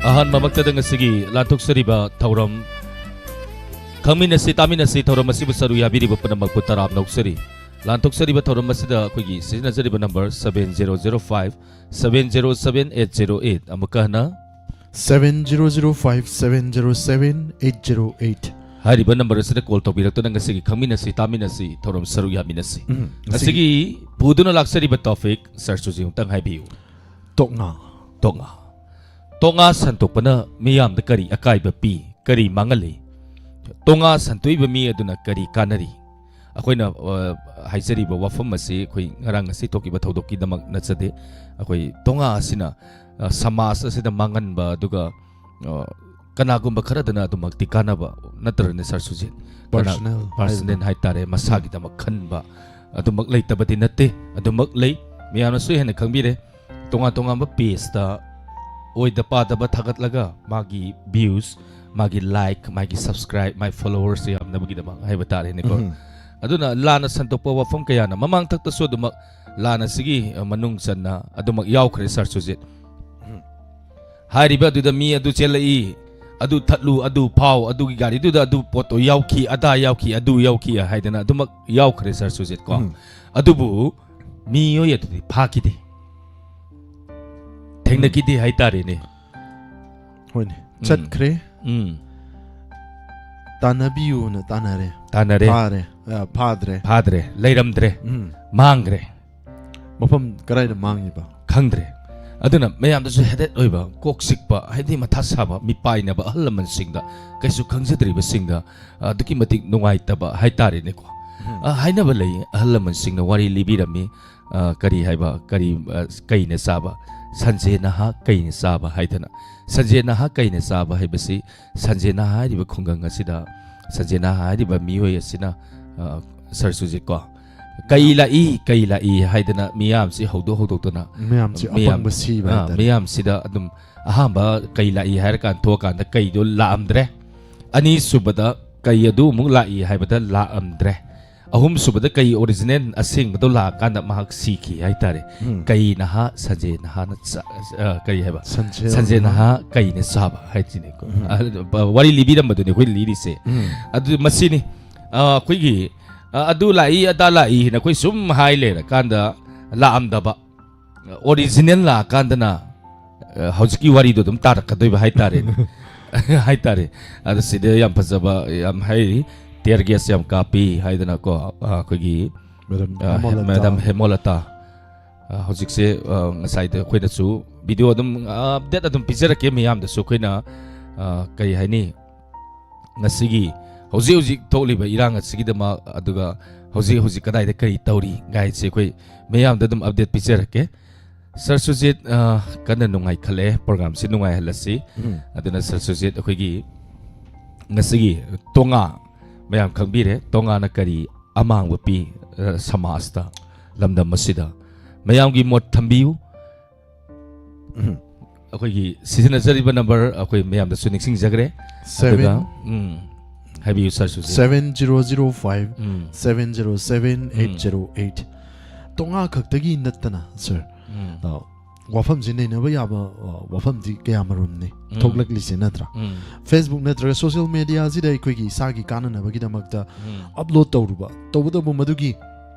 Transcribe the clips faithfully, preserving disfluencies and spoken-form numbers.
ꯑꯍꯥꯟꯕꯃꯛꯇꯗ ꯉꯁꯤꯒꯤ ꯂꯥꯟꯊꯣꯛꯆꯔꯤꯕ ꯊꯧꯔꯝ ꯈꯪꯃꯤꯟꯅꯁꯤ ꯇꯥꯃꯤꯟꯅꯁꯤ ꯊꯧꯔꯝ ꯑꯁꯤꯕꯨ ꯁꯔꯨꯛ ꯌꯥꯕꯤꯔꯤꯕ ꯄꯨꯝꯅꯃꯛꯄꯨ ꯇꯔꯥꯝꯅ ꯑꯣꯛꯆꯔꯤ꯫ ꯂꯥꯟꯊꯣꯛꯆꯔꯤꯕ ꯊꯧꯔꯝ ꯑꯁꯤꯗ ꯑꯩꯈꯣꯏꯒꯤ ꯁꯤꯖꯤꯟꯅꯖꯔꯤꯕ number seven zero zero five seven zero seven eight zero eight, ꯑꯃꯨꯛꯀ ꯍꯟꯅ seven zero zero five seven zero seven eight zero eight꯫ ꯍꯥꯏꯔꯤꯕ ꯅꯝꯕꯔ ꯑꯁꯤꯗ ꯀꯣꯜ ꯇꯧꯕꯤꯔꯛꯇꯨꯅ ꯉꯁꯤꯒꯤ ꯈꯪꯃꯤꯟꯅꯁꯤ ꯇꯥꯃꯤꯟꯅꯁꯤ ꯊꯧꯔꯝ ꯁꯔꯨꯛ ꯌꯥꯃꯤꯟꯅꯁꯤ꯫ ꯎꯝ, ꯉꯁꯤꯒꯤ ꯄꯨꯗꯨꯅ ꯂꯥꯛꯆꯔꯤꯕ ꯇꯣꯄꯤꯛ ꯁꯥꯔ ꯁꯨꯖꯤ ꯑꯃꯨꯛꯇꯪ ꯍꯥꯏꯕꯤꯌꯨ꯫ ꯇꯣꯛꯉꯥ꯫ ꯇꯣꯛꯉꯥ꯫ ꯇꯣꯛꯉꯥ ꯁꯟꯇꯣꯛꯄꯅ ꯃꯤꯌꯥꯝꯗ ꯀꯔꯤ ꯑꯀꯥꯏꯕ ꯄꯤ, ꯀꯔꯤ ꯃꯥꯡꯍꯜꯂꯤ? ꯇꯣꯛꯉꯥ ꯁꯟꯇꯣꯛꯏꯕ ꯃꯤ ꯑꯗꯨꯅ ꯀꯔꯤ ꯀꯥꯟꯅꯔꯤ? ꯑꯩꯈꯣꯏꯅ, ꯑ, ꯍꯥꯏꯖꯔꯤꯕ ꯋꯥꯐꯝ ꯑꯁꯤ ꯑꯩꯈꯣꯏ ꯉꯔꯥꯡ ꯉꯁꯤ ꯊꯣꯛꯈꯤꯕ ꯊꯧꯗꯣꯛꯀꯤꯗꯃꯛ ꯅꯠꯆꯗꯦ꯫ ꯑꯩꯈꯣꯏ ꯇꯣꯛꯉꯥ ꯑꯁꯤꯅ, ꯑ, ꯁꯃꯥꯖ ꯑꯁꯤꯗ ꯃꯥꯡꯍꯟꯕ, ꯑꯗꯨꯒ, ꯑ, ꯀꯅꯥꯒꯨꯝꯕ ꯈꯔꯗꯅ ꯑꯗꯨꯃꯛꯇꯤ ꯀꯥꯟꯅꯕ ꯅꯠꯇ꯭ꯔꯅꯦ ꯁꯥꯔ ꯁꯨꯖꯤꯠ? ꯀꯅꯥ-, personal personal ꯍꯥꯏꯕꯗꯣ꯫ ꯍꯥꯏꯇꯥꯔꯦ, ꯃꯁꯥꯒꯤꯗꯃꯛ ꯈꯟꯕ ꯑꯗꯨꯃꯛ ꯂꯩꯇꯕꯗꯤ ꯅꯠꯇꯦ, ꯑꯗꯨꯃꯛ ꯂꯩ꯫ ꯃꯌꯥꯝꯅꯁꯨ ꯍꯦꯟꯅ ꯈꯪꯕꯤꯔꯦ꯫ ꯇꯣꯉꯥꯟ ꯇꯣꯉꯥꯟꯕ ꯄꯦꯖꯇ ꯑꯣꯏꯗ ꯄꯥꯗꯕ ꯊꯥꯒꯠꯂꯒ ꯃꯥꯒꯤ ꯚ꯭ꯌꯨꯁ, ꯃꯥꯒꯤ ꯂꯥꯏꯛ, ꯃꯥꯒꯤ ꯁꯕꯁꯀ꯭ꯔꯥꯏꯕ, ꯃꯥꯏ ꯐꯣꯂꯣꯋꯔꯁ ꯌꯥꯝꯅꯕꯒꯤꯗꯃꯛ ꯍꯥꯏꯕ ꯇꯥꯔꯦꯅꯦꯀꯣ꯫ ꯎꯝ꯫ ꯑꯗꯨꯅ ꯂꯥꯟꯅ ꯁꯟꯗꯣꯛꯄ ꯋꯥꯐꯝ ꯀꯌꯥꯅ ꯃꯃꯥꯡ ꯊꯛꯇꯁꯨ ꯑꯗꯨꯃꯛ ꯂꯥꯟ ꯑꯁꯤꯒꯤ, ꯑ, ꯃꯅꯨꯡ ꯆꯟꯅ ꯑꯗꯨꯃꯛ ꯌꯥꯎꯈ꯭ꯔꯦ ꯁꯥꯔ ꯁꯨꯖꯤꯠ꯫ ꯎꯝ꯫ ꯍꯥꯏꯔꯤꯕ ꯑꯗꯨꯗ ꯃꯤ ꯑꯗꯨ ꯆꯦꯜꯂꯛꯏ, ꯑꯗꯨ ꯊꯠꯂꯨ, ꯑꯗꯨ ꯐꯥꯎ, ꯑꯗꯨꯒꯤ ꯒꯥꯔꯤꯗꯨꯗ ꯑꯗꯨ ꯄꯣꯠꯇꯣ ꯌꯥꯎꯈꯤ, ꯑꯗꯥ ꯌꯥꯎꯈꯤ, ꯑꯗꯨ ꯌꯥꯎꯈꯤ ꯍꯥꯏꯗꯅ ꯑꯗꯨꯃꯛ ꯌꯥꯎꯈ꯭ꯔꯦ ꯁꯥꯔ ꯁꯨꯖꯤꯠ ꯀꯣ꯫ ꯎꯝ꯫ ꯑꯗꯨꯕꯨ ꯃꯤꯑꯣꯏ ꯑꯗꯨꯗꯤ ꯐꯥꯈꯤꯗꯦ, ꯊꯦꯡꯅꯈꯤꯗꯦ ꯍꯥꯏꯇꯥꯔꯦꯅꯦ꯫ ꯍꯣꯏꯅꯦ, ꯎꯝ꯫ ꯆꯠꯈ꯭ꯔꯦ꯫ ꯎꯝ꯫ ꯇꯥꯟꯅꯕꯤꯌꯨꯅ ꯇꯥꯟꯅꯔꯦ꯫ ꯇꯥꯟꯅꯔꯦ꯫ ꯐꯥꯔꯦ, ꯑ, ꯐꯥꯗ꯭ꯔꯦ꯫ ꯐꯥꯗ꯭ꯔꯦ, ꯂꯩꯔꯝꯗ꯭ꯔꯦ, ꯎꯝ꯫ ꯃꯥꯡꯈ꯭ꯔꯦ꯫ ꯃꯐꯝ ꯀꯗꯥꯏꯗ ꯃꯥꯡꯉꯤꯕ? ꯈꯪꯗ꯭ꯔꯦ꯫ ꯑꯗꯨꯅ ꯃꯌꯥꯝꯗꯁꯨ ꯍꯦꯗꯦꯠ ꯑꯣꯏꯕ, ꯀꯣꯛ ꯆꯤꯛꯄ, ꯍꯥꯏꯗꯤ ꯃꯊꯥ ꯁꯥꯕ, ꯃꯤꯄꯥꯏꯅꯕ ꯑꯍꯜ ꯂꯃꯟꯁꯤꯡꯗ, ꯀꯩꯁꯨ ꯈꯪꯖꯗ꯭ꯔꯤꯕꯁꯤꯡꯗ ꯑꯗꯨꯛꯀꯤ ꯃꯇꯤꯛ ꯅꯨꯡꯉꯥꯏꯇꯕ ꯍꯥꯏꯇꯥꯔꯦꯅꯦꯀꯣ꯫ ꯎꯝ꯫ ꯑ, ꯍꯥꯏꯅꯕ ꯂꯩ, ꯑꯍꯜ ꯂꯃꯟꯁꯤꯡꯅ ꯋꯥꯔꯤ ꯂꯤꯕꯤꯔꯝꯃꯤ, ꯑ, ꯀꯔꯤ ꯍꯥꯏꯕ, ꯀꯔꯤ, ꯑ, ꯀꯩꯅ ꯆꯥꯕ, ꯁꯟꯖꯦ ꯅꯍꯥ ꯀꯩꯅ ꯆꯥꯕ ꯍꯥꯏꯗꯅ꯫ ꯁꯟꯖꯦ ꯅꯍꯥ ꯀꯩꯅ ꯆꯥꯕ ꯍꯥꯏꯕꯁꯤ, ꯁꯟꯖꯦ ꯅꯍꯥ ꯍꯥꯏꯔꯤꯕ ꯈꯨꯡꯒꯪ ꯑꯁꯤꯗ, ꯁꯟꯖꯦ ꯅꯍꯥ ꯍꯥꯏꯔꯤꯕ ꯃꯤꯑꯣꯏ ꯑꯁꯤꯅ, ꯑ, ꯁꯥꯔ ꯁꯨꯖꯤꯠꯀꯣ, "ꯀꯩ ꯂꯥꯛꯏ, ꯀꯩ ꯂꯥꯛꯏ" ꯍꯥꯏꯗꯅ ꯃꯤꯌꯥꯝꯁꯤ ꯍꯧꯗꯣꯛ ꯍꯧꯗꯣꯛꯇꯅ, ꯃꯌꯥꯝꯁꯤ ꯃꯤꯌꯥꯝ-, ꯑꯄꯪꯕ ꯁꯤꯕ ꯑ, ꯍꯥꯏꯇꯥꯔꯦ꯫ ꯃꯤꯌꯥꯝꯁꯤꯗ ꯑꯗꯨꯝ ꯑꯍꯥꯟꯕ "ꯀꯩ ꯂꯥꯛꯏ" ꯍꯥꯏꯔꯀꯥꯟꯗ ꯊꯣꯛꯑꯀꯥꯟꯗ ꯀꯩꯗꯣ ꯂꯥꯛꯑꯝꯗ꯭ꯔꯦ꯫ ꯑꯅꯤꯁꯨꯕꯗ "ꯀꯩ ꯑꯗꯨ ꯑꯃꯨꯛ ꯂꯥꯛꯏ" ꯍꯥꯏꯕꯗ ꯂꯥꯛꯑꯝꯗ꯭ꯔꯦ꯫ ꯑꯍꯨꯝꯁꯨꯕꯗ ꯀꯩ ꯑꯣꯔꯤꯖꯤꯅꯦꯜ ꯑꯁꯦꯡꯕꯗꯣ ꯂꯥꯛꯑꯀꯥꯟꯗ ꯃꯍꯥꯛ ꯁꯤꯈꯤ ꯍꯥꯏꯇꯥꯔꯦ꯫ ꯎꯝ꯫ ꯀꯩ ꯅꯍꯥ ꯁꯟꯖꯦ ꯅꯍꯥꯅ ꯆꯥ-, ꯑ, ꯀꯩ ꯍꯥꯏꯕ? ꯁꯟꯖꯦ ꯁꯟꯖꯦ ꯅꯍꯥ꯫ ꯅꯍꯥ ꯀꯩꯅ ꯆꯥꯕ ꯍꯥꯏꯁꯤꯅꯦꯀꯣ꯫ ꯎꯝ꯫ ꯑ, ꯋꯥꯔꯤ ꯂꯤꯕꯤꯔꯝꯕꯗꯨꯅꯦ ꯑꯩꯈꯣꯏ ꯂꯤꯔꯤꯁꯦ꯫ ꯎꯝ꯫ ꯑꯗꯨ ꯃꯁꯤꯅꯤ꯫ ꯑ, ꯑꯩꯈꯣꯏꯒꯤ, ꯑ, ꯑꯗꯨ ꯂꯥꯛꯏ ꯑꯗꯥ ꯂꯥꯛꯏ ꯍꯥꯏꯅ ꯑꯩꯈꯣꯏ ꯁꯨꯝ ꯍꯥꯏ ꯂꯩꯔꯀꯥꯟꯗ ꯂꯥꯛꯑꯝꯗꯕ꯫ ꯑꯣꯔꯤꯖꯤꯅꯦꯜ ꯂꯥꯛꯑꯀꯥꯟꯗꯅ, ꯑ, ꯍꯧꯖꯤꯛꯀꯤ ꯋꯥꯔꯤꯗꯣ ꯑꯗꯨꯝ ꯇꯥꯔꯛꯀꯗꯣꯏꯕ ꯍꯥꯏꯇꯥꯔꯦꯅꯦ꯫ ꯍꯥꯏꯇꯥꯔꯦ꯫ ꯑꯗ ꯁꯤꯗ ꯌꯥꯝ ꯐꯖꯕ ꯌꯥꯝ ꯍꯥꯏꯔꯤ, tear gas ꯌꯥꯝ ꯀꯥꯞꯄꯤ ꯍꯥꯏꯗꯅꯀꯣ, ꯑ, ꯑꯩꯈꯣꯏꯒꯤ, ꯃꯦꯗꯥꯝ ꯑ, ꯍꯦꯃꯣꯂꯇꯥ꯫ ꯃꯦꯗꯥꯝ ꯍꯦꯃꯣꯂꯇꯥ꯫ ꯑ, ꯍꯧꯖꯤꯛꯁꯦ, ꯑ, ꯉꯁꯥꯏꯗ ꯑꯩꯈꯣꯏꯅꯁꯨ ꯚꯤꯗꯤꯑꯣ ꯑꯗꯨꯝ, ꯑ, ꯑꯞꯗꯦꯠ ꯑꯗꯨꯝ ꯄꯤꯖꯔꯛꯀꯦ ꯃꯤꯌꯥꯝꯗꯁꯨ꯫ ꯑꯩꯈꯣꯏꯅ, ꯑ, ꯀꯔꯤ ꯍꯥꯏꯅꯤ, ꯉꯁꯤꯒꯤ ꯍꯧꯖꯤꯛ ꯍꯧꯖꯤꯛ ꯊꯣꯛꯂꯤꯕ ꯏꯔꯥꯡ ꯑꯁꯤꯒꯤꯗꯃꯛ, ꯑꯗꯨꯒ ꯍꯧꯖꯤꯛ ꯍꯧꯖꯤꯛ ꯀꯗꯥꯏꯗ ꯀꯔꯤ ꯇꯧꯔꯤ ꯒꯥꯏꯗꯁꯦ ꯑꯩꯈꯣꯏ ꯃꯤꯌꯥꯝꯗ ꯑꯗꯨꯝ ꯑꯞꯗꯦꯠ ꯄꯤꯖꯔꯛꯀꯦ꯫ ꯁꯥꯔ ꯁꯨꯖꯤꯠ, ꯑ, ꯀꯟꯅ ꯅꯨꯡꯉꯥꯏꯈꯠꯂꯛꯑꯦ, ꯄ꯭ꯔꯣꯒ꯭ꯔꯥꯝꯁꯤ ꯅꯨꯡꯉꯥꯏꯍꯜꯂꯁꯤ꯫ ꯎꯝ꯫ ꯑꯗꯨꯅ ꯁꯥꯔ ꯁꯨꯖꯤꯠ, ꯑꯩꯈꯣꯏꯒꯤ ꯉꯁꯤꯒꯤ ꯇꯣꯉꯥ ꯃꯌꯥꯝ ꯈꯪꯕꯤꯔꯦ, ꯇꯣꯉꯥꯅ ꯀꯔꯤ ꯑꯃꯥꯡꯕ ꯄꯤ, ꯑ, ꯁꯃꯥꯖꯇ, ꯂꯝꯗꯝ ꯑꯁꯤꯗ? ꯃꯌꯥꯝꯒꯤ ꯃꯣꯠ ꯊꯝꯕꯤꯌꯨ꯫ ꯎꯝ꯫ ꯑꯩꯈꯣꯏꯒꯤ ꯁꯤꯖꯤꯟꯅꯖꯔꯤꯕ ꯅꯝꯕꯔ ꯑꯩꯈꯣꯏ ꯃꯌꯥꯝꯗꯁꯨ ꯅꯤꯡꯁꯤꯡꯖꯈ꯭ꯔꯦ꯫ Seven ꯑꯗꯨꯒ, ꯎꯝ, ꯍꯥꯏꯕꯤꯌꯨ ꯁꯥꯔ Sujit. Seven zero zero five ꯎꯝ꯫ Seven zero seven eight zero eight꯫ ꯎꯝ꯫ ꯇꯣꯉꯥ ꯈꯛꯇꯒꯤ ꯅꯠꯇꯅ, ꯁꯥꯔ, ꯎꯝ꯫ ꯑ, ꯋꯥꯐꯝꯁꯦ ꯅꯩꯅꯕ ꯌꯥꯕ, ꯑ, ꯋꯥꯐꯝꯗꯤ ꯀꯌꯥꯃꯔꯨꯝꯅꯤ ꯎꯝ꯫ ꯊꯣꯛꯂꯛꯂꯤꯁꯦ, ꯅꯠꯇ꯭ꯔꯥ? ꯎꯝ꯫ Facebook ꯅꯠꯇ꯭ꯔꯒ ꯁꯣꯁꯤꯌꯦꯜ ꯃꯦꯗꯤꯌꯥꯁꯤꯗ ꯑꯩꯈꯣꯏꯒꯤ ꯏꯁꯥꯒꯤ ꯀꯥꯟꯅꯅꯕꯒꯤꯗꯃꯛꯇ ꯎꯝ꯫ ꯑꯞꯂꯣꯗ ꯇꯧꯔꯨꯕ, ꯇꯧꯕꯇꯕꯨ ꯃꯗꯨꯒꯤ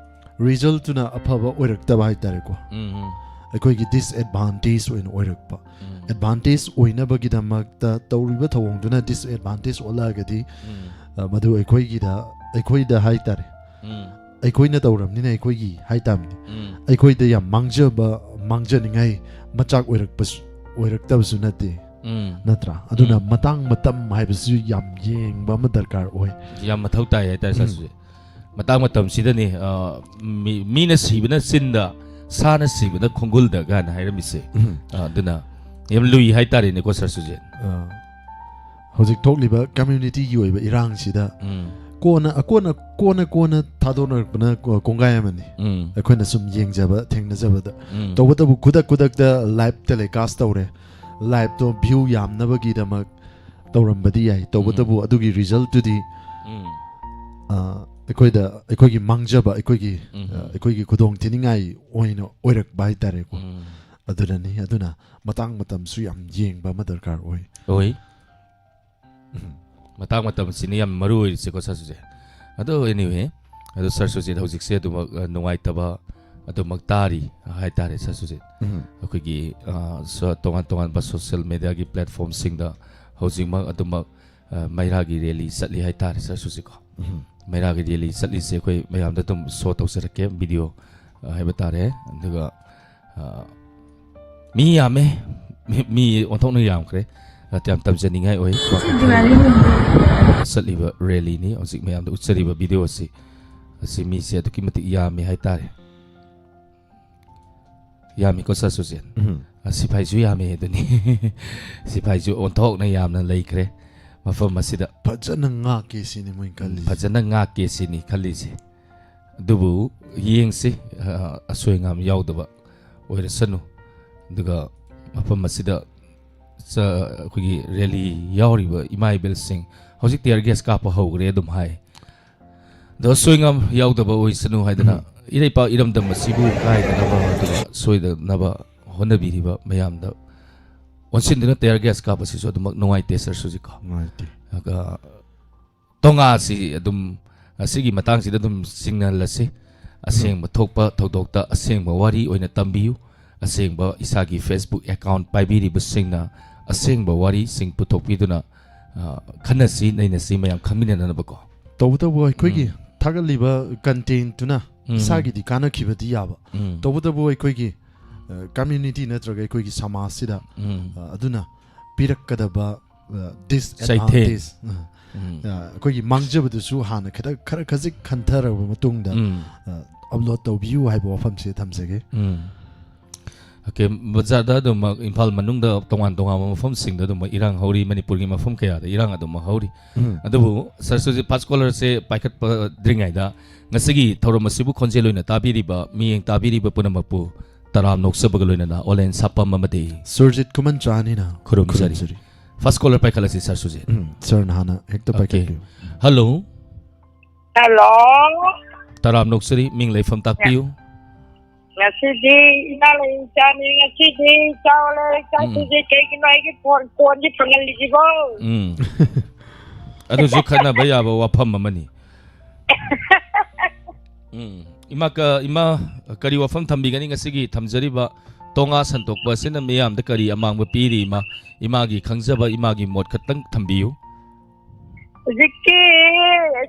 ꯔꯤꯖꯜꯠꯇꯨꯅ ꯑꯐꯕ ꯑꯣꯏꯔꯛꯇꯕ ꯍꯥꯏꯇꯥꯔꯦꯀꯣ꯫ ꯎꯝ, ꯎꯝ꯫ ꯑꯩꯈꯣꯏꯒꯤ ꯗꯤꯁꯑꯦꯗꯚꯥꯟꯇꯦꯖ ꯑꯣꯏꯅ ꯑꯣꯏꯔꯛꯄ꯫ ꯎꯝ꯫ ꯑꯦꯗꯚꯥꯟꯇꯦꯖ ꯑꯣꯏꯅꯕꯒꯤꯗꯃꯛꯇ ꯇꯧꯔꯤꯕ ꯊꯧꯑꯣꯡꯗꯨꯅ ꯗꯤꯁꯑꯦꯗꯚꯥꯟꯇꯦꯖ ꯑꯣꯜꯂꯛꯑꯒꯗꯤ, ꯎꯝ꯫ ꯑ, ꯃꯗꯨ ꯑꯩꯈꯣꯏꯒꯤꯗ, ꯑꯩꯈꯣꯏꯗ ꯍꯥꯏꯇꯥꯔꯦ꯫ ꯎꯝ꯫ ꯑꯩꯈꯣꯏꯅ ꯇꯧꯔꯕꯅꯤꯅ ꯑꯩꯈꯣꯏꯒꯤ ꯍꯥꯏꯇꯥꯕꯅꯤ꯫ ꯎꯝ꯫ ꯑꯩꯈꯣꯏꯗ ꯌꯥꯝ ꯃꯥꯡꯖꯕ, ꯃꯥꯡꯖꯅꯤꯡꯉꯥꯏ ꯃꯆꯥꯛ ꯑꯣꯏꯔꯛꯄꯁꯨ, ꯑꯣꯏꯔꯛꯇꯕꯁꯨ ꯅꯠꯇꯦ꯫ ꯎꯝ꯫ ꯅꯠꯇ꯭ꯔꯥ? ꯑꯗꯨꯅ ꯎꯝ꯫ ꯃꯇꯥꯡ ꯃꯇꯝ ꯍꯥꯏꯕꯁꯤꯁꯨ ꯌꯥꯝ ꯌꯦꯡꯕ ꯑꯃ ꯗꯔꯀꯥꯔ ꯑꯣꯏ꯫ ꯌꯥꯝ ꯃꯊꯧ ꯇꯥꯏ ꯍꯥꯏꯇꯥꯔꯦ, ꯎꯝ꯫ ꯁꯥꯔ ꯁꯨꯖꯤꯠ꯫ ꯃꯇꯥꯡ ꯃꯇꯝꯁꯤꯗꯅꯤ, ꯑ, ꯃꯤ-, ꯃꯤꯅ ꯁꯤꯕꯅ ꯆꯤꯟꯗ, ꯁꯥꯅ ꯁꯤꯕꯅ ꯈꯣꯡꯒꯨꯜꯗ ꯀꯥꯏꯅ ꯍꯥꯏꯔꯝꯃꯤꯁꯦ꯫ ꯎꯝ꯫ ꯑ, ꯑꯗꯨꯅ ꯌꯥꯝ ꯂꯨꯏ ꯍꯥꯏꯇꯥꯔꯦꯅꯦꯀꯣ, ꯁꯥꯔ ꯁꯨꯖꯤꯠ꯫ ꯑ, ꯍꯧꯖꯤꯛ ꯊꯣꯛꯂꯤꯕ ꯀꯝꯃ꯭ꯌꯨꯅꯤꯇꯤꯒꯤ ꯑꯣꯏꯕ ꯏꯔꯥꯡꯁꯤꯗ ꯎꯝ꯫ ꯀꯣꯟꯅ, ꯑꯀꯣꯟꯅ, ꯀꯣꯟꯅ, ꯀꯣꯟꯅ ꯊꯥꯗꯣꯔꯛꯄꯅ ꯀꯣ-, ꯀꯣꯡꯒꯥꯏ ꯑꯃꯅꯤ꯫ ꯎꯝ꯫ ꯑꯩꯈꯣꯏꯅ ꯁꯨꯝ ꯌꯦꯡꯖꯕ, ꯊꯦꯡꯅꯖꯕꯗ꯫ ꯎꯝ꯫ ꯇꯧꯕꯇꯕꯨ ꯈꯨꯗꯛ ꯈꯨꯗꯛꯇ ꯂꯥꯏꯚ ꯇꯦꯂꯤꯀꯥꯁ ꯇꯧꯔꯦ꯫ ꯂꯥꯏꯚꯇꯣ ꯚ꯭ꯌꯨ ꯌꯥꯝꯅꯕꯒꯤꯗꯃꯛ ꯇꯧꯔꯝꯕꯗꯤ ꯌꯥꯏ, ꯇꯧꯕꯇꯕꯨ ꯎꯝ꯫ ꯑꯗꯨꯒꯤ ꯔꯤꯖꯜꯠꯇꯨꯗꯤ, ꯎꯝ꯫ ꯑ, ꯑꯩꯈꯣꯏꯗ, ꯑꯩꯈꯣꯏꯒꯤ ꯃꯥꯡꯖꯕ, ꯑꯩꯈꯣꯏꯒꯤ, ꯎꯝ꯫ ꯑ, ꯑꯩꯈꯣꯏꯒꯤ ꯈꯨꯗꯣꯡ ꯊꯤꯅꯤꯡꯉꯥꯏ ꯑꯣꯏꯅ ꯑꯣꯏꯔꯛꯄ ꯍꯥꯏꯇꯥꯔꯦꯀꯣ꯫ ꯎꯝ꯫ ꯑꯗꯨꯅꯅꯤ꯫ ꯑꯗꯨꯅ ꯃꯇꯥꯡ ꯃꯇꯝꯁꯨ ꯌꯥꯝ ꯌꯦꯡꯕ ꯑꯃ ꯗꯔꯀꯥꯔ ꯑꯣꯏ꯫ ꯑꯣꯏ꯫ ꯎꯝ꯫ ꯃꯇꯥꯡ ꯃꯇꯝꯁꯤꯅꯤ ꯌꯥꯝ ꯃꯔꯨ ꯑꯣꯏꯔꯤꯁꯦꯀꯣ, ꯁꯥꯔ ꯁꯨꯖꯦ꯫ ꯑꯗꯣ, anyway, ꯑꯗꯣ ꯁꯥꯔ ꯁꯨꯖꯦ ꯍꯧꯖꯤꯛꯁꯦ ꯑꯗꯨꯃꯛ, ꯑ, ꯅꯨꯡꯉꯥꯏꯇꯕ ꯑꯗꯨꯃꯛ ꯇꯥꯔꯤ ꯍꯥꯏꯇꯥꯔꯦ, ꯁꯥꯔ ꯁꯨꯖꯦ꯫ ꯎꯝ꯫ ꯑꯩꯈꯣꯏꯒꯤ, ꯑ, ꯁ-, ꯇꯣꯉꯥꯟ ꯇꯣꯉꯥꯟꯕ social media ꯒꯤ platform ꯁꯤꯡꯗ ꯍꯧꯖꯤꯛꯃꯛ ꯑꯗꯨꯃꯛ, ꯑ, ꯃꯩꯔꯥꯒꯤ rally ꯆꯠꯂꯤ ꯍꯥꯏꯇꯥꯔꯦ, ꯁꯥꯔ ꯁꯨꯖꯦꯀꯣ꯫ ꯎꯝ꯫ ꯃꯩꯔꯥꯒꯤ rally ꯆꯠꯂꯤꯁꯦ ꯑꯩꯈꯣꯏ ꯃꯌꯥꯝꯗ ꯑꯗꯨꯝ show ꯇꯧꯖꯔꯛꯀꯦ, video, ꯑ, ꯍꯥꯏꯕ ꯇꯥꯔꯦ꯫ ꯑꯗꯨꯒ, ꯑ, ꯃꯤ ꯌꯥꯝꯃꯦ, ꯃꯤ, ꯃꯤ ꯑꯣꯟꯊꯣꯛꯅ ꯌꯥꯝꯈ꯭ꯔꯦ꯫ ꯑ, ꯌꯥꯝ ꯇꯝꯖꯅꯤꯡꯉꯥꯏ ꯑꯣꯏ꯫ ꯆꯠꯂꯤꯕ rally ꯅꯤ ꯍꯧꯖꯤꯛ ꯃꯌꯥꯝꯗ ꯎꯠꯆꯔꯤꯕ video ꯑꯁꯤ, ꯑꯁꯤ ꯃꯤꯁꯦ ꯑꯗꯨꯛꯀꯤ ꯃꯇꯤꯛ ꯌꯥꯝꯃꯤ ꯍꯥꯏꯇꯥꯔꯦ꯫ ꯌꯥꯝꯃꯤꯀꯣ, ꯁꯥꯔ ꯁꯨꯖꯦꯟ? ꯎꯝ꯫ ꯑ, ꯁꯤꯐꯥꯏꯁꯨ ꯌꯥꯝꯃꯤ ꯑꯗꯨꯅꯤ꯫ ꯁꯤꯐꯥꯏꯁꯨ ꯑꯣꯟꯊꯣꯛꯅ ꯌꯥꯝꯅ ꯂꯩꯈ꯭ꯔꯦ ꯃꯐꯝ ꯑꯁꯤꯗ꯫ ꯐꯖꯅ ꯉꯥꯛꯀꯦ ꯁꯤꯅꯤ ꯃꯣꯏꯅ ꯈꯜꯂꯤꯁꯦ꯫ ꯐꯖꯅ ꯉꯥꯛꯀꯦ ꯁꯤꯅꯤ ꯈꯜꯂꯤꯁꯦ꯫ ꯑꯗꯨꯕꯨ ꯌꯦꯡꯁꯤ, ꯑ, ꯑꯁꯣꯏ ꯑꯉꯥꯝ ꯌꯥꯎꯗꯕ ꯑꯣꯏꯔꯁꯅꯨ꯫ ꯑꯗꯨꯒ ꯃꯐꯝ ꯑꯁꯤꯗ ꯆ-, ꯑꯩꯈꯣꯏꯒꯤ rally ꯌꯥꯎꯔꯤꯕ ꯏꯃꯥ ꯏꯕꯦꯜꯁꯤꯡ ꯍꯧꯖꯤꯛ tear gas ꯀꯥꯞꯄ ꯍꯧꯈ꯭ꯔꯦ ꯑꯗꯨꯝ ꯍꯥꯏ꯫ ꯑꯗꯣ ꯑꯁꯣꯏ ꯑꯉꯥꯝ ꯌꯥꯎꯗꯕ ꯑꯣꯏꯁꯅꯨ ꯍꯥꯏꯗꯅ, ꯎꯝ꯫ ꯏꯔꯩꯄꯥꯛ ꯏꯔꯝꯗꯝ ꯑꯁꯤꯕꯨ ꯀꯥꯏꯗꯅꯕ ꯑꯗꯨꯒ ꯁꯣꯏꯗꯅꯕ ꯍꯣꯠꯅꯕꯤꯔꯤꯕ ꯃꯌꯥꯝꯗ ꯑꯣꯟꯁꯤꯟꯗꯨꯅ tear gas ꯀꯥꯞꯄꯁꯤꯁꯨ ꯑꯗꯨꯃꯛ ꯅꯨꯡꯉꯥꯏꯇꯦ, ꯁꯥꯔ ꯁꯨꯖꯤꯀꯣ꯫ ꯅꯨꯡꯉꯥꯏꯇꯦ꯫ ꯑꯗꯨꯒ ꯇꯣꯉꯥꯁꯤ ꯑꯗꯨꯝ, ꯑꯁꯤꯒꯤ ꯃꯇꯥꯡꯁꯤꯗ ꯑꯗꯨꯝ ꯆꯤꯡꯅꯍꯜꯂꯁꯤ꯫ ꯑꯁꯦꯡꯕ ꯊꯣꯛꯄ ꯊꯧꯗꯣꯛꯇ ꯑꯁꯦꯡꯕ ꯋꯥꯔꯤ ꯑꯣꯏꯅ ꯇꯝꯕꯤꯌꯨ꯫ ꯑꯁꯦꯡꯕ ꯏꯁꯥꯒꯤ Facebook account ꯄꯥꯏꯕꯤꯔꯤꯕꯁꯤꯡꯅ ꯑꯁꯦꯡꯕ ꯋꯥꯔꯤꯁꯤꯡ ꯄꯨꯊꯣꯛꯄꯤꯗꯨꯅ, ꯑ, ꯈꯟꯅꯁꯤ, ꯅꯩꯅꯁꯤ, ꯃꯌꯥꯝ ꯈꯪꯃꯤꯟꯅꯅꯕꯀꯣ꯫ ꯇꯧꯕꯇꯕꯨ ꯑꯩꯈꯣꯏꯒꯤ ꯎꯝ꯫ ꯊꯥꯒꯠꯂꯤꯕ content ꯇꯨꯅ ꯎꯝ꯫ ꯏꯁꯥꯒꯤꯗꯤ ꯀꯥꯟꯅꯈꯤꯕꯗꯤ ꯌꯥꯕ꯫ ꯎꯝ꯫ ꯇꯧꯕꯇꯕꯨ ꯑꯩꯈꯣꯏꯒꯤ, ꯑ, community ꯅꯠꯇ꯭ꯔꯒ ꯑꯩꯈꯣꯏꯒꯤ ꯁꯃꯥꯖꯁꯤꯗ, ꯎꯝ꯫ ꯑ, ꯑꯗꯨꯅ ꯄꯤꯔꯛꯀꯗꯕ, ꯑ, disadvantage, ꯑ, ꯎꯝ꯫ ꯑ, ꯑꯩꯈꯣꯏꯒꯤ ꯃꯥꯡꯖꯕꯗꯨꯁꯨ ꯍꯥꯟꯅ ꯈꯤꯇꯪ ꯈꯔ ꯈꯖꯤꯛ ꯈꯟꯊꯔꯕ ꯃꯇꯨꯡꯗ, ꯎꯝ꯫ ꯑ, upload ꯇꯧꯕꯤꯌꯨ ꯍꯥꯏꯕ ꯋꯥꯐꯝꯁꯦ ꯊꯝꯖꯒꯦ꯫ ꯎꯝ꯫ OK, ꯕꯖꯥꯔꯗ ꯑꯗꯨꯃꯛ ꯏꯝꯐꯥꯜ ꯃꯅꯨꯡꯗ ꯇꯣꯉꯥꯟ ꯇꯣꯉꯥꯟꯕ ꯃꯐꯝꯁꯤꯡꯗ ꯑꯗꯨꯃꯛ ꯏꯔꯥꯡ ꯍꯧꯔꯤ, ꯃꯅꯤꯄꯨꯔꯒꯤ ꯃꯐꯝ ꯀꯌꯥꯗ ꯏꯔꯥꯡ ꯑꯗꯨꯃꯛ ꯍꯧꯔꯤ꯫ ꯎꯝ꯫ ꯑꯗꯨꯕꯨ ꯁꯥꯔ ꯁꯨꯖꯤꯠ first caller ꯁꯦ ꯄꯥꯏꯈꯠꯄꯗ꯭ꯔꯤꯉꯩꯗ ꯉꯁꯤꯒꯤ ꯊꯧꯔꯝ ꯑꯁꯤꯕꯨ ꯈꯣꯟꯖꯦꯜ ꯑꯣꯏꯅ ꯇꯥꯕꯤꯔꯤꯕ, ꯃꯤꯠꯌꯦꯡ ꯇꯥꯕꯤꯔꯤꯕ ꯄꯨꯝꯅꯃꯛꯄꯨ ꯇꯔꯥꯝꯅ ꯑꯣꯛꯆꯕꯒ ꯂꯣꯏꯅꯅ ꯑꯣꯂꯦꯟ ꯁꯥꯄꯝ ꯑꯃꯗꯤ ꯁꯨꯔꯖꯤꯠ ꯈꯨꯃꯟꯆꯥꯅꯤꯅ ꯈꯨꯔꯨꯝꯖꯔꯤ꯫ ꯈꯨꯔꯨꯝꯖꯔꯤ꯫ First caller ꯄꯥꯏꯈꯠꯂꯁꯤ, ꯁꯥꯔ ꯁꯨꯖꯤꯠ꯫ ꯎꯝ, ꯁꯥꯔꯅ ꯍꯥꯟꯅ ꯍꯦꯛꯇ OK꯫ ꯄꯥꯏꯈꯠꯄꯤꯌꯨ꯫ Hello꯫ ꯍꯜꯂꯣ꯫ ꯇꯔꯥꯝꯅ ꯑꯣꯛꯆꯔꯤ, ꯃꯤꯡ ꯂꯩꯐꯝ ꯇꯥꯛꯄꯤꯌꯨ꯫ ꯉꯁꯤꯗꯤ ꯏꯃꯥ ꯂꯩ ꯏꯆꯥꯅꯤ, ꯉꯁꯤꯗꯤ ꯆꯥꯎꯔꯦ, ꯎꯝ꯫ ꯆꯥꯛꯁꯤꯗꯤ ꯀꯩꯒꯤꯅꯣ ꯑꯩꯒꯤ ꯐꯣꯟ, ꯐꯣꯟꯁꯤ ꯐꯪꯍꯜꯂꯤꯁꯤꯕꯣ? ꯎꯝ꯫ ꯑꯗꯨꯁꯨ ꯈꯟꯅꯕ ꯌꯥꯕ ꯋꯥꯐꯝ ꯑꯃꯅꯤ꯫ ꯎꯝ꯫ ꯏꯃꯥ ꯀ-, ꯏꯃꯥ, ꯀꯔꯤ ꯋꯥꯐꯝ ꯊꯝꯕꯤꯒꯅꯤ ꯉꯁꯤꯒꯤ ꯊꯝꯖꯔꯤꯕ ꯇꯣꯉꯥ ꯁꯟꯗꯣꯛꯄ ꯑꯁꯤꯅ ꯃꯤꯌꯥꯝꯗ ꯀꯔꯤ ꯑꯃꯥꯡꯕ ꯄꯤꯔꯤ, ꯏꯃꯥ? ꯏꯃꯥꯒꯤ ꯈꯪꯖꯕ, ꯏꯃꯥꯒꯤ ꯃꯣꯠ ꯈꯛꯇꯪ ꯊꯝꯕꯤꯌꯨ꯫ ꯍꯧꯖꯤꯛꯀꯤ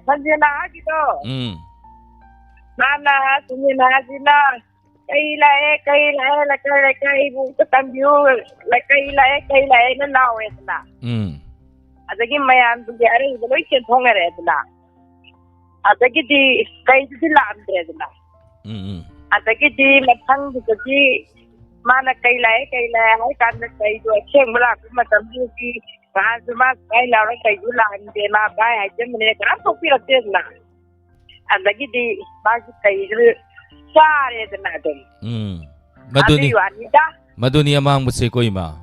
ꯁꯟꯖꯦꯅꯥꯒꯤꯗꯣ, ꯎꯝ꯫ ꯃꯥꯅ, ꯁꯟꯖꯦꯅꯥꯁꯤꯅ ꯀꯩ ꯂꯥꯛꯑꯦ, ꯀꯩ ꯂꯥꯛꯑꯦ, ꯂꯩꯀꯥꯏ ꯂꯩꯀꯥꯏꯕꯨ ꯑꯝꯇ ꯇꯝꯕꯤꯌꯨ, ꯂꯩ-, ꯀꯩ ꯂꯥꯛꯑꯦ, ꯀꯩ ꯂꯥꯛꯑꯦꯅ ꯂꯥꯎꯋꯦꯗꯅ꯫ ꯎꯝ꯫ ꯑꯗꯒꯤ ꯃꯌꯥꯝꯗꯨꯒꯤ ꯑꯔꯩꯕ ꯂꯣꯏ ꯆꯦꯟꯊꯣꯛꯅꯔꯦꯗꯅ꯫ ꯑꯗꯒꯤꯗꯤ ꯀꯩꯗꯨꯗꯤ ꯂꯥꯛꯑꯝꯗ꯭ꯔꯦꯗꯅ꯫ ꯎꯝ, ꯎꯝ꯫ ꯑꯗꯒꯤꯗꯤ ꯃꯊꯪꯒꯤꯗꯗꯤ ꯃꯥꯅ ꯀꯩ ꯂꯥꯛꯑꯦ, ꯀꯩ ꯂꯥꯛꯑꯦ ꯍꯥꯏ ꯀꯥꯟꯗ ꯀꯩꯗꯣ ꯑꯁꯦꯡꯕ ꯂꯥꯛꯄ ꯃꯇꯝꯗꯨꯗꯤ ꯅꯍꯥꯟꯁꯨ ꯃꯥ ꯁꯨꯃꯥꯏꯅ ꯂꯥꯎꯔ ꯀꯩꯁꯨ ꯂꯥꯛꯍꯟꯗꯦ, ꯃꯥ ꯚꯥꯏ ꯍꯥꯏꯖꯟꯕꯅꯦ, ꯀꯅꯥꯝ ꯇꯣꯛꯄꯤꯔꯛꯇꯦꯗꯅ꯫ ꯑꯗꯒꯤꯗꯤ ꯃꯥꯒꯤ ꯀꯩꯗꯨ ꯆꯥꯔꯦꯗꯅ ꯑꯗꯨꯝ꯫ ꯎꯝ꯫ ꯃꯗꯨꯅꯤ꯫ ꯑꯗꯨꯒꯤ ꯋꯥꯅꯤꯗ꯫ ꯃꯗꯨꯅꯤ ꯑꯃꯥꯡꯕꯁꯦ ꯀꯣ ꯏꯃꯥ꯫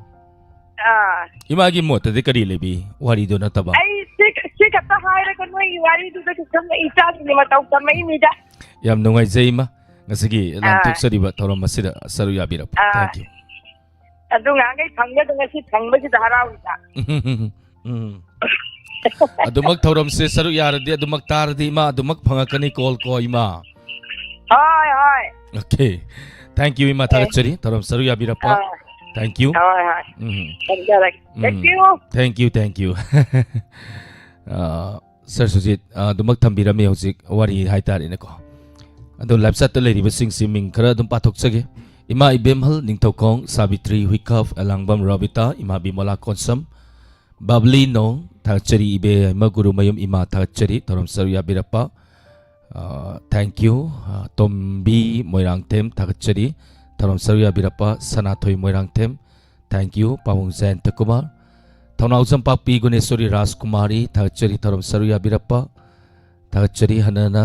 ꯑꯥ꯫ ꯏꯃꯥꯒꯤ ꯃꯣꯠꯇꯗꯤ ꯀꯔꯤ ꯂꯩꯕꯤ? ꯋꯥꯔꯤꯗꯣ ꯅꯠꯇꯕ꯫ ꯑꯩ ꯁꯤ, ꯁꯤ ꯈꯛꯇ ꯍꯥꯏꯔꯒ ꯅꯣꯏꯒꯤ ꯋꯥꯔꯤꯗꯨꯗ ꯈꯤꯇꯪ ꯏꯆꯥꯁꯤꯡꯒꯤ ꯃꯇꯧ ꯇꯝꯃꯛꯏꯅꯤꯗ꯫ ꯌꯥꯝ ꯅꯨꯡꯉꯥꯏꯖꯩ ꯏꯃꯥ꯫ ꯉꯁꯤꯒꯤ ꯑꯥ꯫ ꯂꯥꯟꯊꯣꯛꯆꯔꯤꯕ ꯊꯧꯔꯝ ꯑꯁꯤꯗ ꯁꯔꯨꯛ ꯌꯥꯕꯤꯔꯛꯄ꯫ ꯑꯥ꯫ Thank you꯫ ꯑꯗꯨ ꯉꯍꯥꯟꯈꯩ ꯐꯪꯒꯗ ꯉꯁꯤ ꯐꯪꯕꯁꯤꯗ ꯍꯔꯥꯎꯔꯤꯕ꯫ ꯎꯝ꯫ ꯑꯗꯨꯃꯛ ꯊꯧꯔꯝꯁꯦ ꯁꯔꯨꯛ ꯌꯥꯔꯗꯤ, ꯑꯗꯨꯃꯛ ꯇꯥꯔꯗꯤ ꯏꯃꯥ, ꯑꯗꯨꯃꯛ ꯐꯪꯉꯛꯀꯅꯤ call ꯀꯣ ꯏꯃꯥ꯫ ꯍꯣꯏ, ꯍꯣꯏ꯫ Okay. Thank you ꯏꯃꯥ, ꯑꯦ꯫ ꯊꯥꯒꯠꯆꯔꯤ ꯊꯧꯔꯝ ꯁꯔꯨꯛ ꯌꯥꯕꯤꯔꯛꯄ꯫ ꯑꯥ꯫ Thank you꯫ ꯍꯣꯏ, ꯍꯣꯏ꯫ ꯎꯝ꯫ ꯊꯝꯖꯔꯒꯦ꯫ ꯎꯝ꯫ Thank you꯫ Thank you, thank you꯫ Ah, Sir Sujit, ꯑꯥ, ꯑꯗꯨꯃꯛ ꯊꯝꯕꯤꯔꯝꯃꯤ ꯍꯧꯖꯤꯛ ꯋꯥꯔꯤ ꯍꯥꯏꯇꯥꯔꯦꯅꯦꯀꯣ꯫ ꯑꯗꯣ live chat ꯇ ꯂꯩꯔꯤꯕꯁꯤꯡꯁꯤ ꯃꯤꯡ ꯈꯔ ꯑꯗꯨꯝ ꯄꯥꯊꯣꯛꯆꯒꯦ꯫ ꯏꯃꯥ ꯏꯕꯦꯝꯍꯜ ꯅꯤꯡꯊꯧꯈꯣꯡ, ꯁꯥꯕꯤꯇ꯭ꯔꯤ ꯍꯨꯏꯈꯥꯞ, ꯑꯦꯂꯥꯡꯕꯝ ꯔꯣꯕꯤꯇꯥ, ꯏꯃꯥ ꯕꯤꯃꯣꯂꯥ ꯀꯣꯟꯁꯝ, ꯕꯕ꯭ꯂꯤ ꯅꯣꯡ, ꯊꯥꯒꯠꯆꯔꯤ ꯏꯕꯦ ꯌꯥꯏꯃ ꯒꯨꯔꯨꯃꯌꯨꯝ ꯏꯃꯥ, ꯊꯥꯒꯠꯆꯔꯤ ꯊꯧꯔꯝ ꯁꯔꯨꯛ ꯌꯥꯕꯤꯔꯛꯄ꯫ ꯑ, thank you꯫ ꯑ, ꯇꯣꯝꯕꯤ ꯃꯣꯏꯔꯥꯡꯊꯦꯝ, ꯊꯥꯒꯠꯆꯔꯤ ꯊꯧꯔꯝ ꯁꯔꯨꯛ ꯌꯥꯕꯤꯔꯛꯄ꯫ ꯁꯅꯥꯊꯣꯏ ꯃꯣꯏꯔꯥꯡꯊꯦꯝ, thank you꯫ ꯄꯥꯕꯨꯡ ꯖꯌꯟꯇ ꯀꯨꯃꯥꯔ, ꯊꯧꯅꯥꯎꯖꯝ ꯄꯥꯛꯄꯤ ꯒꯨꯅꯦꯁꯣꯔꯤ ꯔꯥꯖꯀꯨꯃꯥꯔꯤ, ꯊꯥꯒꯠꯆꯔꯤ ꯊꯧꯔꯝ ꯁꯔꯨꯛ ꯌꯥꯕꯤꯔꯛꯄ꯫ ꯊꯥꯒꯠꯆꯔꯤ ꯍꯟꯅ ꯍꯟꯅ꯫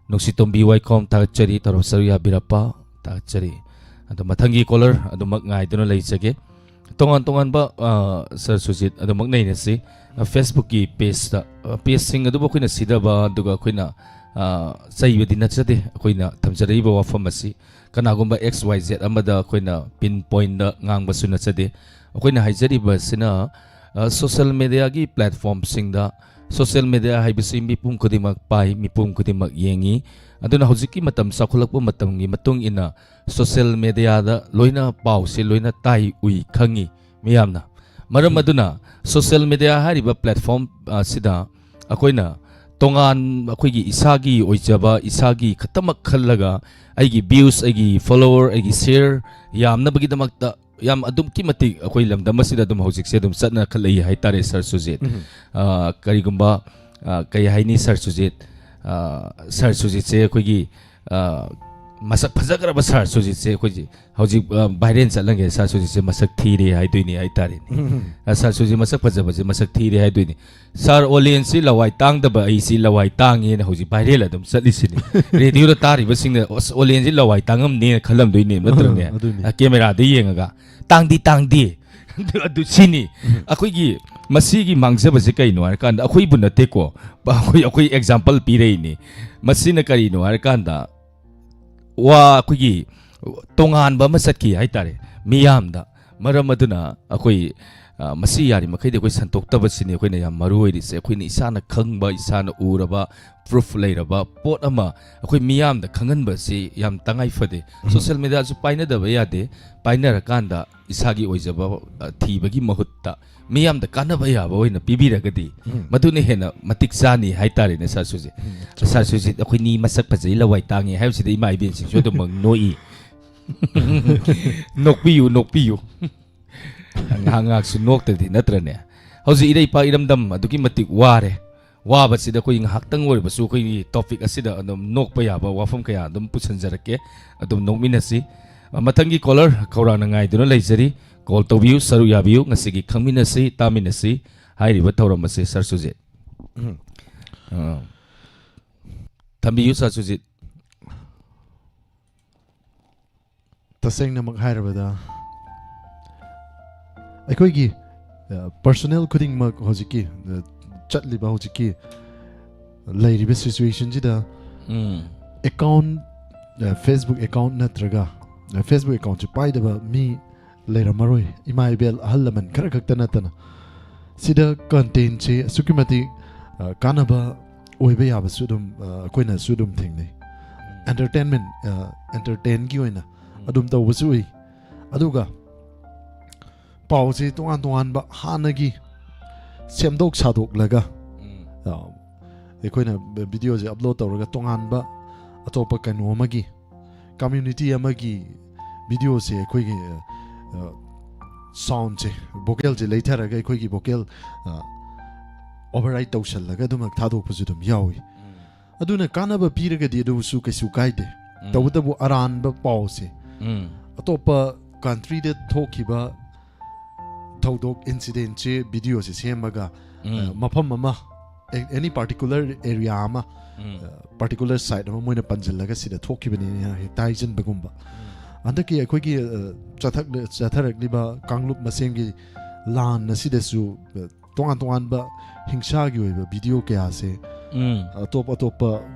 ꯅꯨꯡꯁꯤꯇꯣꯝꯕꯤ ꯋꯥꯏꯈꯣꯝ, ꯊꯥꯒꯠꯆꯔꯤ ꯊꯧꯔꯝ ꯁꯔꯨꯛ ꯌꯥꯕꯤꯔꯛꯄ꯫ ꯊꯥꯒꯠꯆꯔꯤ꯫ ꯑꯗꯣ ꯃꯊꯪꯒꯤ caller ꯑꯗꯨꯃꯛ ꯉꯥꯏꯗꯨꯅ ꯂꯩꯖꯒꯦ꯫ ꯇꯣꯉꯥꯟ ꯇꯣꯉꯥꯟꯕ, ꯑ, Sir ꯁꯨꯖꯤꯠ ꯑꯗꯨꯃꯛ ꯅꯩꯅꯁꯤ꯫ ꯐꯦꯁꯕꯨꯛꯀꯤ ꯄꯦꯖꯇ, ꯄꯦꯖꯁꯤꯡ ꯑꯗꯨꯕꯨ ꯑꯩꯈꯣꯏꯅ ꯁꯤꯊꯕ, ꯑꯗꯨꯒ ꯑꯩꯈꯣꯏꯅ, ꯑ, ꯆꯩꯕꯗꯤ ꯅꯠꯆꯗꯦ꯫ ꯑꯩꯈꯣꯏꯅ ꯊꯝꯖꯔꯛꯏꯕ ꯋꯥꯐꯝ ꯑꯁꯤ ꯀꯅꯥꯒꯨꯝꯕ X Y Z ꯑꯃꯗ ꯑꯩꯈꯣꯏꯅ ꯄꯤꯟ ꯄꯣꯏꯟꯗ ꯉꯥꯡꯕꯁꯨ ꯅꯠꯆꯗꯦ꯫ ꯑꯩꯈꯣꯏꯅ ꯍꯥꯏꯖꯔꯤꯕꯁꯤꯅ, ꯑ, ꯁꯣꯁꯦꯜ ꯃꯦꯗꯤꯌꯥꯒꯤ ꯄ꯭ꯂꯦꯠꯐꯣꯝꯁꯤꯡꯗ, ꯁꯣꯁꯦꯜ ꯃꯦꯗꯤꯌꯥ ꯍꯥꯏꯕꯁꯤ ꯃꯤꯄꯨꯝ ꯈꯨꯗꯤꯡꯃꯛ ꯄꯥꯏ, ꯃꯤꯄꯨꯝ ꯈꯨꯗꯤꯡꯃꯛ ꯌꯦꯡꯉꯤ꯫ ꯑꯗꯨꯅ ꯍꯧꯖꯤꯛꯀꯤ ꯃꯇꯝ ꯆꯥꯎꯈꯠꯂꯛꯄ ꯃꯇꯝꯒꯤ ꯃꯇꯨꯡ ꯏꯟꯅ ꯁꯣꯁꯦꯜ ꯃꯦꯗꯤꯌꯥꯗ ꯂꯣꯏꯅ ꯄꯥꯎꯁꯦ ꯂꯣꯏꯅ ꯇꯥꯏ, ꯎꯏ, ꯈꯪꯉꯤ ꯃꯤꯌꯥꯝꯅ꯫ ꯃꯔꯝ ꯎꯝ꯫ ꯑꯗꯨꯅ ꯁꯣꯁꯦꯜ ꯃꯦꯗꯤꯌꯥ ꯍꯥꯏꯔꯤꯕ ꯄ꯭ꯂꯦꯠꯐꯣꯝ ꯑꯁꯤꯗ ꯑꯩꯈꯣꯏꯅ ꯇꯣꯉꯥꯟ, ꯑꯩꯈꯣꯏꯒꯤ ꯏꯁꯥꯒꯤ ꯑꯣꯏꯖꯕ, ꯏꯁꯥꯒꯤ ꯈꯛꯇꯃꯛ ꯈꯜꯂꯒ ꯑꯩꯒꯤ ꯚ꯭ꯌꯨꯁ, ꯑꯩꯒꯤ ꯐꯣꯂꯣꯋꯔ, ꯑꯩꯒꯤ ꯁꯤꯌꯔ ꯌꯥꯝꯅꯕꯒꯤꯗꯃꯛꯇ ꯌꯥꯝ ꯑꯗꯨꯛꯀꯤ ꯃꯇꯤꯛ ꯑꯩꯈꯣꯏ ꯂꯝꯗꯝ ꯑꯁꯤꯗ ꯑꯗꯨꯝ ꯍꯧꯖꯤꯛꯁꯦ ꯑꯗꯨꯝ ꯆꯠꯅꯈꯠꯂꯛꯏ ꯍꯥꯏꯇꯥꯔꯦ, ꯁꯥꯔ ꯁꯨꯖꯤꯠ꯫ ꯎꯝ꯫ ꯑ, ꯀꯔꯤꯒꯨꯝꯕ, ꯑ, ꯀꯩ ꯍꯥꯏꯅꯤ, ꯁꯥꯔ ꯁꯨꯖꯤꯠ? ꯑ, ꯁꯥꯔ ꯁꯨꯖꯤꯠꯁꯦ ꯑꯩꯈꯣꯏꯒꯤ, ꯑ, ꯃꯁꯛ ꯐꯖꯈ꯭ꯔꯕ ꯁꯥꯔ ꯁꯨꯖꯤꯠꯁꯦ ꯑꯩꯈꯣꯏꯁꯦ ꯍꯧꯖꯤꯛ, ꯑ, ꯚꯥꯏꯔꯦꯜ ꯆꯠꯂꯟꯒꯦ, ꯁꯥꯔ ꯁꯨꯖꯤꯠꯁꯦ ꯃꯁꯛ ꯊꯤꯔꯦ ꯍꯥꯏꯗꯣꯏꯅꯦ ꯍꯥꯏꯇꯥꯔꯦꯅꯦ꯫ ꯎꯝ꯫ ꯑ, ꯁꯥꯔ ꯁꯨꯖꯤꯠ ꯃꯁꯛ ꯐꯖꯕꯁꯦ ꯃꯁꯛ ꯊꯤꯔꯦ ꯍꯥꯏꯗꯣꯏꯅꯦ꯫ ꯁꯥꯔ ꯑꯣꯂꯦꯟꯁꯤ ꯂꯋꯥꯏ ꯇꯥꯡꯗꯕ, ꯑꯩꯁꯤ ꯂꯋꯥꯏ ꯇꯥꯡꯉꯦꯅ ꯍꯧꯖꯤꯛ ꯚꯥꯏꯔꯦꯜ ꯑꯗꯨꯝ ꯆꯠꯂꯤꯁꯤꯅꯤ꯫ ꯔꯦꯗꯤꯑꯣꯗ ꯇꯥꯔꯤꯕꯁꯤꯡꯅ, "ꯑꯁ, ꯑꯣꯂꯦꯟꯁꯤ ꯂꯋꯥꯏ ꯇꯥꯡꯉꯝꯅꯦꯅ" ꯈꯜꯂꯝꯗꯣꯏꯅꯦ, ꯅꯠꯇ꯭ꯔꯅꯦ? ꯑ, ꯑꯗꯨꯅꯤ꯫ ꯑ, ꯀꯦꯃꯦꯔꯥꯗ ꯌꯦꯡꯉꯒ, "ꯇꯥꯡꯗꯤ ꯇꯥꯡꯗꯦ"꯫ ꯑꯗꯨ, ꯑꯗꯨ ꯁꯤꯅꯤ꯫ ꯎꯝ꯫ ꯑꯩꯈꯣꯏꯒꯤ ꯃꯁꯤꯒꯤ ꯃꯥꯡꯖꯕꯁꯦ ꯀꯩꯅꯣ ꯍꯥꯏꯔꯀꯥꯟꯗ, ꯑꯩꯈꯣꯏꯕꯨ ꯅꯠꯇꯦꯀꯣ, ꯑꯩꯈꯣꯏ, ꯑꯩꯈꯣꯏ ꯑꯦꯛꯖꯥꯝꯄꯜ ꯄꯤꯔꯛꯏꯅꯤ꯫ ꯃꯁꯤꯅ ꯀꯔꯤꯅꯣ ꯍꯥꯏꯔꯀꯥꯟꯗ, ꯋꯥ, ꯑꯩꯈꯣꯏꯒꯤ ꯇꯣꯉꯥꯟꯕ ꯑꯃ ꯆꯠꯈꯤ ꯍꯥꯏꯇꯥꯔꯦ ꯃꯤꯌꯥꯝꯗ꯫ ꯃꯔꯝ ꯑꯗꯨꯅ ꯑꯩꯈꯣꯏ, ꯑ, ꯃꯁꯤ ꯌꯥꯔꯤꯃꯈꯩꯗꯤ ꯑꯩꯈꯣꯏ ꯁꯟꯗꯣꯛꯇꯕꯁꯤꯅꯤ ꯑꯩꯈꯣꯏꯅ ꯌꯥꯝ ꯃꯔꯨ ꯑꯣꯏꯔꯤꯁꯦ꯫ ꯑꯩꯈꯣꯏꯅ ꯏꯁꯥꯅ ꯈꯪꯕ, ꯏꯁꯥꯅ ꯎꯔꯕ, ꯄ꯭ꯔꯨꯐ ꯂꯩꯔꯕ ꯄꯣꯠ ꯑꯃ ꯑꯩꯈꯣꯏ ꯃꯤꯌꯥꯝꯗ ꯈꯪꯍꯟꯕꯁꯤ ꯌꯥꯝ ꯇꯉꯥꯏ ꯐꯗꯦ꯫ ꯎꯝ꯫ ꯁꯣꯁꯦꯜ ꯃꯦꯗꯤꯌꯥꯁꯨ ꯄꯥꯏꯅꯗꯕ ꯌꯥꯗꯦ꯫ ꯄꯥꯏꯅꯔꯀꯥꯟꯗ ꯏꯁꯥꯒꯤ ꯑꯣꯏꯖꯕ, ꯑ, ꯊꯤꯕꯒꯤ ꯃꯍꯨꯠꯇ ꯃꯤꯌꯥꯝꯗ ꯀꯥꯟꯅꯕ ꯌꯥꯕ ꯑꯣꯏꯅ ꯄꯤꯕꯤꯔꯒꯗꯤ ꯎꯝ꯫ ꯃꯗꯨꯅ ꯍꯦꯟꯅ ꯃꯇꯤꯛ ꯆꯥꯅꯤ ꯍꯥꯏꯇꯥꯔꯦꯅꯦ, ꯁꯥꯔ ꯁꯨꯖꯤꯠ꯫ ꯎꯝ, ꯆꯨꯝꯃꯦ꯫ ꯁꯥꯔ ꯁꯨꯖꯤꯠ, ꯑꯩꯈꯣꯏꯅꯤ ꯃꯁꯛ ꯐꯖꯩ, ꯂꯋꯥꯏ ꯇꯥꯡꯉꯤ ꯍꯥꯏꯕꯁꯤꯗ ꯏꯃꯥ ꯏꯕꯦꯟꯁꯤꯡꯁꯨ ꯑꯗꯨꯝ ꯅꯣꯛꯏ꯫ ꯅꯣꯛꯄꯤꯌꯨ, ꯅꯣꯛꯄꯤꯌꯨ꯫ ꯉꯥꯏꯍꯥꯛ ꯉꯥꯏꯍꯥꯛꯁꯨ ꯅꯣꯛꯇ꯭ꯔꯗꯤ, ꯅꯠꯇ꯭ꯔꯅꯦ? ꯍꯧꯖꯤꯛ ꯏꯔꯩꯄꯥꯛ ꯏꯔꯝꯗꯝ ꯑꯗꯨꯛꯀꯤ ꯃꯇꯤꯛ ꯋꯥꯔꯦ꯫ ꯋꯥꯕꯁꯤꯗ ꯑꯩꯈꯣꯏ ꯉꯥꯏꯍꯥꯛꯇꯪ ꯑꯣꯏꯔꯕꯁꯨ ꯑꯩꯈꯣꯏꯒꯤ ꯇꯣꯄꯤꯛ ꯑꯁꯤꯗ ꯑꯗꯨꯝ ꯅꯣꯛꯄ ꯌꯥꯕ ꯋꯥꯐꯝ ꯀꯌꯥ ꯑꯗꯨꯝ ꯄꯨꯁꯤꯟꯖꯔꯛꯀꯦ꯫ ꯑꯗꯨꯝ ꯅꯣꯛꯃꯤꯟꯅꯁꯤ꯫ ꯑ, ꯃꯊꯪꯒꯤ ꯀꯣꯂꯔ ꯈꯧꯔꯥꯡꯅ ꯉꯥꯏꯗꯨꯅ ꯂꯩꯖꯔꯤ꯫ ꯀꯣꯜ ꯇꯧꯕꯤꯌꯨ, ꯁꯔꯨꯛ ꯌꯥꯕꯤꯌꯨ꯫ ꯉꯁꯤꯒꯤ ꯈꯪꯃꯤꯟꯅꯁꯤ, ꯇꯥꯃꯤꯟꯅꯁꯤ ꯍꯥꯏꯔꯤꯕ ꯊꯧꯔꯝ ꯑꯁꯤ, ꯁꯥꯔ ꯁꯨꯖꯤꯠ꯫ ꯎꯝ꯫ ꯑ, ꯊꯝꯕꯤꯌꯨ, ꯁꯥꯔ ꯁꯨꯖꯤꯠ꯫ ꯇꯁꯦꯡꯅꯃꯛ ꯍꯥꯏꯔꯕꯗ, ꯑꯩꯈꯣꯏꯒꯤ, ꯄꯔꯁꯣꯅꯦꯜ ꯈꯨꯗꯤꯡꯃꯛ ꯍꯧꯖꯤꯛꯀꯤ, ꯑ, ꯆꯠꯂꯤꯕ ꯍꯧꯖꯤꯛꯀꯤ ꯂꯩꯔꯤꯕ ꯁꯤꯆꯨꯋꯦꯁꯟꯁꯤꯗ ꯎꯝ ꯑꯦꯀꯥꯎꯟ, ꯑ, ꯐꯦꯁꯕꯨꯛ ꯑꯦꯀꯥꯎꯟ ꯅꯠꯇ꯭ꯔꯒ, ꯑ, ꯐꯦꯁꯕꯨꯛ ꯑꯦꯀꯥꯎꯟꯁꯦ ꯄꯥꯏꯗꯕ ꯃꯤ ꯂꯩꯔꯝꯃꯔꯣꯏ, ꯏꯃꯥ ꯏꯕꯦꯜ ꯑꯍꯜ ꯂꯃꯟ ꯈꯔ ꯈꯛꯇ ꯅꯠꯇꯅ꯫ ꯁꯤꯗ ꯀꯟꯇꯦꯟꯁꯦ ꯑꯁꯨꯛꯀꯤ ꯃꯇꯤꯛ, ꯑ, ꯀꯥꯟꯅꯕ ꯑꯣꯏꯕ ꯌꯥꯕꯁꯨ ꯑꯗꯨꯝ, ꯑ, ꯑꯩꯈꯣꯏꯅꯁꯨ ꯑꯗꯨꯝ ꯊꯦꯡꯅꯩ꯫ ꯑꯦꯟꯇꯔꯇꯦꯟꯃꯦꯟ, ꯑ, ꯑꯦꯟꯇꯔꯇꯦꯟꯒꯤ ꯑꯣꯏꯅ ꯑꯗꯨꯝ ꯇꯧꯕꯁꯨ ꯎꯏ꯫ ꯑꯗꯨꯒ ꯄꯥꯎꯁꯦ ꯇꯣꯉꯥꯟ ꯇꯣꯉꯥꯟꯕ ꯍꯥꯟꯅꯒꯤ ꯁꯦꯝꯗꯣꯛ ꯁꯥꯗꯣꯛꯂꯒ, ꯎꯝ ꯑ, ꯑꯩꯈꯣꯏꯅ ꯚꯤꯗꯤꯑꯣꯁꯦ ꯑꯞꯂꯣꯗ ꯇꯧꯔꯒ ꯇꯣꯉꯥꯟꯕ ꯑꯇꯣꯞꯄ ꯀꯩꯅꯣ ꯑꯃꯒꯤ, ꯀꯝꯃ꯭ꯌꯨꯅꯤꯇꯤ ꯑꯃꯒꯤ ꯚꯤꯗꯤꯑꯣꯁꯦ ꯑꯩꯈꯣꯏꯒꯤ, ꯑ, ꯁꯥꯎꯟꯁꯦ, ꯚꯣꯀꯦꯜꯁꯦ ꯂꯩꯊꯔꯒ ꯑꯩꯈꯣꯏꯒꯤ ꯚꯣꯀꯦꯜ, ꯑ, ꯑꯣꯚꯔꯔꯥꯏꯠ ꯇꯧꯁꯜꯂꯒ ꯑꯗꯨꯃꯛ ꯊꯥꯗꯣꯛꯄꯁꯨ ꯑꯗꯨꯝ ꯌꯥꯎꯏ꯫ ꯑꯗꯨꯅ ꯀꯥꯟꯅꯕ ꯄꯤꯔꯒꯗꯤ ꯑꯗꯨꯁꯨ ꯀꯩꯁꯨ ꯀꯥꯏꯗꯦ꯫ ꯎꯝ ꯇꯧꯕꯇꯕꯨ ꯑꯔꯥꯟꯕ ꯄꯥꯎꯁꯦ ꯎꯝ ꯑꯇꯣꯞꯄ ꯀꯟꯇ꯭ꯔꯤꯗ ꯊꯣꯛꯈꯤꯕ ꯊꯧꯗꯣꯛ, ꯏꯟꯁꯤꯗꯦꯟꯁꯦ ꯚꯤꯗꯤꯑꯣꯁꯦ ꯁꯦꯝꯃꯒ, ꯎꯝ ꯑ, ꯃꯐꯝ ꯑꯃ, ꯑꯦꯅꯤ ꯄꯥꯔꯇꯤꯀꯨꯂꯔ ꯑꯦꯔꯤꯌꯥ ꯑꯃ, ꯎꯝ ꯄꯥꯔꯇꯤꯀꯨꯂꯔ ꯁꯥꯏꯠ ꯑꯃ ꯃꯣꯏꯅ ꯄꯟꯁꯤꯜꯂꯒ ꯁꯤꯗ ꯊꯣꯛꯈꯤꯕꯅꯦꯅ ꯍꯦꯛꯇ ꯍꯥꯏꯖꯤꯟꯕꯒꯨꯝꯕ꯫ ꯍꯟꯗꯛꯀꯤ ꯑꯩꯈꯣꯏꯒꯤ, ꯑ, ꯆꯠꯊꯛ-, ꯆꯠꯊꯔꯛꯂꯤꯕ ꯀꯥꯡꯂꯨꯞ ꯃꯁꯦꯟꯒꯤ ꯂꯥꯟ ꯑꯁꯤꯗꯁꯨ, ꯑ, ꯇꯣꯉꯥꯟ ꯇꯣꯉꯥꯟꯕ ꯍꯤꯡꯁꯥꯒꯤ ꯑꯣꯏꯕ ꯚꯤꯗꯤꯑꯣ ꯀꯌꯥꯁꯦ ꯎꯝ ꯑꯇꯣꯞ ꯑꯇꯣꯞꯄ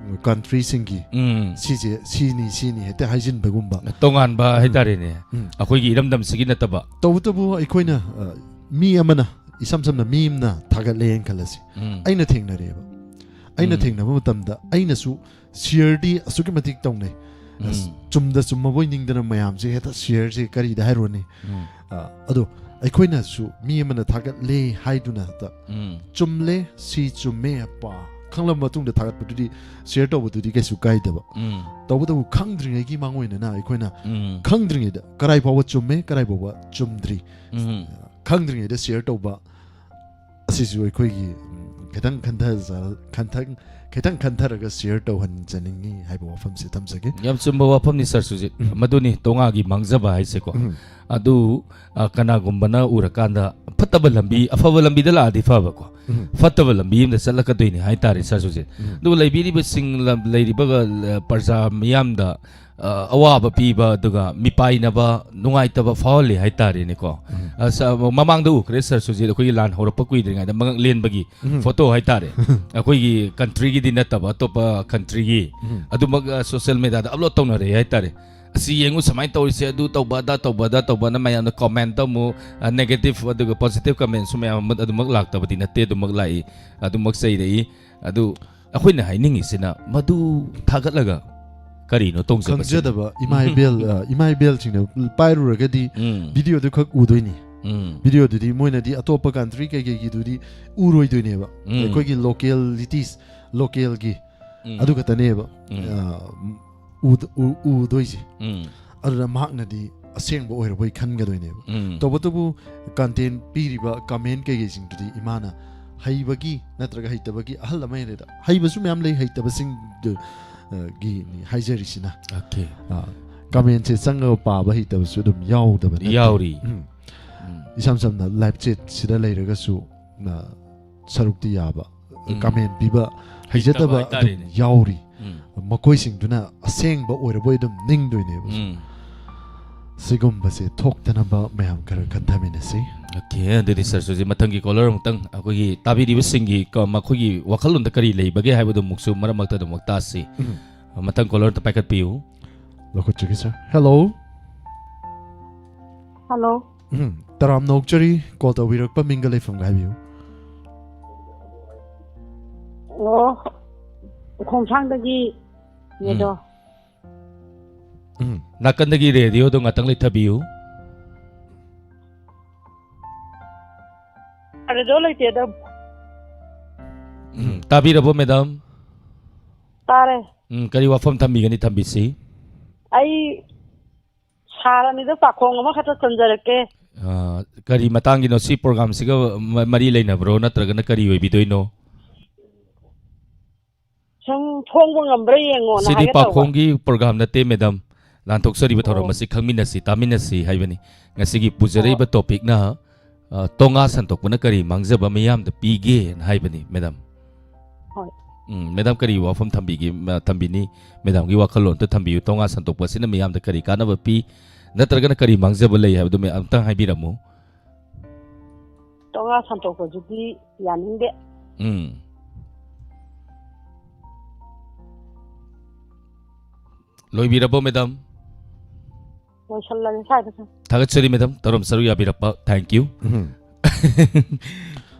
ꯀꯟꯇ꯭ꯔꯤꯁꯤꯡꯒꯤ ꯎꯝ ꯁꯤꯁꯦ ꯁꯤꯅꯤ ꯁꯤꯅꯤ ꯍꯦꯛꯇ ꯍꯥꯏꯖꯤꯟꯕꯒꯨꯝꯕ꯫ ꯇꯣꯉꯥꯟꯕ ꯍꯥꯏꯇꯥꯔꯦꯅꯦ꯫ ꯎꯝ꯫ ꯑꯩꯈꯣꯏꯒꯤ ꯏꯔꯝꯗꯝꯁꯤꯒꯤ ꯅꯠꯇꯕ꯫ ꯇꯧꯕꯇꯕꯨ ꯑꯩꯈꯣꯏꯅ, ꯑ, ꯃꯤ ꯑꯃꯅ, ꯏꯁꯝ ꯁꯝꯅ ꯃꯤ ꯑꯃꯅ ꯊꯥꯒꯠꯂꯦꯅ ꯈꯜꯂꯁꯤ꯫ ꯎꯝ ꯑꯩꯅ ꯊꯦꯡꯅꯔꯦꯕ꯫ ꯑꯩꯅ ꯎꯝ꯫ ꯊꯦꯡꯅꯕ ꯃꯇꯝꯗ ꯑꯩꯅꯁꯨ ꯁꯤꯌꯔꯗꯤ ꯑꯁꯨꯛꯀꯤ ꯃꯇꯤꯛ ꯇꯧꯅꯩ꯫ ꯑꯁ, ꯎꯝ꯫ ꯆꯨꯝꯗ ꯆꯨꯝꯃꯕꯣꯏ ꯅꯤꯡꯗꯅ ꯃꯌꯥꯝꯁꯦ ꯍꯦꯛꯇ ꯁꯤꯌꯔꯁꯦ ꯀꯔꯤꯗ ꯍꯥꯏꯔꯨꯔꯅꯤ? ꯎꯝ ꯑ, ꯑꯗꯣ ꯑꯩꯈꯣꯏꯅꯁꯨ ꯃꯤ ꯑꯃꯅ ꯊꯥꯒꯠꯂꯦ ꯍꯥꯏꯗꯨꯅ ꯍꯦꯛꯇ ꯎꯝ ꯆꯨꯝꯂꯦ, ꯁꯤ ꯆꯨꯝꯃꯦ, ꯄꯥ ꯈꯪꯂꯕ ꯃꯇꯨꯡꯗ ꯊꯥꯒꯠꯄꯗꯨꯗꯤ, ꯁꯤꯌꯔ ꯇꯧꯕꯗꯨꯗꯤ ꯀꯩꯁꯨ ꯀꯥꯏꯗꯕ꯫ ꯎꯝ ꯇꯧꯕꯇꯕꯨ ꯈꯪꯗ꯭ꯔꯤꯉꯩꯒꯤ ꯃꯥꯡꯑꯣꯏꯅꯅ ꯑꯩꯈꯣꯏꯅ ꯎꯝ ꯈꯪꯗ꯭ꯔꯤꯉꯩꯗ ꯀꯔꯥꯏ ꯐꯥꯎꯕ ꯆꯨꯝꯃꯦ, ꯀꯔꯥꯏ ꯐꯥꯎꯕ ꯆꯨꯝꯗ꯭ꯔꯤ, ꯎꯝ ꯈꯪꯗ꯭ꯔꯤꯉꯩꯗ ꯁꯤꯌꯔ ꯇꯧꯕ ꯑꯁꯤꯁꯨ ꯑꯩꯈꯣꯏꯒꯤ, ꯎꯝ, ꯈꯤꯇꯪ ꯈꯟꯊꯖ-, ꯈꯟꯊ-, ꯈꯤꯇꯪ ꯈꯟꯊꯔꯒ ꯁꯤꯌꯔ ꯇꯧꯍꯟꯖꯅꯤꯡꯉꯤ ꯍꯥꯏꯕ ꯋꯥꯐꯝꯁꯦ ꯊꯝꯖꯒꯦ꯫ ꯌꯥꯝ ꯆꯨꯝꯕ ꯋꯥꯐꯝꯅꯤ, ꯁꯥꯔ ꯁꯨꯖꯤꯠ꯫ ꯎꯝ꯫ ꯃꯗꯨꯅꯤ ꯇꯣꯉꯥꯒꯤ ꯃꯥꯡꯖꯕ ꯍꯥꯏꯁꯦꯀꯣ꯫ ꯎꯝ꯫ ꯑꯗꯨ, ꯑ, ꯀꯅꯥꯒꯨꯝꯕꯅ ꯎꯔꯀꯥꯟꯗ ꯐꯠꯇꯕ ꯂꯝꯕꯤ, ꯑꯐꯕ ꯂꯝꯕꯤꯗ ꯂꯥꯛꯑꯗꯤ ꯐꯕꯀꯣ, ꯎꯝ. ꯐꯠꯇꯕ ꯂꯝꯕꯤ ꯑꯃꯗ ꯆꯠꯂꯛꯀꯗꯣꯏꯅꯤ ꯍꯥꯏꯇꯥꯔꯦ, ꯁꯥꯔ ꯁꯨꯖꯤꯠ꯫ ꯎꯝ. ꯑꯗꯨꯒ ꯂꯩꯕꯤꯔꯤꯕꯁꯤꯡ, ꯂꯝ-, ꯂꯩꯔꯤꯕꯒ, ꯑ, ꯄ꯭ꯔꯖꯥ ꯃꯤꯌꯥꯝꯗ, ꯑ, ꯑꯋꯥꯕ ꯄꯤꯕ, ꯑꯗꯨꯒ ꯃꯤꯄꯥꯏꯅꯕ, ꯅꯨꯡꯉꯥꯏꯇꯕ ꯐꯥꯎꯍꯜꯂꯤ ꯍꯥꯏꯇꯥꯔꯦꯅꯦꯀꯣ꯫ ꯎꯝ. ꯑ, ꯁ-, ꯃꯃꯥꯡꯗ ꯎꯈ꯭ꯔꯦ, ꯁꯥꯔ ꯁꯨꯖꯤꯠ, ꯑꯩꯈꯣꯏꯒꯤ ꯂꯥꯟ ꯍꯧꯔꯛꯄ ꯀꯨꯏꯗ꯭ꯔꯤꯉꯩꯗ ꯃꯉꯛ ꯂꯦꯟꯕꯒꯤ ꯎꯝ. ꯐꯣꯇꯣ ꯍꯥꯏꯇꯥꯔꯦ꯫ ꯑꯩꯈꯣꯏꯒꯤ ꯀꯟꯇ꯭ꯔꯤꯒꯤꯗꯤ ꯅꯠꯇꯕ, ꯑꯇꯣꯞꯄ ꯀꯟꯇ꯭ꯔꯤꯒꯤ꯫ ꯎꯝ. ꯑꯗꯨꯃꯛ, ꯑ, ꯁꯣꯁꯤꯌꯦꯜ ꯃꯦꯗꯤꯌꯥꯗ ꯑꯞꯂꯣꯗ ꯇꯧꯅꯔꯛꯑꯦ ꯍꯥꯏꯇꯥꯔꯦ꯫ "ꯑꯁꯤ ꯌꯦꯡꯉꯨ, ꯁꯨꯃꯥꯏꯅ ꯇꯧꯔꯤꯁꯦ, ꯑꯗꯨ ꯇꯧꯕ, ꯑꯗꯥ ꯇꯧꯕ", ꯑꯗꯥ ꯇꯧꯕꯅ ꯃꯌꯥꯝꯅ ꯀꯣꯃꯦꯟ ꯑꯃꯨꯛ, ꯑ, ꯅꯦꯒꯦꯇꯤꯚ ꯑꯗꯨꯒ ꯄꯣꯖꯤꯇꯤꯚ ꯀꯃꯦꯟꯁꯨ ꯃꯌꯥꯝ ꯑꯃ ꯑꯗꯨꯃꯛ ꯂꯥꯛꯇꯕꯗꯤ ꯅꯠꯇꯦ, ꯑꯗꯨꯃꯛ ꯂꯥꯛꯏ, ꯑꯗꯨꯃꯛ ꯆꯩꯔꯛꯏ꯫ ꯑꯗꯨ ꯑꯩꯈꯣꯏꯅ ꯍꯥꯏꯅꯤꯡꯉꯤꯁꯤꯅ, ꯃꯗꯨ ꯊꯥꯒꯠꯂꯒ ꯀꯔꯤꯅꯣ ꯇꯣꯡꯖꯕꯁꯤ? ꯈꯪꯖꯗꯕ ꯏꯃꯥ ꯏꯕꯦꯜ, ꯑ, ꯏꯃꯥ ꯏꯕꯦꯜꯁꯤꯡꯅ ꯄꯥꯏꯔꯨꯔꯒꯗꯤ ꯎꯝ. ꯚꯤꯗꯤꯑꯣꯗꯨ ꯈꯛ ꯎꯗꯣꯏꯅꯤ꯫ ꯎꯝ. ꯚꯤꯗꯤꯑꯣꯗꯨꯗꯤ ꯃꯣꯏꯅꯗꯤ ꯑꯇꯣꯞꯄ ꯀꯟꯇ꯭ꯔꯤ ꯀꯩꯀꯩꯒꯤꯗꯨꯗꯤ ꯎꯔꯣꯏꯗꯣꯏꯅꯦꯕ꯫ ꯎꯝ. ꯑꯩꯈꯣꯏꯒꯤ ꯂꯣꯀꯦꯂꯤꯇꯤꯁ, ꯂꯣꯀꯦꯜꯒꯤ ꯎꯝ. ꯑꯗꯨ ꯈꯛꯇꯅꯦꯕ, ꯎꯝ. ꯑ, ꯎꯗ-, ꯎ-, ꯎꯗꯣꯏꯁꯦ꯫ ꯎꯝ. ꯑꯗꯨꯅ ꯃꯍꯥꯛꯅꯗꯤ ꯑꯁꯦꯡꯕ ꯑꯣꯏꯔꯕꯣꯏ ꯈꯟꯒꯗꯣꯏꯅꯦꯕ꯫ ꯎꯝ. ꯇꯧꯕꯇꯕꯨ ꯀꯟꯇꯦꯟ ꯄꯤꯔꯤꯕ ꯀꯃꯦꯟ ꯀꯩꯀꯩꯁꯤꯡꯗꯨꯗꯤ ꯏꯃꯥꯅ ꯍꯩꯕꯒꯤ ꯅꯠꯇ꯭ꯔꯒ ꯍꯩꯇꯕꯒꯤ, ꯑꯍꯜ ꯑꯃ ꯂꯩꯔꯦꯗ, ꯍꯩꯕꯁꯨ ꯃꯌꯥꯝ ꯂꯩ, ꯍꯩꯇꯕꯁꯤꯡꯗꯨ, ꯑ, ꯒꯤꯅꯤ ꯍꯥꯏꯖꯔꯤꯁꯤꯅ꯫ ꯑꯣꯀꯦ. ꯑ, ꯀꯃꯦꯟꯁꯦ ꯆꯪꯉꯒ ꯄꯥꯕ ꯍꯩꯇꯕꯁꯨ ꯑꯗꯨꯝ ꯌꯥꯎꯗꯕ ꯅꯠꯇꯦ꯫ ꯌꯥꯎꯔꯤ. ꯎꯝ. ꯎꯝ. ꯏꯁꯝ ꯁꯝꯅ ꯂꯥꯏꯚ ꯆꯦꯠꯁꯤꯗ ꯂꯩꯔꯒꯁꯨ, ꯑ, ꯁꯔꯨꯛꯇꯤ ꯌꯥꯕ, ꯎꯝ. ꯀꯃꯦꯟ ꯄꯤꯕ ꯍꯩꯇꯕ ꯍꯩꯖꯗꯕ ꯍꯥꯏꯇꯥꯔꯦꯅꯦ. ꯑꯗꯨꯝ ꯌꯥꯎꯔꯤ꯫ ꯎꯝ. ꯃꯈꯣꯏꯁꯤꯡꯗꯨꯅ ꯑꯁꯦꯡꯕ ꯑꯣꯏꯔꯕꯣꯏ ꯑꯗꯨꯝ ꯅꯤꯡꯗꯣꯏꯅꯦꯕ꯫ ꯎꯝ. ꯁꯤꯒꯨꯝꯕꯁꯦ ꯊꯣꯛꯇꯅꯕ ꯃꯌꯥꯝ ꯈꯔ ꯈꯟꯊꯃꯤꯟꯅꯁꯤ꯫ ꯑꯣꯀꯦ, ꯑꯗꯨꯗꯤ ꯁꯥꯔ ꯁꯨꯖꯤꯠ, ꯃꯊꯪꯒꯤ ꯀꯣꯂꯔ ꯑꯃꯨꯛꯇꯪ ꯑꯩꯈꯣꯏꯒꯤ ꯇꯥꯕꯤꯔꯤꯕꯁꯤꯡꯒꯤ ꯀ-, ꯃꯈꯣꯏꯒꯤ ꯋꯥꯈꯜꯂꯣꯟꯗ ꯀꯔꯤ ꯂꯩꯕꯒꯦ ꯍꯥꯏꯕꯗꯨ ꯑꯃꯨꯛꯁꯨ ꯃꯔꯛ ꯃꯔꯛꯇ ꯑꯗꯨꯃꯛ ꯇꯥꯁꯤ꯫ ꯎꯝ. ꯃꯊꯪ ꯀꯣꯂꯔ ꯑꯝꯇ ꯄꯥꯏꯈꯠꯄꯤꯌꯨ꯫ ꯂꯧꯈꯠꯆꯒꯦ ꯁꯥꯔ꯫ ꯍꯦꯜꯂꯣ꯫ ꯍꯜꯂꯣ꯫ ꯎꯝ, ꯇꯔꯥꯝꯅ ꯑꯣꯛꯆꯔꯤ, ꯀꯣꯜ ꯇꯧꯕꯤꯔꯛꯄ ꯃꯤꯡꯒ ꯂꯩꯐꯝꯒ ꯍꯥꯏꯕꯤꯌꯨ꯫ ꯑꯣ, ꯈꯣꯡꯁꯥꯡꯗꯒꯤ ꯃꯦꯗꯣ꯫ ꯎꯝ. ꯅꯥꯀꯟꯗꯒꯤ ꯔꯦꯗꯤꯑꯣꯗꯣ ꯉꯥꯛꯇꯪ ꯂꯩꯊꯕꯤꯌꯨ꯫ ꯔꯦꯗꯤꯑꯣ ꯂꯩꯇꯦꯗ꯫ ꯎꯝ, ꯇꯥꯕꯤꯔꯕꯣ, ꯃꯦꯗꯥꯝ? ꯇꯥꯔꯦ꯫ ꯎꯝ, ꯀꯔꯤ ꯋꯥꯐꯝ ꯊꯝꯕꯤꯒꯅꯤ? ꯊꯝꯕꯤꯁꯤ꯫ ꯑꯩ ꯁꯥꯔꯅꯤꯗ, ꯄꯥꯈꯣꯡ ꯑꯃꯈꯛꯇ ꯆꯟꯖꯔꯛꯀꯦ꯫ ꯑ, ꯀꯔꯤ ꯃꯇꯥꯡꯒꯤꯅꯣ? ꯁꯤ ꯄ꯭ꯔꯣꯒ꯭ꯔꯥꯝꯁꯤꯒ ꯃ-, ꯃꯔꯤ ꯂꯩꯅꯕ꯭ꯔꯣ, ꯅꯠꯇ꯭ꯔꯒꯅ ꯀꯔꯤ ꯑꯣꯏꯕꯤꯗꯣꯏꯅꯣ? ꯁꯨꯝ ꯐꯣꯡꯕ ꯉꯝꯕ꯭ꯔꯥ ꯌꯦꯡꯉꯣꯅ ꯁꯤꯗꯤ ꯍꯥꯏꯒꯦ ꯇꯧꯕ꯫ ꯄꯥꯈꯣꯡꯒꯤ ꯄ꯭ꯔꯣꯒ꯭ꯔꯥꯝ ꯅꯠꯇꯦ, ꯃꯦꯗꯥꯝ꯫ ꯂꯥꯟꯊꯣꯛꯆꯔꯤꯕ ꯊꯧꯔꯝ ꯑꯣ꯫ ꯑꯁꯤ ꯈꯪꯃꯤꯟꯅꯁꯤ, ꯇꯥꯃꯤꯟꯅꯁꯤ ꯍꯥꯏꯕꯅꯤ꯫ ꯉꯁꯤꯒꯤ ꯄꯨꯖꯔꯛꯏꯕ ꯇꯣꯄꯤꯛꯅ ꯑ, ꯇꯣꯉꯥ ꯁꯟꯗꯣꯛꯄꯅ ꯀꯔꯤ ꯃꯥꯡꯖꯕ ꯃꯤꯌꯥꯝꯗ ꯄꯤꯒꯦꯅ ꯍꯥꯏꯕꯅꯤ, ꯃꯦꯗꯥꯝ꯫ ꯍꯣꯏ꯫ ꯎꯝ, ꯃꯦꯗꯥꯝ ꯀꯔꯤ ꯋꯥꯐꯝ ꯊꯝꯕꯤꯒꯦ? ꯃ-, ꯊꯝꯕꯤꯅꯤ? ꯃꯦꯗꯥꯝꯒꯤ ꯋꯥꯈꯜꯂꯣꯟ ꯑꯝꯇ ꯊꯝꯕꯤꯌꯨ꯫ ꯇꯣꯉꯥ ꯁꯟꯗꯣꯛꯄ ꯑꯁꯤꯅ ꯃꯤꯌꯥꯝꯗ ꯀꯔꯤ ꯀꯥꯟꯅꯕ ꯄꯤ? ꯅꯠꯇ꯭ꯔꯒꯅ ꯀꯔꯤ ꯃꯥꯡꯖꯕ ꯂꯩ ꯍꯥꯏꯕꯗꯨ ꯃꯦ-, ꯑꯝꯇꯪ ꯍꯥꯏꯕꯤꯔꯝꯃꯨ꯫ ꯇꯣꯉꯥ ꯁꯟꯗꯣꯛꯄꯁꯤꯗꯤ ꯌꯥꯅꯤꯡꯗꯦ꯫ ꯎꯝ꯫ ꯂꯣꯏꯕꯤꯔꯕꯣ, ꯃꯦꯗꯥꯝ? ꯂꯣꯏꯁꯜꯂꯒꯦ ꯁ꯭ꯋꯥꯏꯗ ꯁꯨꯝ꯫ ꯊꯥꯒꯠꯆꯔꯤ, ꯃꯦꯗꯥꯝ, ꯊꯧꯔꯝ ꯁꯔꯨꯛ ꯌꯥꯕꯤꯔꯛꯄ꯫ Thank you꯫ ꯎꯝ꯫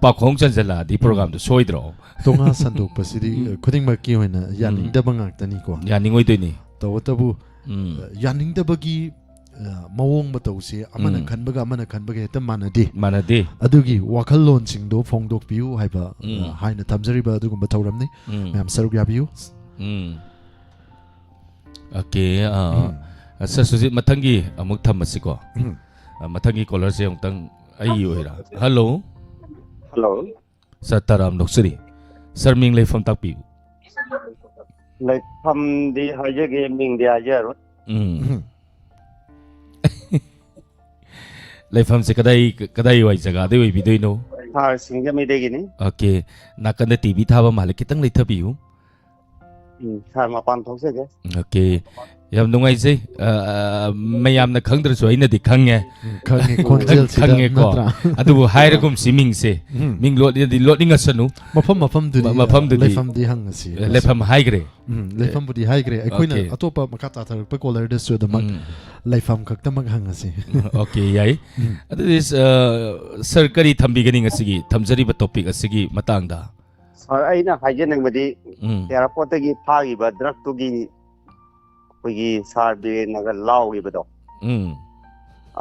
ꯄꯥꯎꯈꯣꯡ ꯆꯟꯁꯤꯜꯂꯛꯑꯗꯤ ꯄ꯭ꯔꯣꯒꯥꯝꯗꯣ ꯁꯣꯏꯗ꯭ꯔꯣ? ꯇꯣꯉꯥ ꯁꯟꯗꯣꯛꯄꯁꯤꯗꯤ, ꯎꯝ꯫ ꯈꯨꯗꯤꯡꯃꯛꯀꯤ ꯑꯣꯏꯅ ꯎꯝ꯫ ꯌꯥꯅꯤꯡꯗꯕ ꯉꯥꯛꯇꯅꯤꯀꯣ꯫ ꯌꯥꯅꯤꯡꯉꯣꯏꯗꯣꯏꯅꯤ꯫ ꯇꯧꯕꯇꯕꯨ, ꯎꯝ꯫ ꯌꯥꯅꯤꯡꯗꯕꯒꯤ, ꯑ, ꯃꯑꯣꯡ ꯃꯇꯧꯁꯦ ꯑꯃꯅ ꯎꯝ꯫ ꯈꯟꯕꯒ ꯑꯃꯅ ꯈꯟꯕꯒ ꯍꯦꯛꯇ ꯃꯥꯟꯅꯗꯦ꯫ ꯃꯥꯟꯅꯗꯦ꯫ ꯑꯗꯨꯒꯤ ꯋꯥꯈꯜꯂꯣꯟꯁꯤꯡꯗꯣ ꯐꯣꯡꯗꯣꯛꯄꯤꯌꯨ ꯍꯥꯏꯕ, ꯎꯝ꯫ ꯑ, ꯍꯥꯏꯅ ꯊꯝꯖꯔꯤꯕ ꯑꯗꯨꯒꯨꯝꯕ ꯊꯧꯔꯝꯅꯤ꯫ ꯎꯝ꯫ ꯃꯌꯥꯝ ꯁꯔꯨꯛ ꯌꯥꯕꯤꯌꯨ꯫ ꯎꯝ꯫ ꯑꯣꯀꯦ, ꯑ, ꯎꯝ꯫ ꯑ, ꯁꯥꯔ ꯁꯨꯖꯤꯠ, ꯃꯊꯪꯒꯤ ꯑꯃꯨꯛ ꯊꯝꯃꯁꯤꯀꯣ꯫ ꯎꯝ꯫ ꯑ, ꯃꯊꯪꯒꯤ ꯀꯣꯂꯔꯁꯦ ꯑꯃꯨꯛꯇꯪ ꯑꯩꯒꯤ ꯑꯣꯏꯔꯥ? ꯍꯜꯂꯣ꯫ ꯍꯜꯂꯣ꯫ ꯁꯥꯔ, ꯇꯔꯥꯝ ꯅꯣꯛꯆꯔꯤ꯫ ꯁꯥꯔ, ꯃꯤꯡ ꯂꯩꯐꯝ ꯇꯥꯛꯄꯤꯌꯨ꯫ ꯂꯩꯐꯝꯗꯤ ꯍꯥꯏꯖꯒꯦ, ꯃꯤꯡꯗꯤ ꯍꯥꯏꯖꯔꯣꯏ꯫ ꯎꯝ꯫ ꯎꯝ꯫ ꯂꯩꯐꯝꯁꯦ ꯀꯗꯥꯏ, ꯀꯗꯥꯏ ꯋꯥꯏ ꯖꯒꯥꯗꯩ ꯑꯣꯏꯕꯤꯗꯣꯏꯅꯣ? ꯁꯥꯔ, ꯁꯤꯡꯖꯃꯩꯗꯒꯤꯅꯤ꯫ ꯑꯣꯀꯦ꯫ ꯅꯥꯀꯟꯗ ꯇꯤ ꯚꯤ ꯊꯥꯕ ꯃꯥꯜꯂꯦ, ꯈꯤꯇꯪ ꯂꯩꯊꯕꯤꯌꯨ꯫ ꯎꯝ, ꯁꯥꯔ, ꯃꯄꯥꯟ ꯊꯣꯛꯆꯒꯦ꯫ ꯑꯣꯀꯦ꯫ ꯌꯥꯝ ꯅꯨꯡꯉꯥꯏꯖꯩ꯫ ꯑ, ꯑ, ꯃꯌꯥꯝꯅ ꯈꯪꯗ꯭ꯔꯁꯨ ꯑꯩꯅꯗꯤ ꯈꯪꯉꯦ꯫ ꯎꯝ, ꯈꯪꯉꯦ, ꯈꯣꯟꯖꯦꯜꯁꯤꯗ ꯈꯪꯉꯦꯀꯣ꯫ ꯅꯠꯇ꯭ꯔꯥ? ꯑꯗꯨꯕꯨ ꯍꯥꯏꯔꯒꯨꯝꯁꯤ ꯃꯤꯡꯁꯦ꯫ ꯎꯝ꯫ ꯃꯤꯡ ꯂꯣꯠꯂꯗꯤ ꯂꯣꯠꯅꯤꯡꯉꯁꯅꯨ꯫ ꯃꯐꯝ, ꯃꯐꯝꯗꯨꯗꯤ, ꯃ-, ꯃꯐꯝꯗꯨꯗꯤ, ꯂꯩꯐꯝꯗꯤ ꯍꯪꯉꯁꯤ꯫ ꯑ, ꯂꯩꯐꯝ ꯍꯥꯏꯈ꯭ꯔꯦ꯫ ꯎꯝ, ꯂꯩꯐꯝꯕꯨꯗꯤ ꯍꯥꯏꯈ꯭ꯔꯦ꯫ ꯑꯩꯈꯣꯏꯅ ꯑꯣꯀꯦ꯫ ꯑꯇꯣꯞꯄ ꯃꯈꯥ ꯇꯥꯊꯔꯛꯄ ꯀꯣꯂꯔꯗꯁꯨ ꯑꯗꯨꯃꯛ ꯎꯝ꯫ ꯂꯩꯐꯝ ꯈꯛꯇꯃꯛ ꯍꯪꯉꯁꯤ꯫ ꯑꯣꯀꯦ, ꯌꯥꯏ꯫ ꯎꯝ꯫ ꯑꯗꯨꯗꯤ, ꯑ, ꯁꯥꯔ, ꯀꯔꯤ ꯊꯝꯕꯤꯒꯅꯤ ꯉꯁꯤꯒꯤ, ꯊꯝꯖꯔꯤꯕ ꯇꯣꯄꯤꯛ ꯑꯁꯤꯒꯤ ꯃꯇꯥꯡꯗ? ꯁꯥꯔ, ꯑꯩꯅ ꯍꯥꯏꯖꯅꯤꯡꯕꯗꯤ, ꯎꯝ꯫ ꯑꯦꯌꯥꯔꯄꯣꯔꯠꯇꯒꯤ ꯐꯥꯈꯤꯕ ꯗ꯭ꯔꯒꯇꯨꯒꯤ ꯑꯩꯈꯣꯏꯒꯤ ꯁꯥꯔ ꯕꯤꯔꯦꯟꯅꯒ ꯂꯥꯎꯈꯤꯕꯗꯣ, ꯎꯝ꯫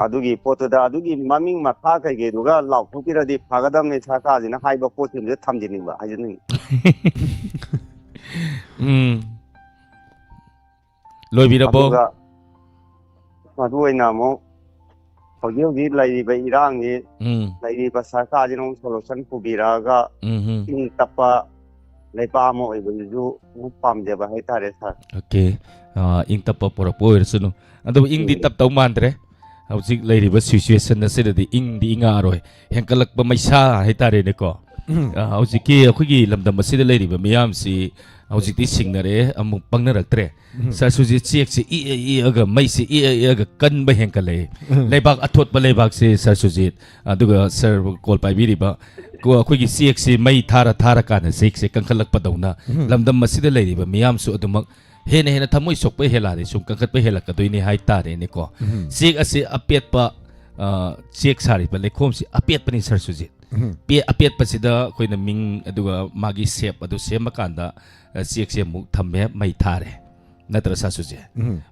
ꯑꯗꯨꯒꯤ ꯄꯣꯠꯇꯨꯗ, ꯑꯗꯨꯒꯤ ꯃꯃꯤꯡ ꯃꯊꯥ ꯀꯩꯀꯩꯗꯨꯒ ꯂꯥꯎꯊꯣꯛꯄꯤꯔꯗꯤ ꯐꯒꯗꯕꯅꯤ, ꯁꯔꯀꯥꯔꯁꯤꯅ ꯍꯥꯏꯕ ꯄꯣꯠꯁꯤꯡꯗꯨ ꯊꯝꯖꯅꯤꯡꯕ, ꯍꯥꯏꯖꯅꯤꯡꯉꯤ꯫ ꯎꯝ꯫ ꯂꯣꯏꯕꯤꯔꯕꯣ? ꯑꯗꯨꯒ ꯃꯔꯨ ꯑꯣꯏꯅ ꯑꯃꯨꯛ ꯍꯧꯖꯤꯛ ꯍꯧꯖꯤꯛ ꯂꯩꯔꯤꯕ ꯏꯔꯥꯡꯁꯤ, ꯎꯝ꯫ ꯂꯩꯔꯤꯕ ꯁꯔꯀꯥꯔꯁꯤꯅ ꯑꯃꯨꯛ solution ꯄꯨꯕꯤꯔꯛꯑꯒ ꯎꯝ ꯍꯝ꯫ ꯏꯪ ꯇꯞꯄ ꯂꯩꯕꯥꯛ ꯑꯃ ꯑꯣꯏꯕꯁꯤꯁꯨ ꯑꯃꯨꯛ ꯄꯥꯝꯖꯕ ꯍꯥꯏꯇꯥꯔꯦ, ꯁꯥꯔ꯫ ꯑꯣꯀꯦ꯫ ꯑꯥ, ꯏꯪ ꯇꯞꯄ ꯄꯨꯔꯛꯄ ꯑꯣꯏꯔꯁꯅꯨ꯫ ꯑꯗꯨꯕꯨ ꯏꯪꯗꯤ ꯎꯝ꯫ ꯇꯞꯇꯧ ꯃꯥꯟꯗ꯭ꯔꯦ꯫ ꯍꯧꯖꯤꯛ ꯂꯩꯔꯤꯕ situation ꯑꯁꯤꯗꯗꯤ ꯏꯪꯗꯤ ꯏꯪꯉꯛꯑꯔꯣꯏ, ꯍꯦꯟꯀꯠꯂꯛꯄ ꯃꯩꯁꯥ ꯍꯥꯏꯇꯥꯔꯦꯅꯦꯀꯣ꯫ ꯑ, ꯍꯧꯖꯤꯛꯀꯤ ꯑꯩꯈꯣꯏꯒꯤ ꯂꯝꯗꯝ ꯑꯁꯤꯗ ꯂꯩꯔꯤꯕ ꯃꯤꯌꯥꯝꯁꯤ ꯍꯧꯖꯤꯛꯇꯤ ꯁꯤꯡꯅꯔꯛꯑꯦ, ꯑꯃꯨꯛ ꯄꯪꯅꯔꯛꯇ꯭ꯔꯦ꯫ ꯁꯥꯔ ꯁꯨꯖꯤꯠ, ꯆꯦꯛꯁꯦ ꯏꯛꯑ ꯏꯛꯑꯒ ꯃꯩꯁꯦ ꯏꯛꯑ ꯏꯛꯑꯒ ꯀꯟꯕ ꯍꯦꯟꯀꯠꯂꯛꯑꯦ꯫ ꯂꯩꯕꯥꯛ ꯑꯊꯣꯠꯄ ꯂꯩꯕꯥꯛꯁꯦ, ꯁꯥꯔ ꯁꯨꯖꯤꯠ, ꯑꯗꯨꯒ ꯁꯥꯔ ꯀꯣꯜ ꯄꯥꯏꯕꯤꯔꯤꯕ, ꯀꯣ-, ꯑꯩꯈꯣꯏꯒꯤ ꯆꯦꯛꯁꯦ ꯃꯩ ꯊꯥꯔ ꯊꯥꯔ ꯀꯥꯟꯗ ꯆꯦꯛꯁꯦ ꯀꯟꯈꯠꯂꯛꯄꯗꯧꯅ ꯂꯝꯗꯝ ꯑꯁꯤꯗ ꯂꯩꯔꯤꯕ ꯃꯤꯌꯥꯝꯁꯨ ꯑꯗꯨꯃꯛ ꯍꯦꯟꯅ ꯍꯦꯟꯅ ꯊꯃꯣꯏ ꯁꯣꯛꯄ ꯍꯦꯜꯂꯛꯑꯗꯤ ꯁꯨꯝ ꯀꯟꯈꯠꯄ ꯍꯦꯜꯂꯛꯀꯗꯣꯏꯅꯤ ꯍꯥꯏꯇꯥꯔꯦꯅꯦꯀꯣ꯫ ꯆꯦꯛ ꯑꯁꯤ ꯑꯄꯦꯠꯄ, ꯑ, ꯆꯦꯛ ꯁꯥꯔꯤꯕ ꯂꯩꯈꯣꯝꯁꯤ ꯑꯄꯦꯠꯄꯅꯤ, ꯁꯥꯔ ꯁꯨꯖꯤꯠ꯫ ꯄꯦ-, ꯑꯄꯦꯠꯄꯁꯤꯗ ꯑꯩꯈꯣꯏꯅ ꯃꯤꯡ ꯑꯗꯨꯒ ꯃꯥꯒꯤ shape ꯑꯗꯨ ꯁꯦꯝꯃꯀꯥꯟꯗ, ꯑ, ꯆꯦꯛꯁꯦ ꯑꯃꯨꯛ ꯊꯝꯃꯦ, ꯃꯩ ꯊꯥꯔꯦ, ꯅꯠꯇ꯭ꯔ, ꯁꯥꯔ ꯁꯨꯖꯤꯠ?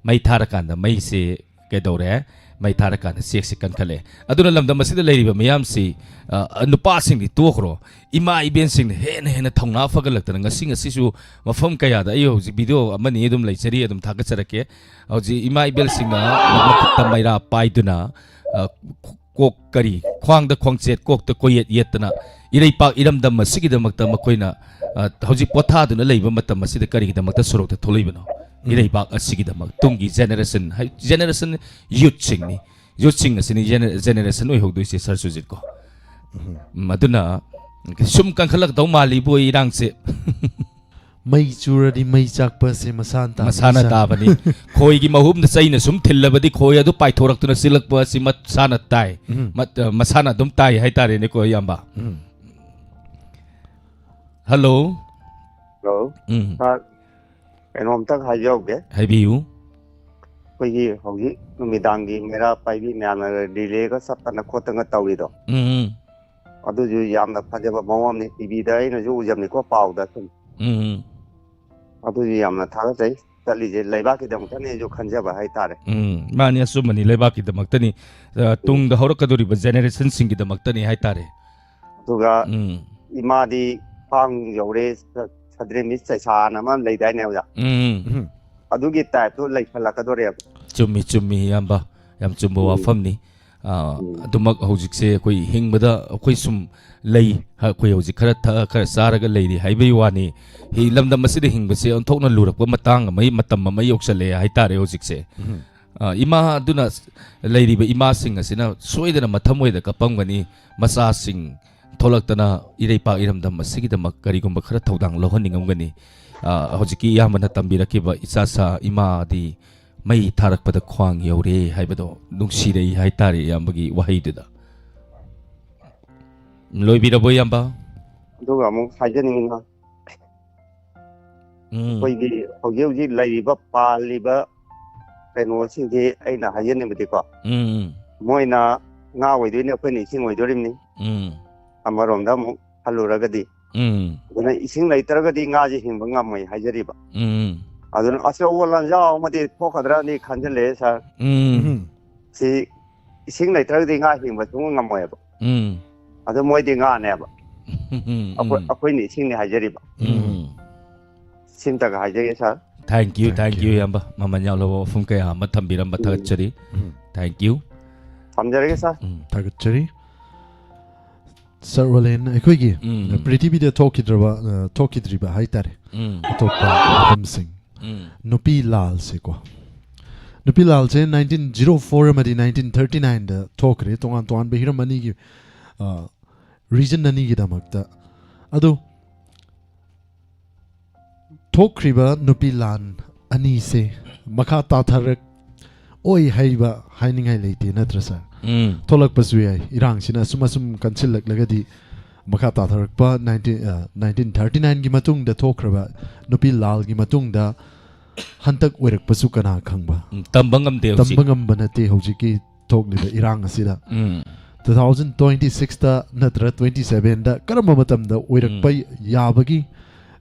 ꯃꯩ ꯊꯥꯔꯀꯥꯟꯗ ꯃꯩꯁꯦ ꯀꯩꯗꯧꯔꯦ? ꯃꯩ ꯊꯥꯔꯀꯥꯟꯗ ꯆꯦꯛꯁꯦ ꯀꯟꯈꯠꯂꯦ꯫ ꯑꯗꯨꯅ ꯂꯝꯗꯝ ꯑꯁꯤꯗ ꯂꯩꯔꯤꯕ ꯃꯤꯌꯥꯝꯁꯤ, ꯑ, ꯅꯨꯄꯥꯁꯤꯡꯗꯤ ꯇꯣꯛꯈ꯭ꯔꯣ, ꯏꯃꯥ ꯏꯕꯦꯟꯁꯤꯡꯅ ꯍꯦꯟꯅ ꯍꯦꯟꯅ ꯊꯧꯅꯥ ꯐꯒꯠꯂꯛꯇꯅ ꯉꯁꯤ ꯉꯁꯤꯁꯨ ꯃꯐꯝ ꯀꯌꯥꯗ, ꯑꯩ ꯍꯧꯖꯤꯛ video ꯑꯃꯅꯤ ꯑꯗꯨꯝ ꯂꯩꯖꯔꯤ, ꯑꯗꯨꯝ ꯊꯥꯒꯠꯆꯔꯛꯀꯦ꯫ ꯍꯧꯖꯤꯛ ꯏꯃꯥ ꯏꯕꯦꯜꯁꯤꯡꯅ ꯃꯈꯨꯠꯇ ꯃꯩꯔꯥ ꯄꯥꯏꯗꯨꯅ, ꯑ, ꯀꯣꯛ ꯀꯔꯤ, ꯈ꯭ꯋꯥꯡꯗ ꯈ꯭ꯋꯥꯡꯆꯦꯠ, ꯀꯣꯛꯇ ꯀꯣꯌꯦꯠ ꯌꯦꯠꯇꯅ ꯏꯔꯩꯄꯥꯛ ꯏꯔꯝꯗꯝ ꯑꯁꯤꯒꯤꯗꯃꯛꯇ ꯃꯈꯣꯏꯅ, ꯑ, ꯍꯧꯖꯤꯛ ꯄꯣꯊꯥꯗꯨꯅ ꯂꯩꯕ ꯃꯇꯝ ꯑꯁꯤꯗ ꯀꯔꯤꯒꯤꯗꯃꯛꯇ ꯁꯣꯔꯣꯛꯇ ꯊꯣꯛꯂꯛꯏꯕꯅꯣ? ꯏꯔꯩꯄꯥꯛ ꯑꯁꯤꯒꯤꯗꯃꯛ, ꯇꯨꯡꯒꯤ generation, ꯍꯥꯏ-, generation youthꯁꯤꯡꯅꯤ꯫ Youthꯁꯤꯡ ꯑꯁꯤꯅꯤ gene-, generation ꯑꯣꯏꯍꯧꯗꯣꯏꯁꯦ, ꯁꯥꯔ ꯁꯨꯖꯤꯠ ꯀꯣ꯫ ꯎꯝ, ꯑꯗꯨꯅ ꯁꯨꯝ ꯀꯟꯈꯠꯂꯛꯇꯧ ꯃꯥꯜꯂꯤꯕꯨ ꯏꯔꯥꯡꯁꯦ꯫ ꯃꯩ ꯆꯨꯔꯗꯤ ꯃꯩ ꯆꯥꯛꯄ ꯑꯁꯤ ꯃꯁꯥꯅ ꯇꯥꯕꯅꯤ, ꯃꯁꯥꯅ ꯁꯥꯔ꯫ ꯇꯥꯕꯅꯤ꯫ ꯈꯣꯏꯒꯤ ꯃꯍꯨꯝꯗ ꯆꯩꯅ ꯁꯨꯝ ꯊꯤꯜꯂꯕꯗꯤ ꯈꯣꯏ ꯑꯗꯨ ꯄꯥꯏꯊꯣꯔꯛꯇꯨꯅ ꯆꯦꯜꯂꯛꯄ ꯑꯁꯤ ꯃꯁꯥꯅ ꯇꯥꯏ꯫ ꯎꯝ꯫ ꯃꯠ-, ꯑ, ꯃꯁꯥꯅ ꯑꯗꯨꯝ ꯇꯥꯏ ꯍꯥꯏꯇꯥꯔꯦꯅꯦꯀꯣ, ꯏꯌꯥꯝꯕ꯫ ꯎꯝ꯫ ꯍꯜꯂꯣ꯫ ꯍꯜꯂꯣ꯫ ꯎꯝ꯫ ꯁꯥꯔ, ꯀꯩꯅꯣꯝꯇꯪ ꯍꯥꯏꯖꯍꯧꯒꯦ꯫ ꯍꯥꯏꯕꯤꯌꯨ꯫ ꯑꯩꯈꯣꯏꯒꯤ ꯍꯧꯖꯤꯛ ꯅꯨꯃꯤꯗꯥꯡꯒꯤ ꯃꯩꯔꯥ ꯄꯥꯏꯕꯤ ꯃꯌꯥꯝꯅ relay-ꯒ ꯆꯠꯇꯅ ꯈꯣꯠꯇꯅ ꯇꯧꯔꯤꯗꯣ, ꯎꯝ, ꯎꯝ꯫ ꯑꯗꯨꯁꯨ ꯌꯥꯝꯅ ꯐꯖꯕ ꯃꯑꯣꯡ ꯑꯃꯅꯤ꯫ T V-ꯗ ꯑꯩꯅꯁꯨ ꯎꯖꯕꯅꯤꯀꯣ, ꯄꯥꯎꯗ ꯁꯨꯝ꯫ ꯎꯝ, ꯎꯝ꯫ ꯑꯗꯨꯁꯨ ꯌꯥꯝꯅ ꯊꯥꯒꯠꯆꯩ꯫ ꯆꯠꯂꯤꯁꯦ ꯂꯩꯕꯥꯛꯀꯤꯗꯃꯛꯇꯅꯦꯁꯨ ꯈꯟꯖꯕ ꯍꯥꯏꯇꯥꯔꯦ꯫ ꯎꯝ, ꯃꯥꯅꯤ, ꯑꯆꯨꯝꯕꯅꯤ, ꯂꯩꯕꯥꯛꯀꯤꯗꯃꯛꯇꯅꯤ꯫ ꯑ, ꯇꯨꯡꯗ ꯍꯧꯔꯛꯀꯗꯧꯔꯤꯕ generation-ꯁꯤꯡꯒꯤꯗꯃꯛꯇꯅꯤ ꯍꯥꯏꯇꯥꯔꯦ꯫ ꯑꯗꯨꯒ ꯎꯝ꯫ ꯏꯃꯥꯗꯤ ꯈ꯭ꯋꯥꯡ ꯌꯧꯔꯦ, ꯁ-, ꯁꯗ꯭ꯔꯦꯃꯤ ꯆꯩꯁꯥꯅ ꯑꯃ ꯂꯩꯗꯥꯏꯅꯦ, ꯑꯣꯖꯥ? ꯎꯝ꯫ ꯎꯝ꯫ ꯑꯗꯨꯒꯤ type-ꯇꯨ ꯂꯩꯁꯜꯂꯛꯀꯗꯣꯔꯦꯕ꯫ ꯆꯨꯝꯃꯤ, ꯆꯨꯝꯃꯤ, ꯏꯌꯥꯝꯕ꯫ ꯌꯥꯝ ꯆꯨꯝꯕ ꯎꯝ꯫ ꯋꯥꯐꯝꯅꯤ꯫ ꯑ, ꯎꯝ꯫ ꯑꯗꯨꯃꯛ ꯍꯧꯖꯤꯛꯁꯦ ꯑꯩꯈꯣꯏ ꯍꯤꯡꯕꯗ ꯑꯩꯈꯣꯏ ꯁꯨꯝ ꯂꯩ, ꯑꯩꯈꯣꯏ ꯍꯧꯖꯤꯛ ꯈꯔ ꯊꯛꯑ, ꯈꯔ ꯆꯥꯔꯒ ꯂꯩꯔꯤ ꯍꯥꯏꯕꯒꯤ ꯋꯥꯅꯤ꯫ ꯍꯤ-, ꯂꯝꯗꯝ ꯑꯁꯤꯗ ꯍꯤꯡꯕꯁꯦ ꯑꯣꯟꯊꯣꯛꯅ ꯂꯨꯔꯛꯄ ꯃꯇꯥꯡ ꯑꯃ, ꯃꯇꯝ ꯑꯃ ꯌꯧꯁꯜꯂꯛꯑꯦ ꯍꯥꯏꯇꯥꯔꯦ ꯍꯧꯖꯤꯛꯁꯦ꯫ ꯎꯝ꯫ ꯑ, ꯏꯃꯥ ꯑꯗꯨꯅ ꯂꯩꯔꯤꯕ ꯏꯃꯥꯁꯤꯡ ꯑꯁꯤꯅ ꯁꯣꯏꯗꯅ ꯃꯊꯃꯣꯏꯗ ꯀꯞꯄꯝꯒꯅꯤ꯫ ꯃꯆꯥꯁꯤꯡ ꯊꯣꯛꯂꯛꯇꯅ ꯏꯔꯩꯄꯥꯛ ꯏꯔꯝꯗꯝ ꯑꯁꯤꯒꯤꯗꯃꯛ ꯀꯔꯤꯒꯨꯝꯕ ꯈꯔ ꯊꯧꯗꯥꯡ ꯂꯧꯍꯟꯅꯤꯡꯉꯝꯒꯅꯤ꯫ ꯑ, ꯍꯧꯖꯤꯛꯀꯤ ꯏꯌꯥꯝꯕꯅ ꯇꯝꯕꯤꯔꯛꯈꯤꯕ "ꯏꯆꯥ ꯁꯥ ꯏꯃꯥꯗꯤ ꯃꯩ ꯊꯥꯔꯛꯄꯗ ꯈ꯭ꯋꯥꯡ ꯌꯧꯔꯦ" ꯍꯥꯏꯕꯗꯣ ꯅꯨꯡꯁꯤꯔꯛꯏ ꯍꯥꯏꯇꯥꯔꯦ ꯏꯌꯥꯝꯕꯒꯤ ꯋꯥꯍꯩꯗꯨꯗ꯫ ꯂꯣꯏꯕꯤꯔꯕꯣ ꯏꯌꯥꯝꯕ? ꯑꯗꯨꯒ ꯑꯃꯨꯛ ꯍꯥꯏꯖꯅꯤꯡꯉꯤꯅ, ꯎꯝ꯫ ꯑꯩꯈꯣꯏꯒꯤ ꯍꯧꯖꯤꯛ ꯍꯧꯖꯤꯛ ꯂꯩꯔꯤꯕ, ꯄꯥꯜꯂꯤꯕ ꯀꯩꯅꯣꯁꯤꯡꯁꯤ ꯑꯩꯅ ꯍꯥꯏꯖꯅꯤꯡꯕꯗꯤꯀꯣ, ꯎꯝ, ꯎꯝ꯫ ꯃꯣꯏꯅ ꯉꯥ ꯑꯣꯏꯗꯣꯏꯅꯤ, ꯑꯩꯈꯣꯏꯅ ꯏꯁꯤꯡ ꯑꯣꯏꯗꯣꯔꯤꯕꯅꯤ꯫ ꯎꯝ꯫ ꯑꯃꯔꯣꯝꯗ ꯑꯃꯨꯛ ꯍꯜꯂꯨꯔꯒꯗꯤ꯫ ꯎꯝ꯫ ꯑꯗꯨꯅ ꯏꯁꯤꯡ ꯂꯩꯇ꯭ꯔꯒꯗꯤ ꯉꯥꯁꯦ ꯍꯤꯡꯕ ꯉꯝꯃꯣꯏ ꯍꯥꯏꯖꯔꯤꯕ꯫ ꯎꯝ꯫ ꯑꯗꯨꯅ ꯑꯆꯧꯕ ꯂꯥꯟꯖꯥꯎ ꯑꯃꯗꯤ ꯊꯣꯛꯀꯗ꯭ꯔꯅꯤ ꯈꯟꯖꯤꯜꯂꯛꯑꯦ, ꯁꯥꯔ꯫ ꯎꯝ꯫ ꯎꯝ꯫ ꯁꯤ ꯏꯁꯤꯡ ꯂꯩꯇ꯭ꯔꯒꯗꯤ ꯉꯥ ꯍꯤꯡꯕ ꯁꯨꯡꯉꯝ ꯉꯝꯃꯣꯏꯕ꯫ ꯎꯝ꯫ ꯑꯗꯨ ꯃꯣꯏꯗꯤ ꯉꯥꯅꯦꯕ꯫ ꯎꯝ, ꯑꯩꯈꯣꯏ, ꯎꯝ꯫ ꯑꯩꯈꯣꯏꯅ ꯏꯁꯤꯡꯅꯤ ꯍꯥꯏꯖꯔꯤꯕ꯫ ꯎꯝ꯫ ꯁꯤꯝꯇꯒ ꯍꯥꯏꯖꯒꯦ, ꯁꯥꯔ꯫ Thank you, thank you, ꯏꯌꯥꯝꯕ꯫ ꯃꯃꯜ ꯌꯥꯝꯂꯕ ꯋꯥꯐꯝ ꯀꯌꯥ ꯑꯃ ꯊꯝꯕꯤꯔꯝꯕ ꯎꯝ꯫ ꯊꯥꯒꯠꯆꯔꯤ꯫ ꯎꯝ꯫ Thank you꯫ ꯊꯝꯖꯔꯒꯦ, ꯁꯥꯔ꯫ ꯎꯝ꯫ ꯊꯥꯒꯠꯆꯔꯤ꯫ ꯁꯥꯔ ꯑꯣꯂꯦꯟ, ꯑꯩꯈꯣꯏꯒꯤ ꯎꯝ꯫ ꯄ꯭ꯔꯤꯊꯤꯕꯤꯗ ꯊꯣꯛꯈꯤꯗ꯭ꯔꯕ, ꯑ, ꯊꯣꯛꯈꯤꯗ꯭ꯔꯤꯕ ꯍꯥꯏꯇꯥꯔꯦ꯫ ꯎꯝ꯫ ꯑꯇꯣꯞꯄ ꯃꯐꯝꯁꯤꯡ꯫ ꯎꯝ꯫ ꯅꯨꯄꯤ ꯂꯥꯜꯁꯦꯀꯣ꯫ ꯅꯨꯄꯤ ꯂꯥꯜꯁꯦ nineteen zero four ꯑꯃꯗꯤ nineteen thirty nineꯗ ꯊꯣꯛꯈ꯭ꯔꯦ꯫ ꯇꯣꯉꯥꯟ ꯇꯣꯉꯥꯟꯕ ꯍꯤꯔꯝ ꯑꯅꯤꯒꯤ, ꯑ, region ꯑꯅꯤꯒꯤꯗꯃꯛꯇ꯫ ꯑꯗꯣ ꯊꯣꯛꯈ꯭ꯔꯤꯕ ꯅꯨꯄꯤ ꯂꯥꯟ ꯑꯅꯤꯁꯦ ꯃꯈꯥ ꯇꯥꯊꯔꯛ ꯑꯣꯏ ꯍꯥꯏꯕ ꯍꯥꯏꯅꯤꯡꯉꯥꯏ ꯂꯩꯇꯦ, ꯅꯠꯇ꯭ꯔꯥ, ꯁꯥꯔ? ꯎꯝ꯫ ꯊꯣꯛꯂꯛꯄꯁꯨ ꯌꯥꯏ꯫ ꯏꯔꯥꯡꯁꯤꯅ ꯑꯁꯨꯝ ꯑꯁꯨꯝ ꯀꯟꯁꯤꯜꯂꯛꯂꯒꯗꯤ ꯃꯈꯥ ꯇꯥꯊꯔꯛꯄ nineteen, ꯑ, nineteen thirty nineꯒꯤ ꯃꯇꯨꯡꯗ ꯊꯣꯛꯈ꯭ꯔꯕ ꯅꯨꯄꯤ ꯂꯥꯜꯒꯤ ꯃꯇꯨꯡꯗ ꯍꯟꯇꯛ ꯑꯣꯏꯔꯛꯄꯁꯨ ꯀꯅꯥ ꯈꯪꯕ? ꯎꯝ, ꯇꯝꯕ ꯉꯝꯗꯦ ꯍꯧꯖꯤꯛ꯫ ꯇꯝꯕ ꯉꯝꯕ ꯅꯠꯇꯦ ꯍꯧꯖꯤꯛꯀꯤ ꯊꯣꯛꯂꯤꯕ ꯏꯔꯥꯡ ꯑꯁꯤꯗ꯫ ꯎꯝ꯫ Two thousand twenty sixꯇ ꯅꯠꯇ꯭ꯔ twenty sevenꯗ ꯀꯔꯝꯕ ꯃꯇꯝꯗ ꯑꯣꯏꯔꯛꯄ ꯎꯝ꯫ ꯌꯥꯕꯒꯤ,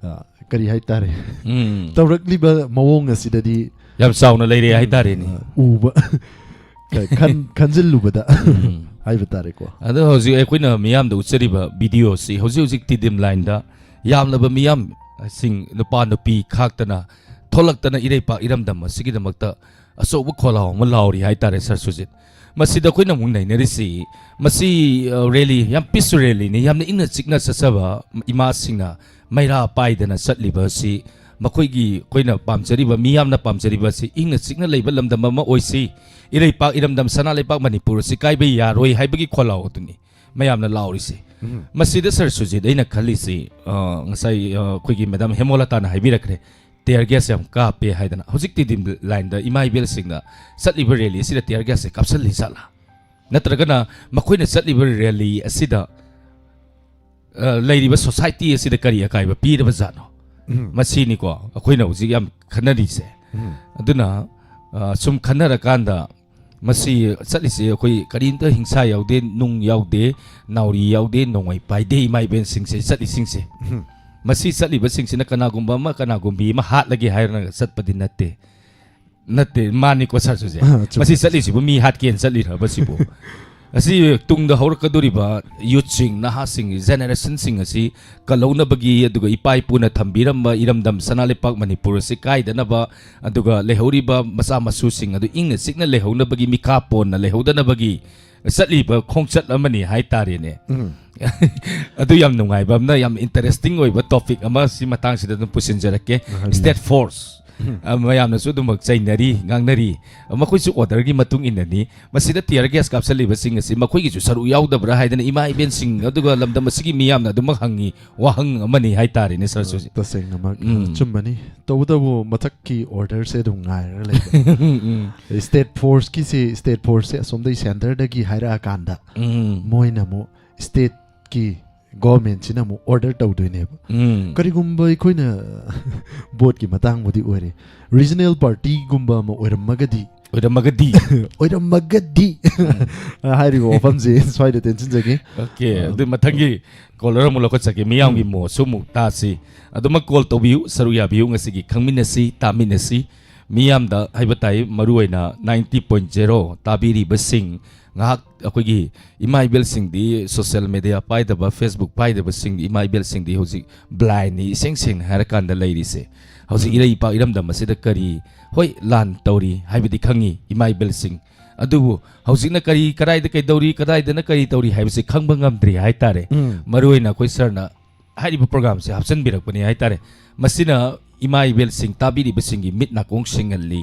ꯑ, ꯀꯔꯤ ꯍꯥꯏꯇꯥꯔꯦ? ꯎꯝ꯫ ꯇꯧꯔꯛꯂꯤꯕ ꯃꯑꯣꯡ ꯑꯁꯤꯗꯗꯤ ꯌꯥꯝ ꯆꯥꯎꯅ ꯂꯩꯔꯦ ꯎꯝ, ꯍꯥꯏꯇꯥꯔꯦꯅꯦ꯫ ꯑ, ꯎꯕ, ꯈꯟ-, ꯈꯟꯖꯤꯜꯂꯨꯕꯗ ꯎꯝ꯫ ꯍꯥꯏꯕ ꯇꯥꯔꯦꯀꯣ꯫ ꯑꯗꯣ ꯍꯧꯖꯤꯛ ꯑꯩꯈꯣꯏꯅ ꯃꯤꯌꯥꯝꯗ ꯎꯠꯆꯔꯤꯕ videoꯁꯤ ꯍꯧꯖꯤꯛ ꯍꯧꯖꯤꯛ ꯇꯤꯗꯤꯝ lineꯗ ꯌꯥꯝꯂꯕ ꯃꯤꯌꯥꯝꯁꯤꯡ, ꯅꯨꯄꯥ ꯅꯨꯄꯤ ꯈꯥꯛꯇꯅ ꯊꯣꯛꯂꯛꯇꯅ ꯏꯔꯩꯄꯥꯛ ꯏꯔꯝꯗꯝ ꯑꯁꯤꯒꯤꯗꯃꯛꯇ ꯑꯆꯧꯕ ꯈꯣꯜꯂꯥꯎ ꯑꯃ ꯂꯥꯎꯔꯤ ꯍꯥꯏꯇꯥꯔꯦ, ꯁꯥꯔ ꯁꯨꯖꯤꯠ꯫ ꯃꯁꯤꯗ ꯑꯩꯈꯣꯏꯅ ꯑꯃꯨꯛ ꯅꯩꯅꯔꯤꯁꯤ, ꯃꯁꯤ, ꯑ, rally, ꯌꯥꯝ peace rallyꯅꯤ, ꯌꯥꯝꯅ ꯏꯪꯅ ꯆꯤꯛꯅ ꯆꯠꯆꯕ ꯏꯃꯥꯁꯤꯡꯅ ꯃꯩꯔꯥ ꯄꯥꯏꯗꯅ ꯆꯠꯂꯤꯕ ꯑꯁꯤ ꯃꯈꯣꯏꯒꯤ, ꯑꯩꯈꯣꯏꯅ ꯄꯥꯝꯖꯔꯤꯕ, ꯃꯤꯌꯥꯝꯅ ꯄꯥꯝꯖꯔꯤꯕ ꯑꯁꯤ ꯏꯪꯅ ꯆꯤꯛꯅ ꯂꯩꯕ ꯂꯝꯗꯝ ꯑꯃ ꯑꯣꯏꯁꯤ, ꯏꯔꯩꯄꯥꯛ ꯏꯔꯝꯗꯝ ꯁꯅꯥ ꯂꯩꯄꯥꯛ ꯃꯅꯤꯄꯨꯔ ꯑꯁꯤ ꯀꯥꯏꯕ ꯌꯥꯔꯣꯏ ꯍꯥꯏꯕꯒꯤ ꯈꯣꯜꯂꯥꯎ ꯑꯗꯨꯅꯤ ꯃꯌꯥꯝꯅ ꯂꯥꯎꯔꯤꯁꯦ꯫ ꯎꯝ꯫ ꯃꯁꯤꯗ ꯁꯥꯔ ꯁꯨꯖꯤꯠ, ꯑꯩꯅ ꯈꯜꯂꯤꯁꯤ, ꯑ, ꯉꯁꯥꯏ, ꯑ, ꯑꯩꯈꯣꯏꯒꯤ ꯃꯦꯗꯥꯝ ꯍꯦꯃꯣꯂꯇꯥꯅ ꯍꯥꯏꯕꯤꯔꯛꯈ꯭ꯔꯦ, tear gas ꯌꯥꯝ ꯀꯥꯞꯄꯦ ꯍꯥꯏꯗꯅ꯫ ꯍꯧꯖꯤꯛ ꯇꯤꯗꯤꯝ ꯂꯥꯏꯟꯗ ꯏꯃꯥ ꯏꯕꯦꯜꯁꯤꯡꯅ ꯆꯠꯂꯤꯕ rally ꯑꯁꯤꯗ tear gas ꯁꯦ ꯀꯥꯞꯁꯤꯜꯂꯤ ꯖꯥꯠꯂꯥ? ꯅꯠꯇ꯭ꯔꯒꯅ ꯃꯈꯣꯏꯅ ꯆꯠꯂꯤꯕ rally ꯑꯁꯤꯗ, ꯑ, ꯂꯩꯔꯤꯕ society ꯑꯁꯤꯗ ꯀꯔꯤ ꯑꯀꯥꯏꯕ ꯄꯤꯔꯕ ꯖꯥꯠꯅꯣ? ꯎꯝ꯫ ꯃꯁꯤꯅꯤꯀꯣ ꯑꯩꯈꯣꯏꯅ ꯍꯧꯖꯤꯛ ꯌꯥꯝ ꯈꯟꯅꯔꯤꯁꯦ꯫ ꯎꯝ꯫ ꯑꯗꯨꯅ, ꯑ, ꯁꯨꯝ ꯈꯟꯅꯔꯀꯥꯟꯗ ꯃꯁꯤ ꯆꯠꯂꯤꯁꯦ ꯑꯩꯈꯣꯏ ꯀꯔꯤꯝꯇ ꯍꯤꯡꯁꯥ ꯌꯥꯎꯗꯦ, ꯅꯨꯡ ꯌꯥꯎꯗꯦ, ꯅꯥꯎꯔꯤ ꯌꯥꯎꯗꯦ, ꯅꯣꯡꯃꯩ ꯄꯥꯏꯗꯦ ꯏꯃꯥ ꯏꯕꯦꯟꯁꯤꯡꯁꯦ ꯆꯠꯂꯤꯁꯤꯡꯁꯦ꯫ ꯎꯝ꯫ ꯃꯁꯤ ꯆꯠꯂꯤꯕꯁꯤꯡꯁꯤꯅ ꯀꯅꯥꯒꯨꯝꯕ ꯑꯃ, ꯀꯅꯥꯒꯨꯝꯕꯤ ꯑꯃ ꯍꯥꯠꯂꯒꯦ ꯍꯥꯏꯔꯒ ꯆꯠꯄꯗꯤ ꯅꯠꯇꯦ꯫ ꯅꯠꯇꯦ, ꯃꯥꯅꯤꯀꯣ ꯁꯥꯔ ꯁꯨꯖꯤꯠ? ꯑꯥ, ꯆꯨꯝꯃꯦ꯫ ꯃꯁꯤ ꯆꯠꯂꯤꯁꯤꯕꯨ ꯃꯤ ꯍꯥꯠꯀꯦꯅ ꯆꯠꯂꯤꯔꯕ ꯁꯤꯕꯨ? ꯑꯁꯤ ꯇꯨꯡꯗ ꯍꯧꯔꯛꯀꯗꯧꯔꯤꯕ youth ꯁꯤꯡ, ꯅꯍꯥꯁꯤꯡ, generation ꯁꯤꯡ ꯑꯁꯤ ꯀꯜꯍꯧꯅꯕꯒꯤ, ꯑꯗꯨꯒ ꯏꯄꯥ ꯏꯄꯨꯅ ꯊꯝꯕꯤꯔꯝꯕ ꯏꯔꯝꯗꯝ ꯁꯅꯥ ꯂꯩꯄꯥꯛ ꯃꯅꯤꯄꯨꯔ ꯑꯁꯤ ꯀꯥꯏꯗꯅꯕ, ꯑꯗꯨꯒ ꯂꯩꯍꯧꯔꯤꯕ ꯃꯆꯥ ꯃꯁꯨꯁꯤꯡ ꯑꯗꯨ ꯏꯪꯅ ꯆꯤꯛꯅ ꯂꯩꯍꯧꯅꯕꯒꯤ, ꯃꯤꯈꯥ ꯄꯣꯟꯅ ꯂꯩꯍꯧꯗꯅꯕꯒꯤ ꯆꯠꯂꯤꯕ ꯈꯣꯡꯆꯠ ꯑꯃꯅꯤ ꯍꯥꯏꯇꯥꯔꯦꯅꯦ꯫ ꯎꯝ꯫ ꯑꯗꯨ ꯌꯥꯝ ꯅꯨꯡꯉꯥꯏꯕ ꯑꯃꯅ, ꯌꯥꯝ interesting ꯑꯣꯏꯕ topic ꯑꯃ ꯁꯤ ꯃꯇꯥꯡꯁꯤꯗ ꯑꯗꯨꯝ ꯄꯨꯁꯤꯟꯖꯔꯛꯀꯦ꯫ ꯑꯥ, ꯍꯥꯏꯕꯤꯌꯨ꯫ State force꯫ ꯎꯝ꯫ ꯑ, ꯃꯌꯥꯝꯅꯁꯨ ꯑꯗꯨꯃꯛ ꯆꯩꯅꯔꯤ, ꯉꯥꯡꯅꯔꯤ꯫ ꯃꯈꯣꯏꯁꯨ order ꯒꯤ ꯃꯇꯨꯡ ꯏꯟꯅꯅꯤ꯫ ꯃꯁꯤꯗ tear gas ꯀꯥꯞꯁꯤꯜꯂꯤꯕꯁꯤꯡ ꯑꯁꯤ ꯃꯈꯣꯏꯒꯤꯁꯨ ꯁꯔꯨꯛ ꯌꯥꯎꯗꯕ꯭ꯔꯥ ꯍꯥꯏꯗꯅ ꯏꯃꯥ ꯏꯕꯦꯟꯁꯤꯡ ꯑꯗꯨꯒ ꯂꯝꯗꯝ ꯑꯁꯤꯒꯤ ꯃꯤꯌꯥꯝꯅ ꯑꯗꯨꯃꯛ ꯍꯪꯉꯤ꯫ ꯋꯥꯍꯪ ꯑꯃꯅꯤ ꯍꯥꯏꯇꯥꯔꯦꯅꯦ, ꯁꯥꯔ ꯁꯨꯖꯤꯠ꯫ ꯇꯁꯦꯡꯅꯃꯛ, ꯎꯝ꯫ ꯑꯆꯨꯝꯕꯅꯤ꯫ ꯇꯧꯕꯇꯕꯨ ꯃꯊꯛꯀꯤ order ꯁꯦ ꯑꯗꯨꯝ ꯉꯥꯏꯔꯒ ꯂꯩꯕ꯫ ꯎꯝ꯫ State force ꯀꯤꯁꯤ, state force ꯁꯦ ꯑꯁꯣꯝꯗꯒꯤ centre ꯗꯒꯤ ꯍꯥꯏꯔꯛꯑꯀꯥꯟꯗ ꯎꯝ꯫ ꯃꯣꯏꯅ ꯑꯃꯨꯛ state ꯀꯤ government ꯁꯤꯅ ꯑꯃꯨꯛ order ꯇꯧꯗꯣꯏꯅꯦꯕ꯫ ꯎꯝ꯫ ꯀꯔꯤꯒꯨꯝꯕ ꯑꯩꯈꯣꯏꯅ vote ꯀꯤ ꯃꯇꯥꯡꯕꯨꯗꯤ ꯑꯣꯏꯔꯦ, regional party ꯒꯨꯝꯕ ꯑꯃ ꯑꯣꯏꯔꯝꯃꯒꯗꯤ, ꯑꯣꯏꯔꯝꯃꯒꯗꯤ꯫ ꯑꯣꯏꯔꯝꯃꯒꯗꯤ꯫ ꯎꯝ꯫ ꯍꯥꯏꯔꯤꯕ ꯋꯥꯐꯝꯁꯦ ꯁ꯭ꯋꯥꯏꯗ ꯇꯦꯟꯁꯤꯟꯖꯒꯦ꯫ Okay, ꯑ, ꯑꯗꯨ ꯃꯊꯪꯒꯤ caller ꯑꯃꯨꯛ ꯂꯧꯈꯠꯆꯒꯦ꯫ ꯃꯤꯌꯥꯝꯒꯤ ꯎꯝ꯫ ꯃꯣꯠꯁꯨ ꯑꯃꯨꯛ ꯇꯥꯁꯤ꯫ ꯑꯗꯨꯃꯛ call ꯇꯧꯕꯤꯌꯨ, ꯁꯔꯨꯛ ꯌꯥꯕꯤꯌꯨ, ꯉꯁꯤꯒꯤ ꯈꯪꯃꯤꯟꯅꯁꯤ, ꯇꯥꯃꯤꯟꯅꯁꯤ꯫ ꯃꯤꯌꯥꯝꯗ ꯍꯥꯏꯕ ꯇꯥꯏ, ꯃꯔꯨꯑꯣꯏꯅ ninety point zero ꯇꯥꯕꯤꯔꯤꯕꯁꯤꯡ, ꯉꯥꯏꯍꯥꯛ ꯑꯩꯈꯣꯏꯒꯤ ꯏꯃꯥ ꯏꯕꯦꯜꯁꯤꯡꯗꯤ social media ꯄꯥꯏꯗꯕ, Facebook ꯄꯥꯏꯗꯕꯁꯤꯡ, ꯏꯃꯥ ꯏꯕꯦꯜꯁꯤꯡꯗꯤ ꯍꯧꯖꯤꯛ blind ꯅꯤ, ꯏꯁꯦꯡ ꯁꯦꯡꯅ ꯍꯥꯏꯔꯀꯥꯟꯗ ꯂꯩꯔꯤꯁꯦ꯫ ꯍꯧꯖꯤꯛ ꯎꯝ꯫ ꯏꯔꯩ ꯏꯄꯥꯛ ꯏꯔꯝꯗꯝ ꯑꯁꯤꯗ ꯀꯔꯤ, ꯍꯣꯏ, ꯂꯥꯟ ꯇꯧꯔꯤ ꯍꯥꯏꯕꯗꯤ ꯈꯪꯉꯤ ꯏꯃꯥ ꯏꯕꯦꯜꯁꯤꯡ, ꯑꯗꯨꯕꯨ ꯍꯧꯖꯤꯛꯅ ꯀꯔꯤ, ꯀꯗꯥꯏꯗ ꯀꯩꯗꯧꯔꯤ, ꯀꯗꯥꯏꯗꯅ ꯀꯔꯤ ꯇꯧꯔꯤ ꯍꯥꯏꯕꯁꯤ ꯈꯪꯕ ꯉꯝꯗ꯭ꯔꯤ ꯍꯥꯏꯇꯥꯔꯦ꯫ ꯎꯝ꯫ ꯃꯔꯨꯑꯣꯏꯅ ꯑꯩꯈꯣꯏ ꯁꯥꯔꯅ ꯍꯥꯏꯔꯤꯕ program ꯁꯦ ꯍꯥꯞꯆꯤꯟꯕꯤꯔꯛꯄꯅꯤ ꯍꯥꯏꯇꯥꯔꯦ꯫ ꯃꯁꯤꯅ ꯏꯃꯥ ꯏꯕꯦꯜꯁꯤꯡ, ꯇꯥꯕꯤꯔꯤꯕꯁꯤꯡꯒꯤ ꯃꯤꯠ ꯅꯥꯀꯣꯡ ꯁꯤꯡꯍꯜꯂꯤ,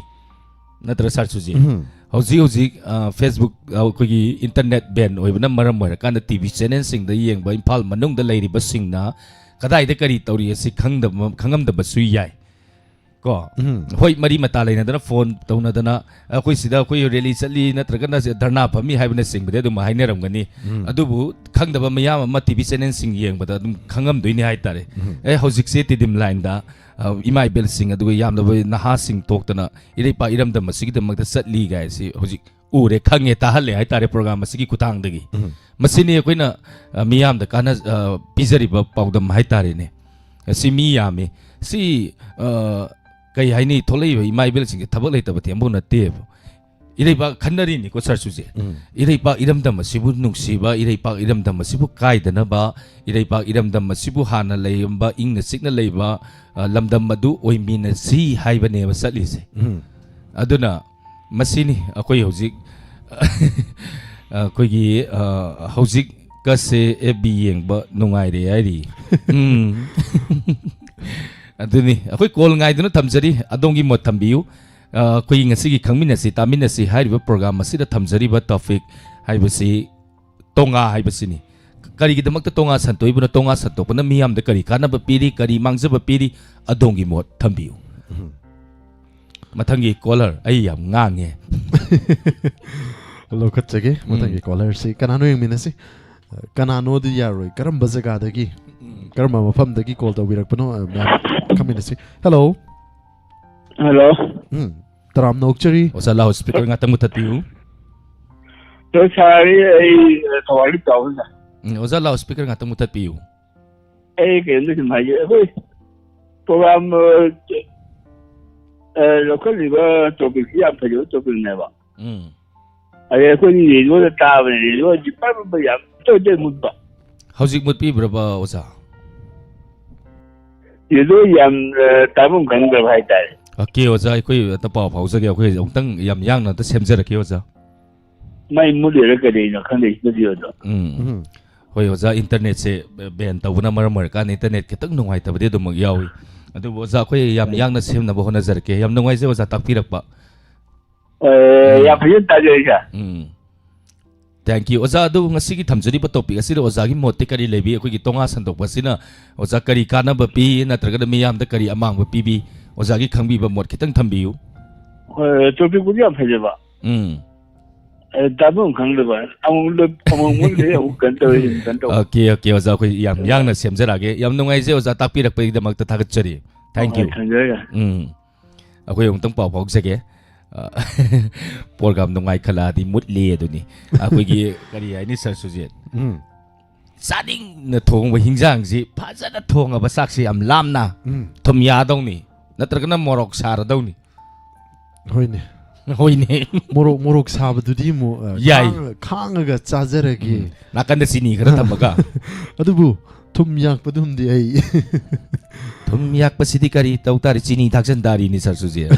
ꯅꯠꯇ꯭ꯔ ꯁꯥꯔ ꯁꯨꯖꯤꯠ? ꯎꯝ. ꯍꯧꯖꯤꯛ ꯍꯧꯖꯤꯛ, ꯑ, Facebook, ꯑ, ꯑꯩꯈꯣꯏꯒꯤ internet ban ꯑꯣꯏꯕꯅ ꯃꯔꯝ ꯑꯣꯏꯔꯀꯥꯟꯗ ꯇꯤ ꯚꯤ channelꯁꯤꯡꯗ ꯌꯦꯡꯕ ꯏꯝꯐꯥꯜ ꯃꯅꯨꯡꯗ ꯂꯩꯔꯤꯕꯁꯤꯡꯅ ꯀꯗꯥꯏꯗ ꯀꯔꯤ ꯇꯧꯔꯤ ꯑꯁꯤ ꯈꯪꯗꯕ, ꯈꯪꯉꯝꯗꯕꯁꯨ ꯌꯥꯏ꯫ ꯀꯣ? ꯎꯝ. ꯍꯣꯏ, ꯃꯔꯤ ꯃꯇꯥ ꯂꯩꯅꯗꯅ ꯐꯣꯟ ꯇꯧꯅꯗꯅ, "ꯑꯩꯈꯣꯏ ꯁꯤꯗ ꯑꯩꯈꯣꯏ rally ꯆꯠꯂꯤ, ꯅꯠꯇ꯭ꯔꯒꯅ ꯁꯤ ꯙꯔꯅꯥ ꯐꯝꯃꯤ" ꯍꯥꯏꯕꯅꯆꯤꯡꯕꯗꯤ ꯑꯗꯨꯝ ꯍꯥꯏꯅꯔꯝꯒꯅꯤ꯫ ꯎꯝ. ꯑꯗꯨꯕꯨ ꯈꯪꯗꯕ ꯃꯌꯥꯝ ꯑꯃ ꯇꯤ ꯚꯤ channelꯁꯤꯡ ꯌꯦꯡꯕꯗ ꯑꯗꯨꯝ ꯈꯪꯉꯝꯗꯣꯏꯅꯤ ꯍꯥꯏꯇꯥꯔꯦ꯫ ꯎꯝ. ꯑꯦ, ꯍꯧꯖꯤꯛꯁꯦ ꯇꯤꯗꯤꯝ line-ꯗ, ꯑ, ꯏꯃꯥ ꯏꯕꯦꯜꯁꯤꯡ, ꯑꯗꯨꯒ ꯌꯥꯝꯂꯕ ꯅꯍꯥꯁꯤꯡ ꯊꯣꯛꯇꯅ ꯏꯔꯩꯄꯥꯛ ꯏꯔꯝꯗꯝ ꯑꯁꯤꯒꯤꯗꯃꯛꯇ ꯆꯠꯂꯤ ꯀꯥꯏꯁꯤ ꯍꯧꯖꯤꯛ ꯎꯔꯦ, ꯈꯪꯉꯦ, ꯇꯥꯍꯜꯂꯦ ꯍꯥꯏꯇꯥꯔꯦ program ꯑꯁꯤꯒꯤ ꯈꯨꯊꯥꯡꯗꯒꯤ꯫ ꯎꯝ. ꯃꯁꯤꯅꯤ ꯑꯩꯈꯣꯏꯅ, ꯑ, ꯃꯤꯌꯥꯝꯗ ꯀꯥꯟꯅ-, ꯑ, ꯄꯤꯖꯔꯤꯕ ꯄꯥꯎꯗꯝ ꯍꯥꯏꯇꯥꯔꯦꯅꯦ꯫ ꯑꯁꯤ ꯃꯤ ꯌꯥꯝꯃꯤ꯫ ꯁꯤ, ꯑ, ꯀꯩ ꯍꯥꯏꯅꯤ, ꯊꯣꯛꯂꯛꯏꯕ ꯏꯃꯥ ꯏꯕꯦꯜꯁꯤꯡꯁꯦ ꯊꯕꯛ ꯂꯩꯇꯕꯗꯤ ꯑꯃꯐꯥꯎ ꯅꯠꯇꯦꯕ꯫ ꯏꯔꯩꯄꯥꯛ ꯈꯟꯅꯔꯤꯅꯤꯀꯣ ꯁꯥꯔ ꯁꯨꯖꯤꯠ꯫ ꯎꯝ. ꯏꯔꯩꯄꯥꯛ ꯏꯔꯝꯗꯝ ꯑꯁꯤꯕꯨ ꯅꯨꯡꯁꯤꯕ, ꯏꯔꯩꯄꯥꯛ ꯏꯔꯝꯗꯝ ꯑꯁꯤꯕꯨ ꯀꯥꯏꯗꯅꯕ, ꯏꯔꯩꯄꯥꯛ ꯏꯔꯝꯗꯝ ꯑꯁꯤꯕꯨ ꯍꯥꯟꯅ ꯂꯩꯔꯝꯕ ꯏꯪꯅ ꯆꯤꯛꯅ ꯂꯩꯕ, ꯑ, ꯂꯝꯗꯝ ꯑꯗꯨ ꯑꯣꯏꯃꯤꯟꯅꯁꯤ ꯍꯥꯏꯕꯅꯦꯕ ꯆꯠꯂꯤꯁꯦ꯫ ꯎꯝ. ꯑꯗꯨꯅ ꯃꯁꯤꯅꯤ ꯑꯩꯈꯣꯏ ꯍꯧꯖꯤꯛ, ꯑꯩꯈꯣꯏꯒꯤ, ꯑ, ꯍꯧꯖꯤꯛꯀꯁꯦ F B ꯌꯦꯡꯕ ꯅꯨꯡꯉꯥꯏꯔꯦ ꯍꯥꯏꯔꯤ꯫ ꯎꯝ. ꯑꯗꯨꯅꯤ ꯑꯩꯈꯣꯏ call ꯉꯥꯏꯗꯨꯅ ꯊꯝꯖꯔꯤ, ꯑꯗꯣꯝꯒꯤ ꯃꯣꯠ ꯊꯝꯕꯤꯌꯨ꯫ ꯑ, ꯑꯩꯈꯣꯏꯒꯤ ꯉꯁꯤꯒꯤ ꯈꯪꯃꯤꯟꯅꯁꯤ ꯇꯥꯃꯤꯟꯅꯁꯤ ꯍꯥꯏꯔꯤꯕ program ꯑꯁꯤꯗ ꯊꯝꯖꯔꯤꯕ topic ꯍꯥꯏꯕꯁꯤ ꯇꯣꯉꯥ ꯍꯥꯏꯕꯁꯤꯅꯤ꯫ ꯀꯔꯤꯒꯤꯗꯃꯛꯇ ꯇꯣꯉꯥ ꯁꯟꯇꯣꯛꯏꯕꯅꯣ? ꯇꯣꯉꯥ ꯁꯟꯇꯣꯛꯄꯅ ꯃꯤꯌꯥꯝꯗ ꯀꯔꯤ ꯀꯥꯟꯅꯕ ꯄꯤꯔꯤ, ꯀꯔꯤ ꯃꯥꯡꯖꯕ ꯄꯤꯔꯤ? ꯑꯗꯣꯝꯒꯤ ꯃꯣꯠ ꯊꯝꯕꯤꯌꯨ꯫ ꯎꯝ. ꯃꯊꯪꯒꯤ caller, ꯑꯩ ꯌꯥꯝ ꯉꯥꯡꯉꯦ꯫ ꯂꯧꯈꯠꯆꯒꯦ ꯃꯊꯪꯒꯤ ꯎꯝ. Callerꯁꯤ꯫ ꯀꯅꯥꯅꯣ ꯌꯦꯡꯃꯤꯟꯅꯁꯤ꯫ ꯀꯅꯥꯅꯣꯗꯤ ꯌꯥꯔꯣꯏ꯫ ꯀꯔꯝꯕ ꯖꯒꯥꯗꯒꯤ, ꯀꯔꯝꯕ ꯃꯐꯝꯗꯒꯤ call ꯇꯧꯕꯤꯔꯛꯄꯅꯣ, ꯑ, ꯃꯌꯥꯝ ꯈꯪꯃꯤꯟꯅꯁꯤ꯫ Hello. ꯍꯜꯂꯣ꯫ ꯎꯝ. ꯇꯔꯥꯝꯅ ꯑꯣꯛꯆꯔꯤ꯫ ꯑꯣꯖꯥ, loudspeaker ꯉꯥꯛꯇꯪ ꯃꯨꯊꯠꯄꯤꯌꯨ꯫ ꯍꯜꯂꯣ ꯁꯥꯔ, ꯑꯩ, ꯑ, ꯊꯧꯕꯥꯜꯗꯒꯤ ꯇꯧꯕꯅꯦ ꯁꯥꯔ꯫ ꯎꯝ, ꯑꯣꯖꯥ, loudspeaker ꯉꯥꯛꯇꯪ ꯃꯨꯊꯠꯄꯤꯌꯨ꯫ ꯑꯩ ꯀꯩꯅꯣꯝꯇ ꯁꯨꯝ ꯍꯥꯏꯖ-, ꯑꯩꯈꯣꯏ program, ꯑ, ꯑ, ꯂꯧꯈꯠꯂꯤꯕ topicꯁꯤ ꯌꯥꯝ ꯐꯖꯕ topicꯅꯦꯕ꯫ ꯎꯝ. ꯑꯗꯩ ꯑꯩꯈꯣꯏꯗꯤ radioꯗ ꯇꯥꯕꯅꯦ, radioꯁꯤ ꯄꯔ ꯄꯔ ꯌꯥꯝ ꯇꯣꯏ ꯇꯣꯏ ꯃꯨꯠꯄ꯫ ꯍꯧꯖꯤꯛ ꯃꯨꯠꯄꯤꯕ꯭ꯔꯕ, ꯑꯣꯖꯥ? Radio ꯌꯥꯝ, ꯑ, ꯇꯥꯐꯝ ꯈꯪꯗ꯭ꯔꯕ ꯍꯥꯏꯇꯥꯔꯦ꯫ OK, ꯑꯣꯖꯥ, ꯑꯩꯈꯣꯏ ꯑꯝꯇ ꯄꯥꯎ ꯐꯥꯎꯖꯒꯦ, ꯑꯩꯈꯣꯏ ꯑꯃꯨꯛꯇꯪ ꯌꯥꯝ ꯌꯥꯡꯅ ꯑꯝꯇ ꯁꯦꯝꯖꯔꯛꯀꯦ, ꯑꯣꯖꯥ꯫ ꯃꯩ ꯃꯨꯠꯂꯤꯔ ꯀꯔꯤꯅꯣ ꯈꯪꯗꯦ studioꯗꯣ꯫ ꯎꯝ. ꯎꯝ. ꯍꯣꯏ, ꯑꯣꯖꯥ, internetꯁꯦ ban ꯇꯧꯕꯅ ꯃꯔꯝ ꯑꯣꯏꯔꯀꯥꯟꯗ internet ꯈꯤꯇꯪ ꯅꯨꯡꯉꯥꯏꯇꯕꯗꯤ ꯑꯗꯨꯃꯛ ꯌꯥꯎꯏ꯫ ꯑꯗꯨꯕꯨ ꯑꯣꯖꯥ, ꯑꯩꯈꯣꯏ ꯌꯥꯝ ꯌꯥꯡꯅ ꯁꯦꯝꯅꯕ ꯍꯣꯠꯅꯖꯔꯛꯀꯦ꯫ ꯌꯥꯝ ꯅꯨꯡꯉꯥꯏꯖꯩ ꯑꯣꯖꯥ ꯇꯥꯛꯄꯤꯔꯛꯄ꯫ ꯑꯦ, ꯌꯥꯝ ꯐꯖꯅ ꯇꯥꯖꯩ, ꯁꯥꯔ꯫ ꯎꯝ꯫ Thank you꯫ ꯑꯣꯖꯥ, ꯑꯗꯨ ꯉꯁꯤꯒꯤ ꯊꯝꯖꯔꯤꯕ topic ꯑꯁꯤꯗ ꯑꯣꯖꯥꯒꯤ ꯃꯣꯠꯇꯤ ꯀꯔꯤ ꯂꯩꯕꯤ? ꯑꯩꯈꯣꯏꯒꯤ ꯇꯣꯉꯥ ꯁꯟꯗꯣꯛꯄ ꯑꯁꯤꯅ ꯑꯣꯖꯥ ꯀꯔꯤ ꯀꯥꯟꯅꯕ ꯄꯤ, ꯅꯠꯇ꯭ꯔꯒꯅ ꯃꯤꯌꯥꯝꯗ ꯀꯔꯤ ꯑꯃꯥꯡꯕ ꯄꯤꯕꯤ? ꯑꯣꯖꯥꯒꯤ ꯈꯪꯕꯤꯕ ꯃꯣꯠ ꯈꯤꯇꯪ ꯊꯝꯕꯤꯌꯨ꯫ ꯍꯣꯏ, ꯇꯣꯄꯤꯛꯄꯨꯗꯤ ꯌꯥꯝ ꯐꯖꯕ꯫ ꯎꯝ꯫ ꯑꯦ, ꯇꯥꯐꯝ ꯈꯪꯗꯕ꯫ ꯑꯃꯨꯛ ꯂꯦꯞ-, ꯑꯃꯨꯛ ꯃꯨꯠꯂꯦ, ꯑꯃꯨꯛ ꯀꯩꯅꯣ ꯇꯧꯋꯦ, ꯀꯩꯅꯣ ꯇꯧꯋꯦ꯫ Okay, okay, ꯑꯣꯖꯥ, ꯑꯩꯈꯣꯏ ꯌꯥꯝ ꯌꯥꯡꯅ ꯁꯦꯝꯖꯔꯛꯑꯒꯦ꯫ ꯌꯥꯝ ꯅꯨꯡꯉꯥꯏꯖꯩ ꯑꯣꯖꯥ, ꯇꯥꯛꯄꯤꯔꯛꯄꯒꯤꯗꯃꯛꯇ ꯊꯥꯒꯠꯆꯔꯤ꯫ Thank you꯫ ꯍꯣꯏ, ꯊꯝꯖꯔꯒꯦ꯫ ꯎꯝ꯫ ꯑꯩꯈꯣꯏ ꯑꯃꯨꯛꯇꯪ ꯄꯥꯎ ꯐꯥꯎꯖꯒꯦ꯫ ꯑ, program ꯅꯨꯡꯉꯥꯏꯈꯠꯂꯛꯑꯗꯤ ꯃꯨꯠꯂꯤ ꯑꯗꯨꯅꯤ꯫ ꯑꯩꯈꯣꯏꯒꯤ ꯀꯔꯤ ꯍꯥꯏꯅꯤ, ꯁꯥꯔ ꯁꯨꯖꯦꯠ? ꯎꯝ꯫ ꯆꯥꯅꯤꯡꯅ ꯊꯣꯡꯕ ꯍꯤꯟꯖꯥꯡꯁꯤ, ꯐꯖꯅ ꯊꯣꯡꯉꯕ ꯆꯥꯛꯁꯤ ꯌꯥꯝ ꯂꯥꯝꯅ ꯎꯝ꯫ ꯊꯨꯝ ꯌꯥꯗꯧꯅꯤ, ꯅꯠꯇ꯭ꯔꯒꯅ ꯃꯣꯔꯣꯛ ꯁꯥꯔꯗꯧꯅꯤ꯫ ꯍꯣꯏꯅꯦ꯫ ꯍꯣꯏꯅꯦ꯫ ꯃꯣꯔꯣꯛ, ꯃꯣꯔꯣꯛ ꯁꯥꯕꯗꯨꯗꯤ ꯑꯃꯨꯛ, ꯑ, ꯌꯥꯏ꯫ ꯈꯥꯡꯉ-, ꯈꯥꯡꯉꯒ ꯆꯥꯖꯔꯒꯦ꯫ ꯎꯝ꯫ ꯅꯥꯀꯟꯗ ꯆꯤꯅꯤ ꯈꯔ ꯊꯝꯃꯒ꯫ ꯑꯗꯨꯕꯨ ꯊꯨꯝ ꯌꯥꯛꯄꯗꯨꯝꯗꯤ ꯑꯩ꯫ ꯊꯨꯝ ꯌꯥꯛꯄꯁꯤꯗꯤ ꯀꯔꯤ ꯇꯧ ꯇꯥꯔꯤ? ꯆꯤꯅꯤ ꯊꯥꯛꯆꯟ ꯇꯥꯔꯤꯅꯤ, ꯁꯥꯔ ꯁꯨꯖꯦꯠ꯫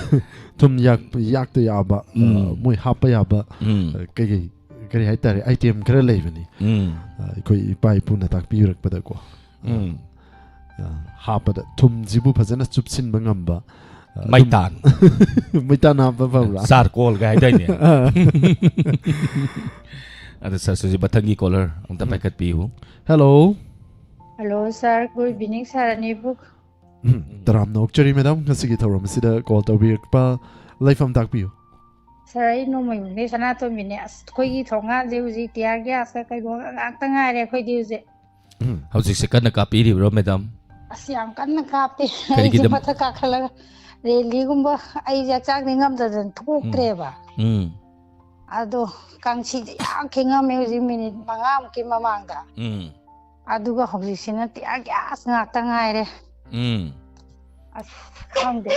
ꯊꯨꯝ ꯌꯥꯛꯄ, ꯌꯥꯛꯇ ꯌꯥꯕ, ꯑ, ꯎꯝ꯫ ꯃꯣꯏ ꯍꯥꯞꯄ ꯌꯥꯕ, ꯎꯝ꯫ ꯑ, ꯀꯩꯀꯩ, ꯀꯔꯤ ꯍꯥꯏꯇꯥꯔꯦ, item ꯈꯔ ꯂꯩꯕꯅꯤ꯫ ꯎꯝ꯫ ꯑ, ꯑꯩꯈꯣꯏ ꯏꯄꯥ ꯏꯄꯨꯅ ꯇꯥꯛꯄꯤꯔꯛꯄꯗꯀꯣ꯫ ꯎꯝ꯫ ꯑ, ꯍꯥꯞꯄꯗ ꯊꯨꯝꯁꯤꯕꯨ ꯐꯖꯅ ꯆꯨꯞꯁꯤꯟꯕ ꯉꯝꯕ, ꯑ, ꯑꯗꯨꯝ ꯃꯩꯇꯥꯟ꯫ ꯃꯩꯇꯥꯟ ꯍꯥꯞꯄ ꯐꯕ꯭ꯔꯥ? Charcoal ꯒ ꯍꯥꯏꯗꯥꯏꯅꯦ? ꯑ꯫ ꯑꯗꯣ ꯁꯥꯔ ꯁꯨꯖꯦꯠ, ꯃꯊꯪꯒꯤ caller ꯑꯝꯇ ꯄꯥꯏꯈꯠꯄꯤꯌꯨ꯫ Hello꯫ Hello, sir. Good evening, sir. ꯑꯅꯤꯕꯨ꯫ ꯎꯝ, ꯇꯔꯥꯝꯅ ꯑꯣꯛꯆꯔꯤ, madam, ꯉꯁꯤꯒꯤ ꯊꯧꯔꯝ ꯑꯁꯤꯗ call ꯇꯧꯕꯤꯔꯛꯄ꯫ ꯂꯩꯐꯝ ꯇꯥꯛꯄꯤꯌꯨ꯫ Sir, ꯑꯩ ꯅꯣꯡꯃꯌꯨꯝꯗꯒꯤ ꯁꯅꯥꯇꯣꯝꯕꯤꯅꯦ꯫ ꯑꯁ, ꯑꯩꯈꯣꯏꯒꯤ ꯊꯣꯡꯒꯥꯟꯁꯦ ꯍꯧꯖꯤꯛ tear gas ꯀ ꯀꯩꯅꯣ ꯉꯥꯛꯇ ꯉꯥꯏꯔꯦ ꯑꯩꯈꯣꯏꯗꯤ ꯍꯧꯖꯤꯛ꯫ ꯎꯝ꯫ ꯍꯧꯖꯤꯛꯁꯦ ꯀꯟꯅ ꯀꯥꯞꯄꯤꯔꯤꯕ꯭ꯔꯣ, madam? ꯑꯁ, ꯌꯥꯝ ꯀꯟꯅ ꯀꯥꯞꯄꯦ꯫ ꯀꯔꯤꯒꯤꯗ- ꯑꯩꯁꯦ ꯃꯊꯛ ꯀꯥꯈꯠꯂꯒ rally ꯒꯨꯝꯕ ꯑꯩꯁꯦ ꯍꯛꯆꯥꯡꯗꯤ ꯉꯝꯗꯗꯅ ꯊꯣꯛꯇ꯭ꯔꯦꯕ꯫ ꯎꯝ꯫ ꯑꯗꯣ ꯀꯥꯡꯁꯤꯁꯦ ꯌꯥꯝ ꯈꯤꯡꯉꯝꯃꯦ ꯍꯧꯖꯤꯛ minute ꯃꯉꯥꯃꯨꯛꯀꯤ ꯃꯃꯥꯡꯗ꯫ ꯎꯝ꯫ ꯑꯗꯨꯒ ꯍꯧꯖꯤꯛꯁꯤꯅ tear gas ꯉꯥꯛꯇ ꯉꯥꯏꯔꯦ꯫ ꯎꯝ꯫ ꯑꯁ, ꯈꯪꯗꯦ꯫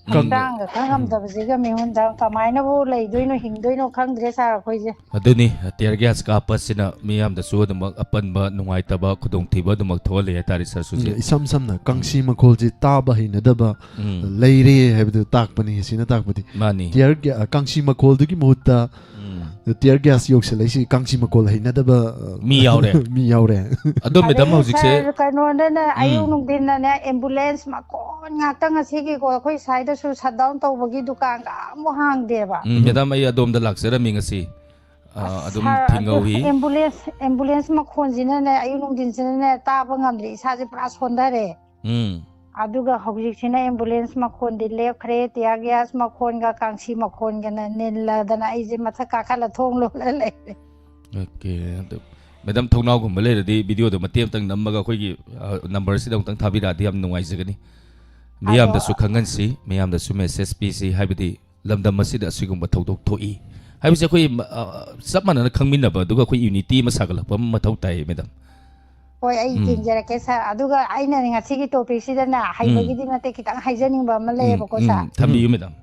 ꯎꯝ꯫ ꯍꯛꯆꯥꯡꯒ ꯈꯪꯉꯝꯗꯕꯁꯤꯒ ꯃꯤꯉꯣꯟꯗ ꯀꯃꯥꯏꯅꯕꯨ ꯂꯩꯗꯣꯏꯅꯣ, ꯍꯤꯡꯗꯣꯏꯅꯣ ꯈꯪꯗ꯭ꯔꯦ ꯁꯥꯔ ꯑꯩꯈꯣꯏꯁꯦ꯫ ꯑꯗꯨꯅꯤ, tear gas ꯀꯥꯞꯄꯁꯤꯅ ꯃꯤꯌꯥꯝꯗꯁꯨ ꯑꯗꯨꯃꯛ ꯑꯄꯟꯕ, ꯅꯨꯡꯉꯥꯏꯇꯕ, ꯈꯨꯗꯣꯡꯊꯤꯕ ꯑꯗꯨꯃꯛ ꯊꯣꯛꯍꯜꯂꯤ ꯍꯥꯏꯇꯥꯔꯦ ꯁꯥꯔ ꯁꯨꯖꯤꯠ꯫ ꯎꯝ, ꯏꯁꯝ ꯁꯝꯅ ꯀꯥꯡꯁꯤ ꯎꯝ꯫ ꯃꯈꯣꯜꯁꯤ ꯇꯥꯕ ꯍꯩꯅꯗꯕ ꯎꯝ꯫ ꯂꯩꯔꯦ ꯍꯥꯏꯕꯗꯨ ꯇꯥꯛꯄꯅꯤ, ꯁꯤꯅ ꯇꯥꯛꯄꯗꯤ꯫ ꯃꯥꯅꯤ꯫ Tear ga-, ꯀꯥꯡꯁꯤ ꯃꯈꯣꯜꯗꯨꯒꯤ ꯃꯍꯨꯠꯇ ꯎꯝ꯫ tear gas ꯌꯧꯁꯜꯂꯛꯏꯁꯤ ꯀꯥꯡꯁꯤ ꯃꯈꯣꯜ ꯍꯩꯅꯗꯕ, ꯑ, ꯃꯤ ꯌꯥꯎꯔꯦ꯫ ꯃꯤ ꯌꯥꯎꯔꯦ꯫ ꯑꯗꯣ ꯃꯦꯗꯥꯝ ꯑꯗꯩ ꯍꯧꯖꯤꯛꯁꯦ ꯁꯥꯔ, ꯀꯩꯅꯣꯗꯅꯦ, ꯎꯝ꯫ ꯑꯌꯨꯛ ꯅꯨꯡꯊꯤꯟꯗꯅꯦ, ambulance ꯃꯈꯣꯟ ꯉꯥꯛꯇ ꯉꯁꯤꯒꯤꯀꯣ, ꯑꯩꯈꯣꯏ ꯁ꯭ꯋꯥꯏꯗꯁꯨ shutdown ꯇꯧꯕꯒꯤ ꯗꯨꯀꯥꯟꯒ ꯑꯃꯨꯛ ꯍꯥꯡꯗꯦꯕ꯫ ꯎꯝ, ꯃꯦꯗꯥꯝ, ꯑꯩ ꯑꯗꯣꯝꯗ ꯂꯥꯛꯆꯔꯝꯃꯤ ꯉꯁꯤ꯫ ꯑ, ꯑꯁ, ꯑꯗꯨꯝ ꯁꯥꯔ, ꯑꯗꯨ ꯊꯦꯡꯍꯧꯏ꯫ Ambulance, ambulance ꯃꯈꯣꯟꯁꯤꯅꯅꯦ, ꯑꯌꯨꯛ ꯅꯨꯡꯊꯤꯟꯁꯤꯅꯅꯦ, ꯇꯥꯕ ꯉꯝꯗ꯭ꯔꯦ, ꯏꯁꯥꯁꯦ ꯄꯨꯔꯥ ꯁꯣꯟꯊꯔꯦ꯫ ꯎꯝ꯫ ꯑꯗꯨꯒ ꯍꯧꯖꯤꯛꯁꯤꯅ ambulance ꯃꯈꯣꯟꯗꯤ ꯂꯦꯞꯈ꯭ꯔꯦ, tear gas ꯃꯈꯣꯟꯒ ꯀꯥꯡꯁꯤ ꯃꯈꯣꯟꯒꯅ ꯅꯤꯜꯂꯗꯅ ꯑꯩꯁꯦ ꯃꯊꯛ ꯀꯥꯈꯠꯂ ꯊꯣꯡ ꯂꯣꯜꯂ ꯂꯩꯔꯦ꯫ Okay, ꯑꯗꯨ ꯃꯦꯗꯥꯝ, ꯊꯣꯡꯅꯥꯎꯒꯨꯝꯕ ꯂꯩꯔꯗꯤ videoꯗꯣ ꯃꯇꯦꯛ ꯑꯃꯇꯪ ꯅꯝꯃꯒ ꯑꯩꯈꯣꯏꯒꯤ, ꯑ, numberꯁꯤꯗ ꯑꯃꯨꯛꯇꯪ ꯊꯥꯕꯤꯔꯛꯑꯗꯤ ꯌꯥꯝ ꯅꯨꯡꯉꯥꯏꯖꯒꯅꯤ꯫ ꯑꯗꯣ ꯃꯤꯌꯥꯝꯗꯁꯨ ꯈꯪꯍꯟꯁꯤ, ꯃꯤꯌꯥꯝꯗꯁꯨ message ꯄꯤꯁꯤ, ꯍꯥꯏꯕꯗꯤ ꯂꯝꯗꯝ ꯑꯁꯤꯗ ꯑꯁꯤꯒꯨꯝꯕ ꯊꯧꯗꯣꯛ ꯊꯣꯛꯏ ꯍꯥꯏꯕꯁꯦ ꯑꯩꯈꯣꯏ, ꯑ, ꯆꯞ ꯃꯥꯟꯅꯅ ꯈꯪꯃꯤꯟꯅꯕ, ꯑꯗꯨꯒ ꯑꯩꯈꯣꯏ unity ꯑꯃ ꯁꯥꯒꯠꯂꯛꯄ ꯑꯃ ꯃꯊꯧ ꯇꯥꯏ, ꯃꯦꯗꯥꯝ꯫ ꯍꯣꯏ, ꯑꯩ ꯎꯝ꯫ ꯌꯦꯡꯖꯔꯛꯀꯦ ꯁꯥꯔ꯫ ꯑꯗꯨꯒ ꯑꯩꯅ ꯉꯁꯤꯒꯤ topicꯁꯤꯗꯅꯦ, ꯎꯝ꯫ ꯍꯩꯕꯒꯤꯗꯤ ꯅꯠꯇꯦ, ꯈꯤꯇꯪ ꯍꯥꯏꯖꯅꯤꯡꯕ ꯑꯃ ꯎꯝ, ꯂꯩꯌꯦꯕꯀꯣ ꯎꯝ, ꯁꯥꯔ꯫ ꯊꯝꯕꯤꯌꯨ, ꯃꯦꯗꯥꯝ꯫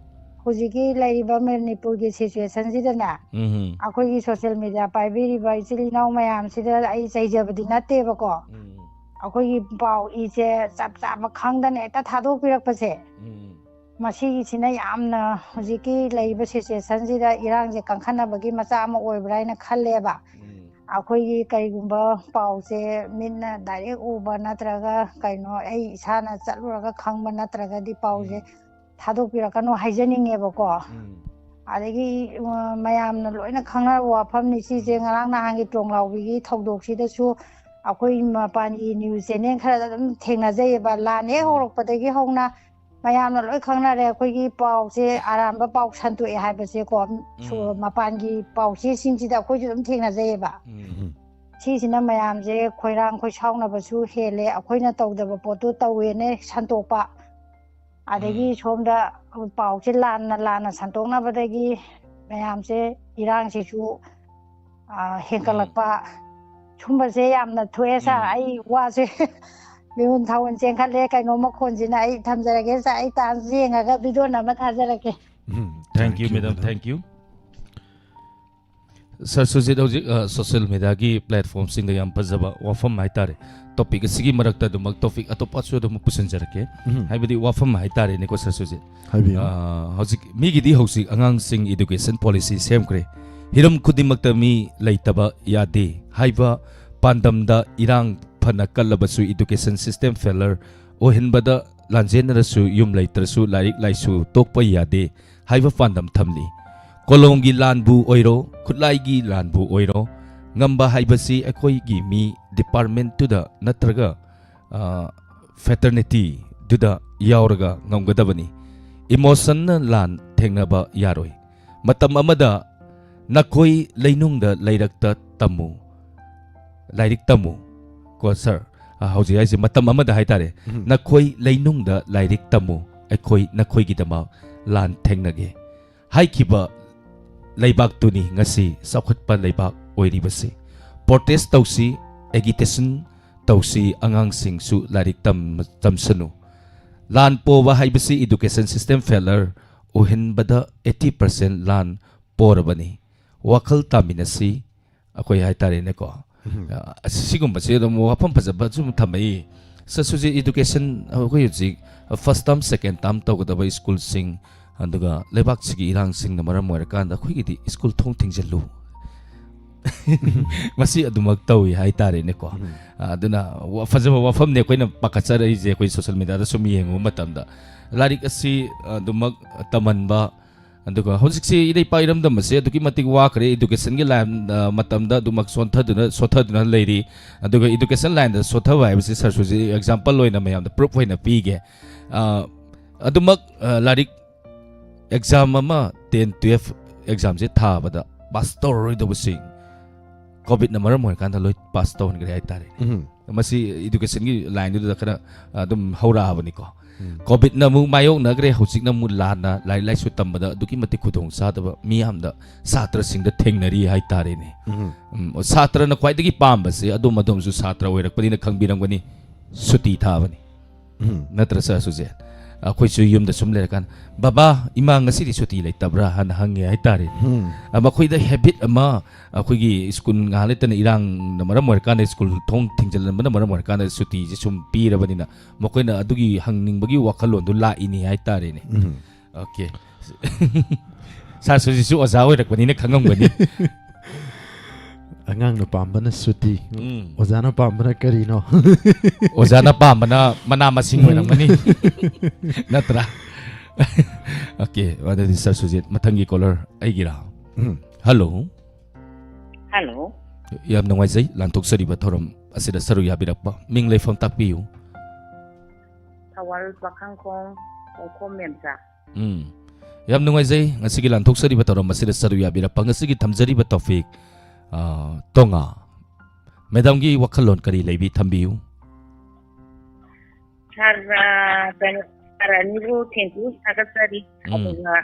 ꯍꯧꯖꯤꯛꯀꯤ ꯂꯩꯔꯤꯕ ꯃꯅꯤꯄꯨꯔꯒꯤ situationꯁꯤꯗꯅꯦ, ꯎꯝ, ꯎꯝ꯫ ꯑꯩꯈꯣꯏꯒꯤ social media ꯄꯥꯏꯕꯤꯔꯤꯕ ꯏꯆꯤꯜ ꯏꯅꯥꯎ ꯃꯌꯥꯝꯁꯤꯗ ꯑꯩ ꯆꯩꯖꯕꯗꯤ ꯅꯠꯇꯦꯕꯀꯣ꯫ ꯎꯝ꯫ ꯑꯩꯈꯣꯏꯒꯤ ꯄꯥꯎ ꯏꯁꯦ ꯆꯞ ꯆꯥꯕ ꯈꯪꯗꯅ ꯍꯦꯛꯇ ꯊꯥꯗꯣꯛꯄꯤꯔꯛꯄꯁꯦ, ꯎꯝ꯫ ꯃꯁꯤꯒꯤꯁꯤꯅ ꯌꯥꯝꯅ ꯍꯧꯖꯤꯛꯀꯤ ꯂꯩꯔꯤꯕ situationꯁꯤꯗ ꯏꯔꯥꯡꯁꯦ ꯀꯟꯈꯠꯅꯕꯒꯤ ꯃꯆꯥꯛ ꯑꯃ ꯑꯣꯏꯕ꯭ꯔꯥ ꯍꯥꯏꯅ ꯈꯜꯂꯦꯕ꯫ ꯎꯝ꯫ ꯑꯩꯈꯣꯏꯒꯤ ꯀꯔꯤꯒꯨꯝꯕ ꯄꯥꯎꯁꯦ ꯃꯤꯠꯅ direct ꯎꯕ ꯅꯠꯇ꯭ꯔꯒ ꯀꯩꯅꯣ ꯑꯩ ꯏꯁꯥꯅ ꯆꯠꯂꯨꯔꯒ ꯈꯪꯕ ꯅꯠꯇ꯭ꯔꯒꯗꯤ ꯄꯥꯎꯁꯦ ꯎꯝ꯫ ꯊꯥꯗꯣꯛꯄꯤꯔꯛꯀꯅꯨ ꯍꯥꯏꯖꯅꯤꯡꯉꯦꯕꯀꯣ꯫ ꯎꯝ꯫ ꯑꯗꯒꯤ, ꯑ, ꯃꯌꯥꯝꯅ ꯂꯣꯏꯅ ꯈꯪꯅꯔꯕ ꯋꯥꯐꯝꯅꯤ ꯁꯤꯁꯦ꯫ ꯎꯝ꯫ ꯉꯔꯥꯡ ꯅꯍꯥꯟꯒꯤ ꯇꯣꯡꯂꯥꯎꯕꯤꯒꯤ ꯊꯧꯗꯣꯛꯁꯤꯗꯁꯨ ꯑꯩꯈꯣꯏ ꯃꯄꯥꯟꯒꯤ news channel ꯈꯔꯗ ꯑꯗꯨꯝ ꯊꯦꯡꯅꯖꯩꯑꯕ꯫ ꯂꯥꯟ ꯍꯦꯛ ꯎꯝ꯫ ꯍꯧꯔꯛꯄꯗꯒꯤ ꯍꯧꯅ ꯃꯌꯥꯝꯅ ꯂꯣꯏ ꯈꯪꯅꯔꯦ, ꯑꯩꯈꯣꯏꯒꯤ ꯄꯥꯎꯁꯦ ꯑꯔꯥꯟꯕ ꯄꯥꯎ ꯁꯟꯗꯣꯛꯑꯦ ꯍꯥꯏꯕꯁꯦꯀꯣ꯫ ꯁꯣ-, ꯎꯝ꯫ ꯃꯄꯥꯟꯒꯤ ꯄꯥꯎꯆꯦꯁꯤꯡꯁꯤꯗ ꯑꯩꯈꯣꯏꯁꯨ ꯑꯗꯨꯝ ꯊꯦꯡꯅꯖꯩꯑꯕ꯫ ꯎꯝ꯫ ꯁꯤꯁꯤꯅ ꯃꯌꯥꯝꯁꯦ ꯈꯣꯏꯔꯥꯡ ꯈꯣꯏꯁꯥꯎꯅꯕꯁꯨ ꯍꯦꯜꯂꯦ, ꯑꯩꯈꯣꯏꯅ ꯇꯧꯗꯕ ꯄꯣꯠꯇꯨ ꯇꯧꯋꯦꯅ ꯁꯟꯗꯣꯛꯄ꯫ ꯑꯗꯒꯤ ꯎꯝ꯫ ꯁꯣꯝꯗ ꯄꯥꯎꯁꯦ ꯂꯥꯟꯅ ꯂꯥꯟꯅ ꯁꯟꯗꯣꯛꯅꯕꯗꯒꯤ ꯃꯌꯥꯝꯁꯦ ꯏꯔꯥꯡꯁꯤꯁꯨ, ꯑ, ꯎꯝ꯫ ꯍꯦꯟꯒꯠꯂꯛꯄ꯫ ꯁꯨꯝꯕꯁꯦ ꯌꯥꯝꯅ ꯊꯣꯛꯑꯦ ꯁꯥꯔ꯫ ꯎꯝ꯫ ꯑꯩ ꯋꯥꯁꯦ ꯃꯤꯍꯨꯟ ꯊꯥꯍꯨꯟ ꯆꯦꯟꯈꯠꯂꯦ꯫ ꯀꯩꯅꯣ ꯃꯈꯣꯟꯁꯤꯅ꯫ ꯑꯩ ꯊꯝꯖꯔꯒꯦ꯫ ꯁꯥꯔ, ꯑꯩ ꯇꯥꯟꯁ ꯌꯦꯡꯉꯒ ꯚꯤꯗꯤꯑꯣ ꯅꯝꯃ ꯊꯥꯖꯔꯛꯀꯦ꯫ ꯎꯝ, thank you, madam, thank you. ꯁꯥꯔ ꯁꯨꯖꯤꯠ, ꯍꯧꯖꯤꯛ ꯁꯣꯁꯤꯌꯦꯜ ꯃꯦꯗꯤꯌꯥꯒꯤ ꯄ꯭ꯂꯦꯠꯐꯣꯔꯝꯁꯤꯡꯗ ꯌꯥꯝ ꯐꯖꯕ ꯋꯥꯐꯝ ꯍꯥꯏꯇꯥꯔꯦ, ꯇꯣꯄꯤꯛ ꯑꯁꯤꯒꯤ ꯃꯔꯛꯇ ꯑꯗꯨꯃꯛ ꯇꯣꯄꯤꯛ ꯑꯇꯣꯞꯄꯁꯨ ꯑꯗꯨꯝ ꯄꯨꯁꯤꯟꯖꯔꯛꯀꯦ꯫ ꯎꯝ. ꯍꯥꯏꯕꯗꯤ ꯋꯥꯐꯝ ꯍꯥꯏꯇꯥꯔꯦꯅꯦꯀꯣ, ꯁꯥꯔ ꯁꯨꯖꯤꯠ꯫ ꯍꯥꯏꯕꯤꯌꯨ꯫ ꯑ, ꯍꯧꯖꯤꯛ ꯃꯤꯒꯤꯗꯤ ꯍꯧꯖꯤꯛ ꯑꯉꯥꯡꯁꯤꯡ ꯏꯗꯨꯀꯦꯁꯟ ꯄꯣꯂꯤꯁꯤ ꯁꯦꯝꯈ꯭ꯔꯦ꯫ ꯍꯤꯔꯝ ꯈꯨꯗꯤꯡꯃꯛꯇ ꯃꯤ ꯂꯩꯇꯕ ꯌꯥꯗꯦ ꯍꯥꯏꯕ ꯄꯥꯟꯗꯝꯗ ꯏꯔꯥꯡ ꯐꯅ ꯀꯜꯂꯕꯁꯨ ꯏꯗꯨꯀꯦꯁꯟ ꯁꯤꯁꯇꯦꯝ ꯐꯦꯂꯔ ꯑꯣꯏꯍꯟꯕꯗ ꯂꯥꯟꯖꯦꯟꯅꯔꯁꯨ ꯌꯨꯝ ꯂꯩꯇ꯭ꯔꯁꯨ ꯂꯥꯏꯔꯤꯛ ꯂꯥꯏꯁꯨ ꯇꯣꯛꯄ ꯌꯥꯗꯦ ꯍꯥꯏꯕ ꯄꯥꯟꯗꯝ ꯊꯝꯂꯤ꯫ ꯀꯣꯂꯣꯝꯒꯤ ꯂꯥꯟꯕꯨ ꯑꯣꯏꯔꯣ, ꯈꯨꯠꯂꯥꯏꯒꯤ ꯂꯥꯟꯕꯨ ꯑꯣꯏꯔꯣ, ꯉꯝꯕ ꯍꯥꯏꯕꯁꯤ ꯑꯩꯈꯣꯏꯒꯤ ꯃꯤ ꯗꯤꯄꯥꯔꯠꯃꯦꯟꯠꯇꯨꯗ ꯅꯠꯇ꯭ꯔꯒ, ꯑ, ꯐ꯭ꯔꯦꯇꯔꯅꯤꯇꯤꯗꯨꯗ ꯌꯥꯎꯔꯒ ꯉꯝꯒꯗꯕꯅꯤ꯫ ꯏꯃꯣꯁꯟꯅ ꯂꯥꯟ ꯊꯦꯡꯅꯕ ꯌꯥꯔꯣꯏ꯫ ꯃꯇꯝ ꯑꯃꯗ ꯅꯈꯣꯏ ꯂꯩꯅꯨꯡꯗ ꯂꯩꯔꯛꯇ ꯇꯝꯃꯨ, ꯂꯥꯏꯔꯤꯛ ꯇꯝꯃꯨ꯫ ꯀꯣ ꯁꯥꯔ, ꯑ, ꯍꯧꯖꯤꯛ ꯍꯥꯏꯁꯦ ꯃꯇꯝ ꯑꯃꯗ ꯍꯥꯏꯇꯥꯔꯦ, ꯎꯝ. ꯅꯈꯣꯏ ꯂꯩꯅꯨꯡꯗ ꯂꯥꯏꯔꯤꯛ ꯇꯝꯃꯨ, ꯑꯩꯈꯣꯏ ꯅꯈꯣꯏꯒꯤꯗꯃꯛ ꯂꯥꯟ ꯊꯦꯡꯅꯒꯦ ꯍꯥꯏꯈꯤꯕ ꯂꯩꯕꯥꯛꯇꯨꯅꯤ ꯉꯁꯤ ꯆꯥꯎꯈꯠꯄ ꯂꯩꯕꯥꯛ ꯑꯣꯏꯔꯤꯕꯁꯤ꯫ ꯄ꯭ꯔꯣꯇꯦꯁ ꯇꯧꯁꯤ, ꯑꯦꯒꯤꯇꯦꯁꯟ ꯇꯧꯁꯤ, ꯑꯉꯥꯡꯁꯤꯡꯁꯨ ꯂꯥꯏꯔꯤꯛ ꯇꯝ-, ꯇꯝꯁꯅꯨ꯫ ꯂꯥꯟ ꯄꯣꯕ ꯍꯥꯏꯕꯁꯤ ꯏꯗꯨꯀꯦꯁꯟ ꯁꯤꯁꯇꯦꯝ ꯐꯦꯂꯔ ꯑꯣꯏꯍꯟꯕꯗ ꯑꯩꯠꯇꯤ ꯄꯥꯔꯁꯦꯟ ꯂꯥꯟ ꯄꯣꯔꯕꯅꯤ꯫ ꯋꯥꯈꯜ ꯇꯥꯃꯤꯟꯅꯁꯤ, ꯑꯩꯈꯣꯏ ꯍꯥꯏꯇꯥꯔꯦꯅꯦꯀꯣ꯫ ꯎꯝ. ꯑ, ꯁꯤꯒꯨꯝꯕꯁꯦ ꯑꯗꯨꯝ ꯋꯥꯐꯝ ꯐꯖꯕ ꯁꯨꯝ ꯊꯝꯃꯛꯏ꯫ ꯁꯥꯔ ꯁꯨꯖꯤꯠ, ꯏꯗꯨꯀꯦꯁꯟ ꯑꯩꯈꯣꯏ ꯍꯧꯖꯤꯛ ꯐꯥꯔꯁ ꯇꯥꯔꯝ, ꯁꯦꯀꯦꯟ ꯇꯥꯔꯝ ꯇꯧꯒꯗꯕ ꯁ꯭ꯀꯨꯜꯁꯤꯡ, ꯑꯗꯨꯒ ꯂꯩꯕꯥꯛꯁꯤꯒꯤ ꯏꯔꯥꯡꯁꯤꯡꯅ ꯃꯔꯝ ꯑꯣꯏꯔꯀꯥꯟꯗ ꯑꯩꯈꯣꯏꯒꯤꯗꯤ ꯁ꯭ꯀꯨꯜ ꯊꯣꯡ ꯊꯤꯡꯖꯤꯜꯂꯨ꯫ ꯃꯁꯤ ꯑꯗꯨꯃꯛ ꯇꯧꯏ ꯍꯥꯏꯇꯥꯔꯦꯅꯦꯀꯣ꯫ ꯎꯝ. ꯑꯗꯨꯅ ꯋꯥ-, ꯐꯖꯕ ꯋꯥꯐꯝꯅꯤ ꯑꯩꯈꯣꯏꯅ ꯄꯥꯈꯠꯆꯔꯛꯏꯁꯦ꯫ ꯑꯩꯈꯣꯏ ꯁꯣꯁꯤꯌꯦꯜ ꯃꯦꯗꯤꯌꯥꯗ ꯁꯨꯝ ꯌꯦꯡꯉꯨꯕ ꯃꯇꯝꯗ ꯂꯥꯏꯔꯤꯛ ꯑꯁꯤ ꯑꯗꯨꯃꯛ ꯇꯝꯍꯟꯕ, ꯑꯗꯨꯒ ꯍꯧꯖꯤꯛꯁꯤ ꯏꯔꯩꯄꯥꯛ ꯏꯔꯝꯗꯝ ꯑꯁꯤ ꯑꯗꯨꯛꯀꯤ ꯃꯇꯤꯛ ꯋꯥꯈ꯭ꯔꯦ꯫ ꯏꯗꯨꯀꯦꯁꯟꯒꯤ ꯂꯥꯏꯟ, ꯑ, ꯃꯇꯝꯗ ꯑꯗꯨꯃꯛ ꯁꯣꯟꯊꯗꯨꯅ, ꯁꯣꯠꯊꯗꯨꯅ ꯂꯩꯔꯤ꯫ ꯑꯗꯨꯒ ꯏꯗꯨꯀꯦꯁꯟ ꯂꯥꯏꯟꯗ ꯁꯣꯠꯊꯕ ꯍꯥꯏꯕꯁꯤ ꯁꯥꯔ ꯁꯨꯖꯤꯠ ꯑꯦꯛꯖꯥꯝꯄꯜ ꯑꯣꯏꯅ ꯃꯌꯥꯝꯗ ꯄ꯭ꯔꯨꯐ ꯑꯣꯏꯅ ꯄꯤꯒꯦ꯫ ꯑ, ꯑꯗꯨꯃꯛ, ꯑ, ꯂꯥꯏꯔꯤꯛ ꯑꯦꯛꯖꯥꯝ ꯑꯃ, ꯇꯦꯟ, ꯇꯨꯌꯦꯜꯐ ꯑꯦꯛꯖꯥꯝꯁꯦ ꯊꯥꯕꯗ ꯄꯥꯁ ꯇꯧꯔꯔꯣꯏꯗꯧꯕꯁꯤꯡ ꯀꯣꯚꯤꯗꯅ ꯃꯔꯝ ꯑꯣꯏꯔꯀꯥꯟꯗ ꯂꯣꯏ ꯄꯥꯁ ꯇꯧꯍꯟꯈ꯭ꯔꯦ ꯍꯥꯏꯇꯥꯔꯦ꯫ ꯎꯝ. ꯃꯁꯤ ꯏꯗꯨꯀꯦꯁꯟꯒꯤ ꯂꯥꯏꯟꯗꯨꯗ ꯈꯔ ꯑꯗꯨꯝ ꯍꯧꯔꯛꯑꯕꯅꯤꯀꯣ꯫ ꯎꯝ. ꯀꯣꯚꯤꯗꯅ ꯑꯃꯨꯛ ꯃꯥꯌꯣꯛꯅꯈ꯭ꯔꯦ, ꯍꯧꯖꯤꯛꯅ ꯑꯃꯨꯛ ꯂꯥꯟꯅ ꯂꯥꯏꯔꯤꯛ ꯂꯥꯏꯁꯨ ꯇꯝꯕꯗ ꯑꯗꯨꯛꯀꯤ ꯃꯇꯤꯛ ꯈꯨꯗꯣꯡ ꯆꯥꯗꯕ ꯃꯤꯌꯥꯝꯗ ꯁꯥꯇ꯭ꯔꯁꯤꯡꯗ ꯊꯦꯡꯅꯔꯤ ꯍꯥꯏꯇꯥꯔꯦꯅꯦ꯫ ꯎꯝ. ꯎꯝ, ꯁꯥꯇ꯭ꯔꯅ ꯈ꯭ꯋꯥꯏꯗꯒꯤ ꯄꯥꯝꯕꯁꯦ, ꯑꯗꯣꯝ ꯑꯗꯣꯝꯁꯨ ꯁꯥꯇ꯭ꯔ ꯑꯣꯏꯔꯛꯄꯅꯤꯅ ꯈꯪꯕꯤꯔꯝꯒꯅꯤ, ꯁꯨꯇꯤ ꯊꯥꯕꯅꯤ꯫ ꯎꯝ꯫ ꯅꯠꯇ꯭ꯔ, ꯁꯥꯔ ꯁꯨꯖꯦꯟ? ꯑꯩꯈꯣꯏꯁꯨ ꯌꯨꯝꯗ ꯁꯨꯝ ꯂꯩꯔꯀꯥꯟꯗ, "ꯕꯕꯥ, ꯏꯃꯥ ꯉꯁꯤꯗꯤ ꯁꯨꯇꯤ ꯂꯩꯇꯕ꯭ꯔꯥ?" ꯍꯥꯏꯅ ꯍꯪꯉꯦ ꯍꯥꯏꯇꯥꯔꯦ꯫ ꯎꯝ꯫ ꯑ, ꯃꯈꯣꯏꯗ ꯍꯦꯕꯤꯠ ꯑꯃ, ꯑꯩꯈꯣꯏꯒꯤ ꯁ꯭ꯀꯨꯜ ꯉꯥꯏꯍꯥꯛ ꯂꯩꯇꯅ ꯏꯔꯥꯡꯅ ꯃꯔꯝ ꯑꯣꯏꯔꯀꯥꯟꯗ ꯁ꯭ꯀꯨꯜ ꯊꯣꯡ ꯊꯤꯡꯖꯤꯜꯂꯝꯕꯅ ꯃꯔꯝ ꯑꯣꯏꯔꯀꯥꯟꯗ ꯁꯨꯇꯤꯁꯦ ꯁꯨꯝ ꯄꯤꯔꯕꯅꯤꯅ, ꯃꯈꯣꯏꯅ ꯑꯗꯨꯒꯤ ꯍꯪꯅꯤꯡꯕꯒꯤ ꯋꯥꯈꯜꯂꯣꯟꯗꯨ ꯂꯥꯛꯏꯅꯤ ꯍꯥꯏꯇꯥꯔꯦꯅꯦ꯫ ꯎꯝ꯫ ꯑꯣꯀꯦ꯫ ꯁꯥꯔ ꯁꯨꯖꯤꯠꯁꯨ ꯑꯣꯖꯥ ꯑꯣꯏꯔꯛꯄꯅꯤꯅ ꯈꯪꯉꯝꯒꯅꯤ꯫ ꯑꯉꯥꯡꯅ ꯄꯥꯝꯕꯅ ꯁꯨꯇꯤ, ꯎꯝ꯫ ꯑꯣꯖꯥꯅ ꯄꯥꯝꯕꯅ ꯀꯔꯤꯅꯣ? ꯑꯣꯖꯥꯅ ꯄꯥꯝꯕꯅ ꯃꯅꯥ ꯃꯁꯤꯡ ꯑꯣꯏꯔꯝꯒꯅꯤ꯫ ꯅꯠꯇ꯭ꯔꯥ? ꯑꯣꯀꯦ, ꯑꯗꯨꯗꯤ ꯁꯥꯔ ꯁꯨꯖꯤꯠ, ꯃꯊꯪꯒꯤ ꯀꯣꯂꯔ ꯑꯩꯒꯤꯔꯥ? ꯎꯝ꯫ ꯍꯜꯂꯣ꯫ ꯍꯜꯂꯣ꯫ ꯌꯥꯝ ꯅꯨꯡꯉꯥꯏꯖꯩ ꯂꯥꯟꯊꯣꯛꯆꯔꯤꯕ ꯊꯧꯔꯝ ꯑꯁꯤꯗ ꯁꯔꯨꯛ ꯌꯥꯕꯤꯔꯛꯄ꯫ ꯃꯤꯡ ꯂꯩꯐꯝ ꯇꯥꯛꯄꯤꯌꯨ꯫ ꯊꯧꯕꯥꯜ ꯄꯥꯈꯪꯈꯣꯡ ꯀꯣꯡꯈꯣꯝ ꯃꯦꯝꯆꯥ꯫ ꯎꯝ꯫ ꯌꯥꯝ ꯅꯨꯡꯉꯥꯏꯖꯩ ꯉꯁꯤꯒꯤ ꯂꯥꯟꯊꯣꯛꯆꯔꯤꯕ ꯊꯧꯔꯝ ꯑꯁꯤꯗ ꯁꯔꯨꯛ ꯌꯥꯕꯤꯔꯛꯄ꯫ ꯉꯁꯤꯒꯤ ꯊꯝꯖꯔꯤꯕ ꯇꯣꯄꯤꯛ, ꯑ, ꯇꯣꯉꯥ꯫ ꯃꯦꯗꯥꯝꯒꯤ ꯋꯥꯈꯜꯂꯣꯟ ꯀꯔꯤ ꯂꯩꯕꯤ? ꯊꯝꯕꯤꯌꯨ꯫ ꯁꯥꯔ, ꯑ, ꯀꯩꯅꯣ, ꯁꯥꯔ ꯑꯅꯤꯕꯨ thank you ꯊꯥꯒꯠꯆꯔꯤ꯫ ꯎꯝ꯫ ꯑꯗꯨꯒ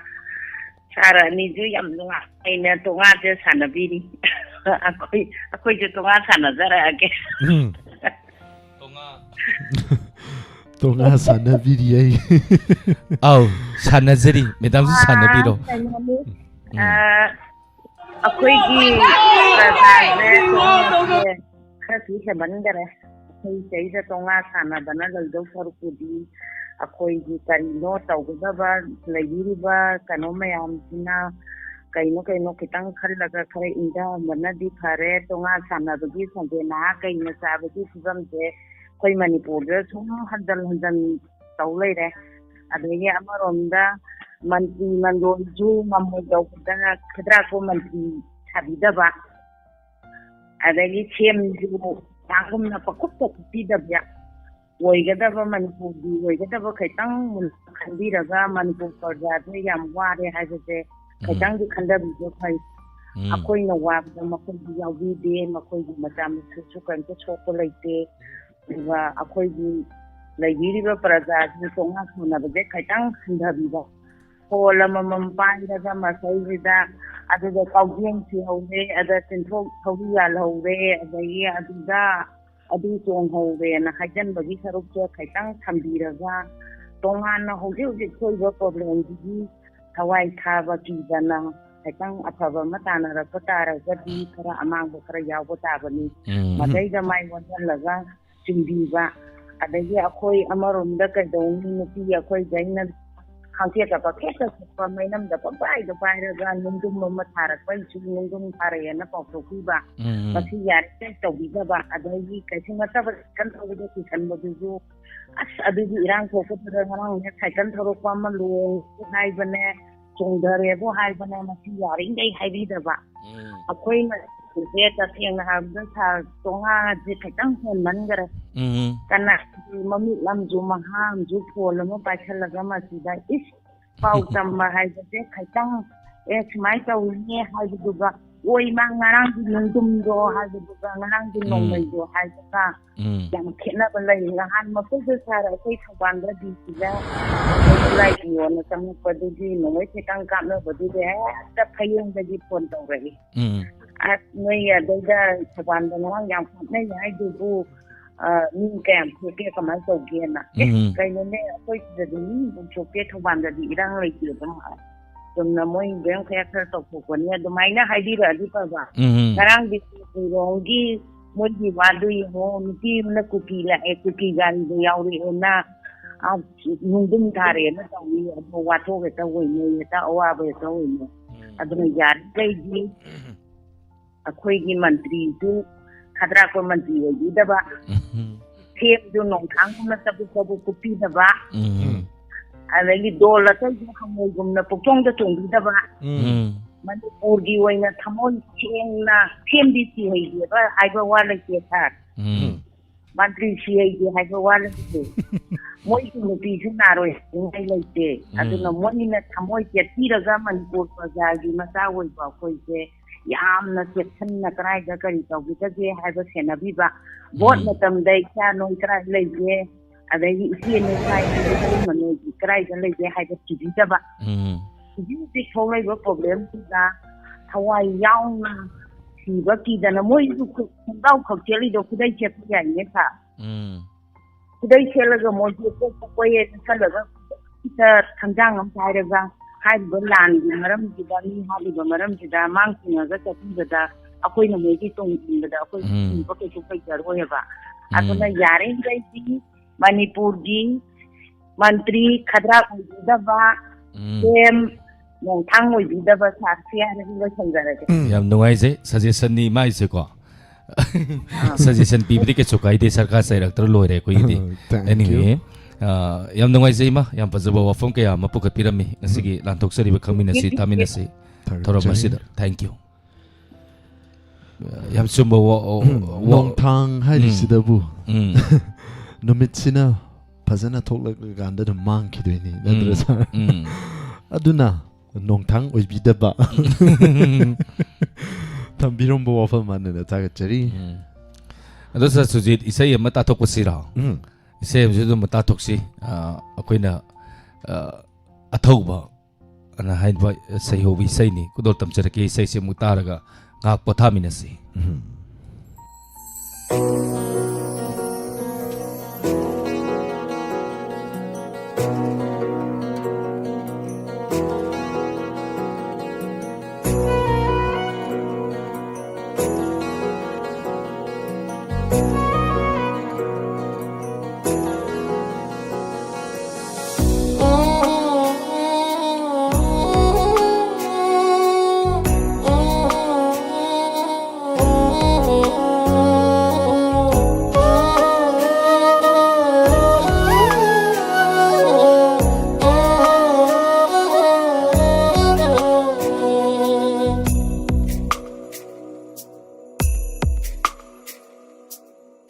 ꯁꯥꯔ ꯑꯅꯤꯁꯨ ꯌꯥꯝ ꯅꯨꯡꯉꯥꯏꯅ ꯇꯣꯉꯥꯁꯦ ꯁꯥꯟꯅꯕꯤꯔꯤ꯫ ꯑꯩꯈꯣꯏ, ꯑꯩꯈꯣꯏꯁꯨ ꯇꯣꯉꯥ ꯁꯥꯟꯅꯖꯔꯛꯑꯒꯦ꯫ ꯎꯝ꯫ ꯇꯣꯉꯥ ꯁꯥꯟꯅꯕꯤꯔꯤ ꯑꯩ꯫ ꯑꯧ, ꯁꯥꯟꯅꯖꯔꯤ꯫ ꯃꯦꯗꯥꯝꯁꯨ ꯑꯥ, ꯁꯥꯟꯅꯕꯤꯔꯣ꯫ ꯀꯩꯅꯣꯅꯤ, ꯎꯝ꯫ ꯑꯥ, ꯑꯩꯈꯣꯏꯒꯤ ꯄ꯭ꯔꯖꯥꯁꯦ ꯇꯣꯉꯥꯁꯦ ꯈꯔꯁꯨ ꯍꯦꯟꯃꯟꯈꯔꯦ꯫ ꯑꯩꯈꯣꯏ ꯁꯤꯗꯩꯗ ꯇꯣꯉꯥ ꯁꯥꯟꯅꯗꯅ ꯂꯩꯗꯧ ꯁꯔꯨꯛꯄꯨꯗꯤ ꯑꯩꯈꯣꯏꯒꯤ ꯀꯔꯤꯅꯣ ꯇꯧꯒꯗꯕ ꯂꯩꯕꯤꯔꯤꯕ ꯀꯩꯅꯣ ꯃꯌꯥꯝꯁꯤꯅ ꯀꯩꯅꯣ ꯀꯩꯅꯣ ꯈꯤꯇꯪ ꯈꯜꯂꯒ ꯈꯔ ꯏꯪꯊꯍꯟꯕꯅꯗꯤ ꯐꯔꯦ꯫ ꯇꯣꯉꯥ ꯁꯥꯟꯅꯕꯒꯤ ꯁꯟꯗꯦ ꯅꯍꯥ ꯀꯩꯅ ꯆꯥꯕꯒꯤ ꯐꯤꯕꯝꯁꯦ ꯑꯩꯈꯣꯏ ꯃꯅꯤꯄꯨꯔꯗ ꯁꯨꯝ ꯍꯟꯖꯟ ꯍꯟꯖꯟ ꯇꯧ ꯂꯩꯔꯦ꯫ ꯑꯗꯒꯤ ꯑꯃꯔꯣꯝꯗ ꯃꯟꯇ꯭ꯔꯤ ꯃꯟꯗꯣꯟꯁꯨ ꯉꯝꯃꯣꯏꯗꯧꯕꯗ ꯈꯗ꯭ꯔꯥꯛꯄ ꯃꯟꯇ꯭ꯔꯤ ꯁꯥꯕꯤꯗꯕ, ꯑꯗꯒꯤ ꯁꯦꯝꯁꯨ ꯇꯥꯡꯒꯨꯝꯅ ꯄꯪꯀꯨꯞꯇ ꯀꯨꯞꯄꯤꯗꯕ, ꯑꯣꯏꯒꯗꯕ, ꯃꯅꯤꯄꯨꯔꯒꯤ ꯑꯣꯏꯒꯗꯕ ꯈꯤꯇꯪ ꯃꯨꯟꯅ ꯈꯟꯕꯤꯔꯒ ꯃꯅꯤꯄꯨꯔ ꯄ꯭ꯔꯖꯥꯁꯦ ꯌꯥꯝ ꯋꯥꯔꯦ ꯍꯥꯏꯕꯁꯦ ꯎꯝ꯫ ꯈꯤꯇꯪꯗꯤ ꯈꯟꯊꯕꯤꯕ ꯐꯩ꯫ ꯎꯝ꯫ ꯑꯩꯈꯣꯏꯅ ꯋꯥꯕꯗ ꯃꯈꯣꯏꯗꯤ ꯌꯥꯎꯕꯤꯗꯦ, ꯃꯈꯣꯏꯒꯤ ꯃꯆꯥ ꯃꯁꯨꯁꯨ ꯀꯔꯤꯝꯇ ꯁꯣꯛꯄ ꯂꯩꯇꯦ꯫ ꯑꯗꯨꯒ ꯑꯩꯈꯣꯏꯒꯤ ꯂꯩꯕꯤꯔꯤꯕ ꯄ꯭ꯔꯖꯥꯁꯤꯡ ꯇꯣꯉꯥꯟ ꯁꯣꯟꯅꯕꯁꯦ ꯈꯤꯇꯪ ꯍꯟꯊꯕꯤꯕ꯫ ꯍꯣꯜ ꯑꯃꯃꯝ ꯄꯥꯏꯔꯒ ꯃꯁꯩꯁꯤꯗ ꯑꯗꯨꯗ ꯀꯥꯎꯖꯦꯡ ꯁꯤꯍꯧꯔꯦ, ꯑꯗ ꯆꯤꯟꯊꯣꯛ ꯊꯧꯔꯤ ꯌꯥꯜꯍꯧꯔꯦ, ꯑꯗꯒꯤ ꯑꯗꯨꯗ ꯑꯗꯨ ꯆꯣꯡꯍꯧꯔꯦꯅ ꯍꯥꯏꯖꯟꯕꯒꯤ ꯁꯔꯨꯛꯇ ꯈꯤꯇꯪ ꯊꯝꯕꯤꯔꯒ, ꯇꯣꯉꯥꯟꯅ ꯍꯧꯖꯤꯛ ꯍꯧꯖꯤꯛ ꯊꯣꯛꯏꯕ problemꯁꯤꯒꯤ ꯊꯋꯥꯏ ꯊꯥꯕ ꯀꯤꯗꯅ, ꯈꯤꯇꯪ ꯑꯐꯕ ꯑꯃ ꯇꯥꯟꯅꯔꯛꯄ ꯇꯥꯔꯒꯗꯤ ꯈꯔ ꯑꯃꯥꯡꯕ ꯈꯔ ꯌꯥꯎꯕ ꯇꯥꯕꯅꯤ꯫ ꯎꯝ꯫ ꯃꯗꯩꯗ ꯃꯥꯏ ꯑꯣꯟꯁꯤꯜꯂꯒ ꯆꯤꯡꯕꯤꯕ, ꯑꯗꯒꯤ ꯑꯩꯈꯣꯏ ꯑꯃꯔꯣꯝꯗ ꯀꯩꯗꯧꯅꯤ, ꯅꯨꯄꯤ ꯑꯩꯈꯣꯏꯗꯩꯅ ꯈꯥꯡꯆꯦꯠꯇ ꯄꯪꯈꯦꯠꯇ ꯈꯦꯠꯄ, ꯃꯩꯅꯝꯗ ꯄꯪꯄꯥꯏꯗ ꯄꯥꯏꯔꯒ ꯅꯨꯡꯗꯨꯝ ꯑꯃ ꯊꯥꯔꯛꯄ, ꯑꯩꯁꯨ ꯅꯨꯡꯗꯨꯝ ꯊꯥꯔꯛꯑꯦꯅ ꯄꯥꯎꯊꯣꯛꯄꯤꯕ, ꯎꯝ꯫ ꯃꯁꯤ ꯌꯥꯔꯤꯈꯩ ꯇꯧꯕꯤꯗꯕ꯫ ꯑꯗꯒꯤ ꯀꯩꯁꯨ ꯅꯠꯇꯕ ꯁꯥꯏꯀꯜ ꯊꯧꯕꯗ ꯀꯤꯁꯟꯕꯗꯨꯁꯨ, ꯑꯁ, ꯑꯗꯨꯒꯤ ꯏꯔꯥꯡ ꯊꯣꯛꯄꯗꯨꯗ ꯉꯔꯥꯡꯅꯦ ꯁꯥꯏꯀꯜ ꯊꯧꯔꯛꯄ ꯑꯃ ꯂꯣꯡꯉꯦ ꯍꯥꯏꯕꯅꯦ, ꯆꯣꯡꯊꯔꯦꯕꯨ ꯍꯥꯏꯕꯅꯦ, ꯃꯁꯤ ꯌꯥꯔꯤꯈꯩ ꯍꯥꯏꯕꯤꯗꯕ꯫ ꯎꯝ꯫ ꯑꯩꯈꯣꯏꯅ ꯁꯦ ꯇꯁꯦꯡꯅ ꯍꯥꯏꯔꯕꯗ ꯁꯥꯔ ꯆꯥꯝꯃꯉꯥꯁꯦ ꯈꯤꯇꯪ ꯍꯦꯟꯃꯟꯈꯔꯦ꯫ ꯎꯝ꯫ ꯀꯅꯥꯒꯤ ꯃꯃꯤꯠ ꯂꯝꯁꯨ ꯃꯍꯥ ꯑꯃꯁꯨ ꯐꯣꯟ ꯑꯃ ꯄꯥꯏꯁꯜꯂꯒ ꯃꯁꯤꯗ, ꯏꯁ, ꯄꯥꯎ ꯇꯝꯕ ꯍꯥꯏꯕꯁꯦ ꯈꯤꯇꯪ, ꯑꯦ, ꯁꯨꯃꯥꯏꯅ ꯇꯧꯔꯤꯅꯦ ꯍꯥꯏꯕꯗꯨꯒ, ꯑꯣꯏ, ꯃꯥ ꯉꯔꯥꯡꯒꯤ ꯅꯣꯡꯗꯝꯗꯣ ꯍꯥꯏꯕꯗꯨꯒ, ꯉꯔꯥꯡꯒꯤ ꯎꯝ꯫ ꯅꯣꯡꯃꯩꯗꯣ ꯍꯥꯏꯕꯒ ꯎꯝ꯫ ꯌꯥꯝ ꯈꯦꯠꯅꯕ ꯂꯩ꯫ ꯅꯍꯥꯟ ꯃꯈꯣꯏꯗ ꯁꯥꯔ ꯑꯩꯈꯣꯏ ꯊꯧꯕꯥꯜꯗ ꯗꯤ ꯁꯤꯗ ꯈꯨꯠꯂꯥꯏ ꯄꯤꯌꯣꯅ ꯆꯪꯉꯛꯄꯗꯨꯒꯤ ꯅꯣꯡꯃꯩ ꯈꯤꯇꯪ ꯀꯥꯞꯅꯕꯗꯨꯗꯤ ꯍꯦꯛꯇ ꯐꯌꯦꯡꯗꯒꯤ ꯐꯣꯟ ꯇꯧꯔꯛꯏ꯫ ꯎꯝ꯫ ꯑꯁ, ꯅꯣꯏ ꯑꯗꯩꯗ ꯊꯧꯕꯥꯜꯗ ꯉꯔꯥꯡ ꯌꯥꯝ ꯀꯥꯞꯅꯩ ꯍꯥꯏꯗꯨꯕꯨ, ꯑ, ꯃꯤ ꯀꯌꯥꯝ ꯊꯣꯛꯀꯦ, ꯀꯃꯥꯏꯅ ꯇꯧꯒꯦꯅ? ꯑꯦ, ꯎꯝ꯫ ꯀꯩꯅꯣꯅꯦ, ꯑꯩꯈꯣꯏ ꯁꯤꯗꯗꯤ ꯃꯤ ꯑꯗꯨꯝ ꯊꯣꯛꯀꯦ, ꯊꯧꯕꯥꯜꯗꯗꯤ ꯏꯔꯥꯡ ꯂꯩꯇꯦ ꯑꯗꯨꯝ ꯍꯥꯏ꯫ ꯆꯨꯝꯅ ꯃꯣꯏ ꯕꯦꯡ ꯈꯔ ꯈꯔ ꯇꯧꯊꯣꯛꯄꯅꯤ, ꯑꯗꯨꯃꯥꯏꯅ ꯍꯥꯏꯕꯤꯔꯛꯑꯗꯤ ꯐꯕ꯫ ꯎꯝ꯫ ꯉꯔꯥꯡꯗꯤ ꯀꯨꯀꯤꯔꯣꯡꯒꯤ ꯃꯣꯏꯒꯤ ꯋꯥꯗꯨ ꯌꯦꯡꯉꯣ, ꯅꯨꯄꯤ ꯑꯃꯅ ꯀꯨꯀꯤ ꯂꯥꯛꯑꯦ, ꯀꯨꯀꯤ ꯒꯥꯔꯤꯗ ꯌꯥꯎꯔꯛꯑꯦꯅ, ꯑ, ꯅꯨꯡꯗꯨꯝ ꯊꯥꯔꯦꯅ ꯇꯧꯏ꯫ ꯑꯗꯣ ꯋꯥꯊꯣꯛ ꯍꯦꯛꯇ ꯑꯣꯏꯅꯩ, ꯍꯦꯛꯇ ꯑꯋꯥꯕ ꯍꯦꯛꯇ ꯑꯣꯏꯅꯩ꯫ ꯎꯝ꯫ ꯑꯗꯨꯅ ꯌꯥꯔꯤꯈꯩꯗꯤ ꯑꯩꯈꯣꯏꯒꯤ ꯃꯟꯇ꯭ꯔꯤꯁꯨ ꯈꯗ꯭ꯔꯥꯛꯄ ꯃꯟꯇ꯭ꯔꯤ ꯑꯣꯏꯕꯤꯗꯕ, ꯎꯝ꯫ ꯁꯦꯝꯁꯨ ꯅꯣꯡꯊꯥꯡꯒꯨꯝꯅ ꯆꯕꯨꯛ ꯆꯕꯨꯛ ꯀꯨꯞꯄꯤꯗꯕ, ꯎꯝ꯫ ꯑꯗꯒꯤ ꯗꯣꯜ ꯑꯇꯩꯁꯨ ꯍꯪꯉꯣꯏꯒꯨꯝꯅ ꯄꯨꯛꯆꯣꯡꯗ ꯆꯣꯡꯕꯤꯗꯕ, ꯎꯝ꯫ ꯃꯅꯤꯄꯨꯔꯒꯤ ꯑꯣꯏꯅ ꯊꯃꯣꯏ ꯁꯦꯡꯅ ꯁꯦꯝꯕꯤ ꯁꯤꯍꯩꯒꯦꯕ ꯍꯥꯏꯕ ꯋꯥ ꯂꯩꯇꯦ ꯁꯥꯔ꯫ ꯎꯝ꯫ ꯃꯟꯇ꯭ꯔꯤ ꯁꯤꯍꯩꯒꯦ ꯍꯥꯏꯕ ꯋꯥ ꯂꯩꯇꯦ꯫ ꯃꯣꯏꯒꯤ ꯅꯨꯄꯤꯁꯨ ꯅꯥꯔꯣꯏ ꯍꯥꯏꯅꯤꯡꯉꯥꯏ ꯂꯩꯇꯦ꯫ ꯎꯝ꯫ ꯑꯗꯨꯅ ꯃꯣꯏꯅ ꯊꯃꯣꯏ ꯆꯦꯠꯄꯤꯔꯒ ꯃꯅꯤꯄꯨꯔ ꯄ꯭ꯔꯖꯥꯒꯤ ꯃꯆꯥ ꯑꯣꯏꯕ ꯑꯩꯈꯣꯏꯁꯦ ꯌꯥꯝꯅ ꯆꯦꯛꯁꯤꯟꯅ ꯀꯗꯥꯏꯗ ꯀꯔꯤ ꯇꯧꯒꯗꯒꯦ ꯍꯥꯏꯕ ꯁꯦꯟꯅꯕꯤꯕ꯫ ꯚꯣꯠ ꯎꯝ꯫ ꯃꯇꯝꯗ ꯏꯆꯥ ꯅꯣꯏ ꯀꯗꯥꯏ ꯂꯩꯒꯦ, ꯑꯗꯒꯤ ꯏꯆꯦ ꯅꯣꯏ ꯀꯗꯥꯏ ꯂꯩꯒꯦ, ꯏꯇꯩꯃ ꯅꯣꯏꯒꯤ ꯀꯗꯥꯏꯗ ꯂꯩꯒꯦ ꯍꯥꯏꯕ ꯊꯤꯕꯤꯗꯕ꯫ ꯎꯝ꯫ ꯍꯧꯖꯤꯛ ꯍꯧꯖꯤꯛ ꯊꯣꯛꯂꯛꯏꯕ problemꯁꯤꯗ ꯊꯋꯥꯏ ꯌꯥꯎꯅ ꯀꯤꯕ ꯀꯤꯗꯅ ꯃꯣꯏꯁꯨ ꯈꯨ-, ꯈꯣꯡꯒ꯭ꯔꯥꯎ ꯈꯛ ꯁꯦꯠꯂꯤꯗꯣ ꯈꯨꯗꯩ ꯁꯦꯠꯄ ꯌꯥꯏꯅꯦ ꯁꯥꯔ꯫ ꯎꯝ꯫ ꯈꯨꯗꯩ ꯁꯦꯠꯂꯒ ꯃꯣꯏꯁꯦ ꯀꯣꯛꯄ ꯀꯣꯏꯌꯦꯅ ꯆꯠꯂꯒ ꯈꯨꯗꯛꯇ ꯊꯪꯖꯥꯡ ꯑꯃ ꯄꯥꯏꯔꯒ ꯍꯥꯏꯔꯤꯕ ꯂꯥꯟꯒꯤ ꯃꯔꯝꯁꯤꯗ, ꯃꯤ ꯍꯥꯠꯂꯤꯕ ꯃꯔꯝꯁꯤꯗ ꯃꯥꯡ ꯊꯤꯡꯉꯒ ꯆꯠꯄꯤꯕꯗ ꯑꯩꯈꯣꯏꯅ ꯃꯣꯏꯒꯤ ꯇꯨꯡ ꯏꯟꯕꯗ ꯑꯩꯈꯣꯏ ꯎꯝ꯫ ꯀꯤꯕ ꯀꯩꯁꯨ ꯂꯩꯖꯔꯣꯏꯕ꯫ ꯎꯝ꯫ ꯑꯗꯨꯅ ꯌꯥꯔꯤꯈꯩꯗꯤ ꯃꯅꯤꯄꯨꯔꯒꯤ ꯃꯟꯇ꯭ꯔꯤ ꯈꯗ꯭ꯔꯥꯛ ꯑꯣꯏꯕꯤꯗꯕ, ꯎꯝ꯫ ꯁꯤ ꯑꯦꯝ ꯅꯣꯡꯊꯥꯡ ꯑꯣꯏꯕꯤꯗꯕ ꯁꯥꯔ, ꯁꯤ ꯍꯥꯏꯔꯒ ꯂꯣꯏꯁꯤꯟꯖꯔꯒꯦ꯫ ꯌꯥꯝ ꯅꯨꯡꯉꯥꯏꯖꯩ꯫ ꯁꯖꯦꯁꯟꯅꯤ ꯃꯥꯏꯁꯦꯀꯣ꯫ ꯁꯖꯦꯁꯟ ꯄꯤꯕꯗꯤ ꯀꯩꯁꯨ ꯀꯥꯏꯗꯦ, ꯁꯔꯀꯥꯔ ꯆꯩꯔꯛꯇ꯭ꯔ ꯂꯣꯏꯔꯦ ꯑꯩꯈꯣꯏꯒꯤꯗꯤ꯫ Thank you. Anyway, ꯑ, ꯌꯥꯝ ꯅꯨꯡꯉꯥꯏꯖꯩ ꯏꯃꯥ, ꯌꯥꯝ ꯐꯖꯕ ꯋꯥꯐꯝ ꯀꯌꯥ ꯑꯃ ꯄꯨꯈꯠꯄꯤꯔꯝꯃꯤ ꯉꯁꯤꯒꯤ ꯂꯥꯟꯊꯣꯛꯆꯔꯤꯕ ꯈꯪꯃꯤꯟꯅꯁꯤ ꯇꯥꯃꯤꯟꯅꯁꯤ ꯊꯥꯒꯠꯆꯔꯤ꯫ ꯊꯧꯔꯝ ꯑꯁꯤꯗ꯫ Thank you꯫ ꯌꯥꯝ ꯆꯨꯝꯕ ꯋꯥ-, ꯋꯥ-, ꯅꯣꯡꯊꯥꯡ ꯍꯥꯏꯔꯤꯁꯤꯗꯕꯨ ꯎꯝ꯫ ꯅꯨꯃꯤꯠꯁꯤꯅ ꯐꯖꯅ ꯊꯣꯛꯂꯛꯂꯀꯥꯟꯗ ꯑꯗꯨꯝ ꯃꯥꯡꯈꯤꯗꯣꯏꯅꯤ, ꯅꯠꯇ꯭ꯔꯥ ꯎꯝ꯫ ꯁꯥꯔ? ꯎꯝ꯫ ꯑꯗꯨꯅ ꯅꯣꯡꯊꯥꯡ ꯑꯣꯏꯕꯤꯗꯕ ꯊꯝꯕꯤꯔꯝꯕ ꯋꯥꯐꯝ ꯃꯥꯟꯅꯅ ꯊꯥꯒꯠꯆꯔꯤ꯫ ꯎꯝ꯫ ꯑꯗꯣ ꯁꯥꯔ ꯁꯨꯖꯤꯠ, ꯏꯁꯩ ꯑꯃ ꯇꯥꯊꯣꯛꯄꯁꯤꯔꯣ? ꯎꯝ꯫ ꯏꯁꯩ ꯑꯃꯁꯨ ꯑꯗꯨꯝ ꯇꯥꯊꯣꯛꯁꯤ꯫ ꯑ, ꯑꯩꯈꯣꯏꯅ, ꯑ, ꯑꯊꯧꯕ ꯑꯅ ꯍꯥꯏꯕ ꯁꯩꯍꯧꯕ ꯏꯁꯩꯅꯤ꯫ ꯈꯨꯗꯣꯜ ꯇꯝꯖꯔꯛꯀꯦ, ꯏꯁꯩꯁꯤ ꯑꯃꯨꯛ ꯇꯥꯔꯒ ꯉꯥꯏꯍꯥꯛ ꯄꯣꯊꯥꯃꯤꯟꯅꯁꯤ꯫ ꯎꯝ꯫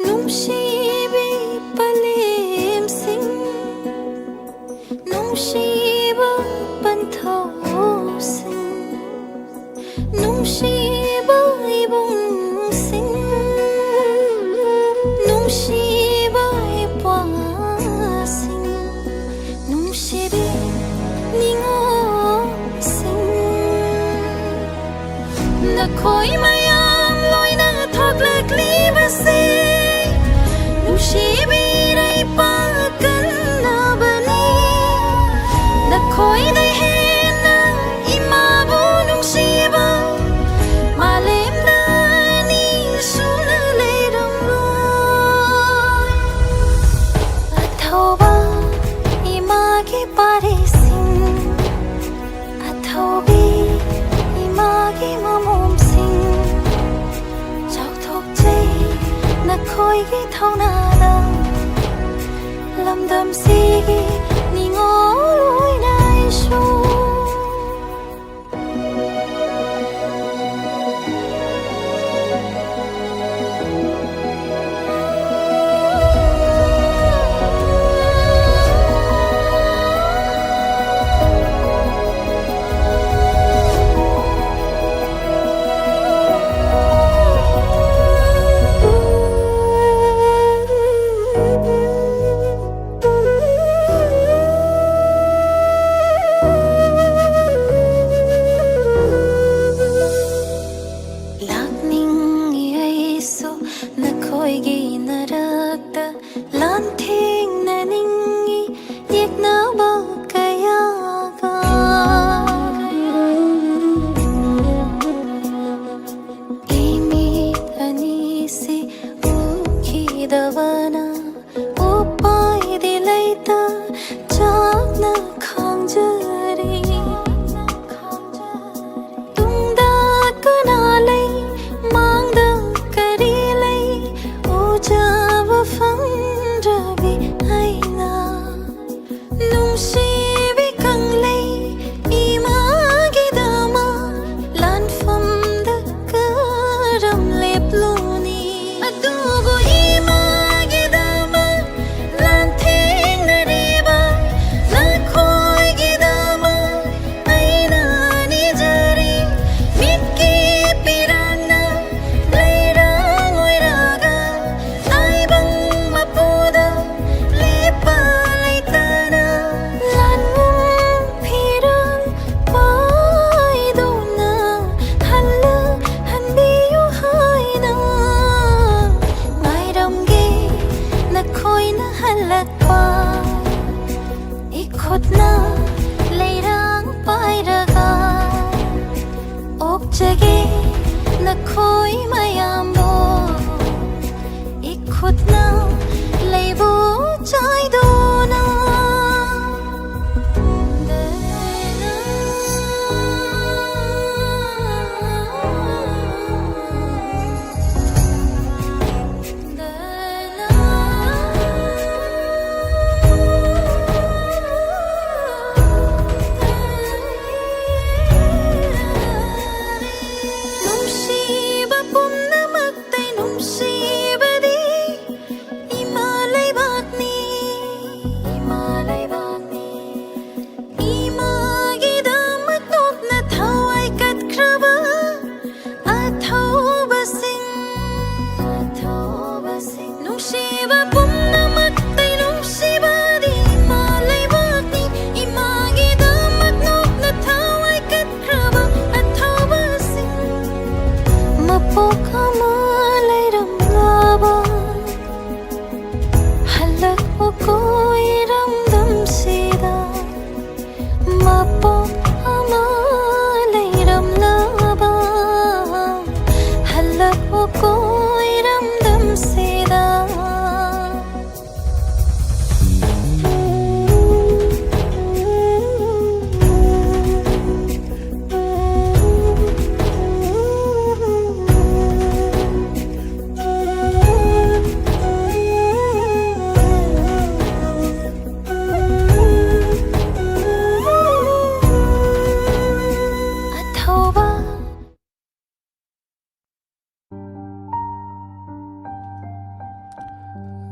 ꯅꯨꯡꯁꯤꯕꯤ ꯄꯂꯦꯝꯁꯤꯡ, ꯅꯨꯡꯁꯤꯕ ꯄꯟꯊꯧꯁꯤꯡ, ꯅꯨꯡꯁꯤꯕ ꯏꯕꯨꯡꯁꯤꯡ, ꯅꯨꯡꯁꯤꯕ ꯏꯄ꯭ꯋꯥꯁꯤꯡ, ꯅꯨꯡꯁꯤꯕꯤ ꯅꯤꯉꯣꯜꯁꯤꯡ, ꯅꯈꯣꯏ ꯃꯌꯥꯝ ꯑꯩꯒꯤ ꯊꯧꯅꯥꯗ ꯂꯝꯗꯝꯁꯤꯒꯤ ꯅꯤꯉꯣꯜ ꯑꯣꯏꯅ ꯑꯩꯁꯨ꯫ ꯂꯥꯛꯅꯤꯡꯏ ꯑꯩꯁꯨ ꯅꯈꯣꯏꯒꯤ ꯅꯔꯛꯇ, ꯂꯥꯟꯊꯦꯡꯅꯅꯤꯡꯏ ꯌꯦꯛꯅꯕ ꯀꯌꯥꯒ꯫ ꯏꯃꯤꯠ ꯑꯅꯤꯁꯤ ꯎꯈꯤꯗꯕꯅ ꯎꯄꯥꯏꯗꯤ ꯂꯩꯇ ꯆꯥꯛꯅ ꯈꯥꯡꯖꯔꯤ꯫ ꯇꯨꯡꯗ ꯀꯅꯥ ꯂꯩ, ꯃꯥꯡꯗ ꯀꯔꯤ ꯂꯩ, ꯎꯖꯕ ꯐꯪꯗ꯭ꯔꯕꯤ ꯑꯩꯅ꯫ ꯅꯨꯡꯁꯤꯕꯤ ꯀꯪꯂꯩ ꯏꯃꯥꯒꯤꯗꯃꯛ ꯂꯥꯟꯐꯝꯗ ꯀꯔꯝ ꯂꯦꯞꯂꯨꯅꯤ? ꯑꯗꯨꯕꯨ ꯏꯃꯥꯒꯤ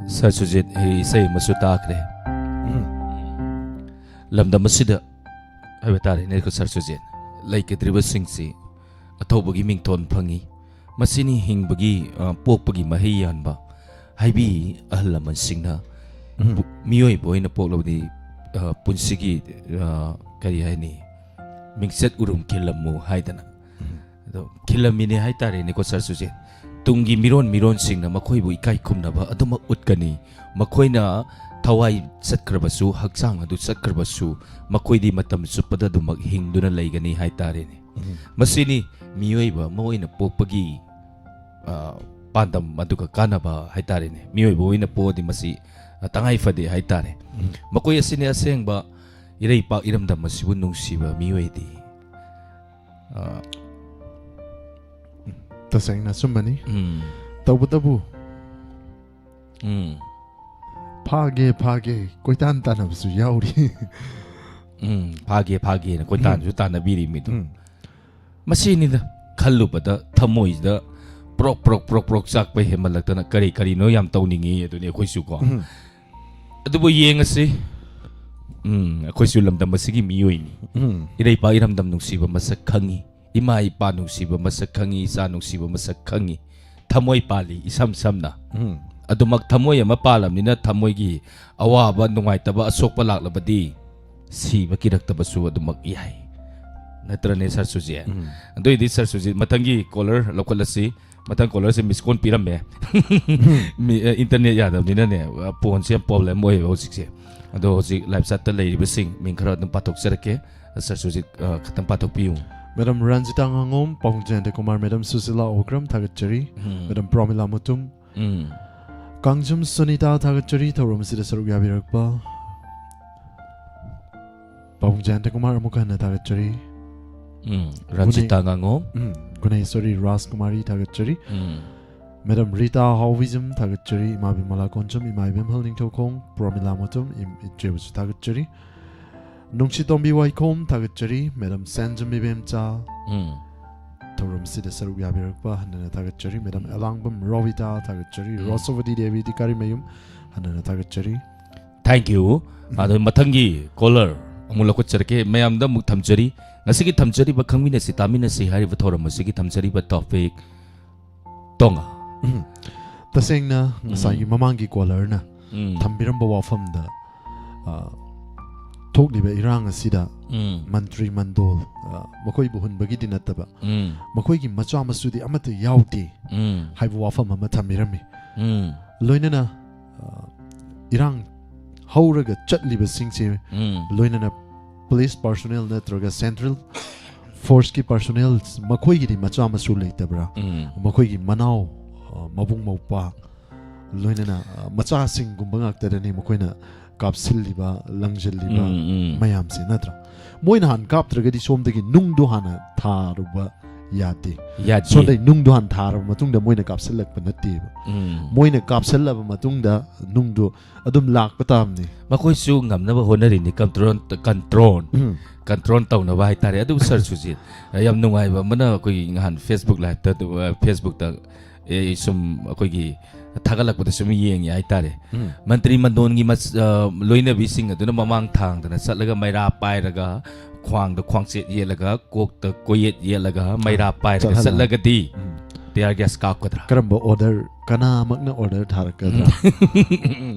ꯁꯥꯔ ꯁꯨꯖꯤꯠ, ꯑꯩ ꯏꯁꯩ ꯑꯃꯁꯨ ꯇꯥꯈ꯭ꯔꯦ꯫ ꯂꯝꯗꯝ ꯑꯁꯤꯗ ꯍꯥꯏꯕ ꯇꯥꯔꯦꯅꯦ, ꯑꯩꯈꯣꯏ ꯁꯥꯔ ꯁꯨꯖꯤꯠ, ꯂꯩꯒꯗ꯭ꯔꯤꯕꯁꯤꯡꯁꯤ ꯑꯊꯧꯕꯒꯤ ꯃꯤꯡꯊꯣꯟ ꯐꯪꯉꯤ꯫ ꯃꯁꯤꯅꯤ ꯍꯤꯡꯕꯒꯤ, ꯑ, ꯄꯣꯛꯄꯒꯤ ꯃꯍꯩ ꯌꯥꯟꯕ ꯍꯥꯏꯕꯤ ꯑꯍꯜ ꯂꯃꯟꯁꯤꯡꯅ꯫ ꯎꯝ꯫ ꯄꯨ-, ꯃꯤꯑꯣꯏꯕ ꯑꯣꯏꯅ ꯄꯣꯛꯂꯕꯗꯤ, ꯑ, ꯄꯨꯟꯁꯤꯒꯤ, ꯑ, ꯀꯔꯤ ꯍꯥꯏꯅꯤ, ꯃꯤꯡꯆꯠ ꯎꯔꯨꯝ ꯈꯤꯜꯂꯝꯃꯨ ꯍꯥꯏꯗꯅ꯫ ꯎꯝ꯫ ꯑꯗꯣ ꯈꯤꯜꯂꯝꯃꯤꯅꯦ ꯍꯥꯏꯇꯥꯔꯦꯅꯦꯀꯣ ꯁꯥꯔ ꯁꯨꯖꯤꯠ꯫ ꯇꯨꯡꯒꯤ ꯃꯤꯔꯣꯟ ꯃꯤꯔꯣꯟꯁꯤꯡꯅ ꯃꯈꯣꯏꯕꯨ ꯏꯀꯥꯏ ꯈꯨꯝꯅꯕ ꯑꯗꯨꯃꯛ ꯎꯠꯀꯅꯤ꯫ ꯃꯈꯣꯏꯅ ꯊꯋꯥꯏ ꯆꯠꯈ꯭ꯔꯕꯁꯨ, ꯍꯛꯆꯥꯡ ꯑꯗꯨ ꯆꯠꯈ꯭ꯔꯕꯁꯨ, ꯃꯈꯣꯏꯗꯤ ꯃꯇꯝ ꯆꯨꯞꯄꯗ ꯑꯗꯨꯃꯛ ꯍꯤꯡꯗꯨꯅ ꯂꯩꯒꯅꯤ ꯍꯥꯏꯇꯥꯔꯦꯅꯦ꯫ ꯎꯝ꯫ ꯃꯁꯤꯅꯤ ꯃꯤꯑꯣꯏꯕ ꯑꯃ ꯑꯣꯏꯅ ꯄꯣꯛꯄꯒꯤ, ꯑ, ꯄꯥꯟꯗꯝ ꯑꯗꯨꯒ ꯀꯥꯟꯅꯕ ꯍꯥꯏꯇꯥꯔꯦꯅꯦ꯫ ꯃꯤꯑꯣꯏꯕ ꯑꯣꯏꯅ ꯄꯣꯛꯑꯗꯤ ꯃꯁꯤ, ꯑ, ꯇꯉꯥꯏ ꯐꯗꯦ ꯍꯥꯏꯇꯥꯔꯦ꯫ ꯎꯝ꯫ ꯃꯈꯣꯏ ꯑꯁꯤꯅꯤ ꯑꯁꯦꯡꯕ ꯏꯔꯩꯄꯥꯛ ꯏꯔꯝꯗꯝ ꯑꯁꯤꯕꯨ ꯅꯨꯡꯁꯤꯕ ꯃꯤꯑꯣꯏꯗꯤ꯫ ꯑ, ꯇꯁꯦꯡꯅ ꯑꯆꯨꯝꯕꯅꯤ꯫ ꯎꯝ꯫ ꯇꯧꯕꯇꯕꯨ, ꯎꯝ꯫ ꯐꯥꯒꯦ, ꯐꯥꯒꯦ, ꯀꯣꯏꯇꯥꯟ ꯇꯥꯟꯅꯕꯁꯨ ꯌꯥꯎꯔꯤ꯫ ꯎꯝ, ꯐꯥꯒꯦ, ꯐꯥꯒꯦꯅ ꯀꯣꯏꯇꯥꯟꯁꯨ ꯎꯝ꯫ ꯇꯥꯟꯅꯕꯤꯔꯤ ꯃꯤꯗꯣ꯫ ꯎꯝ꯫ ꯃꯁꯤꯅꯤꯗ ꯈꯜꯂꯨꯕꯗ ꯊꯃꯣꯏꯁꯤꯗ ꯄ꯭ꯔꯣꯛ, ꯄ꯭ꯔꯣꯛ, ꯄ꯭ꯔꯣꯛ, ꯄ꯭ꯔꯣꯛ ꯆꯥꯛꯄ ꯍꯦꯟꯃꯜꯂꯛꯇꯅ ꯀꯔꯤ ꯀꯔꯤꯅꯣ ꯌꯥꯝ ꯇꯧꯅꯤꯡꯉꯤ ꯑꯗꯨꯅꯤ ꯑꯩꯈꯣꯏꯁꯨ ꯀꯣ꯫ ꯎꯝ꯫ ꯑꯗꯨꯕꯨ ꯌꯦꯡꯉꯁꯤ꯫ ꯎꯝ, ꯑꯩꯈꯣꯏꯁꯨ ꯂꯝꯗꯝ ꯑꯁꯤꯒꯤ ꯃꯤꯑꯣꯏꯅꯤ꯫ ꯎꯝ꯫ ꯏꯔꯩꯄꯥꯛ ꯏꯔꯝꯗꯝ ꯅꯨꯡꯁꯤꯕ ꯃꯁꯛ ꯈꯪꯉꯤ꯫ ꯏꯃꯥ ꯏꯄꯥ ꯅꯨꯡꯁꯤꯕ ꯃꯁꯛ ꯈꯪꯉꯤ, ꯏꯆꯥ ꯅꯨꯡꯁꯤꯕ ꯃꯁꯛ ꯈꯪꯉꯤ꯫ ꯊꯃꯣꯏ ꯄꯥꯜꯂꯤ, ꯏꯁꯝ ꯁꯝꯅ꯫ ꯎꯝ꯫ ꯑꯗꯨꯃꯛ ꯊꯃꯣꯏ ꯑꯃ ꯄꯥꯜꯂꯕꯅꯤꯅ ꯊꯃꯣꯏꯒꯤ ꯑꯋꯥꯕ, ꯅꯨꯡꯉꯥꯏꯇꯕ, ꯑꯁꯣꯛꯄ ꯂꯥꯛꯂꯕꯗꯤ ꯁꯤꯕ ꯀꯤꯔꯛꯇꯕꯁꯨ ꯑꯗꯨꯃꯛ ꯌꯥꯏ꯫ ꯅꯠꯇ꯭ꯔꯅꯦ, ꯁꯥꯔ ꯁꯨꯖꯤꯠ? ꯎꯝ꯫ ꯑꯗꯨꯏꯗꯤ ꯁꯥꯔ ꯁꯨꯖꯤꯠ, ꯃꯊꯪꯒꯤ ꯀꯣꯂꯔ ꯂꯧꯈꯠꯂꯁꯤ꯫ ꯃꯊꯪ ꯀꯣꯂꯔꯁꯦ ꯃꯤꯁ ꯀꯣꯜ ꯄꯤꯔꯝꯃꯦ꯫ ꯎꯝ꯫ ꯃꯤ, ꯑ, ꯏꯟꯇꯔꯅꯦꯠ ꯌꯥꯗꯕꯅꯤꯅꯅꯦ, ꯑ, ꯐꯣꯟꯁꯦ ꯌꯥꯝ ꯄ꯭ꯔꯣꯕ꯭ꯂꯦꯝ ꯑꯣꯏꯌꯦꯕ ꯍꯧꯖꯤꯛꯁꯦ꯫ ꯑꯗꯣ ꯍꯧꯖꯤꯛ ꯂꯥꯏꯚ ꯆꯥꯠꯇ ꯂꯩꯔꯤꯕꯁꯤꯡ ꯃꯤꯡ ꯈꯔ ꯑꯗꯨꯝ ꯄꯥꯊꯣꯛꯆꯔꯛꯀꯦ꯫ ꯁꯥꯔ ꯁꯨꯖꯤꯠ, ꯑ, ꯈꯤꯇꯪ ꯄꯥꯊꯣꯛꯄꯤꯌꯨ꯫ ꯃꯦꯗꯥꯝ ꯔꯟꯖꯤꯇꯥ ꯉꯥꯉꯣꯝ, ꯄꯥꯕꯨꯡ ꯖꯌꯟꯇ ꯀꯨꯃꯥꯔ, ꯃꯦꯗꯥꯝ ꯁꯨꯁꯤꯂꯥ ꯑꯣꯀ꯭ꯔꯝ ꯊꯥꯒꯠꯆꯔꯤ꯫ ꯎꯝ꯫ ꯃꯦꯗꯥꯝ ꯄ꯭ꯔꯣꯃꯤꯂꯥ ꯃꯨꯇꯨꯝ, ꯎꯝ꯫ ꯀꯥꯡꯖꯝ ꯁꯨꯅꯤꯇꯥ ꯊꯥꯒꯠꯆꯔꯤ, ꯊꯧꯔꯝ ꯑꯁꯤꯗ ꯁꯔꯨꯛ ꯌꯥꯕꯤꯔꯛꯄ꯫ ꯄꯥꯕꯨꯡ ꯖꯌꯟꯇ ꯀꯨꯃꯥꯔ ꯑꯃꯨꯛ ꯍꯟꯅ ꯊꯥꯒꯠꯆꯔꯤ꯫ ꯎꯝ, ꯔꯟꯖꯤꯇꯥ ꯒꯨꯅꯦ-, ꯉꯥꯉꯣꯝ꯫ ꯎꯝ, ꯒꯨꯅꯦꯁꯣꯔꯤ ꯔꯥꯖꯀꯨꯃꯥꯔꯤ ꯊꯥꯒꯠꯆꯔꯤ꯫ ꯎꯝ꯫ ꯃꯦꯗꯥꯝ ꯔꯤꯇꯥ ꯍꯥꯎꯕꯤꯖꯝ ꯊꯥꯒꯠꯆꯔꯤ, ꯏꯃꯥ ꯕꯤꯃꯂꯥ ꯀꯣꯟꯆꯝ, ꯏꯃꯥ ꯏꯕꯦꯝꯍꯜ ꯅꯤꯡꯊꯧꯈꯣꯡ, ꯄ꯭ꯔꯣꯃꯤꯂꯥ ꯃꯨꯇꯨꯝ, ꯏꯝ-, ꯏꯆꯦꯕꯨꯁꯨ ꯊꯥꯒꯠꯆꯔꯤ꯫ ꯅꯨꯡꯁꯤꯇꯣꯝꯕꯤ ꯋꯥꯏꯈꯣꯝ ꯊꯥꯒꯠꯆꯔꯤ, ꯃꯦꯗꯥꯝ ꯁꯦꯟꯖꯝ ꯏꯕꯦꯝꯆꯥ꯫ ꯎꯝ꯫ ꯊꯧꯔꯝꯁꯤꯗ ꯁꯔꯨꯛ ꯌꯥꯕꯤꯔꯛꯄ ꯍꯟꯅ ꯊꯥꯒꯠꯆꯔꯤ꯫ ꯃꯦꯗꯥꯝ ꯑꯦꯂꯥꯡꯕꯝ ꯔꯣꯕꯤꯇꯥ ꯊꯥꯒꯠꯆꯔꯤ꯫ ꯎꯝ꯫ ꯔꯣꯁꯣꯕꯗꯤ ꯗꯦꯕꯤ ꯇꯤꯀꯥꯔꯤꯃꯌꯨꯝ ꯍꯟꯅ ꯊꯥꯒꯠꯆꯔꯤ꯫ Thank you꯫ ꯑꯗꯣ ꯃꯊꯪꯒꯤ caller ꯑꯃꯨꯛ ꯂꯧꯈꯠꯆꯔꯛꯀꯦ꯫ ꯃꯌꯥꯝꯗ ꯑꯃꯨꯛ ꯊꯝꯖꯔꯤ꯫ ꯉꯁꯤꯒꯤ ꯊꯝꯖꯔꯤꯕ ꯈꯪꯃꯤꯟꯅꯁꯤ ꯇꯥꯃꯤꯟꯅꯁꯤ ꯍꯥꯏꯔꯤꯕ ꯊꯧꯔꯝ ꯑꯁꯤꯒꯤ ꯊꯝꯖꯔꯤꯕ topic ꯇꯣꯉꯥ꯫ ꯎꯝ꯫ ꯇꯁꯦꯡꯅ ꯉꯁꯥꯏꯒꯤ ꯃꯃꯥꯡꯒꯤ callerꯅ ꯎꯝ꯫ ꯊꯝꯕꯤꯔꯝꯕ ꯋꯥꯐꯝꯗ, ꯑ, ꯊꯣꯛꯂꯤꯕ ꯏꯔꯥꯡ ꯑꯁꯤꯗ ꯎꯝ꯫ ꯃꯟꯇ꯭ꯔꯤ ꯃꯟꯗꯣꯜ, ꯑ, ꯃꯈꯣꯏꯕꯨ ꯍꯨꯟꯕꯒꯤꯗꯤ ꯅꯠꯇꯕ, ꯎꯝ꯫ ꯃꯈꯣꯏꯒꯤ ꯃꯆꯥ ꯃꯁꯨꯗꯤ ꯑꯃꯠꯇ ꯌꯥꯎꯗꯦ ꯎꯝ꯫ ꯍꯥꯏꯕ ꯋꯥꯐꯝ ꯑꯃ ꯊꯝꯕꯤꯔꯝꯃꯤ꯫ ꯎꯝ꯫ ꯂꯣꯏꯅꯅ, ꯑ, ꯏꯔꯥꯡ ꯍꯧꯔꯒ ꯆꯠꯂꯤꯕꯁꯤꯡꯁꯦ ꯎꯝ꯫ ꯂꯣꯏꯅꯅ police personnel ꯅꯠꯇ꯭ꯔꯒ central forceꯀꯤ personnel ꯃꯈꯣꯏꯒꯤꯗꯤ ꯃꯆꯥ ꯃꯁꯨ ꯂꯩꯇꯕ꯭ꯔꯥ? ꯎꯝ꯫ ꯃꯈꯣꯏꯒꯤ ꯃꯅꯥꯎ, ꯑ, ꯃꯕꯨꯡ ꯃꯧꯄ꯭ꯋꯥ, ꯂꯣꯏꯅꯅ, ꯑ, ꯃꯆꯥꯁꯤꯡꯒꯨꯝꯕ ꯉꯥꯛꯇꯗꯅꯤ ꯃꯈꯣꯏꯅ ꯀꯥꯞꯁꯤꯜꯂꯤꯕ, ꯂꯪꯁꯤꯜꯂꯤꯕ ꯎꯝ, ꯎꯝ꯫ ꯃꯌꯥꯝꯁꯦ, ꯅꯠꯇ꯭ꯔꯥ? ꯃꯣꯏꯅ ꯍꯥꯟꯅ ꯀꯥꯞꯇ꯭ꯔꯒꯗꯤ ꯁꯣꯝꯗꯒꯤ ꯅꯨꯡꯗꯣ ꯍꯥꯟꯅ ꯊꯥꯔꯨꯕ ꯌꯥꯗꯦ꯫ ꯌꯥꯗꯦ꯫ ꯁꯣꯝꯗꯒꯤ ꯅꯨꯡꯗꯣ ꯍꯥꯟꯅ ꯊꯥꯔꯕ ꯃꯇꯨꯡꯗ ꯃꯣꯏꯅ ꯀꯥꯞꯁꯤꯜꯂꯛꯄ ꯅꯠꯇꯦꯕ꯫ ꯎꯝ꯫ ꯃꯣꯏꯅ ꯀꯥꯞꯁꯤꯜꯂꯕ ꯃꯇꯨꯡꯗ ꯅꯨꯡꯗꯣ ꯑꯗꯨꯝ ꯂꯥꯛꯄ ꯇꯥꯕꯅꯤ꯫ ꯃꯈꯣꯏꯁꯨ ꯉꯝꯅꯕ ꯍꯣꯠꯅꯔꯤꯅꯤ, control, control, ꯎꯝ꯫ control ꯇꯧꯅꯕ ꯍꯥꯏꯇꯥꯔꯦ꯫ ꯑꯗꯨꯕꯨ ꯁꯥꯔ ꯁꯨꯖꯤꯠ, ꯌꯥꯝ ꯅꯨꯡꯉꯥꯏꯕ ꯑꯃꯅ, ꯑꯩꯈꯣꯏꯒꯤ ꯉꯍꯥꯟ Facebook liveꯇ, ꯑ, Facebookꯇ, ꯑꯦ, ꯁꯨꯝ ꯑꯩꯈꯣꯏꯒꯤ ꯊꯥꯒꯠꯂꯛꯄꯗ ꯁꯨꯝ ꯌꯦꯡꯉꯦ ꯍꯥꯏꯇꯥꯔꯦ꯫ ꯎꯝ꯫ ꯃꯟꯇ꯭ꯔꯤ ꯃꯟꯗꯣꯟꯒꯤ ꯃꯆ-, ꯑ, ꯂꯣꯏꯅꯕꯤꯁꯤꯡ ꯑꯗꯨꯅ ꯃꯃꯥꯡ ꯊꯥꯡꯗꯅ ꯆꯠꯂꯒ ꯃꯩꯔꯥ ꯄꯥꯏꯔꯒ, ꯈ꯭ꯋꯥꯡꯗ ꯈ꯭ꯋꯥꯡꯆꯦꯠ ꯌꯦꯠꯂꯒ, ꯀꯣꯛꯇ ꯀꯣꯌꯦꯠ ꯌꯦꯠꯂꯒ, ꯃꯩꯔꯥ ꯄꯥꯏꯔꯒ ꯆꯠꯍꯜꯂꯣ꯫ ꯆꯠꯂꯒꯗꯤ ꯎꯝ꯫ tear gas ꯀꯥꯞꯀꯗ꯭ꯔꯥ? ꯀꯔꯝꯕ order, ꯀꯅꯥꯃꯛꯅ order ꯊꯥꯔꯛꯀꯗ꯭ꯔꯥ?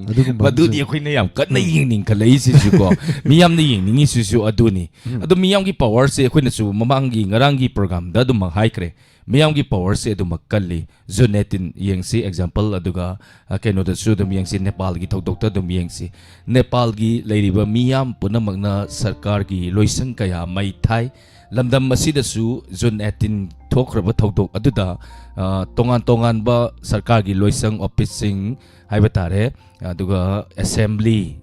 ꯑꯗꯨꯒꯨꯝꯕ ꯃꯗꯨꯗꯤ ꯑꯃꯁꯨ ꯑꯩꯈꯣꯏꯅ ꯌꯥꯝ ꯀꯟꯅ ꯌꯦꯡꯅꯤꯡꯈꯠꯂꯛꯏꯁꯤꯁꯨꯀꯣ, ꯃꯤꯌꯥꯝꯅ ꯌꯦꯡꯅꯤꯡꯉꯤꯁꯤꯁꯨ ꯑꯗꯨꯅꯤ꯫ ꯎꯝ꯫ ꯑꯗꯣ ꯃꯤꯌꯥꯝꯒꯤ powerꯁꯦ ꯑꯩꯈꯣꯏꯅꯁꯨ ꯃꯃꯥꯡꯒꯤ, ꯉꯔꯥꯡꯒꯤ programꯗ ꯑꯗꯨꯃꯛ ꯍꯥꯏꯈ꯭ꯔꯦ, ꯃꯤꯌꯥꯝꯒꯤ powerꯁꯦ ꯑꯗꯨꯃꯛ ꯀꯜꯂꯤ꯫ June eighteen ꯌꯦꯡꯁꯤ example, ꯑꯗꯨꯒ, ꯑ, ꯀꯩꯅꯣꯗꯁꯨ ꯑꯗꯨꯝ ꯌꯦꯡꯁꯤ, ꯅꯦꯄꯥꯜꯒꯤ ꯊꯧꯗꯣꯛꯇ ꯑꯗꯨꯝ ꯌꯦꯡꯁꯤ꯫ ꯅꯦꯄꯥꯜꯒꯤ ꯂꯩꯔꯤꯕ ꯃꯤꯌꯥꯝ ꯄꯨꯝꯅꯃꯛꯅ ꯁꯔꯀꯥꯔꯒꯤ ꯂꯣꯏꯁꯪ ꯀꯌꯥ ꯃꯩ ꯊꯥꯏ꯫ ꯂꯝꯗꯝ ꯑꯁꯤꯗꯁꯨ June eighteen ꯊꯣꯛꯈ꯭ꯔꯕ ꯊꯧꯗꯣꯛ ꯑꯗꯨꯗ, ꯑ, ꯇꯣꯉꯥꯟ ꯇꯣꯉꯥꯟꯕ ꯁꯔꯀꯥꯔꯒꯤ ꯂꯣꯏꯁꯪ, officeꯁꯤꯡ ꯍꯥꯏꯕ ꯇꯥꯔꯦ, ꯑꯗꯨꯒ assembly,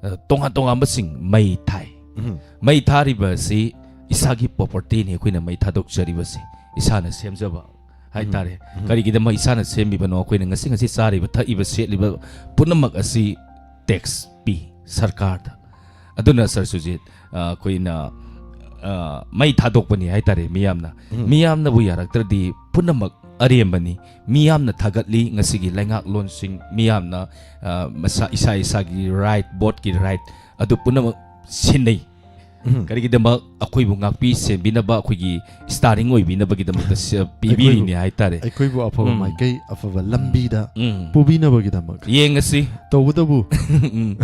ꯑ, ꯇꯣꯉꯥꯟ ꯇꯣꯉꯥꯟꯕꯁꯤꯡ ꯃꯩ ꯊꯥꯏ꯫ ꯎꯝ꯫ ꯃꯩ ꯊꯥꯔꯤꯕ ꯑꯁꯤ ꯏꯁꯥꯒꯤ propertyꯅꯤ, ꯑꯩꯈꯣꯏꯅ ꯃꯩ ꯊꯥꯗꯣꯛꯆꯔꯤꯕꯁꯤ ꯏꯁꯥꯅ ꯁꯦꯝꯖꯕ ꯍꯥꯏꯇꯥꯔꯦ꯫ ꯎꯝ꯫ ꯀꯔꯤꯒꯤꯗꯃꯛ ꯏꯁꯥꯅ ꯁꯦꯝꯃꯤꯕꯅꯣ? ꯑꯩꯈꯣꯏꯅ ꯉꯁꯤ ꯉꯁꯤ ꯆꯥꯔꯤꯕ, ꯊꯛꯏꯕ, ꯁꯦꯠꯂꯤꯕ ꯄꯨꯝꯅꯃꯛ ꯑꯁꯤ tax ꯄꯤ ꯁꯔꯀꯥꯔꯗ꯫ ꯑꯗꯨꯅ ꯁꯥꯔ ꯁꯨꯖꯤꯠ, ꯑ, ꯑꯩꯈꯣꯏꯅ, ꯑ, ꯃꯩ ꯊꯥꯗꯣꯛꯄꯅꯤ ꯍꯥꯏꯇꯥꯔꯦ ꯃꯤꯌꯥꯝꯅ꯫ ꯎꯝ꯫ ꯃꯤꯌꯥꯝꯅꯕꯨ ꯌꯥꯔꯛꯇ꯭ꯔꯗꯤ ꯄꯨꯝꯅꯃꯛ ꯑꯔꯦꯝꯕꯅꯤ꯫ ꯃꯤꯌꯥꯝꯅ ꯊꯥꯒꯠꯂꯤ ꯉꯁꯤꯒꯤ ꯂꯩꯉꯥꯛꯂꯣꯟꯁꯤꯡ, ꯃꯤꯌꯥꯝꯅ, ꯑ, ꯃꯁꯥ, ꯏꯁꯥ ꯏꯁꯥꯒꯤ ꯔꯥꯏꯠ, ꯚꯣꯠꯀꯤ ꯔꯥꯏꯠ ꯑꯗꯨ ꯄꯨꯝꯅꯃꯛ ꯁꯤꯟꯅꯩ꯫ ꯎꯝ꯫ ꯀꯔꯤꯒꯤꯗꯃꯛ? ꯑꯩꯈꯣꯏꯕꯨ ꯉꯥꯛꯄꯤ ꯁꯦꯟꯕꯤꯅꯕ, ꯑꯩꯈꯣꯏꯒꯤ ꯁ꯭ꯇꯥꯔꯤꯡ ꯑꯣꯏꯕꯤꯅꯕꯒꯤꯗꯃꯛꯇ ꯁ-, ꯄꯤꯕꯤꯔꯤꯅꯤ ꯑꯩꯈꯣꯏꯕꯨ, ꯍꯥꯏꯇꯥꯔꯦ꯫ ꯑꯩꯈꯣꯏꯕꯨ ꯑꯐꯕ ꯎꯝ꯫ ꯃꯥꯏꯀꯩ, ꯑꯐꯕ ꯂꯝꯕꯤꯗ ꯎꯝ꯫ ꯄꯨꯕꯤꯅꯕꯒꯤꯗꯃꯛ꯫ ꯌꯦꯡꯉꯁꯤ꯫ ꯇꯧꯕꯇꯕꯨ ꯎꯝ꯫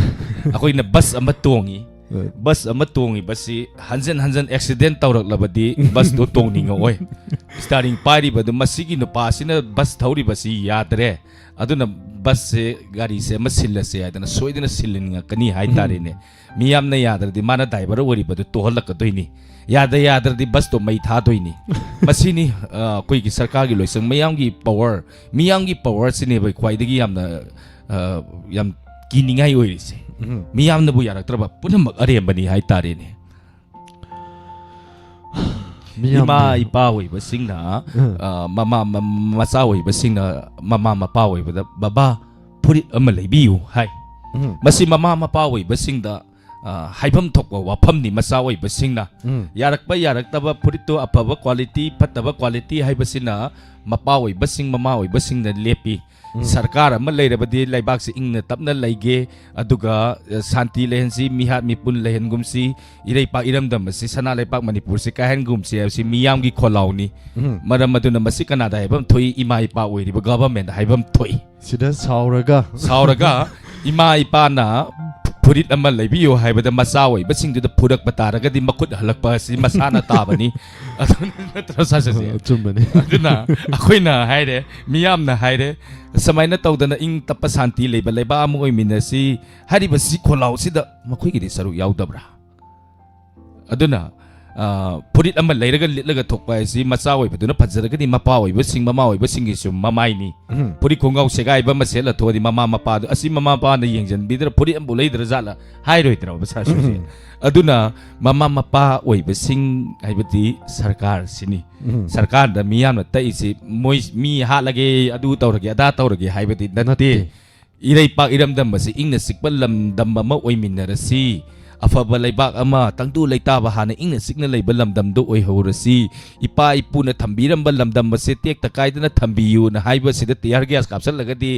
ꯑꯩꯈꯣꯏꯅ ꯕꯁ ꯑꯃ ꯇꯣꯡꯉꯤ꯫ ꯍꯣꯏ꯫ ꯕꯁ ꯑꯃ ꯇꯣꯡꯉꯤꯕꯁꯤ ꯍꯟꯖꯟ ꯍꯟꯖꯟ ꯑꯦꯛꯁꯤꯗꯦꯟ ꯇꯧꯔꯛꯂꯕꯗꯤ ꯕꯁꯇꯣ ꯇꯣꯡꯅꯤꯡꯉꯛꯑꯣꯏ꯫ ꯁ꯭ꯇꯥꯔꯤꯡ ꯄꯥꯏꯔꯤꯕꯗꯨ, ꯃꯁꯤꯒꯤ ꯅꯨꯄꯥꯁꯤꯅ ꯕꯁ ꯊꯧꯔꯤꯕꯁꯤ ꯌꯥꯗ꯭ꯔꯦ, ꯑꯗꯨꯅ ꯕꯁꯁꯦ, ꯒꯥꯔꯤꯁꯦ ꯑꯃ ꯁꯤꯜꯂꯁꯦ ꯍꯥꯏꯗꯅ ꯁꯣꯏꯗꯅ ꯁꯤꯜꯍꯟꯅꯤꯡꯉꯛꯀꯅꯤ ꯍꯥꯏꯇꯥꯔꯦꯅꯦ꯫ ꯃꯤꯌꯥꯝꯅ ꯌꯥꯗ꯭ꯔꯗꯤ ꯃꯥꯅ ꯗ꯭ꯔꯥꯏꯚꯔ ꯑꯣꯏꯔꯤꯕꯗꯨ ꯇꯣꯛꯍꯜꯂꯛꯀꯗꯣꯏꯅꯤ꯫ ꯌꯥꯗ ꯌꯥꯗ꯭ꯔꯗꯤ ꯕꯁꯇꯣ ꯃꯩ ꯊꯥꯗꯣꯏꯅꯤ꯫ ꯃꯁꯤꯅꯤ, ꯑ, ꯑꯩꯈꯣꯏꯒꯤ ꯁꯔꯀꯥꯔꯒꯤ ꯂꯣꯏꯁꯪ, ꯃꯤꯌꯥꯝꯒꯤ ꯄꯋꯥꯔ, ꯃꯤꯌꯥꯝꯒꯤ ꯄꯋꯥꯔꯁꯤꯅꯦꯕ ꯈ꯭ꯋꯥꯏꯗꯒꯤ ꯌꯥꯝꯅ, ꯑ, ꯌꯥꯝ ꯀꯤꯅꯤꯡꯉꯥꯏ ꯑꯣꯏꯔꯤꯁꯦ꯫ ꯎꯝ꯫ ꯃꯤꯌꯥꯝꯅꯕꯨ ꯌꯥꯔꯛꯇ꯭ꯔꯕ ꯄꯨꯝꯅꯃꯛ ꯑꯔꯦꯝꯕꯅꯤ ꯍꯥꯏꯇꯥꯔꯦꯅꯦ꯫ ꯃꯤꯌꯥꯝꯅ ꯏꯃꯥ ꯏꯄꯥ ꯑꯣꯏꯕꯁꯤꯡꯅ, ꯎꯝ꯫ ꯑ, ꯃꯃꯥ ꯃ-, ꯃꯆꯥ ꯑꯣꯏꯕꯁꯤꯡꯅ ꯃꯃꯥ ꯃꯄꯥ ꯑꯣꯏꯕꯗ, "ꯕꯕꯥ, ꯐꯨꯔꯤꯠ ꯑꯃ ꯂꯩꯕꯤꯌꯨ" ꯍꯥꯏ꯫ ꯎꯝ꯫ ꯃꯁꯤ ꯃꯃꯥ ꯃꯄꯥ ꯑꯣꯏꯕꯁꯤꯡꯗ, ꯑ, ꯍꯥꯏꯐꯝ ꯊꯣꯛꯄ ꯋꯥꯐꯝꯅꯤ꯫ ꯃꯆꯥ ꯑꯣꯏꯕꯁꯤꯡꯅ ꯎꯝ꯫ ꯌꯥꯔꯛꯄ ꯌꯥꯔꯛꯇꯕ, ꯐꯨꯔꯤꯠꯇꯨ ꯑꯐꯕ ꯀ꯭ꯋꯥꯂꯤꯇꯤ, ꯐꯠꯇꯕ ꯀ꯭ꯋꯥꯂꯤꯇꯤ ꯍꯥꯏꯕꯁꯤꯅ ꯃꯄꯥ ꯑꯣꯏꯕꯁꯤꯡ, ꯃꯃꯥ ꯑꯣꯏꯕꯁꯤꯡꯅ ꯂꯦꯞꯄꯤ꯫ ꯎꯝ꯫ ꯁꯔꯀꯥꯔ ꯑꯃ ꯂꯩꯔꯕꯗꯤ ꯂꯩꯕꯥꯛꯁꯤ ꯏꯪꯅ ꯇꯞꯅ ꯂꯩꯒꯦ, ꯑꯗꯨꯒ, ꯑ, ꯁꯥꯟꯇꯤ ꯂꯩꯍꯟꯁꯤ, ꯃꯤꯍꯥꯠ ꯃꯤꯄꯨꯟ ꯂꯩꯍꯟꯒꯨꯝꯁꯤ, ꯏꯔꯩꯄꯥꯛ ꯏꯔꯝꯗꯝ ꯑꯁꯤ ꯁꯅꯥ ꯂꯩꯄꯥꯛ ꯃꯅꯤꯄꯨꯔꯁꯤ ꯀꯥꯏꯍꯟꯒꯨꯝꯁꯤ ꯍꯥꯏꯕꯁꯤ ꯃꯤꯌꯥꯝꯒꯤ ꯈꯣꯜꯂꯥꯎꯅꯤ꯫ ꯎꯝ꯫ ꯃꯔꯝ ꯑꯗꯨꯅ ꯃꯁꯤ ꯀꯅꯥꯗ ꯍꯥꯏꯐꯝ ꯊꯣꯛꯏ? ꯏꯃꯥ ꯏꯄꯥ ꯑꯣꯏꯔꯤꯕ ꯒꯚꯔꯟꯃꯦꯟꯗ ꯍꯥꯏꯐꯝ ꯊꯣꯛꯏ꯫ ꯁꯤꯗ ꯁꯥꯎꯔꯒ ꯁꯥꯎꯔꯒ ꯏꯃꯥ ꯏꯄꯥꯅ ꯐꯨꯔꯤꯠ ꯑꯃ ꯂꯩꯕꯤꯌꯨ ꯍꯥꯏꯕꯗ ꯃꯆꯥ ꯑꯣꯏꯕꯁꯤꯡꯗꯨꯗ ꯐꯨꯔꯛꯄ ꯇꯥꯔꯒꯗꯤ ꯃꯈꯨꯠ ꯍꯜꯂꯛꯄ ꯑꯁꯤ ꯃꯁꯥꯅ ꯇꯥꯕꯅꯤ꯫ ꯑꯗꯨ ꯅꯠꯇ꯭ꯔꯣ ꯁꯥꯔ ꯁꯤꯁꯦ? ꯑꯆꯨꯝꯕꯅꯤ꯫ ꯑꯗꯨꯅ ꯑꯩꯈꯣꯏꯅ ꯍꯥꯏꯔꯦ, ꯃꯤꯌꯥꯝꯅ ꯍꯥꯏꯔꯦ, ꯁꯨꯃꯥꯏꯅ ꯇꯧꯗꯅ ꯏꯪ ꯇꯞꯄ ꯁꯥꯟꯇꯤ ꯂꯩꯕ ꯂꯩꯕꯥꯛ ꯑꯃ ꯑꯣꯏꯃꯤꯟꯅꯁꯤ ꯍꯥꯏꯔꯤꯕꯁꯤ ꯈꯣꯜꯂꯥꯎꯁꯤꯗ ꯃꯈꯣꯏꯒꯤꯗꯤ ꯁꯔꯨꯛ ꯌꯥꯎꯗꯕ꯭ꯔꯥ? ꯑꯗꯨꯅ, ꯑ, ꯐꯨꯔꯤꯠ ꯑꯃ ꯂꯩꯔꯒ ꯂꯤꯠꯂꯒ ꯊꯣꯛꯄ ꯍꯥꯏꯁꯤ ꯃꯆꯥ ꯑꯣꯏꯕꯗꯨꯅ ꯐꯖꯔꯒꯗꯤ ꯃꯄꯥ ꯑꯣꯏꯕꯁꯤꯡ, ꯃꯃꯥ ꯑꯣꯏꯕꯁꯤꯡꯒꯤꯁꯨ ꯃꯃꯥꯏꯅꯤ꯫ ꯎꯝ꯫ ꯐꯨꯔꯤꯠ ꯈꯣꯡꯒ꯭ꯔꯥꯎ ꯁꯦꯒꯥꯏꯕ ꯑꯃ ꯁꯦꯠꯂ ꯊꯣꯛꯑꯗꯤ ꯃꯃꯥ ꯃꯄꯥꯗꯨ, ꯑꯁꯤ ꯃꯃꯥ ꯃꯄꯥꯅ ꯌꯦꯡꯁꯤꯟꯕꯤꯗ꯭ꯔꯥ, ꯐꯨꯔꯤꯠ ꯑꯃꯕꯨ ꯂꯩꯗ꯭ꯔꯥ ꯖꯥꯠꯂ ꯍꯥꯏꯔꯣꯏꯗ꯭ꯔꯕ ꯁꯥꯔ ꯁꯤꯁꯦ? ꯎꯝ꯫ ꯑꯗꯨꯅ ꯃꯃꯥ ꯃꯄꯥ ꯑꯣꯏꯕꯁꯤꯡ ꯍꯥꯏꯕꯗꯤ ꯁꯔꯀꯥꯔꯁꯤꯅꯤ꯫ ꯎꯝ꯫ ꯁꯔꯀꯥꯔꯗ ꯃꯤꯌꯥꯝꯅ ꯇꯛꯏꯁꯤ, ꯃꯣꯏ ꯃꯤ ꯍꯥꯠꯂꯒꯦ, ꯑꯗꯨ ꯇꯧꯔꯒꯦ, ꯑꯗꯥ ꯇꯧꯔꯒꯦ ꯍꯥꯏꯕꯗꯤ ꯅꯠꯇꯦ꯫ ꯅꯠꯇꯦ꯫ ꯏꯔꯩꯄꯥꯛ ꯏꯔꯝꯗꯝ ꯑꯁꯤ ꯏꯪꯅ ꯆꯤꯛꯄ ꯂꯝꯗꯝ ꯑꯃ ꯑꯣꯏꯃꯤꯟꯅꯔꯁꯤ꯫ ꯑꯐꯕ ꯂꯩꯕꯥꯛ ꯑꯃ, ꯇꯪꯗꯨ ꯂꯩꯇꯥꯕ, ꯍꯥꯟꯅ ꯏꯪꯅ ꯆꯤꯛꯅ ꯂꯩꯕ ꯂꯝꯗꯝꯗꯨ ꯑꯣꯏꯍꯧꯔꯁꯤ, ꯏꯄꯥ ꯏꯄꯨꯅ ꯊꯝꯕꯤꯔꯝꯕ ꯂꯝꯗꯝ ꯑꯁꯦ ꯇꯦꯛꯇ ꯀꯥꯏꯗꯅ ꯊꯝꯕꯤꯌꯨꯅ ꯍꯥꯏꯕꯁꯤꯗ ꯇꯤꯌꯥꯔ ꯒ꯭ꯌꯥꯁ ꯀꯥꯞꯁꯤꯜꯂꯒꯗꯤ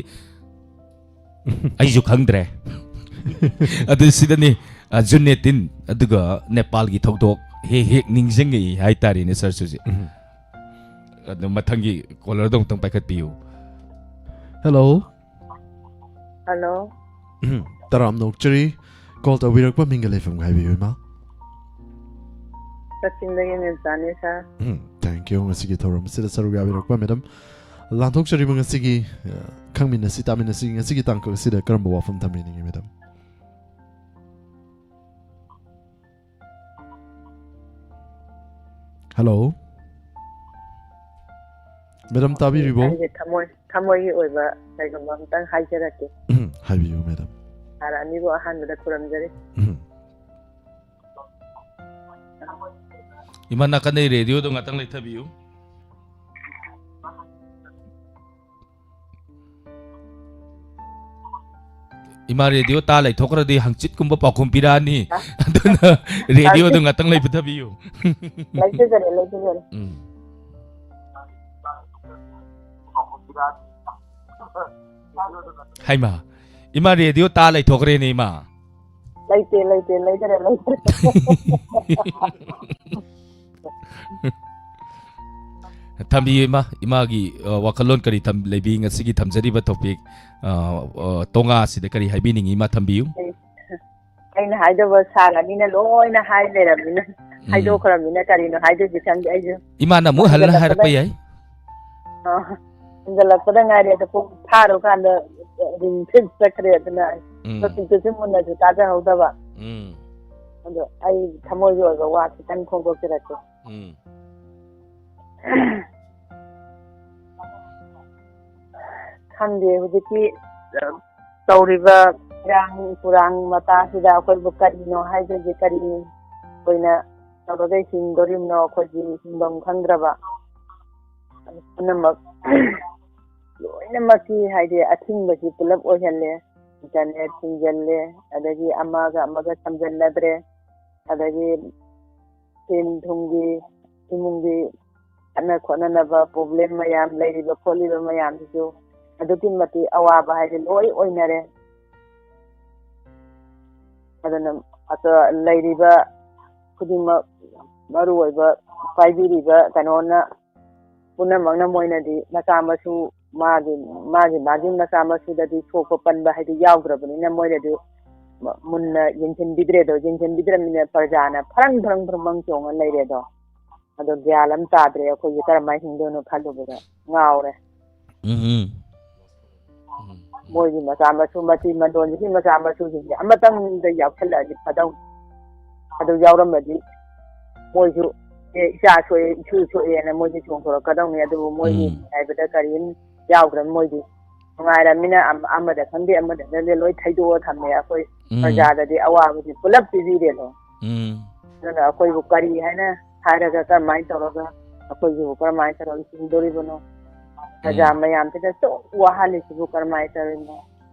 ꯑꯩꯁꯨ ꯈꯪꯗ꯭ꯔꯦ꯫ ꯑꯗꯨ ꯁꯤꯗꯅꯤ, ꯑ, ꯖꯨꯟ ꯑꯩꯠꯇꯤꯟ, ꯑꯗꯨꯒ ꯅꯦꯄꯥꯜꯒꯤ ꯊꯧꯗꯣꯛ ꯍꯦꯛ ꯍꯦꯛ ꯅꯤꯡꯁꯤꯡꯉꯛꯏ ꯍꯥꯏꯇꯥꯔꯦꯅꯦ, ꯁꯥꯔ ꯁꯨꯖꯤꯠ꯫ ꯎꯝ꯫ ꯑꯗꯨ ꯃꯊꯪꯒꯤ ꯀꯣꯂꯔꯗꯣ ꯑꯃꯨꯛꯇꯪ ꯄꯥꯏꯈꯠꯄꯤꯌꯨ꯫ ꯍꯦꯜꯂꯣ꯫ ꯍꯜꯂꯣ꯫ ꯎꯝ, ꯇꯔꯥꯝꯅ ꯑꯣꯛꯆꯔꯤ꯫ ꯀꯣꯜ ꯇꯧꯕꯤꯔꯛꯄ ꯃꯤꯡꯒ ꯂꯩꯐꯝꯒ ꯍꯥꯏꯕꯤꯌꯨ, ꯏꯃꯥ꯫ ꯀꯛꯆꯤꯡꯗꯒꯤ ꯃꯦꯝꯆꯥꯅꯤ, ꯁꯥꯔ꯫ ꯎꯝ, thank you꯫ ꯉꯁꯤꯒꯤ ꯊꯧꯔꯝ ꯑꯁꯤꯗ ꯁꯔꯨꯛ ꯌꯥꯕꯤꯔꯛꯄ, ꯃꯦꯗꯥꯝ꯫ ꯂꯥꯟꯊꯣꯛꯆꯔꯤꯕ ꯉꯁꯤꯒꯤ, ꯑ, ꯈꯪꯃꯤꯟꯅꯁꯤ, ꯇꯥꯃꯤꯟꯅꯁꯤ, ꯉꯁꯤꯒꯤ ꯇꯥꯡꯀꯛ ꯑꯁꯤꯗ ꯀꯔꯝꯕ ꯋꯥꯐꯝ ꯊꯝꯕꯤꯅꯤꯡꯉꯤ, ꯃꯦꯗꯥꯝ? ꯍꯜꯂꯣ? ꯃꯦꯗꯥꯝ, ꯇꯥꯕꯤꯔꯤꯕꯣ? ꯑꯩꯒꯤ ꯊꯃꯣꯏ, ꯊꯃꯣꯏꯒꯤ ꯑꯣꯏꯕ ꯀꯩꯒꯨꯝꯕ ꯑꯝꯇꯪ ꯍꯥꯏꯖꯔꯛꯀꯦ꯫ ꯎꯝ, ꯍꯥꯏꯕꯤꯌꯨ, ꯃꯦꯗꯥꯝ꯫ ꯁꯥꯔ ꯑꯅꯤꯕꯨ ꯑꯍꯥꯟꯕꯗ ꯈꯨꯔꯨꯝꯖꯔꯤ꯫ ꯎꯝ꯫ ꯏꯃꯥ, ꯅꯥꯀꯟꯗꯩ ꯔꯦꯗꯤꯑꯣꯗꯣ ꯉꯥꯛꯇꯪ ꯂꯩꯊꯕꯤꯌꯨ꯫ ꯏꯃꯥ, ꯔꯦꯗꯤꯑꯣ ꯇꯥ ꯂꯩꯊꯣꯛꯈ꯭ꯔꯗꯤ ꯍꯪꯆꯤꯠꯀꯨꯝꯕ ꯄꯥꯎꯈꯨꯝ ꯄꯤꯔꯛꯑꯅꯤ꯫ ꯑꯗꯨꯅ ꯔꯦꯗꯤꯑꯣꯗꯣ ꯉꯥꯛꯇꯪ ꯂꯩꯊꯕꯤꯌꯨ꯫ ꯂꯩꯊꯖꯔꯦ, ꯂꯩꯊꯖꯔꯦ꯫ ꯎꯝ꯫ ꯍꯩꯃꯥ, ꯏꯃꯥ, ꯔꯦꯗꯤꯑꯣ ꯇꯥ ꯂꯩꯊꯣꯛꯈ꯭ꯔꯦꯅꯦ, ꯏꯃꯥ꯫ ꯂꯩꯇꯦ, ꯂꯩꯇꯦ, ꯂꯩꯇꯔꯦ, ꯂꯩꯇꯔꯦ꯫ ꯊꯝꯕꯤꯌꯨ, ꯏꯃꯥ꯫ ꯏꯃꯥꯒꯤ, ꯑ, ꯋꯥꯈꯜꯂꯣꯟ ꯀꯔꯤ ꯊꯝ-, ꯂꯩꯕꯤ? ꯉꯁꯤꯒꯤ ꯊꯝꯖꯔꯤꯕ ꯇꯣꯄꯤꯛ, ꯑ, ꯑ, ꯇꯣꯉꯥꯁꯤꯗ ꯀꯔꯤ ꯍꯥꯏꯕꯤꯅꯤꯡꯉꯤ, ꯏꯃꯥ? ꯊꯝꯕꯤꯌꯨ꯫ ꯑꯩꯅ ꯍꯥꯏꯗꯧꯕ ꯁꯥꯔ ꯑꯅꯤꯅ ꯂꯣꯏꯅ ꯍꯥꯏ ꯂꯩꯔꯕꯅꯤꯅ, ꯎꯝ꯫ ꯍꯥꯏꯗꯣꯛꯈ꯭ꯔꯕꯅꯤꯅ ꯀꯔꯤꯅꯣ ꯍꯥꯏꯗꯣꯏꯁꯦ ꯈꯪꯗꯦ ꯑꯩꯁꯨ꯫ ꯏꯃꯥꯅ ꯑꯃꯨꯛ ꯍꯜꯂ ꯍꯟꯖꯜꯂꯛꯄꯗ ꯍꯥꯏꯔꯛꯄ ꯌꯥꯏ꯫ ꯑ, ꯍꯟꯖꯜꯂꯛꯄꯗ ꯉꯥꯏꯔꯤ꯫ ꯑꯗ ꯄꯨꯡ ꯐꯥꯔꯨꯀꯥꯟꯗ ꯔꯤꯡ ꯐꯤꯛꯁ ꯆꯠꯈ꯭ꯔꯦ꯫ ꯑꯗꯨꯅ ꯎꯝ꯫ ꯇꯣꯄꯤꯛꯇꯨꯁꯨ ꯃꯨꯟꯅꯁꯨ ꯇꯥꯖꯍꯧꯗꯕ꯫ ꯎꯝ꯫ ꯑꯗꯣ ꯑꯩ ꯊꯃꯣꯏꯒꯤ ꯑꯣꯏꯕ ꯋꯥ ꯈꯤꯇꯪ ꯐꯣꯡꯗꯣꯛꯆꯔꯛꯀꯦ꯫ ꯎꯝ꯫ ꯈꯪꯗꯦ, ꯍꯧꯖꯤꯛꯀꯤ, ꯑ, ꯇꯧꯔꯤꯕ ꯏꯔꯥꯡ ꯄꯨꯔꯥꯡ ꯃꯇꯥꯁꯤꯗ ꯑꯩꯈꯣꯏꯕꯨ ꯀꯔꯤꯅꯣ ꯍꯥꯏꯗꯣꯏꯁꯦ, ꯀꯔꯤ ꯑꯣꯏꯅ ꯇꯧꯔꯒ ꯍꯤꯡꯗꯣꯔꯤꯕꯅꯣ? ꯑꯩꯈꯣꯏꯒꯤ ꯍꯤꯡꯐꯝ ꯈꯪꯗ꯭ꯔꯕ꯫ ꯄꯨꯝꯅꯃꯛ, ꯂꯣꯏꯅꯃꯛꯀꯤ ꯍꯥꯏꯗꯤ ꯑꯊꯤꯡꯕꯁꯤ ꯄꯨꯂꯞ ꯑꯣꯏꯍꯜꯂꯦ꯫ ꯏꯟꯇꯔꯅꯦꯠ ꯊꯤꯡꯖꯤꯜꯂꯦ, ꯑꯗꯒꯤ ꯑꯃꯒ ꯑꯃꯒ ꯁꯝꯖꯟꯅꯗ꯭ꯔꯦ, ꯑꯗꯒꯤ ꯁꯦꯟ ꯊꯨꯝꯒꯤ, ꯏꯃꯨꯡꯒꯤ ꯈꯠꯅ ꯈꯣꯠꯅꯅꯕ ꯄ꯭ꯔꯣꯕ꯭ꯂꯦꯝ ꯃꯌꯥꯝ ꯂꯩꯔꯤꯕ ꯈꯣꯠꯂꯤꯕ ꯃꯌꯥꯝꯁꯤꯁꯨ ꯑꯗꯨꯛꯀꯤ ꯃꯇꯤꯛ ꯑꯋꯥꯕ ꯍꯥꯏꯗꯤ ꯂꯣꯏ ꯑꯣꯏꯅꯔꯦ꯫ ꯑꯗꯨꯅ ꯑꯆ-, ꯂꯩꯔꯤꯕ ꯈꯨꯗꯤꯡꯃꯛ, ꯃꯔꯨꯑꯣꯏꯕ ꯄꯥꯏꯕꯤꯔꯤꯕ ꯀꯩꯅꯣꯅ, ꯄꯨꯝꯅꯃꯛꯅ ꯃꯣꯏꯅꯗꯤ ꯃꯆꯥ ꯃꯁꯨ, ꯃꯥꯒꯤ, ꯃꯥꯒꯤ, ꯃꯥꯒꯤ ꯃꯆꯥ ꯃꯁꯨꯗꯗꯤ ꯁꯣꯛꯄ ꯄꯟꯕ ꯍꯥꯏꯗꯤ ꯌꯥꯎꯗ꯭ꯔꯕꯅꯤꯅ ꯃꯣꯏꯅꯗꯤ ꯃ-, ꯃꯨꯟꯅ ꯌꯦꯡꯁꯤꯟꯕꯤꯗ꯭ꯔꯦꯗꯣ, ꯌꯦꯡꯁꯤꯟꯕꯤꯗ꯭ꯔꯕꯅꯤꯅ ꯄ꯭ꯔꯖꯥꯅ ꯐꯔꯪ ꯐꯔꯪ ꯐꯔꯪ ꯐꯔꯪ ꯆꯣꯡꯉ ꯂꯩꯔꯦꯗꯣ꯫ ꯑꯗꯣ ꯒ꯭ꯌꯥꯟ ꯑꯃ ꯇꯥꯗ꯭ꯔꯦ, ꯑꯩꯈꯣꯏꯁꯦ ꯀꯔꯝꯍꯥꯏꯅ ꯍꯤꯡꯗꯣꯏꯅꯣ ꯈꯜꯂꯨꯕꯗ ꯉꯥꯎꯔꯦ꯫ ꯎꯝ꯫ ꯎꯝ꯫ ꯃꯣꯏꯒꯤ ꯃꯆꯥ ꯃꯁꯨ, ꯃꯆꯤ ꯃꯟꯗꯣꯟꯁꯤꯒꯤ ꯃꯆꯥ ꯃꯁꯨꯁꯤꯡꯁꯦ ꯑꯃꯇꯪꯗ ꯌꯥꯎꯁꯜꯂꯛꯑꯗꯤ ꯐꯗꯧꯅꯤ꯫ ꯑꯗꯨ ꯌꯥꯎꯔꯝꯃꯗꯤ ꯃꯣꯏꯁꯨ, "ꯑꯦ, ꯏꯆꯥ ꯁꯣꯛꯑꯦ, ꯏꯁꯨ ꯁꯣꯛꯑꯦꯅ" ꯃꯣꯏꯁꯨ ꯆꯣꯡꯊꯣꯔꯛꯀꯗꯧꯅꯤ꯫ ꯑꯗꯨꯕꯨ ꯃꯣꯏꯒꯤ ꯎꯝ꯫ ꯍꯥꯏꯕꯗ ꯀꯔꯤꯝ ꯌꯥꯎꯗ꯭ꯔꯕ ꯃꯣꯏꯗꯤ꯫ ꯅꯨꯡꯉꯥꯏꯔꯝꯃꯤꯅ ꯑꯃ-, ꯑꯃꯗ ꯈꯪꯗꯦ, ꯑꯃꯗ ꯈꯪꯗꯦ, ꯂꯣꯏ ꯊꯩꯗꯣꯛꯑ ꯊꯝꯃꯦ꯫ ꯑꯩꯈꯣꯏ ꯎꯝ꯫ ꯄ꯭ꯔꯖꯥꯗꯗꯤ ꯑꯋꯥꯕꯁꯤ ꯄꯨꯂꯞ ꯄꯤꯕꯤꯔꯦꯗꯣ꯫ ꯎꯝ꯫ ꯑꯗꯨꯅ ꯑꯩꯈꯣꯏꯕꯨ ꯀꯔꯤ ꯍꯥꯏꯅ ꯍꯥꯏꯔꯒ, ꯀꯔꯝꯍꯥꯏꯅ ꯇꯧꯔꯒ ꯑꯩꯈꯣꯏꯁꯤꯕꯨ ꯀꯔꯝꯍꯥꯏꯅ ꯇꯧꯔꯒ ꯍꯤꯡꯗꯣꯔꯤꯕꯅꯣ? ꯄ꯭ꯔꯖꯥ ꯎꯝ꯫ ꯃꯌꯥꯝꯁꯤꯗ ꯁꯨꯛ ꯋꯥꯍꯜꯂꯤꯁꯤꯕꯨ ꯀꯔꯝꯍꯥꯏꯅ ꯇꯧꯔꯤꯅꯣ?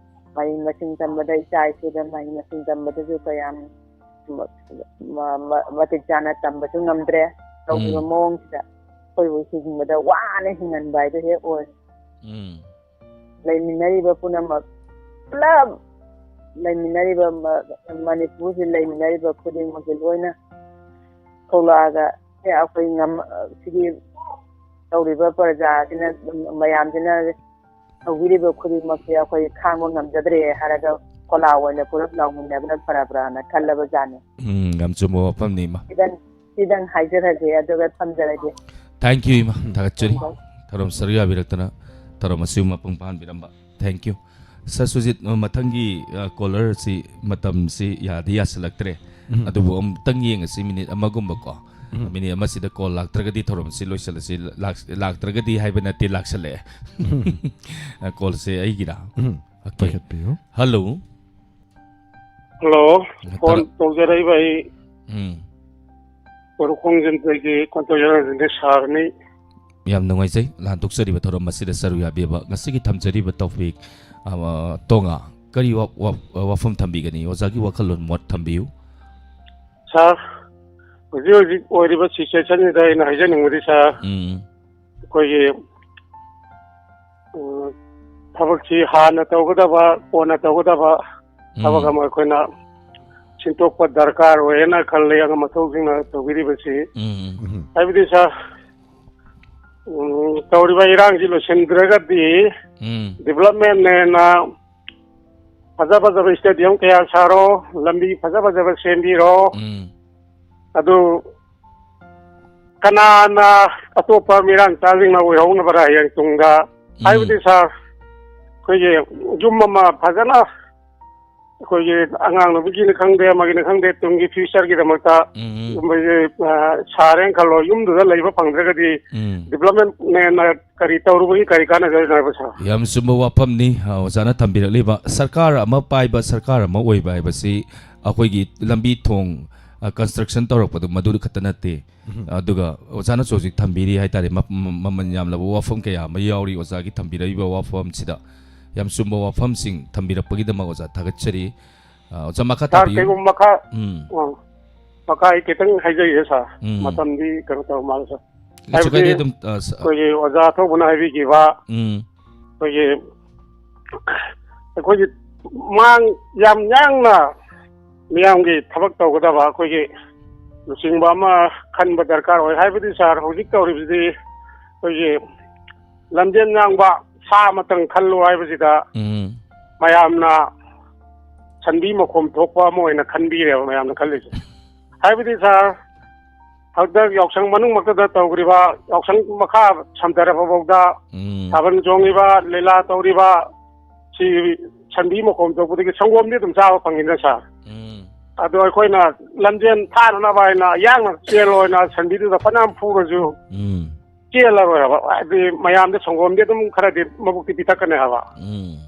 ꯃꯍꯩ ꯃꯁꯤꯡ ꯇꯝꯕꯗ, ꯏꯆꯥ ꯏꯁꯨꯗ ꯃꯍꯩ ꯃꯁꯤꯡ ꯇꯝꯕꯗꯁꯨ ꯀꯌꯥꯝ ꯃ-, ꯃ-, ꯃ-, ꯃꯇꯤꯛ ꯆꯥꯅ ꯇꯝꯕꯁꯨ ꯉꯝꯗ꯭ꯔꯦ꯫ ꯇꯧꯔꯤꯕ ꯎꯝ꯫ ꯃꯑꯣꯡꯁꯤꯗ ꯑꯩꯈꯣꯏꯕꯨ ꯍꯤꯡꯕꯗ ꯋꯥꯅ ꯍꯤꯡꯍꯟꯕ ꯍꯥꯏꯗꯣ ꯍꯦꯛ ꯑꯣꯏ꯫ ꯎꯝ꯫ ꯂꯩꯃꯤꯟꯅꯔꯤꯕ ꯄꯨꯝꯅꯃꯛ, ꯄꯨꯂꯞ ꯂꯩꯃꯤꯟꯅꯔꯤꯕ ꯃ-, ꯃꯅꯤꯄꯨꯔꯁꯤ ꯂꯩꯃꯤꯟꯅꯔꯤꯕ ꯈꯨꯗꯤꯡꯃꯛꯁꯦ ꯂꯣꯏꯅ ꯊꯣꯛꯂꯛꯑꯒ, "ꯑꯦ, ꯑꯩꯈꯣꯏ ꯉꯝ-, ꯁꯤꯒꯤ ꯇꯧꯔꯤꯕ ꯄ꯭ꯔꯖꯥꯁꯤꯅ, ꯃꯌꯥꯝꯁꯤꯅ ꯇꯧꯕꯤꯔꯤꯕ ꯈꯨꯗꯤꯡꯃꯛꯁꯦ ꯑꯩꯈꯣꯏ ꯈꯥꯡꯕ ꯉꯝꯖꯗ꯭ꯔꯦ" ꯍꯥꯏꯔꯒ ꯀꯣꯂꯥ ꯑꯣꯏꯅ ꯄꯨꯂꯞ ꯂꯥꯎꯃꯤꯟꯅꯕꯅ ꯐꯔꯕ꯭ꯔꯥꯅ ꯈꯜꯂꯕꯖꯥꯠꯅꯤ꯫ ꯎꯝ, ꯌꯥꯝ ꯆꯨꯝꯕ ꯋꯥꯐꯝꯅꯤ, ꯏꯃꯥ꯫ ꯁꯤꯗꯪ, ꯁꯤꯗꯪ ꯍꯥꯏꯖꯔꯒꯦ, ꯑꯗꯨꯒ ꯊꯝꯖꯔꯒꯦ꯫ Thank you, ꯏꯃꯥ꯫ ꯊꯥꯒꯠꯆꯔꯤ꯫ ꯊꯝꯖꯔꯦ꯫ ꯊꯧꯔꯝ ꯁꯔꯨꯛ ꯌꯥꯕꯤꯔꯛꯇꯅ, ꯊꯧꯔꯝ ꯑꯁꯤꯕꯨ ꯃꯄꯨꯡ ꯐꯥꯍꯟꯕꯤꯔꯝꯕ꯫ Thank you꯫ Sir ꯁꯨꯖꯤꯠ, ꯃꯊꯪꯒꯤ, ꯑ, caller ꯑꯁꯤ ꯃꯇꯝꯁꯤ ꯌꯥꯗꯤ ꯌꯥꯁꯤꯜꯂꯛꯇ꯭ꯔꯦ꯫ ꯎꯝ꯫ ꯑꯗꯨꯕꯨ ꯑꯃꯨꯛꯇꯪ ꯌꯦꯡꯉꯁꯤ, ꯃꯤꯅꯤꯠ ꯑꯃꯒꯨꯝꯕꯀꯣ꯫ ꯎꯝ꯫ ꯃꯤꯅꯤꯠ ꯑꯃꯁꯤꯗ call ꯂꯥꯛꯇ꯭ꯔꯒꯗꯤ ꯊꯧꯔꯝ ꯑꯁꯤ ꯂꯣꯏꯁꯤꯜꯂꯁꯤ꯫ ꯂꯥꯛ-, ꯂꯥꯛꯇ꯭ꯔꯒꯗꯤ ꯍꯥꯏꯕ ꯅꯠꯇꯦ, ꯂꯥꯛꯁꯜꯂꯛꯑꯦ꯫ ꯎꯝ꯫ ꯑ, call ꯁꯦ ꯑꯩꯒꯤꯔꯥ? ꯎꯝ꯫ Okay꯫ ꯄꯥꯏꯈꯠꯄꯤꯌꯨ꯫ Hello꯫ Hello꯫ ꯇꯔꯥ-, phone ꯇꯧꯖꯔꯛꯏꯕ ꯑꯩ ꯎꯝ꯫ ꯀꯣꯔꯧꯈꯣꯡꯖꯤꯟꯗꯒꯤ ꯀꯣꯟꯇꯧꯖꯔꯛꯏꯕ sir ꯅꯤ꯫ ꯌꯥꯝ ꯅꯨꯡꯉꯥꯏꯖꯩ, ꯂꯥꯟꯊꯣꯛꯆꯔꯤꯕ ꯊꯧꯔꯝ ꯑꯁꯤꯗ ꯁꯔꯨꯛ ꯌꯥꯕꯤꯕ꯫ ꯉꯁꯤꯒꯤ ꯊꯝꯖꯔꯤꯕ topic, ꯑ, ꯇꯣꯉꯥ꯫ ꯀꯔꯤ ꯋꯥ-, ꯋꯥ-, ꯋꯥꯐꯝ ꯊꯝꯕꯤꯒꯅꯤ? ꯑꯣꯖꯥꯒꯤ ꯋꯥꯈꯜꯂꯣꯟ, ꯃꯣꯠ ꯊꯝꯕꯤꯌꯨ꯫ ꯁꯥꯔ, ꯍꯧꯖꯤꯛ ꯍꯧꯖꯤꯛ ꯑꯣꯏꯔꯤꯕ ꯁꯤꯆꯨꯋꯦꯁꯟꯁꯤꯗ ꯑꯩꯅ ꯍꯥꯏꯖꯅꯤꯡꯕꯗꯤ, ꯁꯥꯔ, ꯎꯝ꯫ ꯑꯩꯈꯣꯏꯒꯤ, ꯎꯝ, ꯊꯕꯛꯁꯤ ꯍꯥꯟꯅ ꯇꯧꯒꯗꯕ, ꯀꯣꯟꯅ ꯇꯧꯒꯗꯕ ꯎꯝ꯫ ꯊꯕꯛ ꯑꯃ ꯑꯩꯈꯣꯏꯅ ꯁꯤꯟꯗꯣꯛꯄ ꯗꯔꯀꯥꯔ ꯑꯣꯏꯌꯦꯅ ꯈꯜꯂꯤ, ꯑꯉꯝ ꯑꯊꯧꯁꯤꯡꯅ ꯇꯧꯕꯤꯔꯤꯕꯁꯤ꯫ ꯎꯝ꯫ ꯎꯝ꯫ ꯍꯥꯏꯕꯗꯤ, ꯁꯥꯔ, ꯎꯝ, ꯇꯧꯔꯤꯕ ꯏꯔꯥꯡꯁꯤ ꯂꯣꯏꯁꯤꯟꯗ꯭ꯔꯒꯗꯤ ꯎꯝ꯫ ꯗꯤꯕꯂꯞꯃꯦꯟꯅꯦꯅ ꯐꯖ ꯐꯖꯕ ꯁ꯭ꯇꯦꯗꯤꯌꯝ ꯀꯌꯥ ꯁꯥꯔꯣ, ꯂꯝꯕꯤ ꯐꯖ ꯐꯖꯕ ꯁꯦꯝꯕꯤꯔꯣ꯫ ꯎꯝ꯫ ꯑꯗꯨ ꯀꯅꯥꯅ ꯑꯇꯣꯞꯄ ꯃꯤꯔꯥꯡꯆꯥꯁꯤꯡꯅ ꯑꯣꯏꯍꯧꯅꯕꯔꯥ ꯍꯌꯦꯡ ꯇꯨꯡꯗ? ꯎꯝ꯫ ꯍꯥꯏꯕꯗꯤ, ꯁꯥꯔ, ꯑꯩꯈꯣꯏꯒꯤ ꯌꯨꯝ ꯑꯃ ꯐꯖꯅ, ꯑꯩꯈꯣꯏꯒꯤ ꯑꯉꯥꯡ ꯅꯨꯄꯤꯒꯤꯅꯤ ꯈꯪꯗꯦ, ꯑꯃꯒꯤꯅꯤ ꯈꯪꯗꯦ, ꯇꯨꯡꯒꯤ ꯐ꯭ꯌꯨꯆꯔꯒꯤꯗꯃꯛꯇ ꯎꯝ꯫ ꯌꯨꯝ ꯑꯃꯁꯦ, ꯑ, ꯁꯥꯔꯦꯅ ꯈꯜꯂꯣ, ꯌꯨꯝꯗꯨꯗ ꯂꯩꯕ ꯐꯪꯗ꯭ꯔꯒꯗꯤ ꯎꯝ꯫ ꯗꯤꯕꯂꯞꯃꯦꯟꯅꯦꯅ ꯀꯔꯤ ꯇꯧꯔꯨꯕꯒꯤ ꯀꯔꯤ ꯀꯥꯟꯅꯗꯣꯏꯅꯣ ꯍꯥꯏꯕ, ꯁꯥꯔ? ꯌꯥꯝ ꯆꯨꯝꯕ ꯋꯥꯐꯝꯅꯤ, ꯑ, ꯑꯣꯖꯥꯅ ꯊꯝꯕꯤꯔꯛꯂꯤꯕ꯫ ꯁꯔꯀꯥꯔ ꯑꯃ ꯄꯥꯏꯕ, ꯁꯔꯀꯥꯔ ꯑꯃ ꯑꯣꯏꯕ ꯍꯥꯏꯕꯁꯤ ꯑꯩꯈꯣꯏꯒꯤ ꯂꯝꯕꯤ ꯊꯣꯡ, ꯑ, ꯀꯟꯁꯇ꯭ꯔꯛꯁꯟ ꯇꯧꯔꯛꯄꯗꯨ ꯃꯗꯨ ꯈꯛꯇ ꯅꯠꯇꯦ꯫ ꯎꯝ꯫ ꯑꯗꯨꯒ ꯑꯣꯖꯥꯅꯁꯨ ꯍꯧꯖꯤꯛ ꯊꯝꯕꯤꯔꯤ ꯍꯥꯏꯇꯥꯔꯦ, ꯃ-, ꯃ-, ꯃꯃꯜ ꯌꯥꯝꯂꯕ ꯋꯥꯐꯝ ꯀꯌꯥ ꯑꯃ ꯌꯥꯎꯔꯤ ꯑꯣꯖꯥꯒꯤ ꯊꯝꯕꯤꯔꯛꯏꯕ ꯋꯥꯐꯝꯁꯤꯗ꯫ ꯌꯥꯝ ꯆꯨꯝꯕ ꯋꯥꯐꯝꯁꯤꯡ ꯊꯝꯕꯤꯔꯛꯄꯒꯤꯗꯃꯛ ꯑꯣꯖꯥ ꯊꯥꯒꯠꯆꯔꯤ꯫ ꯑ, ꯑꯣꯖꯥ, ꯃꯈꯥ ꯁꯥꯔ, ꯇꯥꯕꯤꯌꯨ꯫ ꯀꯩꯒꯨꯝꯕ ꯃꯈꯥ, ꯎꯝ꯫ ꯑ, ꯃꯈꯥ ꯑꯩ ꯈꯤꯇꯪ ꯍꯥꯏꯖꯒꯦ, ꯁꯥꯔ꯫ ꯎꯝ꯫ ꯃꯇꯝꯗꯤ ꯀꯩꯅꯣ ꯇꯧꯕ ꯃꯥꯜꯂꯦ, ꯁꯥꯔ꯫ ꯀꯩꯁꯨ ꯍꯥꯏꯕꯗꯤ ꯀꯥꯏꯗꯦ, ꯑꯗꯨꯝ, ꯑ, ꯁ-, ꯑ, ꯑꯩꯈꯣꯏꯒꯤ ꯑꯣꯖꯥ ꯑꯊꯧꯕꯅ ꯍꯥꯏꯕꯤꯈꯤꯕ, ꯎꯝ꯫ ꯑꯩꯈꯣꯏꯒꯤ, ꯑꯩꯈꯣꯏꯒꯤ ꯃꯥꯡ ꯌꯥꯝ ꯌꯥꯡꯅ ꯃꯤꯌꯥꯝꯒꯤ ꯊꯕꯛ ꯇꯧꯒꯗꯕ ꯑꯩꯈꯣꯏꯒꯤ ꯂꯨꯆꯤꯡꯕ ꯑꯃ ꯈꯟꯕ ꯗꯔꯀꯥꯔ ꯑꯣꯏ꯫ ꯍꯥꯏꯕꯗꯤ, ꯁꯥꯔ, ꯍꯧꯖꯤꯛ ꯇꯧꯔꯤꯕꯁꯤꯗꯤ ꯑꯩꯈꯣꯏꯒꯤ ꯂꯝꯖꯦꯟ ꯌꯥꯡꯕ ꯁꯥ ꯑꯃꯇꯪ ꯈꯜꯂꯨ ꯍꯥꯏꯕꯁꯤꯗ ꯎꯝ꯫ ꯃꯌꯥꯝꯅ ꯁꯟꯕꯤ ꯃꯈꯣꯝ ꯊꯣꯛꯄ ꯑꯃ ꯑꯣꯏꯅ ꯈꯟꯕꯤꯔꯦꯕ ꯃꯌꯥꯝꯅ ꯈꯜꯂꯤꯁꯦ꯫ ꯍꯥꯏꯕꯗꯤ, ꯁꯥꯔ, ꯍꯟꯗꯛ ꯌꯥꯎꯁꯪ ꯃꯅꯨꯡꯃꯛꯇꯗ ꯇꯧꯈ꯭ꯔꯤꯕ, ꯌꯥꯎꯁꯪ ꯃꯈꯥ ꯁꯝꯊꯔꯕ ꯐꯥꯎꯗ ꯎꯝ꯫ ꯊꯥꯕꯜ ꯆꯣꯡꯉꯤꯕ, ꯂꯤꯂꯥ ꯇꯧꯔꯤꯕ, ꯁꯤ ꯁꯟꯕꯤ ꯃꯈꯣꯝ ꯊꯣꯛꯄꯗꯒꯤ ꯁꯪꯒꯣꯝꯗꯤ ꯑꯗꯨꯝ ꯆꯥꯕ ꯐꯪꯉꯤꯗꯅ, ꯁꯥꯔ꯫ ꯎꯝ꯫ ꯑꯗꯣ ꯑꯩꯈꯣꯏꯅ ꯂꯝꯖꯦꯟ ꯊꯥꯅꯅꯕ ꯍꯥꯏꯅ ꯌꯥꯡꯅ ꯆꯦꯜꯂꯣ ꯍꯥꯏꯅ ꯁꯟꯕꯤꯗꯨꯗ ꯐꯅꯌꯥꯝ ꯐꯨꯔꯁꯨ ꯎꯝ꯫ ꯆꯦꯜꯂꯔꯣꯏ ꯍꯥꯏꯕ꯫ ꯍꯥꯏꯗꯤ ꯃꯌꯥꯝꯗ ꯁꯪꯒꯣꯝꯗꯤ ꯑꯗꯨꯝ ꯈꯔꯗꯤ ꯃꯕꯨꯛꯇꯤ ꯄꯤꯊꯛꯀꯅꯤ ꯍꯥꯏꯕ꯫ ꯎꯝ꯫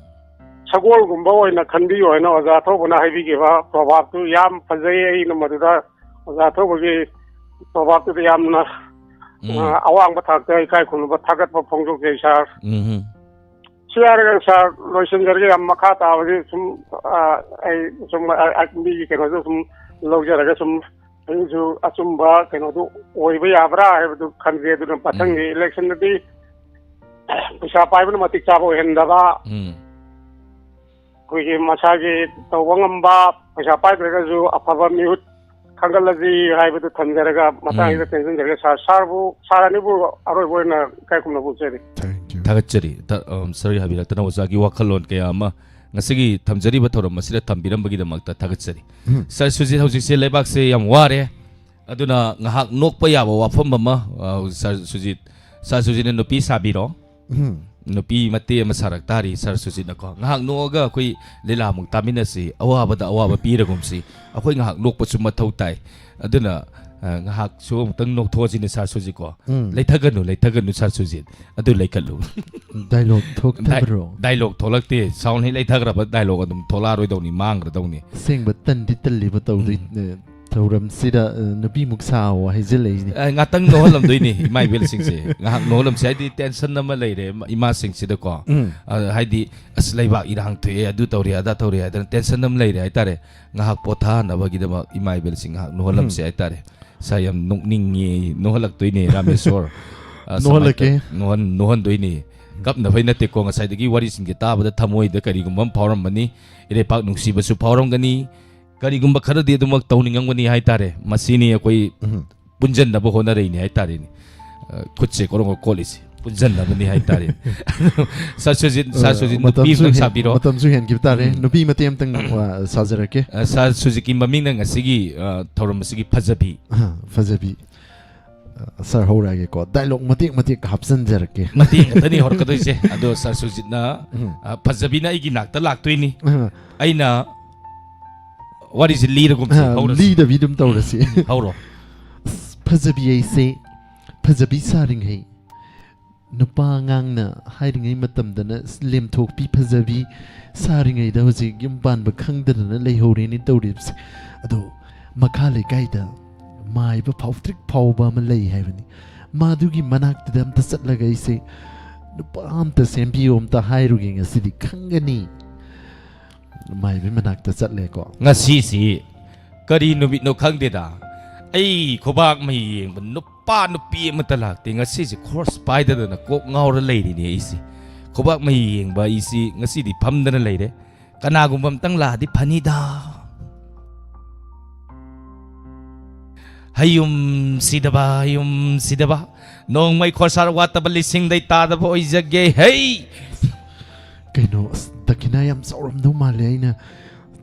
ꯁꯒꯣꯜꯒꯨꯝꯕ ꯑꯣꯏꯅ ꯈꯟꯕꯤꯌꯨ ꯍꯥꯏꯅ ꯑꯣꯖꯥ ꯑꯊꯧꯕꯅ ꯍꯥꯏꯕꯤꯈꯤꯕ ꯄ꯭ꯔꯣꯚꯥꯕꯇꯨ ꯌꯥꯝ ꯐꯖꯩ꯫ ꯑꯩꯅ ꯃꯗꯨꯗ ꯑꯣꯖꯥ ꯑꯊꯧꯕꯒꯤ ꯄ꯭ꯔꯣꯚꯥꯕꯇꯨꯗ ꯌꯥꯝꯅ, ꯎꯝ꯫ ꯑ, ꯑꯋꯥꯡꯕ ꯊꯥꯛꯇ ꯏꯀꯥꯏ ꯈꯨꯝꯅꯕ ꯊꯥꯒꯠꯄ ꯐꯣꯡꯗꯣꯛꯆꯩ, ꯁꯥꯔ꯫ ꯎꯝ꯫ ꯁꯤ ꯍꯥꯏꯔꯒ ꯁꯥꯔ, ꯂꯣꯏꯁꯤꯟꯖꯔꯒꯦ꯫ ꯌꯥꯝ ꯃꯈꯥ ꯇꯥꯕꯁꯤ ꯁꯨꯝ, ꯑ, ꯑꯩ ꯁꯨꯝ, ꯑ, ꯑ, ꯃꯤꯒꯤ ꯀꯩꯅꯣꯗꯣ ꯁꯨꯝ ꯂꯧꯖꯔꯒ ꯁꯨꯝ ꯑꯩꯁꯨ ꯑꯆꯨꯝꯕ ꯀꯩꯅꯣꯗꯨ ꯑꯣꯏꯕ ꯌꯥꯕ꯭ꯔꯥ ꯍꯥꯏꯕꯗꯨ ꯈꯟꯖꯩ꯫ ꯑꯗꯨꯅ ꯃꯊꯪꯒꯤ ꯎꯝ꯫ ꯏꯂꯦꯛꯁꯟꯗꯗꯤ ꯄꯩꯁꯥ ꯄꯥꯏꯕꯅ ꯃꯇꯤꯛ ꯆꯥꯕ ꯑꯣꯏꯍꯟꯗꯕ, ꯎꯝ꯫ ꯑꯩꯈꯣꯏꯒꯤ ꯃꯁꯥꯒꯤ ꯇꯧꯕ ꯉꯝꯕ, ꯄꯩꯁꯥ ꯄꯥꯏꯗ꯭ꯔꯒꯁꯨ ꯑꯐꯕ ꯃꯤꯍꯨꯠ ꯈꯟꯒꯠꯂꯁꯤ ꯍꯥꯏꯕꯗꯨ ꯊꯝꯖꯔꯒ, ꯃꯇꯥꯡꯁꯤꯗ ꯎꯝ꯫ ꯇꯦꯟꯁꯤꯟꯖꯔꯒ, ꯁꯥꯔ, ꯁꯥꯔꯕꯨ, ꯁꯥꯔ ꯑꯅꯤꯕꯨ ꯑꯔꯣꯏꯕ ꯑꯣꯏꯅ ꯏꯀꯥꯏ ꯈꯨꯝꯅꯕ ꯎꯠꯆꯔꯤ꯫ Thank you. ꯊꯥꯒꯠꯆꯔꯤ꯫ ꯊ-, ꯑꯝ, ꯁꯔꯨꯛ ꯌꯥꯕꯤꯔꯛꯇꯅ ꯑꯣꯖꯥꯒꯤ ꯋꯥꯈꯜꯂꯣꯟ ꯀꯌꯥ ꯑꯃ ꯉꯁꯤꯒꯤ ꯊꯝꯖꯔꯤꯕ ꯊꯧꯔꯝ ꯑꯁꯤꯗ ꯊꯝꯕꯤꯔꯝꯕꯒꯤꯗꯃꯛꯇ ꯊꯥꯒꯠꯆꯔꯤ꯫ ꯎꯝ꯫ ꯁꯥꯔ ꯁꯨꯖꯤꯠ, ꯍꯧꯖꯤꯛꯁꯦ ꯂꯩꯕꯥꯛꯁꯦ ꯌꯥꯝ ꯋꯥꯔꯦ, ꯑꯗꯨꯅ ꯉꯥꯏꯍꯥꯛ ꯅꯣꯛꯄ ꯌꯥꯕ ꯋꯥꯐꯝ ꯑꯃ, ꯑ, ꯁꯥꯔ ꯁꯨꯖꯤꯠ, ꯁꯥꯔ ꯁꯨꯖꯤꯠꯅ ꯅꯨꯄꯤ ꯁꯥꯕꯤꯔꯣ꯫ ꯎꯝ꯫ ꯅꯨꯄꯤ ꯃꯇꯦꯛ ꯑꯃ ꯁꯥꯔꯛ ꯇꯥꯔꯤ ꯁꯥꯔ ꯁꯨꯖꯤꯠꯅꯀꯣ꯫ ꯉꯥꯏꯍꯥꯛ ꯅꯣꯛꯑꯒ ꯑꯩꯈꯣꯏ ꯂꯤꯂꯥꯃꯨꯛ ꯇꯥꯃꯤꯟꯅꯁꯤ, ꯑꯋꯥꯕꯗ ꯑꯋꯥꯕ ꯄꯤꯔꯒꯨꯝꯁꯤ꯫ ꯑꯩꯈꯣꯏ ꯉꯥꯏꯍꯥꯛ ꯅꯣꯛꯄꯁꯨ ꯃꯊꯧ ꯇꯥꯏ꯫ ꯑꯗꯨꯅ, ꯑ, ꯉꯥꯏꯍꯥꯛꯁꯨ ꯑꯃꯨꯛꯇꯪ ꯅꯣꯛꯊꯣꯛꯑꯁꯤꯅꯦ ꯁꯥꯔ ꯁꯨꯖꯤꯠꯀꯣ꯫ ꯎꯝ꯫ ꯂꯩꯊꯒꯅꯨ, ꯂꯩꯊꯒꯅꯨ ꯁꯥꯔ ꯁꯨꯖꯤꯠ꯫ ꯑꯗꯨ ꯂꯩꯈꯠꯂꯨ꯫ Dialogue ꯊꯣꯛꯇꯕ꯭ꯔꯣ? ꯗꯥꯏ-, dialogue ꯊꯣꯛꯂꯛꯇꯦ꯫ Sound ꯍꯦꯛ ꯂꯩꯊꯈ꯭ꯔꯕ dialogue ꯑꯗꯨꯝ ꯊꯣꯛꯂꯛꯑꯔꯣꯏꯗꯧꯅꯤ, ꯃꯥꯡꯈ꯭ꯔꯗꯧꯅꯤ꯫ ꯑꯁꯦꯡꯕ ꯇꯟꯗꯤ ꯇꯜꯂꯤꯕ ꯇꯧꯗꯣꯏ-, ꯎꯝ꯫ ꯑ, ꯊꯧꯔꯝꯁꯤꯗ, ꯑ, ꯅꯨꯄꯤꯃꯨꯛ ꯁꯥꯑꯣ ꯍꯥꯏꯖꯤꯜꯂꯛꯏꯅꯦ꯫ ꯑ, ꯉꯥꯛꯇꯪ ꯅꯣꯛꯍꯜꯂꯝꯗꯣꯏꯅꯤ ꯏꯃꯥ ꯏꯕꯦꯜꯁꯤꯡꯁꯦ꯫ ꯉꯥꯏꯍꯥꯛ ꯅꯣꯛꯍꯜꯂꯝꯁꯦ꯫ ꯍꯥꯏꯗꯤ tension ꯑꯃ ꯂꯩꯔꯦ ꯏꯃꯥ-, ꯏꯃꯥꯁꯤꯡꯁꯤꯗꯀꯣ꯫ ꯎꯝ꯫ ꯑ, ꯍꯥꯏꯗꯤ, "ꯑꯁ, ꯂꯩꯕꯥꯛ ꯏꯔꯥꯡ ꯊꯣꯛꯑꯦ, ꯑꯗꯨ ꯇꯧꯔꯦ, ꯑꯗꯥ ꯇꯧꯔꯦ" ꯍꯥꯏꯗꯅ tension ꯑꯃ ꯂꯩꯔꯦ ꯍꯥꯏꯇꯥꯔꯦ꯫ ꯉꯥꯏꯍꯥꯛ ꯄꯣꯊꯥꯅꯕꯒꯤꯗꯃꯛ ꯏꯃꯥ ꯏꯕꯦꯜꯁꯤꯡ ꯉꯥꯏꯍꯥꯛ ꯅꯣꯛꯍꯜꯂꯝꯁꯦ ꯎꯝ꯫ ꯍꯥꯏꯇꯥꯔꯦ꯫ ꯁꯥꯔ, ꯌꯥꯝ ꯅꯣꯛꯅꯤꯡꯉꯦ, ꯅꯣꯛꯍꯜꯂꯛꯇꯣꯏꯅꯦ ꯔꯥꯃꯦꯁꯣꯔ꯫ ꯑ, ꯅꯣꯛꯍꯜꯂꯛꯀꯦ꯫ ꯁꯨꯃꯥꯏꯅ ꯇꯧ-, ꯅꯣꯛꯍꯟ-, ꯅꯣꯛꯍꯟꯗꯣꯏꯅꯦ꯫ ꯀꯞꯅꯕꯩ ꯅꯠꯇꯦꯀꯣ, ꯉꯁꯥꯏꯗꯒꯤ ꯋꯥꯔꯤꯁꯤꯡꯁꯦ ꯇꯥꯕꯗ ꯊꯃꯣꯏꯗ ꯀꯔꯤꯒꯨꯝꯕ ꯑꯃ ꯐꯥꯎꯔꯝꯃꯅꯤ, ꯏꯔꯩꯄꯥꯛ ꯅꯨꯡꯁꯤꯕꯁꯨ ꯐꯥꯎꯔꯝꯒꯅꯤ, ꯀꯔꯤꯒꯨꯝꯕ ꯈꯔꯗꯤ ꯑꯗꯨꯃꯛ ꯇꯧꯅꯤꯡꯉꯝꯒꯅꯤ ꯍꯥꯏꯇꯥꯔꯦ꯫ ꯃꯁꯤꯅꯤ ꯑꯩꯈꯣꯏ ꯎꯝ꯫ ꯄꯨꯟꯖꯟꯅꯕ ꯍꯣꯠꯅꯔꯛꯏꯅꯦ ꯍꯥꯏꯇꯥꯔꯦꯅꯦ꯫ ꯑ, ꯈꯨꯠꯁꯦ ꯀꯣꯔꯣꯡ ꯀꯣꯠꯂꯤꯁꯦ ꯄꯨꯟꯖꯟꯅꯕꯅꯤ ꯍꯥꯏꯇꯥꯔꯦ꯫ ꯁꯥꯔ ꯁꯨꯖꯤꯠ, ꯁꯥꯔ ꯑ, ꯁꯨꯖꯤꯠ, ꯅꯨꯄꯤ ꯃꯇꯝꯁꯨ ꯑꯝꯇꯪ ꯍꯦꯟ-, ꯁꯥꯕꯤꯔꯣ꯫ ꯃꯇꯝꯁꯨ ꯍꯦꯟꯈꯤꯕ ꯇꯥꯔꯦ꯫ ꯎꯝ꯫ ꯅꯨꯄꯤ ꯃꯇꯦꯛ ꯑꯝꯇꯪ, ꯑ, ꯁꯥꯖꯔꯛꯀꯦ꯫ ꯑ, ꯁꯥꯔ ꯁꯨꯖꯤꯠꯀꯤ ꯃꯃꯤꯡꯅ ꯉꯁꯤꯒꯤ, ꯑ, ꯊꯧꯔꯝ ꯑꯁꯤꯒꯤ ꯐꯖꯕꯤ꯫ ꯑ, ꯐꯖꯕꯤ꯫ ꯑ, ꯁꯥꯔ ꯍꯧꯔꯛꯑꯒꯦꯀꯣ꯫ Dialogue ꯃꯇꯦꯛ ꯃꯇꯦꯛ ꯍꯥꯞꯆꯤꯟꯖꯔꯛꯀꯦ꯫ ꯃꯇꯦꯛ ꯉꯥꯛꯇꯅꯤ ꯍꯧꯔꯛꯀꯗꯣꯏꯁꯦ꯫ ꯑꯗꯣ ꯁꯥꯔ ꯁꯨꯖꯤꯠꯅ, ꯎꯝ꯫ ꯑ, ꯐꯖꯕꯤꯅ ꯑꯩꯒꯤ ꯅꯥꯛꯇ ꯂꯥꯛꯇꯣꯏꯅꯤ꯫ ꯑ꯫ ꯑꯩꯅ ꯋꯥꯔꯤꯁꯦ ꯂꯤꯔꯒꯨꯝꯁꯦ, ꯑ, ꯍꯧꯔꯁꯤ꯫ ꯂꯤꯗꯕꯤ ꯑꯗꯨꯝ ꯇꯧꯔꯁꯤ꯫ ꯎꯝ, ꯍꯧꯔꯣ꯫ ꯑꯁ, ꯐꯖꯕꯤ ꯑꯩꯁꯦ, ꯐꯖꯕꯤ ꯁꯥꯔꯤꯉꯩ, ꯅꯨꯄꯥ ꯑꯉꯥꯡꯅ ꯍꯥꯏꯔꯤꯉꯩ ꯃꯇꯝꯗꯅ ꯂꯦꯝꯊꯣꯛꯄꯤ ꯐꯖꯕꯤ ꯁꯥꯔꯤꯉꯩꯗ ꯍꯧꯖꯤꯛ ꯌꯨꯝ ꯄꯥꯟꯕ ꯈꯪꯗꯗꯅ ꯂꯩꯍꯧꯔꯦꯅꯦ ꯇꯧꯔꯤꯕꯁꯦ꯫ ꯑꯗꯣ ꯃꯈꯥ ꯂꯩꯀꯥꯏꯗ ꯃꯥꯏꯕ ꯐꯥꯎꯇ꯭ꯔꯤꯛ ꯐꯥꯎꯕ ꯑꯃ ꯂꯩ ꯍꯥꯏꯕꯅꯤ꯫ ꯃꯥꯗꯨꯒꯤ ꯃꯅꯥꯛꯇꯨꯗ ꯑꯝꯇ ꯆꯠꯂꯒ ꯑꯩꯁꯦ ꯅꯨꯄꯥ ꯑꯝꯇ ꯁꯦꯝꯕꯤꯌꯣ, ꯑꯝꯇ ꯍꯥꯏꯔꯨꯒꯦ, ꯉꯁꯤꯗꯤ ꯈꯪꯒꯅꯤ꯫ ꯃꯥꯏꯕꯤ ꯃꯅꯥꯛꯇ ꯆꯠꯂꯦꯀꯣ꯫ ꯉꯁꯤꯁꯤ ꯀꯔꯤ ꯅꯨꯃꯤꯠꯅꯣ ꯈꯪꯗꯦꯗ, ꯑꯩ ꯈꯨꯕꯥꯛ ꯃꯍꯤ ꯌꯦꯡꯕ ꯅꯨꯄꯥ ꯅꯨꯄꯤ ꯑꯃꯠꯇ ꯂꯥꯛꯇꯦ꯫ ꯉꯁꯤꯁꯦ ꯈꯣꯔꯁ ꯄꯥꯏꯗꯗꯅ ꯀꯣꯛ ꯉꯥꯎꯔ ꯂꯩꯔꯤꯅꯦ ꯑꯩꯁꯦ꯫ ꯈꯨꯕꯥꯛ ꯃꯍꯤ ꯌꯦꯡꯕ ꯑꯩꯁꯤ ꯉꯁꯤꯗꯤ ꯐꯝꯗꯅ ꯂꯩꯔꯦ꯫ ꯀꯅꯥꯒꯨꯝꯕ ꯑꯝꯇꯪ ꯂꯥꯛꯑꯗꯤ ꯐꯅꯤꯗ꯫ ꯍꯌꯨꯝ ꯁꯤꯗꯕ, ꯍꯌꯨꯝ ꯁꯤꯗꯕ, ꯅꯣꯡꯃꯩ ꯈꯣꯔꯁꯥ ꯋꯥꯠꯇꯕ, ꯂꯤꯁꯤꯡꯗꯩ ꯇꯥꯗꯕ ꯑꯣꯏꯖꯒꯦ꯫ ꯍꯩ! ꯀꯩꯅꯣ, ꯑꯁ, ꯗꯈꯤꯅꯥ ꯌꯥꯝ ꯆꯥꯎꯔꯝꯗꯧ ꯃꯥꯜꯂꯦ꯫ ꯑꯩꯅ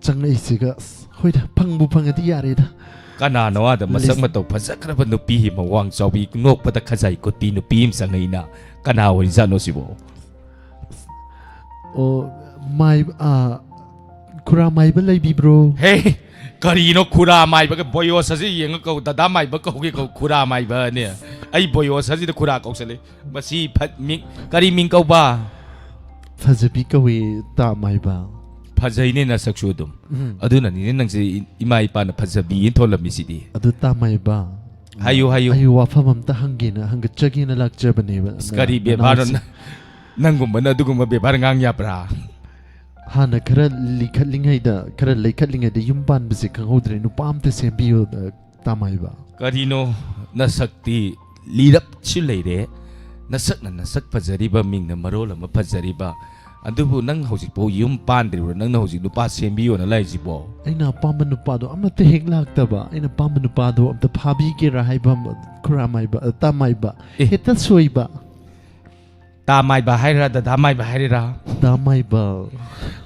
ꯆꯪꯉꯛꯏꯁꯤꯒ, ꯑꯁ, ꯍꯣꯏꯗ, ꯐꯪꯕꯨ ꯐꯪꯉꯗꯤ ꯌꯥꯔꯦꯗ꯫ ꯀꯅꯥꯅꯣ ꯑꯥꯗ ꯃꯁꯛ ꯂꯤꯁ- ꯃꯇꯧ ꯐꯖꯈ꯭ꯔꯕ ꯅꯨꯄꯤ ꯑꯃ, ꯋꯥꯡ ꯆꯥꯎꯕꯤ, ꯅꯣꯛꯄꯗ ꯈꯖꯥꯏ ꯀꯨꯠꯄꯤ ꯅꯨꯄꯤ ꯑꯃ ꯆꯪꯉꯛꯏꯅ? ꯀꯅꯥ ꯑꯣꯏꯖꯥꯠꯅꯣ ꯁꯤꯕꯣ? ꯑꯣ, ꯃꯥꯏ-, ꯑꯥ, ꯈꯨꯔꯥ ꯃꯥꯏꯕ ꯂꯩꯕꯤꯕ꯭ꯔꯣ? ꯍꯦ, ꯀꯔꯤꯅꯣ ꯈꯨꯔꯥ ꯃꯥꯏꯕꯒ? ꯕꯣꯌꯣꯁ ꯑꯁꯤ ꯌꯦꯡꯉ ꯀꯧ, ꯗꯗꯥ ꯃꯥꯏꯕ ꯀꯧꯒꯦ ꯀꯧ, ꯈꯨꯔꯥ ꯃꯥꯏꯕꯅꯦ꯫ ꯑꯩ ꯕꯣꯌꯣꯁ ꯑꯁꯤꯗ ꯈꯨꯔꯥ ꯀꯧꯁꯜꯂꯤ꯫ ꯃꯁꯤ ꯐꯠ-, ꯃꯤꯡ, ꯀꯔꯤ ꯃꯤꯡ ꯀꯧꯕ? ꯐꯖꯕꯤ ꯀꯧꯏ, ꯇꯥ ꯃꯥꯏꯕ꯫ ꯐꯖꯩꯅꯦ ꯅꯁꯛꯁꯨ ꯑꯗꯨꯝ꯫ ꯎꯝ꯫ ꯑꯗꯨꯅꯅꯤꯅꯦ ꯅꯪꯁꯦ ꯏ-, ꯏꯃꯥ ꯏꯄꯥꯅ ꯐꯖꯕꯤꯅ ꯊꯣꯜꯂꯝꯃꯤꯁꯤꯗꯤ꯫ ꯑꯗꯨ ꯇꯥ ꯃꯥꯏꯕ, ꯍꯥꯏꯌꯨ, ꯍꯥꯏꯌꯨ꯫ ꯑꯩ ꯋꯥꯐꯝ ꯑꯝꯇ ꯍꯪꯒꯦꯅ, ꯍꯪꯒꯠꯆꯒꯦꯅ ꯂꯥꯛꯆꯕꯅꯦꯕ꯫ ꯑꯁ, ꯀꯔꯤ ꯕꯦꯕꯥꯔꯅꯣ? ꯅ-, ꯅꯪꯒꯨꯝꯕꯅ ꯑꯗꯨꯒꯨꯝꯕ ꯕꯦꯕꯥꯔ ꯉꯥꯡ ꯌꯥꯕ꯭ꯔꯥ? ꯍꯥꯟꯅ ꯈꯔ ꯂꯤꯈꯠꯂꯤꯉꯩꯗ, ꯈꯔ ꯂꯩꯈꯠꯂꯤꯉꯩꯗ ꯌꯨꯝ ꯄꯥꯟꯕꯁꯦ ꯈꯪꯍꯧꯗ꯭ꯔꯦ꯫ ꯅꯨꯄꯥ ꯑꯝꯇ ꯁꯦꯝꯕꯤꯌꯨ, ꯑ, ꯇꯥ ꯃꯥꯏꯕ꯫ ꯀꯔꯤꯅꯣ? ꯅꯁꯛꯇꯤ ꯂꯤꯔꯞꯁꯨ ꯂꯩꯔꯦ, ꯅꯁꯛꯅ ꯅꯁꯛ ꯐꯖꯔꯤꯕ, ꯃꯤꯡꯅ ꯃꯔꯣꯜ ꯑꯃ ꯐꯖꯔꯤꯕ, ꯑꯗꯨꯕꯨ ꯅꯪ ꯍꯧꯖꯤꯛꯐꯥꯎ ꯌꯨꯝ ꯄꯥꯟꯗ꯭ꯔꯤꯕ꯭ꯔꯣ? ꯅꯪꯅ ꯍꯧꯖꯤꯛ ꯅꯨꯄꯥ ꯁꯦꯝꯕꯤꯌꯣꯅ ꯂꯥꯛꯏꯁꯤꯕꯣ? ꯑꯩꯅ ꯑꯄꯥꯝꯕ ꯅꯨꯄꯥꯗꯣ ꯑꯃꯠꯇ ꯍꯦꯛ ꯂꯥꯛꯇꯕ꯫ ꯑꯩꯅ ꯑꯄꯥꯝꯕ ꯅꯨꯄꯥꯗꯣ ꯑꯝꯇ ꯐꯥꯕꯤꯒꯦꯔꯥ ꯍꯥꯏꯕ, ꯈꯨꯔꯥ ꯃꯥꯏꯕ, ꯑ, ꯇꯥ ꯃꯥꯏꯕ꯫ ꯑꯦ꯫ ꯍꯦꯛꯇ ꯁꯣꯏꯕ꯫ ꯇꯥ ꯃꯥꯏꯕ ꯍꯥꯏꯔ, ꯗꯗꯥ ꯃꯥꯏꯕ ꯍꯥꯏꯔꯤꯔꯥ? ꯇꯥ ꯃꯥꯏꯕ꯫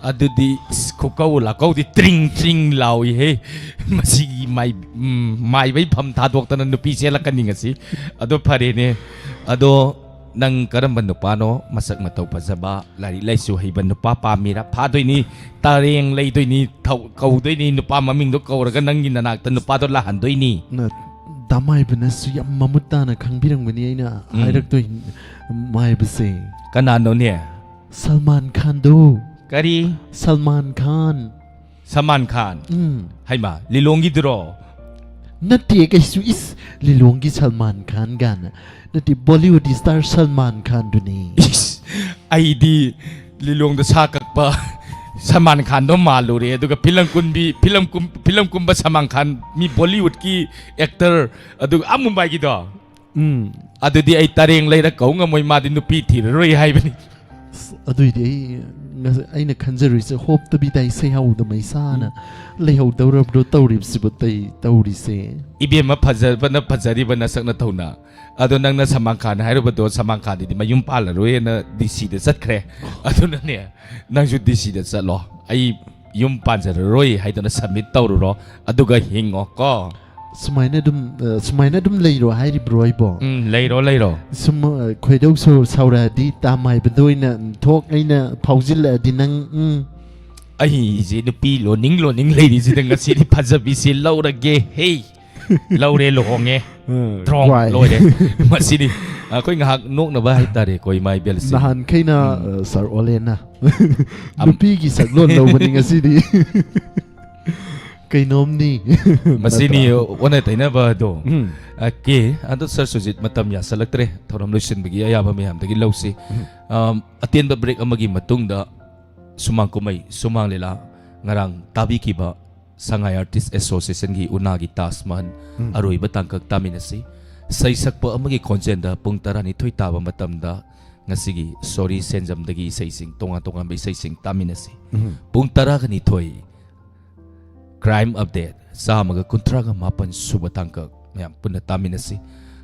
ꯑꯗꯨꯗꯤ, ꯑꯁ, ꯈꯨꯀꯧ ꯂꯥꯀꯧꯗꯤ ꯇ꯭ꯔꯤꯡ ꯇ꯭ꯔꯤꯡ ꯂꯥꯎꯏꯍꯦ꯫ ꯃꯁꯤꯒꯤ ꯃꯥꯏ-, ꯎꯝ, ꯃꯥꯏꯕꯩ ꯐꯝ ꯊꯥꯗꯣꯛꯇꯅ ꯅꯨꯄꯤ ꯆꯦꯜꯂꯛꯀꯅꯤ ꯉꯁꯤ꯫ ꯑꯗꯣ ꯐꯔꯦꯅꯦ꯫ ꯑꯗꯣ ꯅꯪ ꯀꯔꯝꯕ ꯅꯨꯄꯥꯅꯣ? ꯃꯁꯛ ꯃꯇꯧ ꯐꯖꯕ, ꯂꯥꯏꯔꯤꯛ ꯂꯥꯏꯁꯨ ꯍꯩꯕ ꯅꯨꯄꯥ ꯄꯥꯝꯃꯤꯔꯥ? ꯐꯥꯗꯣꯏꯅꯤ, ꯇꯔꯦꯡ ꯂꯩꯗꯣꯏꯅꯤ, ꯊꯧ-, ꯀꯧꯗꯣꯏꯅꯤ, ꯅꯨꯄꯥ ꯃꯃꯤꯡꯗꯣ ꯀꯧꯔꯒ ꯅꯪꯒꯤ ꯅꯅꯥꯛꯇ ꯅꯨꯄꯥꯗꯣ ꯂꯥꯛꯍꯟꯗꯣꯏꯅꯤ꯫ ꯅ-, ꯇꯥ ꯃꯥꯏꯕꯅꯁꯨ ꯌꯥꯝ ꯃꯃꯨꯠ ꯇꯥꯅ ꯈꯪꯕꯤꯔꯝꯒꯅꯤ ꯑꯩꯅ ꯎꯝ꯫ ꯍꯥꯏꯔꯛꯇꯣꯏ ꯃꯥꯏꯕꯁꯦ꯫ ꯀꯅꯥꯅꯣꯅꯦ? ꯁꯜꯃꯥꯟ ꯈꯥꯟꯗꯣ꯫ ꯀꯔꯤ? ꯁꯜꯃꯥꯟ ꯈꯥꯟ꯫ ꯁꯜꯃꯥꯟ ꯈꯥꯟ? ꯎꯝ꯫ ꯍꯩꯃꯥ, ꯂꯤꯂꯣꯡꯒꯤꯗꯨꯔꯣ? ꯅꯠꯇꯦ ꯀꯩꯁꯨ, ꯏꯁ, ꯂꯤꯂꯣꯡꯒꯤ ꯁꯜꯃꯥꯟ ꯈꯥꯟ ꯒꯥꯅ꯫ ꯅꯠꯇꯦ, ꯕꯣꯂꯤꯋꯨꯗ ꯁ꯭ꯇꯥꯔ ꯁꯜꯃꯥꯟ ꯈꯥꯟꯗꯨꯅꯤ꯫ ꯏꯁ, ꯑꯩꯗꯤ ꯂꯤꯂꯣꯡꯗ ꯁꯥ ꯀꯛꯄ ꯁꯜꯃꯥꯟ ꯈꯥꯟꯗꯣ ꯃꯥꯜꯂꯨꯔꯦ, ꯑꯗꯨꯒ ꯐꯤꯂꯝ ꯀꯨꯝꯕꯤ, ꯐꯤꯂꯝ ꯀꯨꯝ-, ꯐꯤꯂꯝ ꯀꯨꯝꯕ ꯁꯜꯃꯥꯟ ꯈꯥꯟ, ꯃꯤ ꯕꯣꯂꯤꯋꯨꯗꯀꯤ ꯑꯦꯛꯇꯔ, ꯑꯗꯨꯒ ꯑꯥ ꯃꯨꯝꯕꯥꯏꯒꯤꯗꯣ꯫ ꯎꯝ꯫ ꯑꯗꯨꯗꯤ ꯑꯩ ꯇꯔꯦꯡ ꯂꯩꯔ ꯀꯧ ꯉꯝꯃꯣꯏ, ꯃꯥꯗꯤ ꯅꯨꯄꯤ ꯊꯤꯔꯔꯣꯏ ꯍꯥꯏꯕꯅꯤ꯫ ꯑꯁ, ꯑꯗꯨꯏꯗꯤ ꯑꯩ ꯉꯁ-, ꯑꯩꯅ ꯈꯟꯖꯔꯨꯏꯁꯦ, ꯍꯣꯞꯇꯕꯤꯗꯥꯏ ꯁꯩꯍꯧꯗ ꯃꯩꯁꯥꯅ ꯎꯝ꯫ ꯂꯩꯍꯧꯗꯧꯔꯕ꯭ꯔꯣ ꯇꯧꯔꯤꯕꯁꯤꯕꯨ ꯇꯩ-, ꯇꯧꯔꯤꯁꯦ? ꯏꯕꯦꯝꯃ, ꯐꯖꯕꯅ ꯐꯖꯔꯤꯕ ꯅꯁꯛ ꯅꯊꯧꯅ꯫ ꯑꯗꯣ ꯅꯪꯅ ꯁꯜꯃꯥꯟ ꯈꯥꯟ ꯍꯥꯏꯔꯨꯕꯗꯣ, ꯁꯜꯃꯥꯟ ꯈꯥꯟꯗꯨꯗꯤ ꯃꯌꯨꯝ ꯄꯥꯜꯂꯔꯣꯏꯅ ꯗꯤ ꯁꯤꯗ ꯆꯠꯈ꯭ꯔꯦ꯫ ꯑꯗꯨꯅꯅꯦ, ꯅꯪꯁꯨ ꯗꯤ ꯁꯤꯗ ꯆꯠꯂꯣ꯫ ꯑꯩ ꯌꯨꯝ ꯄꯥꯟꯖꯔꯔꯣꯏ ꯍꯥꯏꯗꯅ ꯁꯕꯃꯤꯠ ꯇꯧꯔꯨꯔꯣ, ꯑꯗꯨꯒ ꯍꯤꯡꯉꯣ ꯀꯣ꯫ ꯁꯨꯃꯥꯏꯅ ꯑꯗꯨꯝ, ꯑ, ꯁꯨꯃꯥꯏꯅ ꯑꯗꯨꯝ ꯂꯩꯔꯣ ꯍꯥꯏꯔꯤꯕ꯭ꯔꯣ ꯑꯩꯕꯣ? ꯎꯝ, ꯂꯩꯔꯣ, ꯂꯩꯔꯣ꯫ ꯁꯨꯝ, ꯑ, ꯈꯣꯏꯗꯧ ꯁꯥꯎ-, ꯁꯥꯎꯔꯛꯑꯗꯤ ꯇꯥ ꯃꯥꯏꯕꯗ ꯑꯣꯏꯅ ꯊꯣꯛ ꯑꯩꯅ ꯐꯥꯎꯖꯤꯜꯂꯛꯑꯗꯤ ꯅꯪ, ꯎꯝ꯫ ꯑꯩꯁꯦ ꯅꯨꯄꯤ ꯂꯣꯟꯅꯤꯡ ꯂꯣꯟꯅꯤꯡ ꯂꯩꯔꯤꯁꯤꯗ ꯉꯁꯤꯗꯤ ꯐꯖꯕꯤꯁꯦ ꯂꯧꯔꯒꯦ꯫ ꯍꯦ, ꯂꯧꯔꯦ, ꯂꯨꯍꯣꯡꯉꯦ꯫ ꯎꯝ, ꯗ꯭ꯔꯣꯡ, ꯋꯥꯏ꯫ ꯂꯣꯏꯔꯦ꯫ ꯃꯁꯤꯗꯤ ꯑꯩꯈꯣꯏ ꯉꯥꯏꯍꯥꯛ ꯅꯣꯛꯅꯕ ꯍꯥꯏꯇꯥꯔꯦꯀꯣ, ꯏꯃꯥ ꯏꯕꯦꯜꯁꯤꯡ꯫ ꯅꯍꯥꯟꯈꯩꯅ, ꯎꯝ꯫ ꯑ, ꯁꯥꯔ ꯑꯣꯂꯦꯟꯅ ꯑꯝ- ꯅꯨꯄꯤꯒꯤ ꯁꯛꯂꯣꯟ ꯂꯧꯕꯅꯤ ꯉꯁꯤꯗꯤ꯫ ꯀꯩꯅꯣꯝꯅꯤ꯫ ꯃꯁꯤꯅꯤ ꯅꯠꯇ꯭ꯔꯥ? ꯑꯣꯟꯅ ꯇꯩꯅꯕ ꯑꯗꯣ꯫ ꯎꯝ꯫ ꯑꯣꯀꯦ, ꯑꯗꯣ ꯁꯥꯔ ꯁꯨꯖꯤꯠ, ꯃꯇꯝ ꯌꯥꯁꯜꯂꯛꯇ꯭ꯔꯦ, ꯊꯧꯔꯝ ꯂꯣꯏꯁꯤꯟꯕꯒꯤ ꯑꯌꯥꯕ ꯃꯌꯥꯝꯗꯒꯤ ꯂꯧꯁꯤ꯫ ꯎꯝ꯫ ꯑꯝ, ꯑꯇꯦꯟꯕ ꯕ꯭ꯔꯦꯛ ꯑꯃꯒꯤ ꯃꯇꯨꯡꯗ ꯁꯨꯃꯥꯡ ꯀꯨꯝꯍꯩ, ꯁꯨꯃꯥꯡ ꯂꯤꯂꯥ, ꯉꯔꯥꯡ ꯇꯥꯕꯤꯈꯤꯕ ꯁꯉꯥꯏ ꯑꯥꯔꯇꯤꯁ ꯑꯦꯁꯣꯁꯤꯌꯦꯁꯟꯒꯤ ꯎꯅꯥꯒꯤ ꯇꯥꯖ ꯃꯍꯜ ꯎꯝ꯫ ꯑꯔꯣꯏꯕ ꯇꯥꯡꯀꯛ ꯇꯥꯃꯤꯟꯅꯁꯤ꯫ ꯁꯩꯁꯛꯄ ꯑꯃꯒꯤ ꯈꯣꯟꯖꯦꯜꯗ ꯄꯨꯡ ꯇꯔꯥꯅꯤꯊꯣꯏ ꯇꯥꯕ ꯃꯇꯝꯗ ꯉꯁꯤꯒꯤ ꯁꯣꯔꯤ ꯁꯦꯟꯖꯝꯗꯒꯤ ꯏꯁꯩꯁꯤꯡ, ꯇꯣꯉꯥꯟ ꯇꯣꯉꯥꯟꯕ ꯏꯁꯩꯁꯤꯡ ꯇꯥꯃꯤꯟꯅꯁꯤ꯫ ꯎꯝ꯫ ꯄꯨꯡ ꯇꯔꯥꯒ ꯅꯤꯊꯣꯏ, ꯀ꯭ꯔꯥꯏꯝ ꯑꯞꯗꯦꯠ, ꯆꯥꯝꯃꯒ ꯀꯨꯟꯊ꯭ꯔꯥꯒ ꯃꯥꯄꯟ ꯁꯨꯕ ꯇꯥꯡꯀꯛ ꯃꯌꯥꯝ ꯄꯨꯟꯅ ꯇꯥꯃꯤꯟꯅꯁꯤ꯫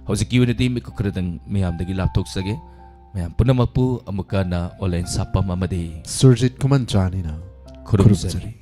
ꯍꯧꯖꯤꯛꯀꯤ ꯑꯣꯏꯅꯗꯤ ꯃꯤꯀꯨꯞ ꯈꯔꯗꯪ ꯃꯌꯥꯝꯗꯒꯤ ꯂꯥꯞꯊꯣꯛꯆꯒꯦ꯫ ꯃꯌꯥꯝ ꯄꯨꯝꯅꯃꯛꯄꯨ ꯑꯃꯨꯛꯀ ꯍꯟꯅ ꯑꯣꯂꯦꯟ ꯁꯥꯄꯝ ꯑꯃꯗꯤ ꯁꯨꯔꯖꯤꯠ ꯈꯨꯃꯟꯆꯥꯅꯤꯅ ꯈꯨꯔꯨꯝꯖꯔꯤ꯫ ꯈꯨꯔꯨꯝꯖꯔꯤ꯫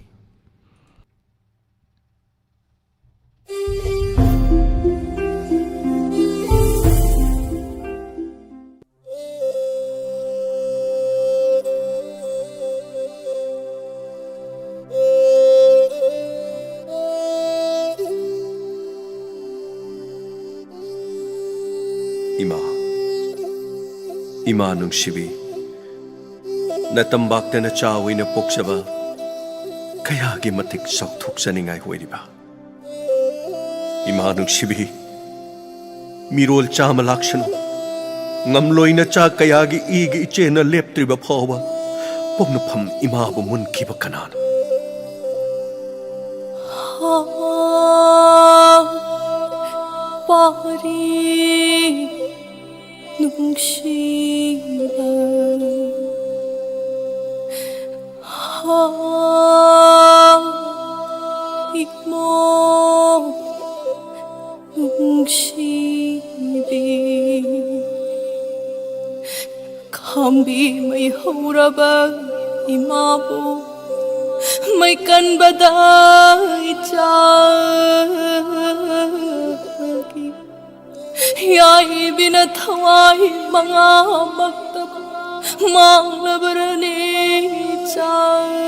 ꯏꯃꯥ, ꯏꯃꯥ ꯅꯨꯡꯁꯤꯕꯤ, ꯅꯇꯝꯕꯥꯛꯇ ꯅꯆꯥ ꯑꯣꯏꯅ ꯄꯣꯛꯆꯕ ꯀꯌꯥꯒꯤ ꯃꯇꯤꯛ ꯆꯥꯎꯊꯣꯛꯆꯅꯤꯡꯉꯥꯏ ꯑꯣꯏꯔꯤꯕ꯫ ꯏꯃꯥ ꯅꯨꯡꯁꯤꯕꯤ, ꯃꯤꯔꯣꯜ ꯆꯥꯝꯃ ꯂꯥꯛꯁꯅꯨ, ꯉꯝꯂꯣꯏꯅ ꯆꯥꯛ ꯀꯌꯥꯒꯤ ꯏꯒꯤ ꯏꯆꯦꯅ ꯂꯦꯞꯇ꯭ꯔꯤꯕ ꯐꯥꯎꯕ ꯄꯣꯛꯅꯐꯝ ꯏꯃꯥꯕꯨ ꯃꯨꯟꯈꯤꯕ ꯀꯅꯥꯅꯣ? ꯍꯥ, ꯄꯥꯔꯤ ꯅꯨꯡꯁꯤꯕ꯫ ꯍꯥ, ꯏꯃꯣ ꯅꯨꯡꯁꯤꯕꯤ꯫ ꯈꯥꯝꯕꯤ ꯃꯩ ꯍꯧꯔꯕ ꯏꯃꯥꯕꯨ ꯃꯩ ꯀꯟꯕꯗ ꯏꯆꯥꯒꯤ ꯌꯥꯏꯕꯤꯅ ꯊꯋꯥꯏ ꯃꯉꯥꯃꯛꯇ ꯃꯥꯡꯂꯕꯔꯅꯦ ꯏꯆꯥꯒꯤ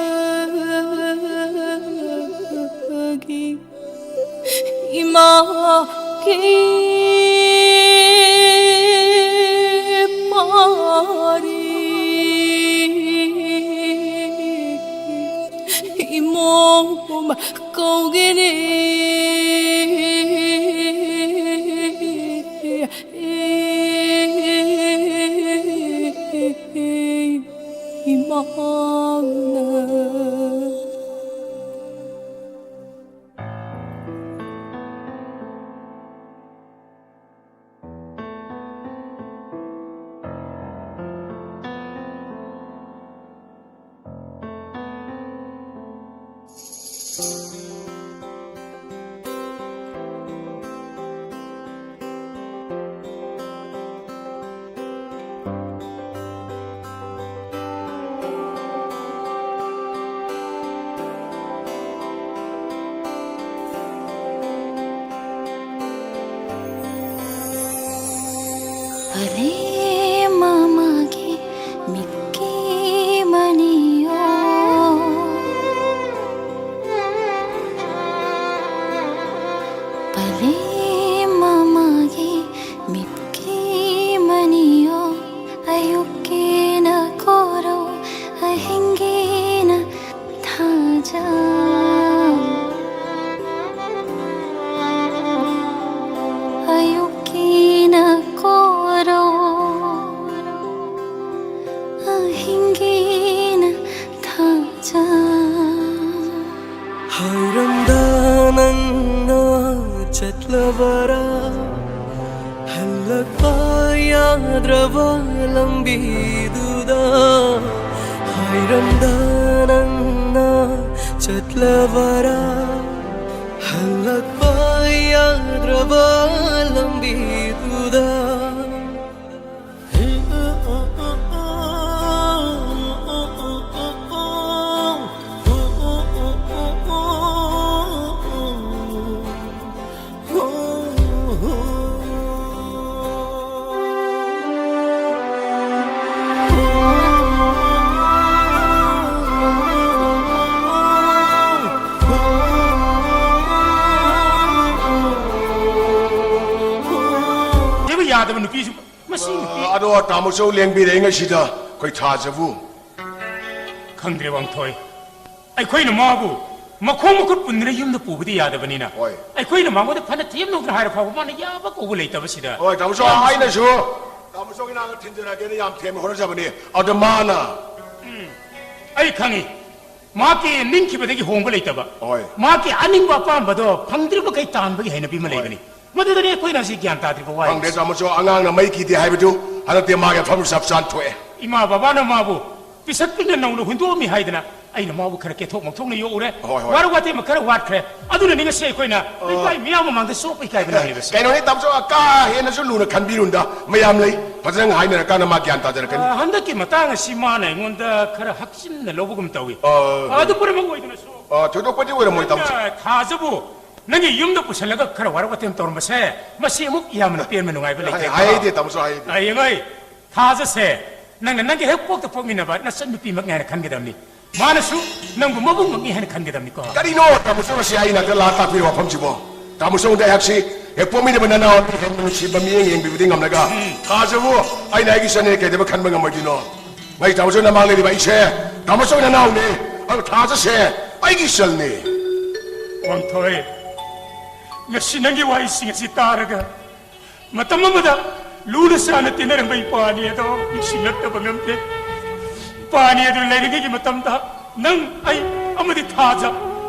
ꯏꯃꯥꯒꯤ ꯄꯥꯔꯤ ꯏꯃꯣꯝ ꯀꯧꯒꯅꯤ ꯏꯃꯥꯅ꯫ ꯄꯂꯦꯝ ꯑꯃꯒꯤ ꯃꯤꯠꯀꯤ ꯃꯅꯤꯌꯣ꯫ ꯄꯂꯦꯝ ꯑꯃꯒꯤ ꯃꯤꯠꯀꯤ ꯃꯅꯤꯌꯣ꯫ ꯑꯌꯨꯛꯀꯤꯅ ꯀꯣꯔꯧ, ꯑꯍꯤꯡꯒꯤꯅ ꯊꯥꯖ꯫ ꯍꯥꯏꯔꯝꯗ ꯅꯪꯅ ꯆꯠꯂꯕꯔꯥ? ꯍꯜꯂꯛꯄ ꯌꯥꯗ꯭ꯔꯕ ꯂꯝꯕꯤꯗꯨꯗ, ꯍꯥꯏꯔꯝꯗ ꯅꯪꯅ ꯆꯠꯂꯕꯔꯥ? ꯍꯜꯂꯛꯄ ꯌꯥꯗ꯭ꯔꯕ ꯂꯝꯕꯤꯗꯨꯗ꯫ ꯌꯥꯗꯕ ꯅꯨꯄꯤꯁꯨ ꯃꯁꯤ ꯅꯨꯄꯤ꯫ ꯑꯗꯣ ꯇꯥꯃꯣ ꯆꯧ ꯂꯦꯡꯕꯤꯔꯦ ꯉꯁꯤꯗ ꯑꯩꯈꯣꯏ ꯊꯥꯖꯕꯨ꯫ ꯈꯪꯗ꯭ꯔꯦ ꯋꯥꯡꯊꯣꯏ, ꯑꯩꯈꯣꯏꯅ ꯃꯥꯕꯨ ꯃꯈꯣꯡ ꯃꯈꯨꯠ ꯄꯨꯟꯗꯨꯅ ꯌꯨꯝꯗ ꯄꯨꯕꯗꯤ ꯌꯥꯗꯕꯅꯤꯅ꯫ ꯍꯣꯏ꯫ ꯑꯩꯈꯣꯏꯅ ꯃꯉꯣꯟꯗ ꯐꯅ ꯊꯦꯝꯅꯧꯗꯅ ꯍꯥꯏꯔ ꯐꯥꯎꯕ ꯃꯥꯅ ꯌꯥꯕ ꯀꯧꯕ ꯂꯩꯇꯕꯁꯤꯗ꯫ ꯍꯣꯏ ꯇꯥꯃꯣ ꯆꯧ, ꯑꯩꯅꯁꯨ ꯇꯥꯃꯣ ꯆꯧꯒꯤ ꯅꯥꯛꯇ ꯊꯤꯟꯖꯔꯛꯑꯒꯦꯅ ꯌꯥꯝ ꯊꯦꯝꯃꯦ ꯍꯣꯠꯅꯖꯕꯅꯤ꯫ ꯑꯗꯣ ꯃꯥꯅ꯫ ꯎꯝ, ꯑꯩ ꯈꯪꯉꯤ꯫ ꯃꯍꯥꯛꯀꯤ ꯅꯤꯡꯈꯤꯕꯗꯒꯤ ꯍꯣꯡꯕ ꯂꯩꯇꯕ꯫ ꯍꯣꯏ꯫ ꯃꯍꯥꯛꯀꯤ ꯑꯅꯤꯡꯕ ꯑꯄꯥꯝꯕꯗꯣ ꯐꯪꯗ꯭ꯔꯤꯕ ꯃꯈꯩ ꯇꯥꯟꯕꯒꯤ ꯍꯩꯅꯕꯤ ꯑꯃ ꯍꯣꯏ꯫ ꯂꯩꯕꯅꯤ꯫ ꯃꯗꯨꯗꯅꯤ ꯑꯩꯈꯣꯏꯅ ꯍꯧꯖꯤꯛ ꯒ꯭ꯌꯥꯟ ꯇꯥꯗ꯭ꯔꯤꯕ ꯋꯥꯍꯩ꯫ ꯈꯪꯗꯦ ꯇꯥꯃꯣ ꯆꯧ, ꯑꯉꯥꯡꯅ ꯃꯩ ꯀꯤꯗꯦ ꯍꯥꯏꯕꯗꯨ ꯍꯟꯗꯛꯇꯤ ꯃꯥꯒꯤ ꯃꯐꯝ ꯆꯞ ꯆꯥꯅ ꯊꯣꯛꯑꯦ꯫ ꯏꯃꯥ ꯕꯕꯥꯅ ꯃꯥꯕꯨ ꯄꯤꯁꯛ ꯄꯤꯛꯅ ꯅꯧꯅ ꯍꯨꯟꯗꯣꯛꯑꯝꯃꯤ ꯍꯥꯏꯗꯅ ꯑꯩꯅ ꯃꯥꯕꯨ ꯈꯔ ꯀꯦꯊꯣꯛ ꯃꯧꯊꯣꯛꯅ ꯌꯣꯛꯎꯔꯦ꯫ ꯍꯣꯏ, ꯍꯣꯏ꯫ ꯋꯥꯔꯧ ꯋꯥꯇꯦꯝ ꯈꯔ ꯋꯥꯠꯈ꯭ꯔꯦ꯫ ꯑꯗꯨꯅꯅꯤ ꯉꯁꯤ ꯑꯩꯈꯣꯏꯅ ꯑꯣ꯫ ꯂꯩꯀꯥꯏ ꯃꯤꯌꯥꯝ ꯃꯃꯥꯡꯗ ꯆꯣꯞꯄ ꯏꯀꯥꯏꯕ ꯅꯪꯂꯤꯕꯁꯦ꯫ ꯀꯩꯅꯣꯅꯤ ꯇꯥꯃꯣ ꯆꯧ, ꯀꯥ ꯍꯦꯟꯅꯁꯨ ꯂꯨꯅ ꯈꯟꯕꯤꯔꯨꯅꯨꯗ꯫ ꯃꯌꯥꯝ ꯂꯩ, ꯐꯖꯅ ꯍꯥꯏꯅꯔꯀꯥꯟꯗ ꯃꯥ ꯒ꯭ꯌꯥꯟ ꯇꯥꯖꯔꯛꯀꯅꯤ꯫ ꯑ, ꯍꯟꯗꯛꯀꯤ ꯃꯇꯥꯡ ꯑꯁꯤ ꯃꯥꯅ ꯑꯩꯉꯣꯟꯗ ꯈꯔ ꯍꯛꯆꯤꯟꯅ ꯂꯧꯕꯒꯨꯝ ꯇꯧꯏ꯫ ꯑ, ꯑꯗꯨ ꯄꯨꯝꯅꯃꯛ ꯑꯣꯏꯗꯅꯁꯨ ꯑ, ꯊꯣꯏꯗꯣꯛꯄꯗꯤ ꯑꯣꯏꯔꯝꯃꯣꯏ ꯇꯥꯃꯣ ꯆꯧ꯫ ꯅꯪꯅ ꯊꯥꯖꯕꯨ ꯅꯪꯒꯤ ꯌꯨꯝꯗ ꯄꯨꯁꯜꯂꯒ ꯈꯔ ꯋꯥꯔꯧ ꯋꯥꯇꯦꯝ ꯇꯧꯔꯝꯕꯁꯦ, ꯃꯁꯤ ꯑꯃꯨꯛ ꯌꯥꯝꯅ ꯄꯦꯟꯕ ꯅꯨꯡꯉꯥꯏꯕ ꯂꯩꯇꯦ꯫ ꯍꯥꯏ-, ꯍꯥꯏꯗꯦ ꯇꯥꯃꯣ ꯆꯧ, ꯍꯥꯏꯗꯦ꯫ ꯑ, ꯌꯦꯡꯉꯣ, ꯊꯥꯖꯁꯦ ꯅꯪꯅ ꯅꯪꯒꯤ ꯍꯦꯛ ꯄꯣꯛꯇ ꯄꯣꯛꯃꯤꯟꯅꯕ ꯅꯆꯟꯅꯨꯄꯤꯃꯛꯅꯤ ꯍꯥꯏꯅ ꯈꯟꯒꯗꯕꯅꯤ꯫ ꯃꯥꯅꯁꯨ ꯅꯪꯕꯨ ꯃꯕꯨꯡꯃꯛꯅꯤ ꯍꯥꯏꯅ ꯈꯟꯒꯗꯕꯅꯤꯀꯣ꯫ ꯀꯔꯤꯅꯣ ꯇꯥꯃꯣ ꯆꯧ, ꯉꯁꯤ ꯑꯩ ꯅꯥꯛꯇ ꯂꯥꯛꯑ ꯇꯥꯛꯄꯤꯔꯤꯕ ꯋꯥꯐꯝꯁꯤꯕꯣ? ꯇꯥꯃꯣ ꯆꯧꯗ ꯑꯩꯍꯥꯛꯁꯤ ꯍꯦꯛ ꯄꯣꯛꯃꯤꯟꯅꯕ ꯅꯅꯥꯎ ꯑꯅꯤ ꯍꯦꯟꯅ ꯅꯨꯡꯁꯤꯕ ꯃꯤꯠꯌꯦꯡ ꯌꯦꯡꯕꯤꯕꯗꯤ ꯉꯝꯂꯒ, ꯎꯝ꯫ ꯊꯥꯖꯕꯨ ꯑꯩꯅ ꯑꯩꯒꯤ ꯏꯆꯟꯅꯦ ꯀꯩꯗꯧꯕ ꯈꯟꯕ ꯉꯝꯃꯣꯏꯗꯣꯏꯅꯣ? ꯉꯁꯤ ꯇꯥꯃꯣ ꯆꯧ ꯅꯃꯥꯡ ꯂꯩꯔꯤꯕ ꯑꯩꯁꯦ ꯇꯥꯃꯣ ꯆꯧ ꯅꯅꯥꯎꯅꯦ, ꯑꯗꯨ ꯊꯥꯖꯁꯦ ꯑꯩꯒꯤ ꯏꯆꯜꯅꯦ꯫ ꯋꯥꯡꯊꯣꯏ, ꯉꯁꯤ ꯅꯪꯒꯤ ꯋꯥꯍꯩꯁꯤꯡ ꯑꯁꯤ ꯇꯥꯔꯒ ꯃꯇꯝ ꯑꯃꯗ ꯂꯨꯅ ꯆꯥꯟꯅ ꯇꯤꯟꯅꯔꯝꯕ ꯏꯄꯥꯅꯤ ꯑꯗꯣ ꯅꯤꯡꯁꯤꯡꯂꯛꯇꯕ ꯉꯝꯗꯦ꯫ ꯏꯄꯥꯅꯤ ꯑꯗꯨ ꯂꯩꯔꯤꯉꯩꯒꯤ ꯃꯇꯝꯗ ꯅꯪ, ꯑꯩ ꯑꯃꯗꯤ ꯊꯥꯖ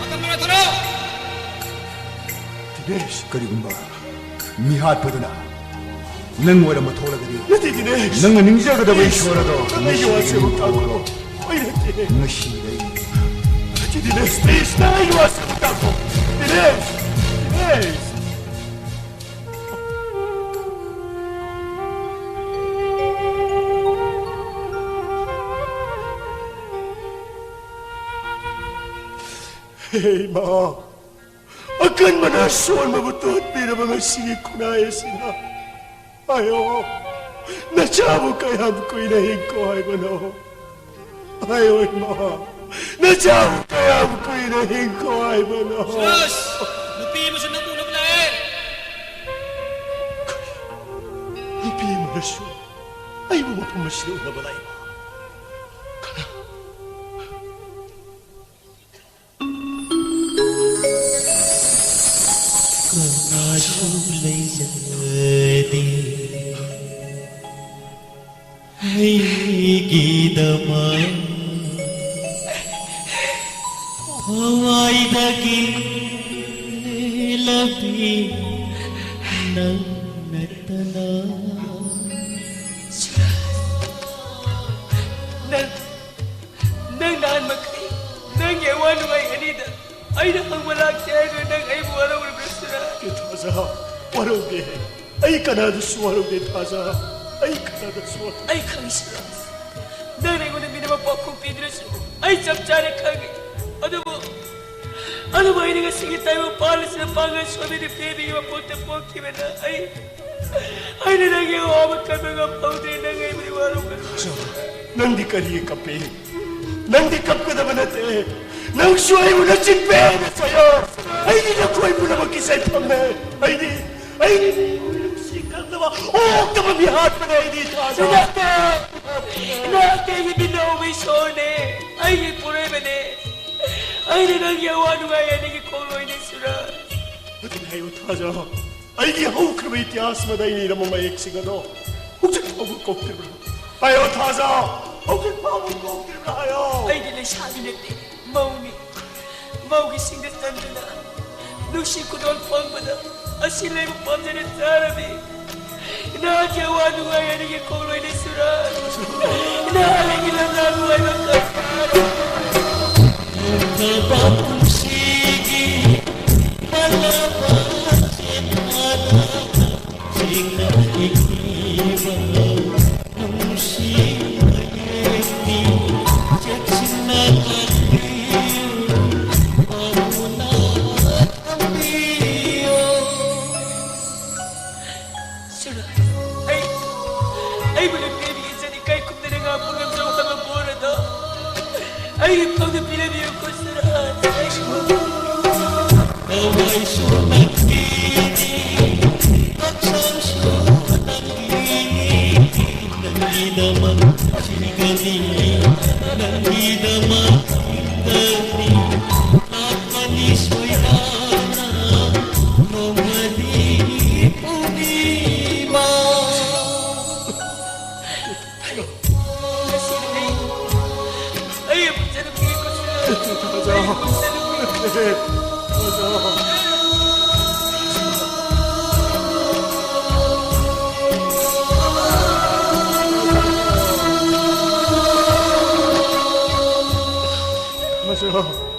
ꯃꯇꯝ ꯂꯣꯏꯔꯦ, ꯊꯣꯔꯛꯑꯣ! ꯗꯤꯅꯦꯁ! ꯀꯔꯤꯒꯨꯝꯕ ꯃꯤꯍꯥꯠꯄꯗꯨꯅ ꯅꯪ ꯑꯣꯏꯔꯝꯕ ꯊꯣꯛꯂꯒꯗꯤ, ꯅꯠꯇꯦ, ꯗꯤꯅꯦꯁ! ꯅꯪꯅ ꯅꯤꯡꯖꯒꯗꯕ ꯏꯁꯣꯔ ꯑꯗꯣ ꯅꯪ ꯑꯩꯒꯤ ꯋꯥꯁꯦ ꯑꯃꯨꯛ ꯇꯥꯈꯣ꯫ ꯑꯩ ꯅꯠꯇꯦ꯫ ꯉꯁꯤꯗꯩ ꯅꯠꯇꯦ, ꯗꯤꯅꯦꯁ, ꯄ꯭ꯂꯤꯖ, ꯅꯪ ꯑꯩꯒꯤ ꯋꯥꯁꯦ ꯑꯃꯨꯛ ꯇꯥꯈꯣ꯫ ꯗꯤꯅꯦꯁ! ꯗꯤꯅꯦꯁ! ꯍꯦ ꯏꯃꯥ, ꯑꯀꯟꯕꯅ ꯑꯁꯣꯟꯕꯕꯨ ꯇꯨꯍꯠꯄꯤꯔꯕ ꯉꯁꯤꯒꯤ ꯈꯨꯟꯅꯥꯏ ꯑꯁꯤꯅ, ꯑꯌꯣ, ꯅꯆꯥꯕꯨ ꯀꯌꯥꯝ ꯀꯨꯏꯅ ꯍꯤꯡꯈꯣ ꯍꯥꯏꯕꯅꯣ? ꯍꯥꯏꯌꯣ ꯏꯃꯥ, ꯅꯆꯥꯕꯨ ꯀꯌꯥꯝ ꯀꯨꯏꯅ ꯍꯤꯡꯈꯣ ꯍꯥꯏꯕꯅꯣ? ꯁꯨꯔꯖ! ꯅꯨꯄꯤ ꯑꯃꯁꯨ ꯅꯪꯕꯨ ꯎꯅꯕ ꯂꯥꯛꯑꯦ꯫ ꯅꯨꯄꯤ ꯑꯃꯅꯁꯨ ꯑꯩꯕꯨ ꯃꯐꯝ ꯑꯁꯤꯗ ꯎꯅꯕ ꯂꯥꯛꯏꯕ? ꯀꯅꯥ? ꯀꯅꯥꯁꯨ ꯂꯩꯖꯗꯦ ꯑꯩꯒꯤꯗꯃꯛ ꯊꯋꯥꯏꯗꯒꯤ ꯂꯦꯜꯂꯕꯤ ꯅꯪ ꯅꯠꯇꯅ꯫ ꯅꯪ, ꯅꯪ ꯅꯍꯥꯟ ꯃꯈꯩ ꯅꯪꯒꯤ ꯑꯋꯥ ꯅꯨꯡꯉꯥꯏ ꯑꯅꯤꯗ ꯑꯩꯅ ꯍꯪꯕ ꯂꯥꯛꯇꯦ ꯍꯥꯏꯗꯨꯅ ꯅꯪ ꯑꯩꯕꯨ ꯋꯥꯔꯧꯔꯤꯕ꯭ꯔꯥ, ꯁꯨꯔꯖ? ꯊꯥꯖ, ꯋꯥꯔꯧꯗꯦ꯫ ꯑꯩ ꯀꯅꯥꯗꯁꯨ ꯋꯥꯔꯧꯗꯦ, ꯊꯥꯖ꯫ ꯑꯩ ꯀꯅꯥꯗꯁꯨ ꯋꯥꯔꯧꯗꯦ꯫ ꯑꯩ ꯈꯪꯉꯤ, ꯁꯨꯔꯖ꯫ ꯅꯪꯅ ꯑꯩꯉꯣꯟꯗ ꯃꯤꯅꯝꯕ ꯄꯥꯎꯈꯨꯝ ꯄꯤꯗ꯭ꯔꯁꯨ ꯑꯩ ꯆꯞ ꯆꯥꯅ ꯈꯪꯉꯤ꯫ ꯑꯗꯨꯕꯨ, ꯑꯗꯨꯕꯨ ꯑꯩꯅ ꯉꯁꯤꯒꯤ ꯇꯥꯏꯕꯪ ꯄꯥꯜ ꯑꯁꯤꯗ ꯄꯥꯡꯒꯜ ꯁꯣꯟꯕꯤ ꯅꯨꯄꯤ ꯑꯃꯒꯤ ꯃꯄꯣꯛꯇ ꯄꯣꯛꯈꯤꯕꯅ ꯑꯩ, ꯑꯩꯅ ꯅꯪꯒꯤ ꯑꯋꯥꯕ ꯀꯟꯕ ꯉꯝꯍꯧꯗ꯭ꯔꯦ꯫ ꯅꯪ ꯑꯩꯕꯨꯗꯤ ꯋꯥꯔꯧꯒꯅꯨ꯫ ꯅꯪꯗꯤ ꯀꯔꯤꯒꯤ ꯀꯞꯄꯤ? ꯅꯪꯗꯤ ꯀꯞꯀꯗꯕ ꯅꯠꯇꯦ꯫ ꯅꯪꯁꯨ ꯑꯩꯕꯨ ꯅꯆꯤꯟ ꯄꯦꯟꯅ ꯆꯌꯣ꯫ ꯑꯩꯗꯤ ꯅꯈꯣꯏ ꯄꯨꯝꯅꯃꯛꯀꯤ ꯆꯩꯐꯝꯅꯦ꯫ ꯑꯩꯗꯤ, ꯑꯩꯗꯤ ꯃꯤꯑꯣꯏ ꯅꯨꯡꯁꯤ ꯈꯪꯗꯕ ꯑꯣꯛꯇꯕ ꯃꯤꯍꯥꯠꯄꯅꯦ ꯑꯩꯗꯤ, ꯊꯥꯖ꯫ ꯅꯠꯇꯦ! ꯅꯠꯇꯦ, ꯑꯩꯒꯤ ꯃꯤꯠꯅ ꯎꯕ ꯏꯁꯣꯔꯅꯦ꯫ ꯑꯩꯒꯤ ꯄꯣꯔꯣꯏꯕꯅꯦ꯫ ꯑꯩꯅ ꯅꯪꯒꯤ ꯑꯋꯥ ꯅꯨꯡꯉꯥꯏ ꯑꯅꯤꯒꯤ ꯈꯣꯡꯂꯣꯏꯅꯦ, ꯁꯨꯔꯖ꯫ ꯑꯗꯨꯅ ꯍꯥꯏꯌꯨ, ꯊꯥꯖ꯫ ꯑꯩꯒꯤ ꯍꯧꯈ꯭ꯔꯕ ꯏꯇꯤꯍꯥꯁ ꯑꯃꯗ ꯑꯩꯅ ꯏꯔꯝꯕ ꯃꯌꯦꯛꯁꯤꯡ ꯑꯗꯣ ꯍꯧꯖꯤꯛ ꯐꯥꯎꯕ ꯀꯣꯛꯇ꯭ꯔꯤꯕ꯭ꯔꯥ? ꯍꯥꯏꯌꯣ, ꯊꯥꯖ꯫ ꯍꯧꯖꯤꯛ ꯐꯥꯎꯕ ꯀꯣꯛꯇ꯭ꯔꯤꯕ꯭ꯔꯥ? ꯍꯥꯏꯌꯣ꯫ ꯑꯩꯗꯤ ꯂꯩꯁꯥꯕꯤ ꯅꯠꯇꯦ, ꯃꯧꯅꯤ꯫ ꯃꯧꯒꯤ ꯁꯤꯡꯗ ꯆꯟꯗꯨꯅ ꯅꯨꯡꯁꯤ ꯈꯨꯗꯣꯜ ꯐꯪꯕꯗ ꯑꯁꯤ ꯂꯩꯕ ꯄꯥꯝꯖꯅ ꯆꯥꯔꯕꯤ꯫ ꯅꯍꯥꯛꯀꯤ ꯑꯋꯥ ꯅꯨꯡꯉꯥꯏ ꯑꯅꯤꯒꯤ ꯈꯣꯡꯂꯣꯏꯅꯦ, ꯁꯨꯔꯖ꯫ ꯅꯍꯥꯛ ꯑꯩꯒꯤ ꯂꯝꯂꯥ ꯅꯨꯡꯉꯥꯏꯕ ꯀꯌꯥ ꯁꯨꯔꯖ, ꯑꯩ, ꯄꯨꯛꯅꯤꯡ ꯆꯥꯎꯈꯠꯄ ꯄꯣꯔꯗ ꯑꯩꯒꯤ ꯐꯝꯗ ꯄꯤꯔꯝꯃꯤꯕ ꯈꯨꯠꯁꯤꯅ ꯑꯩꯒꯤ ꯃꯆꯥ,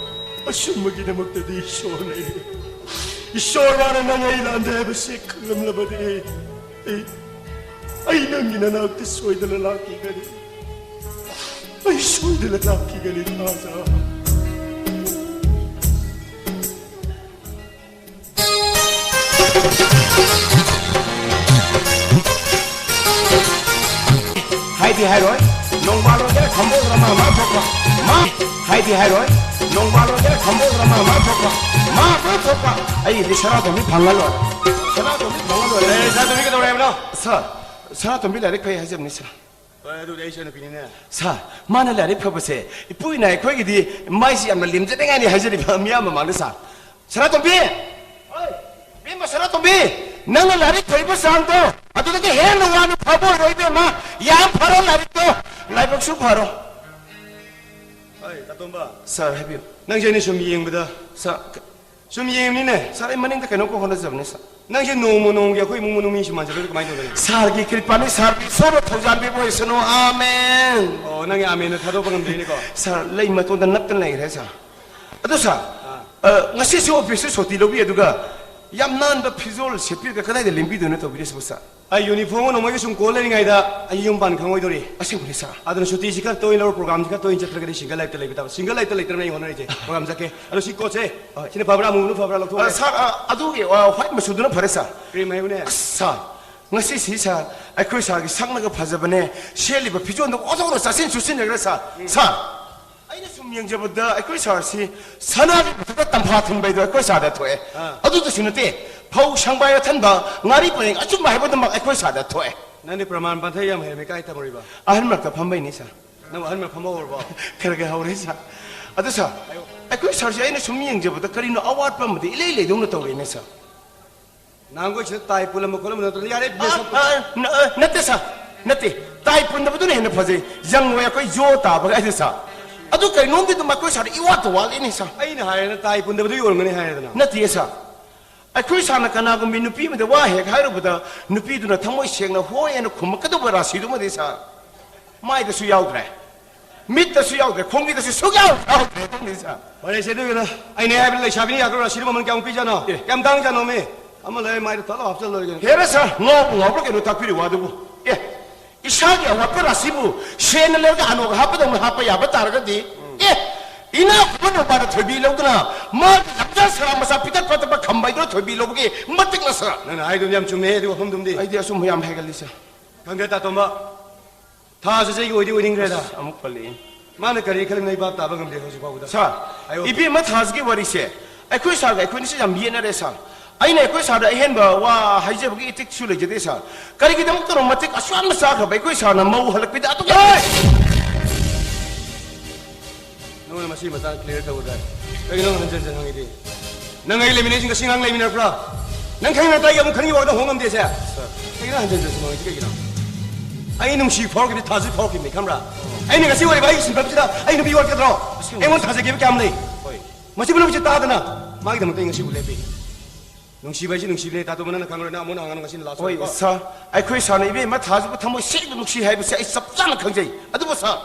ꯑꯁꯨꯝꯕꯒꯤꯗꯃꯛꯇꯗꯤ ꯏꯁꯣꯔ ꯂꯩꯔꯤ꯫ ꯏꯁꯣꯔ ꯃꯥꯅ ꯅꯪ ꯑꯩ ꯂꯥꯟꯗꯦ ꯍꯥꯏꯕꯁꯤ ꯈꯪꯂꯝꯂꯕꯗꯤ ꯑꯩ, ꯑꯩ ꯅꯪꯒꯤ ꯅꯅꯥꯛꯇ ꯁꯣꯏꯗꯅ ꯂꯥꯛꯈꯤꯒꯅꯤ꯫ ꯑꯩ ꯁꯣꯏꯗꯅ ꯂꯥꯛꯈꯤꯒꯅꯤ, ꯊꯥꯖ꯫ ꯍꯥꯏꯗꯤ ꯍꯥꯏꯔꯣꯏ, ꯅꯣꯡꯕꯥꯜ ꯑꯣꯏꯒꯦꯔꯥ ꯈꯝꯕ ꯑꯣꯏꯒꯦꯔꯥ ꯃꯥ ꯃꯥ ꯊꯣꯛꯄ꯫ ꯃꯥ ꯍꯥꯏꯗꯤ ꯍꯥꯏꯔꯣꯏ, ꯅꯣꯡꯕꯥꯜ ꯑꯣꯏꯒꯦꯔꯥ ꯈꯝꯕ ꯑꯣꯏꯒꯦꯔꯥ ꯃꯥ ꯃꯥ ꯊꯣꯛꯄ꯫ ꯃꯥ ꯃꯥ ꯊꯣꯛꯄ꯫ ꯑꯩꯒꯤꯗꯤ ꯁꯅꯥꯇꯣꯝꯕꯤ ꯐꯪꯉ ꯂꯣꯏꯔꯦ꯫ ꯁꯅꯥꯇꯣꯝꯕꯤ ꯐꯪꯉ ꯂꯣꯏꯔꯦ꯫ ꯑꯦ, ꯁꯅꯥꯇꯣꯝꯕꯤ ꯀꯩꯗꯧꯔꯦ ꯍꯥꯏꯕꯅꯣ? ꯁꯥꯔ, ꯁꯅꯥꯇꯣꯝꯕꯤ ꯂꯥꯏꯔꯤꯛ ꯐꯩ ꯍꯥꯏꯖꯕꯅꯤ, ꯁꯥꯔ꯫ ꯍꯣꯏ, ꯑꯗꯨꯗꯤ ꯑꯩ ꯏꯆꯟꯅꯨꯄꯤꯅꯤꯅꯦ꯫ ꯁꯥꯔ, ꯃꯥꯅ ꯂꯥꯏꯔꯤꯛ ꯐꯕꯁꯦ ꯏꯄꯨ ꯏꯅꯥ ꯑꯩꯈꯣꯏꯒꯤꯗꯤ ꯃꯥꯏꯁꯤ ꯌꯥꯝꯅ ꯂꯦꯝꯖꯅꯤꯡꯉꯥꯏꯅꯤ ꯍꯥꯏꯖꯔꯤꯕ ꯃꯤꯌꯥꯝ ꯃꯃꯥꯡꯗ, ꯁꯥꯔ꯫ ꯁꯅꯥꯇꯣꯝꯕꯤ! ꯍꯣꯏ꯫ ꯏꯕꯦꯝꯃ ꯁꯅꯥꯇꯣꯝꯕꯤ! ꯅꯪꯅ ꯂꯥꯏꯔꯤꯛ ꯐꯔꯤꯕ ꯆꯥꯡꯗꯣ ꯑꯗꯨꯗꯒꯤ ꯍꯦꯟꯅ ꯋꯥꯡꯅ ꯐꯕ ꯑꯣꯏꯔꯣꯏ, ꯏꯕꯦꯝꯃ꯫ ꯌꯥꯝ ꯐꯔꯣ ꯂꯥꯏꯔꯤꯛꯇꯣ, ꯂꯥꯏꯕꯛꯁꯨ ꯐꯔꯣ꯫ ꯍꯣꯏ, ꯇꯥꯇꯣꯝꯕ꯫ ꯁꯥꯔ, ꯍꯥꯏꯕꯤꯌꯨ꯫ ꯅꯪꯁꯦ ꯑꯩꯅ ꯁꯨꯝ ꯌꯦꯡꯕꯗ ꯁꯥꯔ, ꯁꯨꯝ ꯌꯦꯡꯕꯅꯤꯅꯦ꯫ ꯁꯥꯔ, ꯑꯩ ꯃꯅꯤꯡꯗ ꯀꯩꯅꯣꯝ ꯍꯣꯠꯅꯖꯕꯅꯦ, ꯁꯥꯔ꯫ ꯅꯪꯁꯦ ꯅꯣꯡꯃ ꯅꯣꯡꯃꯒꯤ ꯑꯩꯈꯣꯏ ꯏꯃꯨꯡ ꯃꯅꯨꯡ ꯃꯤ ꯁꯨꯝ ꯃꯥꯟꯁꯤꯜꯂꯛꯑꯗꯤ ꯀꯃꯥꯏꯅ ꯇꯧꯗꯣꯏꯅꯣ? ꯁꯥꯔꯒꯤ ꯀ꯭ꯔꯤꯄꯥꯅꯤ, ꯁꯥꯔꯒꯤ ꯏꯁꯣꯔꯅ ꯊꯧꯖꯥꯟꯕꯤꯕ ꯑꯣꯏꯁꯅꯨ꯫ ꯑꯥꯃꯦꯟ꯫ ꯑꯣ, ꯅꯪꯒꯤ ꯑꯥꯃꯦꯟꯗꯣ ꯊꯥꯗꯣꯛꯄ ꯉꯝꯗ꯭ꯔꯤꯅꯦꯀꯣ? ꯁꯥꯔ, ꯂꯩ ꯃꯇꯣꯟꯗ ꯅꯞꯇꯅ ꯂꯩꯈ꯭ꯔꯦ, ꯁꯥꯔ꯫ ꯑꯗꯣ, ꯁꯥꯔ, ꯑꯥ꯫ ꯑ, ꯉꯁꯤꯁꯨ ꯑꯣꯐꯤꯁꯇ ꯁꯨꯇꯤ ꯂꯧꯕꯤ, ꯑꯗꯨꯒ ꯌꯥꯝ ꯅꯥꯟꯕ ꯐꯤꯖꯣꯜ ꯁꯦꯠꯄꯤꯔꯒ ꯀꯗꯥꯏꯗ ꯂꯦꯡꯕꯤꯗꯣꯏꯅꯣ ꯇꯧꯕꯤꯔꯤꯁꯤꯕꯨ, ꯁꯥꯔ? ꯑꯩ ꯌꯨꯅꯤꯐꯣꯔꯝ ꯑꯃ ꯅꯣꯡꯃꯩꯒ ꯁꯨꯝ ꯀꯣꯜ ꯂꯩꯔꯤꯉꯩꯗ ꯑꯩ ꯌꯨꯝ ꯄꯥꯟ ꯈꯪꯉꯣꯏꯗꯧꯔꯤ꯫ ꯑꯁꯦꯡꯕꯅꯤ, ꯁꯥꯔ꯫ ꯑꯗꯨꯅ ꯁꯨꯇꯤꯁꯤ ꯈꯔ ꯇꯣꯏꯅ ꯂꯧꯔ, ꯄ꯭ꯔꯣꯒ꯭ꯔꯥꯝꯁꯤ ꯈꯔ ꯇꯣꯏꯅ ꯆꯠꯇ꯭ꯔꯒꯗꯤ ꯁꯤꯡꯒꯜ ꯂꯥꯏꯐꯇ ꯂꯩꯕ ꯇꯥꯕ꯫ ꯁꯤꯡꯒꯜ ꯂꯥꯏꯐꯇ ꯂꯩꯇ꯭ꯔꯕꯅꯤꯅ ꯑꯩ ꯍꯣꯠꯅꯔꯤꯁꯦ꯫ ꯄ꯭ꯔꯣꯒ꯭ꯔꯥꯝ ꯆꯠꯀꯦ꯫ ꯑꯗꯣ ꯁꯤ ꯀꯣꯠꯁꯦ, ꯍꯣꯏ꯫ ꯁꯤꯅ ꯐꯕ꯭ꯔꯥ, ꯑꯃꯨꯕꯅ ꯐꯕ꯭ꯔꯥ? ꯂꯧꯊꯣꯛꯑꯒꯦ꯫ ꯑ, ꯁꯥꯔ, ꯑ, ꯑꯗꯨꯒꯤ, ꯑ, ꯋꯥꯏꯠ ꯃꯆꯨꯗꯨꯅ ꯐꯔꯦ, ꯁꯥꯔ꯫ ꯀ꯭ꯔꯤꯝ ꯍꯥꯏꯕꯅꯦ꯫ ꯑꯁ, ꯁꯥꯔ, ꯉꯁꯤꯁꯤ ꯁꯥꯔ, ꯑꯩꯈꯣꯏ ꯁꯥꯔꯒꯤ ꯁꯛꯅꯒ ꯐꯖꯕꯅꯦ, ꯁꯦꯠꯂꯤꯕ ꯐꯤꯖꯣꯜꯗꯨꯒ ꯑꯣꯟꯊꯣꯛꯅ ꯆꯥꯁꯤꯟ ꯆꯨꯁꯤꯟꯅꯈ꯭ꯔꯦ ꯁꯥꯔ꯫ ꯁꯥꯔ, ꯑꯩꯅ ꯁꯨꯝ ꯌꯦꯡꯖꯕꯗ ꯑꯩꯈꯣꯏ ꯁꯥꯔꯁꯤ ꯁꯅꯥꯒꯤ ꯃꯊꯛꯇ ꯇꯝꯐꯥ ꯊꯤꯟꯕ ꯍꯥꯏꯗꯣ ꯑꯩꯈꯣꯏ ꯁꯥꯔꯗ ꯊꯣꯛꯑꯦ꯫ ꯑꯥ꯫ ꯑꯗꯨꯗꯁꯨ ꯅꯠꯇꯦ, ꯐꯧ ꯁꯪꯕꯥꯏ ꯑꯊꯟꯕ, ꯉꯥꯔꯤ ꯄꯔꯦꯡ ꯑꯆꯨꯝꯕ ꯍꯥꯏꯕꯗꯨꯃꯛ ꯑꯩꯈꯣꯏ ꯁꯥꯔꯗ ꯊꯣꯛꯑꯦ꯫ ꯅꯪꯗꯤ ꯄ꯭ꯔꯃꯥꯟ ꯄꯥꯟꯊꯩ ꯌꯥꯝ ꯍꯩꯔꯝꯃꯤ, ꯀꯥꯏ ꯇꯝꯃꯨꯔꯤꯕ? ꯑꯍꯟ ꯃꯔꯛꯇ ꯐꯝꯕꯩꯅꯤ ꯁꯥꯔ꯫ ꯅꯪ ꯑꯍꯟ ꯃꯔꯛ ꯐꯝꯕ ꯍꯧꯔꯕꯣ? ꯈꯔ ꯈꯔ ꯍꯧꯔꯦ ꯁꯥꯔ꯫ ꯑꯗꯨ ꯁꯥꯔ, ꯍꯥꯏꯌꯨ꯫ ꯑꯩꯈꯣꯏ ꯁꯥꯔꯁꯦ ꯑꯩꯅ ꯁꯨꯝ ꯌꯦꯡꯖꯕꯗ ꯀꯔꯤꯅꯣ ꯑꯋꯥꯠꯄ ꯑꯃꯗꯤ ꯏꯂꯩ ꯂꯩꯗꯧꯅ ꯇꯧꯔꯦꯅꯦ ꯁꯥꯔ꯫ ꯅꯍꯥꯟꯈꯣꯏ ꯁꯤꯗ ꯇꯥꯏ ꯄꯨꯜꯂꯝꯕ ꯈꯣꯠꯂꯝꯕ ꯅꯠꯇ꯭ꯔꯣ? ꯌꯥꯔꯦ, ꯑ, ꯃꯦꯁ ꯑ, ꯅ-, ꯑ, ꯅꯠꯇꯦ ꯁꯥꯔ, ꯅꯠꯇꯦ꯫ ꯇꯥꯏ ꯄꯨꯟꯗꯕꯗꯨꯅ ꯍꯦꯟꯅ ꯐꯖꯩ꯫ ꯌꯪꯉꯣꯏ ꯑꯩꯈꯣꯏ ꯖꯣ ꯇꯥꯕꯒ ꯍꯥꯏꯗꯣ ꯁꯥꯔ꯫ ꯑꯗꯨ ꯀꯩꯅꯣꯝꯗꯤ ꯑꯗꯨꯝ ꯑꯩꯈꯣꯏ ꯁꯥꯔꯗ ꯏꯋꯥꯠꯇ ꯋꯥꯠꯂꯤꯅꯦ ꯁꯥꯔ꯫ ꯑꯩꯅ ꯍꯥꯏꯔꯦꯅ ꯇꯥꯏ ꯄꯨꯟꯗꯕꯗꯨꯒꯤ ꯑꯣꯏꯔꯝꯒꯅꯤ ꯍꯥꯏꯔꯦꯗꯅ꯫ ꯅꯠꯇꯦ ꯁꯥꯔ꯫ ꯑꯩꯈꯣꯏ ꯁꯥꯔꯅ ꯀꯅꯥꯒꯨꯝꯕꯤ ꯅꯨꯄꯤ ꯑꯃꯗ ꯋꯥ ꯍꯦꯛ ꯍꯥꯏꯔꯨꯕꯗ ꯅꯨꯄꯤꯗꯨꯅ ꯊꯃꯣꯏ ꯁꯦꯡꯅ "ꯍꯣꯏ" ꯍꯥꯏꯅ ꯈꯨꯝꯃꯛꯀꯗꯧꯕ ꯔꯥꯁꯤꯗꯨꯃꯗꯤ ꯁꯥꯔ, ꯃꯥꯏꯗꯁꯨ ꯌꯥꯎꯗ꯭ꯔꯦ, ꯃꯤꯠꯇꯁꯨ ꯌꯥꯎꯗ꯭ꯔꯦ, ꯈꯣꯡꯕꯤꯗꯁꯨ ꯁꯨꯛꯌꯥꯎ ꯌꯥꯎꯗ꯭ꯔꯦ ꯑꯗꯨꯝꯗꯤ ꯁꯥꯔ꯫ ꯐꯔꯦꯁꯦ, ꯑꯗꯨꯒꯤꯅ ꯑꯩꯅ ꯍꯥꯏꯕ ꯂꯩꯁꯥꯕꯤꯅ ꯌꯥꯈ꯭ꯔꯣ? ꯔꯥꯁꯤꯗꯨ ꯃꯃꯜ ꯀꯌꯥꯃꯨꯛ ꯄꯤꯖꯥꯠꯅꯣ? ꯑꯦ꯫ ꯀꯌꯥꯝ ꯇꯥꯡꯖꯥꯠꯅꯣꯃꯤ? ꯑꯃ ꯂꯩ, ꯃꯥꯏꯗ ꯊꯠꯂꯥꯎ ꯍꯥꯞꯆꯜ ꯂꯣꯏꯔꯦ ꯀꯩꯅꯣ꯫ ꯍꯦꯔꯥ ꯁꯥꯔ, ꯉꯥꯎꯕ ꯉꯥꯎꯕ꯭ꯔꯥ ꯀꯩꯅꯣ ꯇꯥꯛꯄꯤꯔꯤꯕ ꯋꯥꯗꯨꯕꯨ? ꯑꯦ, ꯏꯁꯥꯒꯤ ꯑꯋꯥꯠꯄ ꯔꯥꯁꯤꯕꯨ ꯁꯦꯟꯅ ꯂꯩꯔꯒ ꯑꯅꯣꯛ ꯍꯥꯞꯄꯗꯧꯅ ꯍꯥꯞꯄ ꯌꯥꯕ ꯇꯥꯔꯒꯗꯤ, ꯑꯦ, ꯏꯅꯥꯛ ꯈꯨꯟꯕ ꯅꯨꯄꯥꯗ ꯊꯣꯏꯕꯤ ꯂꯧꯗꯨꯅ ꯃꯥꯒꯤ ꯂꯝꯖꯥ ꯁꯔꯥ ꯃꯆꯥ ꯄꯤꯇꯛ ꯄꯇꯛꯄ ꯈꯝꯕ ꯍꯥꯏꯗꯨꯅ ꯊꯣꯏꯕꯤ ꯂꯧꯕꯒꯤ ꯃꯇꯤꯛ ꯅꯁꯥ꯫ ꯅꯪꯅ ꯍꯥꯏꯗꯨꯝ ꯌꯥꯝ ꯆꯨꯝꯃꯦ, ꯑꯗꯨ ꯋꯥꯐꯝꯗꯨꯝꯗꯤ꯫ ꯑꯩꯗꯤ ꯑꯆꯨꯝꯕ ꯌꯥꯝ ꯍꯥꯏꯒꯜꯂꯤ ꯁꯥꯔ꯫ ꯈꯪꯗꯦ, ꯇꯥꯇꯣꯝꯕ, ꯊꯥꯁꯤꯁꯨ ꯑꯩꯒꯤ ꯑꯣꯏꯗꯤ ꯑꯣꯏꯅꯤꯡꯈ꯭ꯔꯦꯗ꯫ ꯑꯁ, ꯑꯃꯨꯛ ꯄꯜꯂꯛꯑꯦ꯫ ꯃꯥꯅ ꯀꯔꯤ ꯈꯜꯂꯤꯕꯅꯣ ꯑꯩ ꯚꯥꯞ ꯇꯥꯕ ꯉꯝꯗꯦ ꯍꯧꯖꯤꯛ ꯐꯥꯎꯕꯗ꯫ ꯁꯥꯔ, ꯍꯥꯏꯌꯣ꯫ ꯏꯕꯦꯝꯃ ꯊꯥꯁꯤꯒꯤ ꯋꯥꯔꯤꯁꯦ ꯑꯩꯈꯣꯏ ꯁꯥꯔꯒ ꯑꯩꯈꯣꯏꯅꯤꯁꯦ ꯌꯥꯝ ꯌꯦꯠꯅꯔꯦ ꯁꯥꯔ꯫ ꯑꯩꯅ ꯑꯩꯈꯣꯏ ꯁꯥꯔꯗ ꯑꯍꯦꯟꯕ ꯋꯥ ꯍꯥꯏꯖꯕꯒꯤ ꯏꯊꯤꯛꯁꯨ ꯂꯩꯖꯗꯦ ꯁꯥꯔ꯫ ꯀꯔꯤꯒꯤꯗꯃꯛꯇꯅꯣ ꯃꯇꯤꯛ ꯑꯁꯨꯛ ꯌꯥꯝꯅ ꯆꯥꯈ꯭ꯔꯕ ꯑꯩꯈꯣꯏ ꯁꯥꯔꯅ ꯃꯧ ꯍꯜꯂꯛꯄꯤꯗ ꯑꯗꯨꯛ ꯌꯥꯝꯅ ꯅꯉꯣꯟꯗ ꯃꯁꯤ ꯃꯇꯥꯡ clear ꯇꯧꯒꯗ꯭ꯔꯥ? ꯀꯔꯤꯒꯤꯅꯣ ꯍꯟꯖꯟ ꯍꯟꯖꯟ ꯍꯪꯉꯤꯗꯤ? ꯅꯪ ꯑꯩ ꯂꯩꯃꯤꯟꯅꯩꯁꯤ ꯉꯁꯤ ꯉꯔꯥꯡ ꯂꯩꯃꯤꯟꯅꯔꯛꯄ꯭ꯔꯥ? ꯅꯪ ꯈꯪꯉꯤ ꯅꯠꯇ꯭ꯔꯥ ꯑꯩ ꯑꯃꯨꯛ ꯈꯪꯉꯤ ꯋꯥꯈꯜꯗ ꯍꯣꯡ ꯉꯝꯗꯦꯁꯦ? ꯁꯥꯔ꯫ ꯀꯩꯒꯤꯅꯣ ꯍꯟꯖꯟ ꯍꯟꯖꯟ ꯁꯨꯝ ꯍꯪꯉꯤꯁꯤ ꯀꯩꯒꯤꯅꯣ? ꯑꯩ ꯅꯨꯡꯁꯤ ꯐꯥꯎꯔꯛꯈꯤꯕꯗꯤ ꯊꯥꯖꯤꯜ ꯐꯥꯎꯔꯛꯈꯤꯕꯅꯤ, ꯈꯪꯕ꯭ꯔꯥ? ꯑꯩꯅ ꯉꯁꯤ ꯑꯣꯏꯔꯤꯕ ꯑꯩꯒꯤ ꯁꯤꯟꯐꯝꯁꯤꯗ ꯑꯩ ꯅꯨꯄꯤ ꯋꯥꯠꯀꯗ꯭ꯔꯣ? ꯑꯁꯦꯡꯕ꯫ ꯑꯩꯉꯣꯟꯗ ꯊꯥꯖꯒꯦꯕ ꯀꯌꯥꯝ ꯂꯩ? ꯍꯣꯏ꯫ ꯃꯁꯤ ꯄꯨꯝꯅꯃꯛꯁꯦ ꯇꯥꯗꯅ ꯃꯥꯒꯤꯗꯃꯛꯇ ꯑꯩ ꯉꯁꯤꯕꯨ ꯂꯦꯞꯄꯤ꯫ ꯅꯨꯡꯁꯤꯕ ꯍꯥꯏꯁꯤ ꯅꯨꯡꯁꯤꯕꯅꯦ, ꯇꯥꯇꯣꯝꯕ, ꯅꯪꯅ ꯈꯪꯉꯔꯣꯏ, ꯅꯪ ꯑꯃꯨꯛ ꯍꯪꯉꯅꯨ, ꯉꯁꯤꯅ last ꯍꯣꯏ, ꯑꯣꯏꯔꯦꯀꯣ꯫ ꯁꯥꯔ, ꯑꯩꯈꯣꯏ ꯁꯥꯔꯅ ꯏꯕꯦꯝꯃ ꯊꯥꯁꯤꯕꯨ ꯊꯃꯣꯏ ꯁꯦꯡꯅ ꯅꯨꯡꯁꯤ ꯍꯥꯏꯕꯁꯦ ꯑꯩ ꯆꯞ ꯆꯥꯅ ꯈꯪꯖꯩ꯫ ꯑꯗꯨꯕꯨ ꯁꯥꯔ,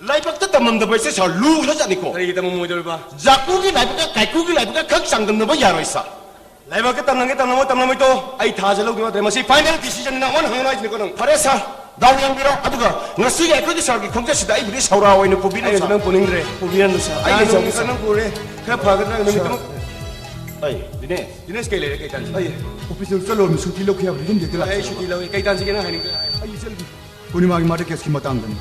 ꯂꯥꯏꯕꯛꯇ ꯇꯝꯂꯝꯗꯕ ꯍꯥꯏꯁꯦ ꯁꯥꯔ ꯂꯨꯈ꯭ꯔꯖꯥꯠꯅꯤꯀꯣ꯫ ꯀꯔꯤꯒꯤ ꯇꯝꯃꯝꯃꯣꯏꯗꯧꯔꯤꯕ? ꯖꯥꯀꯨꯒꯤ ꯂꯥꯏꯕꯛꯀ ꯀꯥꯏꯀꯨꯒꯤ ꯂꯥꯏꯕꯛꯀ ꯈꯛ ꯆꯥꯡꯗꯝꯅꯕ ꯌꯥꯔꯣꯏ ꯁꯥꯔ꯫ ꯂꯥꯏꯕꯛꯇ ꯇꯝꯂꯝꯒꯦ ꯇꯝꯂꯝꯃꯣꯏ ꯇꯝꯂꯝꯃꯣꯏ ꯇꯣ, ꯑꯩ ꯊꯥꯁꯦ ꯂꯧꯗꯣꯏ ꯅꯠꯇ꯭ꯔꯦ, ꯃꯁꯤ final decision ꯅꯤ, ꯅꯪꯉꯣꯟꯗ ꯍꯪꯒꯅꯨ ꯍꯥꯏꯁꯤꯅꯤꯀꯣ ꯅꯪ꯫ ꯐꯔꯦ ꯁꯥꯔ, ꯗꯥꯎ ꯌꯦꯡꯕꯤꯔꯣ, ꯑꯗꯨꯒ ꯉꯁꯤꯒꯤ ꯑꯩꯈꯣꯏꯒꯤ ꯁꯥꯔꯒꯤ ꯈꯣꯡꯆꯠꯁꯤꯗ ꯑꯩꯕꯨꯗꯤ ꯁꯥꯎꯔꯥ ꯑꯣꯏꯅ ꯄꯨꯕꯤꯔꯣ ꯑꯩꯅꯁꯨ ꯁꯥꯔ꯫ ꯅꯪ ꯄꯨꯅꯤꯡꯗ꯭ꯔꯦ꯫ ꯄꯨꯕꯤꯔꯅꯨ ꯁꯥꯔ, ꯑꯩ ꯅꯍꯥꯟ ꯂꯩꯖꯧꯒꯦ ꯅꯣꯡꯃ ꯁꯥꯔ꯫ ꯅꯪ ꯄꯨꯔꯦ, ꯈꯔ ꯐꯒꯗ꯭ꯔꯥ ꯅꯨꯃꯤꯠꯇꯨꯃ꯫ ꯁꯥꯔ꯫ ꯑꯩ, ꯗꯤꯅꯦꯁ, ꯗꯤꯅꯦꯁ, ꯀꯩ ꯂꯩꯔꯦ? ꯀꯩ ꯇꯥꯟꯁꯤꯒꯦ? ꯑꯩ ꯑꯣꯐꯤꯁꯇ ꯆꯠꯂꯨꯔꯃꯤ, ꯁꯨꯇꯤ ꯂꯧꯈꯤ ꯍꯥꯏꯕꯗꯤ ꯌꯨꯝꯗ ꯍꯦꯛꯇ ꯑꯩ ꯂꯥꯛꯆꯔꯕ꯫ ꯁꯨꯇꯤ ꯂꯧꯏ꯫ ꯀꯩ ꯇꯥꯟꯁꯤꯒꯦ ꯅꯪ ꯍꯥꯏꯅꯤꯡꯗꯣ? ꯑꯩ ꯏꯆꯜꯒꯤ ꯄꯨꯔꯅꯤꯃꯥꯒꯤ ꯃꯔꯗꯔ ꯀꯦꯁꯀꯤ ꯃꯇꯥꯡꯗꯅꯤ꯫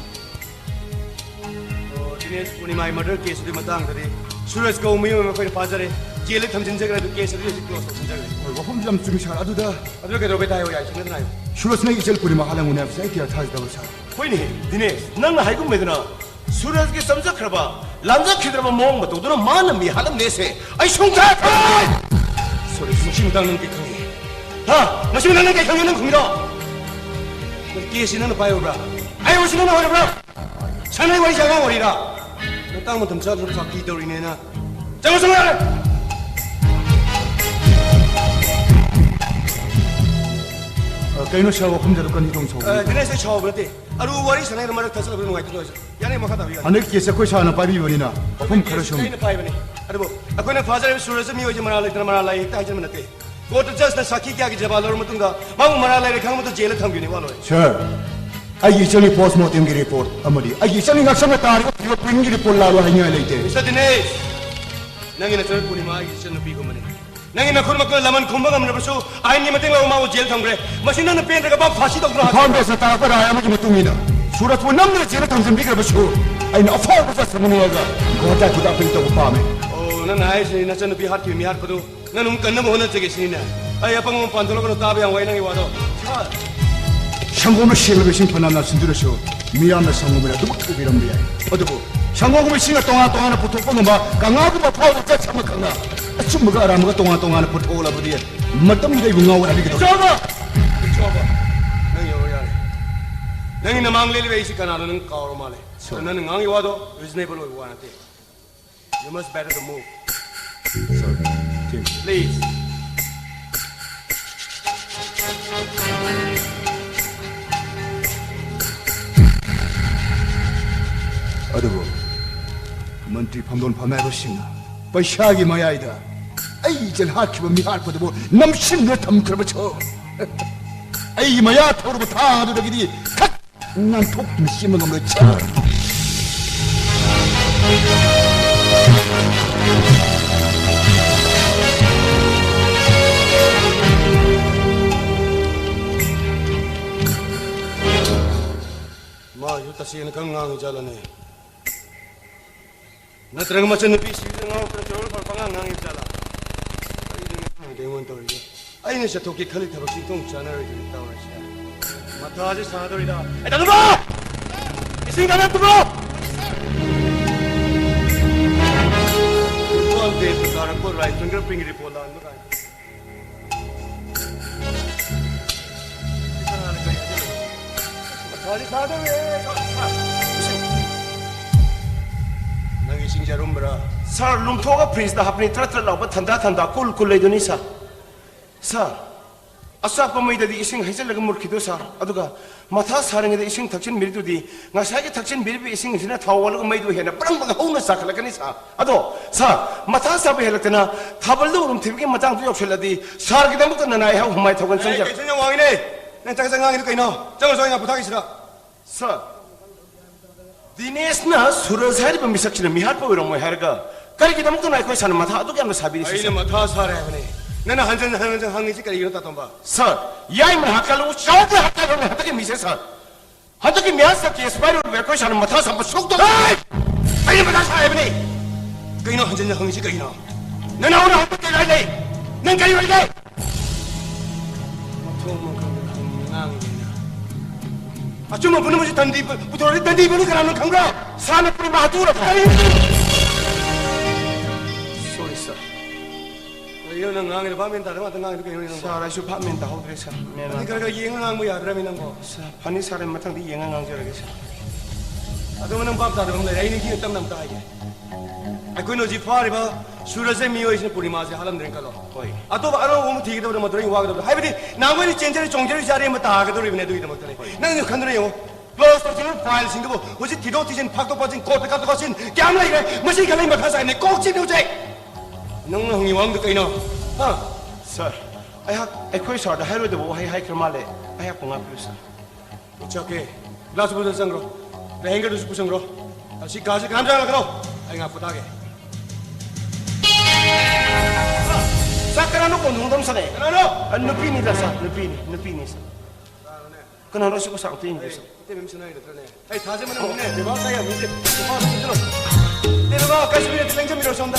ꯑꯣ, ꯗꯤꯅꯦꯁ, ꯄꯨꯔꯅꯤꯃꯥꯒꯤ ꯃꯔꯗꯔ ꯀꯦꯁꯇꯨꯒꯤ ꯃꯇꯥꯡꯗꯗꯤ ꯁꯨꯔꯖ ꯀꯧꯕ ꯃꯤ ꯑꯃ ꯑꯩꯈꯣꯏꯅ ꯐꯥꯖꯔꯦ, ꯖꯦꯜꯗ ꯊꯝꯖꯤꯟꯖꯈ꯭ꯔꯦ, ꯑꯗꯨ ꯀꯦꯁ ꯑꯗꯨ ꯍꯧꯖꯤꯛ ꯀ꯭ꯂꯣꯁ ꯇꯧꯁꯤꯟꯖꯈ꯭ꯔꯦ꯫ ꯍꯣꯏ, ꯋꯥꯐꯝꯁꯨ ꯌꯥꯝ ꯆꯨꯝꯃꯤ ꯁꯥꯔ꯫ ꯑꯗꯨꯗ ꯑꯗꯨꯗ ꯀꯩꯗꯧꯔꯒꯦ ꯍꯥꯏꯌꯣ, ꯌꯥꯏ, ꯁꯤꯡꯅꯗꯅ ꯍꯥꯏꯌꯣ꯫ ꯁꯨꯔꯖꯅ ꯑꯩ ꯏꯆꯜ ꯄꯨꯔꯅꯤꯃꯥ ꯍꯥꯠꯂꯝꯒꯅꯤ ꯍꯥꯏꯕꯁꯦ ꯑꯩ ꯀꯌꯥ ꯊꯥꯖꯗꯕ ꯁꯥꯔ꯫ ꯍꯣꯏꯅꯦ, ꯗꯤꯅꯦꯁ, ꯅꯪꯅ ꯍꯥꯏꯒꯨꯝꯃꯦꯗꯅ, ꯁꯨꯔꯖꯒꯤ ꯆꯝꯖꯈ꯭ꯔꯕ, ꯂꯥꯟꯖꯈꯤꯗ꯭ꯔꯕ ꯃꯑꯣꯡ ꯃꯇꯧꯗꯨꯅ ꯃꯥꯅ ꯃꯤ ꯍꯥꯠꯂꯝꯅꯦꯁꯦ ꯑꯩ ꯁꯨꯡꯊꯥ ꯊꯥꯖꯔꯣꯏ! ꯁꯨꯔꯖ, ꯃꯁꯤ ꯃꯇꯥꯡ ꯅꯪ ꯀꯩ ꯈꯪꯉꯤ? ꯍꯥ? ꯃꯁꯤ ꯃꯇꯥꯡ ꯅꯪ ꯀꯩ ꯈꯪꯉꯤ, ꯅꯪ ꯈꯨꯝꯃꯤꯔꯣ? ꯀꯦꯁꯁꯤ ꯅꯪꯅ ꯄꯥꯏꯔꯨꯕ꯭ꯔꯥ? ꯑꯩ ꯑꯣꯏꯔꯁꯨ ꯅꯪꯅ ꯑꯣꯏꯔꯕ꯭ꯔꯥ? ꯁꯥꯟꯅꯩ ꯋꯥꯔꯤꯁꯦ ꯑꯉꯥꯡ ꯋꯥꯔꯤꯔꯥ? ꯃꯇꯥꯡ ꯃꯇꯝ ꯆꯥꯗꯅ ꯐꯥꯒꯤ ꯇꯧꯔꯤꯅꯦꯅ꯫ ꯆꯪꯉꯣ, ꯆꯪꯉꯣ, ꯌꯥꯔꯦ! ꯑ, ꯀꯩꯅꯣ ꯁꯥꯔ, ꯋꯥꯐꯝꯁꯦ ꯑꯗꯨ ꯀꯔꯤ ꯊꯣꯡ ꯁꯥꯎꯕꯅꯣ? ꯑ, ꯗꯤꯅꯦꯁ, ꯑꯩ ꯁꯥꯎꯕ ꯅꯠꯇꯦ꯫ ꯑꯔꯨꯕ ꯋꯥꯔꯤ ꯁꯥꯟꯅꯩꯗ ꯃꯔꯛ ꯊꯠꯆꯜꯂꯛꯄꯗ ꯅꯨꯡꯉꯥꯏꯇꯦ ꯇꯧꯔꯤꯁꯦ꯫ ꯌꯥꯅꯤ, ꯃꯈꯥ ꯇꯥꯕꯤꯌꯨ, ꯌꯥꯅꯤ꯫ ꯍꯟꯗꯛ ꯀꯦꯁꯁꯦ ꯑꯩꯈꯣꯏ ꯁꯥꯔꯅ ꯄꯥꯏꯕꯤꯕꯅꯤꯅ ꯋꯥꯐꯝ ꯈꯔ ꯁꯨꯝ ꯑꯩꯅ ꯄꯥꯏꯕꯅꯤ꯫ ꯑꯗꯨꯕꯨ ꯑꯩꯈꯣꯏꯅ ꯐꯥꯖꯔꯤꯕ ꯁꯨꯔꯖ ꯃꯤ ꯑꯣꯏꯁꯦ ꯃꯔꯥꯜ ꯂꯩꯇꯅ ꯃꯔꯥꯜ ꯂꯩ ꯍꯦꯛꯇ ꯍꯥꯏꯖꯤꯟꯕ ꯅꯠꯇꯦ꯫ ꯀꯣꯔꯠꯇ ꯖꯖꯅ ꯁꯥꯈꯤ ꯀꯌꯥꯒꯤ ꯖꯕꯥ ꯂꯧꯔꯕ ꯃꯇꯨꯡꯗ ꯃꯥꯕꯨ ꯃꯔꯥꯜ ꯂꯩꯔꯦ ꯈꯪꯕꯗ ꯖꯦꯜꯗ ꯊꯝꯈꯤꯕꯅꯤ, ꯋꯥ ꯂꯣꯏꯔꯦ꯫ ꯁꯥꯔ, ꯑꯩꯒꯤ ꯏꯆꯜꯒꯤ ꯄꯣꯁꯃꯣꯔꯇꯦꯝꯒꯤ ꯔꯤꯄꯣꯔꯠ ꯑꯃꯗꯤ ꯑꯩꯒꯤ ꯏꯆꯜꯒꯤ ꯉꯛꯁꯝꯗ ꯇꯥꯔꯤꯕ ꯐꯤꯡꯒꯔ ꯄ꯭ꯔꯤꯟꯒꯤ ꯔꯤꯄꯣꯔꯠ ꯂꯥꯜꯂꯣ ꯍꯥꯏꯅꯤꯡꯉꯥꯏ ꯂꯩꯇꯦ꯫ ꯃꯤꯁꯇꯔ ꯗꯤꯅꯦꯁ, ꯅꯪꯒꯤ ꯅꯆꯟ ꯄꯨꯔꯅꯤꯃꯥ ꯑꯩꯒꯤ ꯏꯆꯟꯅꯨꯄꯤꯒꯨꯝꯕꯅꯤ꯫ ꯅꯪꯒꯤ ꯅꯈꯨꯠ ꯃꯈꯨꯠꯅ ꯂꯃꯟ ꯈꯨꯝꯕ ꯉꯝꯗ꯭ꯔꯕꯁꯨ ꯑꯥꯏꯟꯒꯤ ꯃꯇꯦꯡ ꯂꯧꯔꯒ ꯃꯥꯕꯨ ꯖꯦꯜ ꯊꯝꯈ꯭ꯔꯦ꯫ ꯃꯁꯤ ꯅꯪꯅ ꯄꯦꯟꯗ꯭ꯔꯒ ꯃꯥ ꯐꯥꯁꯤ ꯇꯧꯗ꯭ꯔꯣ ꯍꯥꯏꯕ? ꯏꯝꯐꯥꯜ ꯕꯦꯁꯅ ꯇꯥꯔꯛꯄ ꯔꯥꯏ ꯑꯃꯒꯤ ꯃꯇꯨꯡ ꯏꯟꯅ ꯁꯨꯔꯖꯄꯨ ꯅꯝꯗꯨꯅ ꯖꯦꯜꯗ ꯊꯝꯖꯤꯟꯕꯤꯈ꯭ꯔꯕꯁꯨ ꯑꯩꯅ ꯑꯐꯥꯎꯕ ꯖꯖ ꯑꯃ ꯅꯦꯛꯑꯒ ꯒꯣꯍꯥꯇꯤ ꯈꯨꯗ ꯑꯄꯤꯜ ꯇꯧꯕ ꯄꯥꯝꯃꯤ꯫ ꯑꯣ, ꯅꯪꯅ ꯍꯥꯏꯔꯤꯁꯤ ꯅꯆꯟꯅꯨꯄꯤ ꯍꯥꯠꯈꯤꯕ ꯃꯤ ꯍꯥꯠꯄꯗꯨ ꯅꯪ ꯑꯗꯨꯝ ꯀꯟꯅꯕ ꯍꯣꯠꯅꯖꯒꯦ ꯁꯤꯅꯤꯅꯦ? ꯑꯩ ꯑꯄꯪꯕ ꯃꯄꯥꯟ ꯊꯣꯛꯂꯛꯀꯅꯨ, ꯇꯥꯕ ꯌꯥꯝ ꯋꯥꯏ ꯅꯪꯒꯤ ꯋꯥꯗꯣ꯫ ꯁꯥꯔ! ꯁꯪꯒꯣꯝꯅ ꯁꯦꯡꯂꯕ ꯏꯁꯤꯡ ꯐꯅ ꯅꯥꯁꯤꯟꯗꯨꯅꯁꯨ ꯃꯤꯌꯥꯝꯅ ꯁꯪꯒꯣꯝ ꯑꯣꯏꯅ ꯑꯗꯨꯃꯛ ꯎꯕꯤꯔꯝꯕ ꯌꯥꯏ꯫ ꯑꯗꯨꯕꯨ ꯁꯪꯒꯣꯝꯒꯨꯝꯕ ꯏꯁꯤꯡꯅ ꯇꯣꯉꯥꯟ ꯇꯣꯉꯥꯟꯅ ꯄꯨꯊꯣꯛꯄ ꯉꯝꯕ ꯀꯪꯂꯥꯒꯨꯝꯕ ꯐꯥꯎꯕ ꯖꯖ ꯑꯃꯈꯛꯅ ꯑꯆꯨꯝꯕꯒ ꯑꯔꯥꯟꯕꯒ ꯇꯣꯉꯥꯟ ꯇꯣꯉꯥꯟꯅ ꯄꯨꯊꯣꯛꯂꯕꯗꯤ ꯃꯇꯝꯗꯨꯗ ꯑꯩꯕꯨ ꯉꯥꯎꯋꯦ ꯍꯥꯏꯕꯤꯒꯗꯧꯕ꯫ ꯏꯆꯥꯕ! ꯏꯆꯥꯕ! ꯅꯪ ꯌꯧꯔꯣ ꯌꯥꯔꯦ꯫ ꯅꯪꯒꯤ ꯅꯃꯥꯡ ꯂꯦꯜꯂꯤꯕ ꯑꯩꯁꯤ ꯀꯅꯥꯅꯣ ꯅꯪ ꯀꯥꯎꯔ ꯃꯥꯜꯂꯦ꯫ ꯁꯥꯔ꯫ ꯅꯪꯅ ꯉꯥꯡꯉꯤ ꯋꯥꯗꯣ ꯔꯤꯖꯅꯦꯕꯜ ꯑꯣꯏꯕ ꯋꯥ ꯅꯠꯇꯦ꯫ You must better to move. Sir, team. Please. ꯑꯗꯨꯕꯨ ꯃꯟꯇ꯭ꯔꯤ ꯐꯝꯗꯣꯟ ꯐꯝꯅꯥꯏꯕꯁꯤꯡꯅ ꯄꯩꯁꯥꯒꯤ ꯃꯌꯥꯏꯗ ꯑꯩ ꯏꯆꯜ ꯍꯥꯠꯈꯤꯕ ꯃꯤꯍꯥꯠꯄꯗꯨꯕꯨ ꯅꯝꯁꯤꯟꯗꯨꯅ ꯊꯝꯈ꯭ꯔꯕꯁꯨ ꯑꯩꯒꯤ ꯃꯌꯥ ꯊꯧꯔꯕ ꯊꯥꯡ ꯑꯗꯨꯗꯒꯤꯗꯤ ꯈꯠ ꯅꯥꯟꯊꯣꯛꯇꯨꯅ ꯆꯦꯟꯕ ꯉꯝꯂꯣꯏ꯫ ꯁꯥꯔ! ꯃꯥꯁꯨ ꯇꯁꯦꯡꯅ ꯈꯪ ꯉꯥꯡꯉꯤ ꯖꯥꯠꯂꯅꯦ? ꯅꯠꯇ꯭ꯔꯒ ꯃꯆꯟꯅꯨꯄꯤ ꯁꯤꯕꯗ ꯉꯥꯎꯔꯛꯇꯅ ꯆꯣꯔ ꯐꯔ ꯄꯉꯥꯡ ꯉꯥꯡꯉꯤ ꯖꯥꯠꯂꯥ? ꯀꯔꯤꯅꯣ ꯉꯥꯡꯉꯤꯗꯣ ꯑꯩꯉꯣꯟꯗ ꯇꯧꯔꯤꯁꯦ? ꯑꯩꯅ ꯆꯠꯊꯣꯛꯀꯦ ꯈꯜꯂꯤ ꯊꯕꯛꯁꯤ ꯏꯊꯣꯡ ꯆꯥꯟꯅꯔꯣꯏꯗꯣꯏꯅꯤ ꯇꯧꯔꯤꯁꯦ꯫ ꯃꯊꯥꯁꯦ ꯁꯥꯗꯧꯔꯤꯗ꯫ ꯑꯦ, ꯗꯥ ꯅꯨꯄꯥ! ꯏꯁꯤꯡ ꯀꯟꯅ ꯇꯨꯝꯃꯣ! ꯏꯝꯐꯥꯜ ꯕꯦꯡꯛꯇ ꯇꯥꯔꯛꯄ ꯔꯥꯏꯠ ꯐꯤꯡꯒꯔ ꯄ꯭ꯔꯤꯟꯒꯤ ꯔꯤꯄꯣꯔꯠ ꯂꯥꯟꯕ ꯀꯥꯏꯅ꯫ ꯃꯊꯥꯁꯦ ꯁꯥꯗꯧꯔꯦ꯫ ꯅꯪ ꯏꯁꯤꯡꯁꯦ ꯑꯔꯨꯝꯕꯔꯥ? ꯁꯥꯔ, ꯂꯨꯝꯊꯣꯛꯑꯒ ꯐ꯭ꯔꯤꯖꯇ ꯍꯥꯞꯄꯅꯤ, ꯇ꯭ꯔꯠ ꯇ꯭ꯔꯠ ꯂꯥꯎꯕ ꯊꯟꯗꯥ ꯊꯟꯗꯥ, ꯀꯨꯜ ꯀꯨꯜ ꯂꯩꯗꯨꯅꯤ, ꯁꯥꯔ꯫ ꯁꯥꯔ, ꯑꯆꯥꯛꯄ ꯃꯩꯗꯗꯤ ꯏꯁꯤꯡ ꯍꯩꯖꯤꯜꯂꯒ ꯃꯨꯠꯈꯤꯗꯣ, ꯁꯥꯔ꯫ ꯑꯗꯨꯒ ꯃꯊꯥ ꯁꯥꯔꯤꯉꯩꯗ ꯏꯁꯤꯡ ꯊꯛꯆꯤꯟꯕꯤꯔꯤꯗꯨꯗꯤ ꯉꯁꯥꯏꯒꯤ ꯊꯛꯆꯤꯟꯕꯤꯔꯤꯕ ꯏꯁꯤꯡ ꯑꯁꯤꯅ ꯊꯥꯎ ꯑꯣꯜꯂꯒ ꯃꯩꯗꯨ ꯍꯦꯟꯅ ꯕ꯭ꯔꯪ ꯕ꯭ꯔꯪ ꯍꯧꯅ ꯆꯥꯈꯠꯂꯛꯀꯅꯤ, ꯁꯥꯔ꯫ ꯑꯗꯣ, ꯁꯥꯔ, ꯃꯊꯥ ꯁꯥꯕ ꯍꯦꯜꯂꯛꯇꯅ ꯊꯥꯕꯜꯗ ꯎꯔꯨꯝ ꯊꯤꯕꯒꯤ ꯃꯇꯥꯡꯗꯨ ꯌꯧꯁꯤꯜꯂꯗꯤ ꯁꯥꯔꯒꯤꯗꯃꯛꯇ ꯅꯅꯥꯏ ꯑꯩꯍꯥꯛ ꯍꯨꯃꯥꯏ ꯊꯧꯒꯅ ꯑꯦ, ꯆꯪꯖꯔꯦ꯫ ꯀꯩꯁꯨ ꯌꯥꯝ ꯋꯥꯡꯉꯤꯅꯦ꯫ ꯅꯪ ꯆꯥꯛ ꯆꯥꯛ ꯉꯥꯡꯉꯤꯗꯨ ꯀꯩꯅꯣ? ꯆꯪꯉꯁꯨ ꯑꯩ ꯉꯥꯛ ꯄꯣꯊꯥꯈꯤꯁꯤꯔ? ꯁꯥꯔ, ꯗꯤꯅꯦꯁꯅ ꯁꯨꯔꯖ ꯍꯥꯏꯔꯤꯕ ꯃꯤꯁꯛꯁꯤꯅ ꯃꯤꯍꯥꯠꯄ ꯑꯣꯏꯔꯝꯃꯣꯏ ꯍꯥꯏꯔꯒ ꯀꯔꯤꯒꯤꯗꯃꯛꯇꯅꯣ ꯑꯩꯈꯣꯏ ꯁꯥꯔꯅ ꯃꯊꯥ ꯑꯗꯨꯛ ꯌꯥꯝꯅ ꯁꯥꯕꯤꯔꯤꯁꯤ, ꯑꯩꯅ ꯁꯥꯔ? ꯃꯊꯥ ꯁꯥꯔꯦ ꯍꯥꯏꯕꯅꯦ꯫ ꯅꯪꯅ ꯍꯟꯖꯟ ꯍꯟꯖꯟ ꯍꯪꯉꯤꯁꯤ ꯀꯔꯤꯒꯤꯅꯣ, ꯇꯥꯇꯣꯝꯕ? ꯁꯥꯔ, ꯌꯥꯏꯃ ꯍꯥꯠꯀꯜꯂꯨ, ꯆꯥꯎꯗ ꯍꯥꯠꯀꯜꯂꯨꯅꯦ ꯍꯟꯗꯛꯀꯤ ꯃꯤꯁꯦ, ꯁꯥꯔ꯫ ꯍꯟꯗꯛꯀꯤ ꯃꯤꯍꯥꯠ ꯆꯠꯀꯦ ꯁꯤꯐꯥꯏ ꯔꯣꯗ ꯑꯩꯈꯣꯏ ꯁꯥꯔꯅ ꯃꯊꯥ ꯁꯥꯕ ꯁꯨꯛꯇꯧ-, ꯍꯦ! ꯑꯩꯅ ꯃꯊꯥ ꯁꯥꯏ ꯍꯥꯏꯕꯅꯤ꯫ ꯀꯩꯅꯣ ꯍꯟꯖꯟ ꯍꯟꯖꯟ ꯍꯪꯉꯤꯁꯤ ꯀꯩꯅꯣ? ꯅꯅꯥꯎꯅ ꯍꯟꯗꯛ ꯀꯩ ꯂꯩ? ꯅꯪ ꯀꯔꯤ ꯑꯣꯏꯒꯦ? ꯃꯊꯣꯡ ꯃꯔꯝ ꯈꯪꯗꯅ ꯍꯪꯉꯤ ꯉꯥꯡꯉꯤꯅꯦꯅ꯫ ꯑꯆꯨꯝꯕ ꯄꯨꯝꯅꯃꯛꯁꯦ ꯇꯟꯗꯤ ꯄꯨ-, ꯄꯨꯊꯣꯔꯛꯑꯗꯤ ꯇꯟꯗꯤ ꯄꯨꯅꯤ ꯀꯅꯥꯅꯣ ꯈꯪꯕ꯭ꯔꯥ? ꯁꯥꯔꯅ ꯄꯨꯔꯤꯕ ꯍꯥꯠꯇꯣꯛꯎꯔꯕ? ꯀꯔꯤ? Sorry, sir. ꯀꯔꯤꯅꯣ ꯅꯪ ꯉꯥꯡꯉꯤꯗꯣ? ꯚꯥꯞ ꯃꯦꯟ ꯇꯥꯗꯕ ꯉꯥꯛꯇ ꯉꯥꯡꯉꯤꯗꯣ ꯀꯩꯅꯣ ꯅꯪꯕꯣ? Sir, ꯑꯩꯁꯨ ꯚꯥꯞ ꯃꯦꯟ ꯇꯥꯍꯧꯗ꯭ꯔꯦ, sir꯫ ꯃꯦꯟ ꯑꯗꯨꯗꯤ ꯈꯔ ꯈꯔ ꯌꯦꯡꯉ ꯉꯥꯡꯕ ꯌꯥꯗ꯭ꯔꯃꯤ ꯅꯪꯕꯣ? Sir, ꯐꯅꯤ, sir, ꯑꯩ ꯃꯊꯪꯗꯤ ꯌꯦꯡꯉ ꯉꯥꯡꯖꯔꯒꯦ, sir꯫ ꯑꯗꯨꯒ ꯅꯪ ꯚꯥꯞ ꯇꯥꯗꯕ ꯑꯃ ꯂꯩꯔꯦ, ꯑꯩ ꯅꯤꯡꯊꯤꯅ ꯇꯞꯅ ꯑꯝꯇ ꯍꯥꯏꯒꯦ꯫ ꯑꯩꯈꯣꯏꯅ ꯍꯧꯖꯤꯛ ꯐꯥꯔꯤꯕ ꯁꯨꯔꯖ ꯃꯤꯑꯣꯏꯁꯤꯅ ꯄꯨꯔꯅꯤꯃꯥꯁꯦ ꯍꯥꯜꯂꯝꯗ꯭ꯔꯦꯅ ꯈꯜꯂꯣ꯫ ꯍꯣꯏ꯫ ꯑꯇꯣꯞꯄ ꯑꯅꯧꯕ ꯑꯃ ꯊꯤꯒꯗꯕꯗ ꯃꯗꯨꯗ ꯑꯩ ꯋꯥꯒꯗꯕꯗꯣ꯫ ꯍꯥꯏꯕꯗꯤ ꯅꯍꯥꯟꯋꯥꯏꯅ ꯆꯦꯟꯖꯔꯤ ꯆꯣꯡꯖꯔꯤꯁꯦ ꯑꯔꯦꯝꯕ ꯇꯥꯒꯗꯧꯔꯤꯕꯅꯦ ꯑꯗꯨꯒꯤꯗꯃꯛꯇꯅꯦ꯫ ꯍꯣꯏ꯫ ꯅꯪꯅ ꯈꯟꯗꯨꯅ ꯌꯦꯡꯉꯣ꯫ Close ꯇꯧꯈꯤꯕ fileꯁꯤꯡꯗꯨꯕꯨ ꯍꯧꯖꯤꯛ ꯊꯤꯗꯣꯛ ꯊꯤꯖꯤꯟ, ꯐꯥꯛꯇꯣꯛ ꯐꯥꯛꯆꯤꯟ, courtꯇ ꯀꯥꯞꯊꯣꯛ ꯀꯥꯞꯁꯤꯟ ꯀꯌꯥꯝ ꯂꯩꯈ꯭ꯔꯦ? ꯃꯁꯤ ꯈꯜꯂꯤ ꯃꯊꯥ ꯁꯥꯏꯅꯦ꯫ ꯀꯣꯛ ꯆꯤꯛꯂꯤ ꯍꯧꯖꯤꯛ꯫ ꯅꯪꯅ ꯍꯪꯉꯤ ꯋꯥꯍꯪꯗꯨ ꯀꯩꯅꯣ? ꯍꯥ? Sir, ꯑꯩꯍꯥꯛ ꯑꯩꯈꯣꯏ sirꯗ ꯍꯥꯏꯔꯣꯏꯗꯕ ꯋꯥꯍꯩ ꯍꯥꯏꯈ꯭ꯔ ꯃꯥꯜꯂꯦ꯫ ꯑꯩꯍꯥꯛꯄꯨ ꯉꯥꯛꯄꯤꯌꯨ, sir꯫ It's okay꯫ Glass ꯄꯨꯗ ꯆꯪꯈ꯭ꯔꯣ꯫ Rain ꯒꯥꯔꯗꯨꯁꯨ ꯄꯨꯁꯟꯈ꯭ꯔꯣ꯫ ꯑꯁꯤ ꯀꯥꯁꯤ ꯀꯅꯥꯝ ꯆꯪꯍꯜꯂꯛꯀꯅꯣ꯫ ꯑꯩ ꯉꯥꯏꯍꯥꯛ ꯄꯣꯊꯥꯒꯦ꯫ Sir, ꯀꯅꯥꯅꯣ ꯀꯣꯟꯊꯣꯡꯗ ꯑꯃ ꯁꯥꯟꯅꯩ? ꯀꯅꯥꯅꯣ? ꯑ, ꯅꯨꯄꯤꯅꯤꯗ, sir, ꯅꯨꯄꯤꯅꯤ, ꯅꯨꯄꯤꯅꯤ, sir꯫ ꯀꯅꯥꯅꯣꯅꯦ? ꯀꯅꯥꯅꯣ ꯑꯁꯤꯕꯨ ꯁꯥꯎ ꯇꯦꯡꯒꯤꯁꯦ? ꯏꯇꯩꯃ ꯁꯨꯅ ꯍꯩꯔꯗ꯭ꯔꯅꯦ? ꯑꯩ ꯊꯥꯖꯕ ꯅꯪꯕꯨꯅꯦ, ꯕꯦꯕꯥ ꯀꯥꯏ ꯌꯥꯝ ꯅꯠꯇꯦ꯫ ꯕꯦꯕꯥ ꯑꯗꯨꯝ ꯆꯠꯂꯣ꯫ ꯏꯇꯩꯃ, ꯀꯥꯏꯁꯨ ꯃꯤꯅꯠꯇꯤ ꯂꯦꯡꯖꯟꯕꯤꯔꯣ ꯁꯣꯝꯗ꯫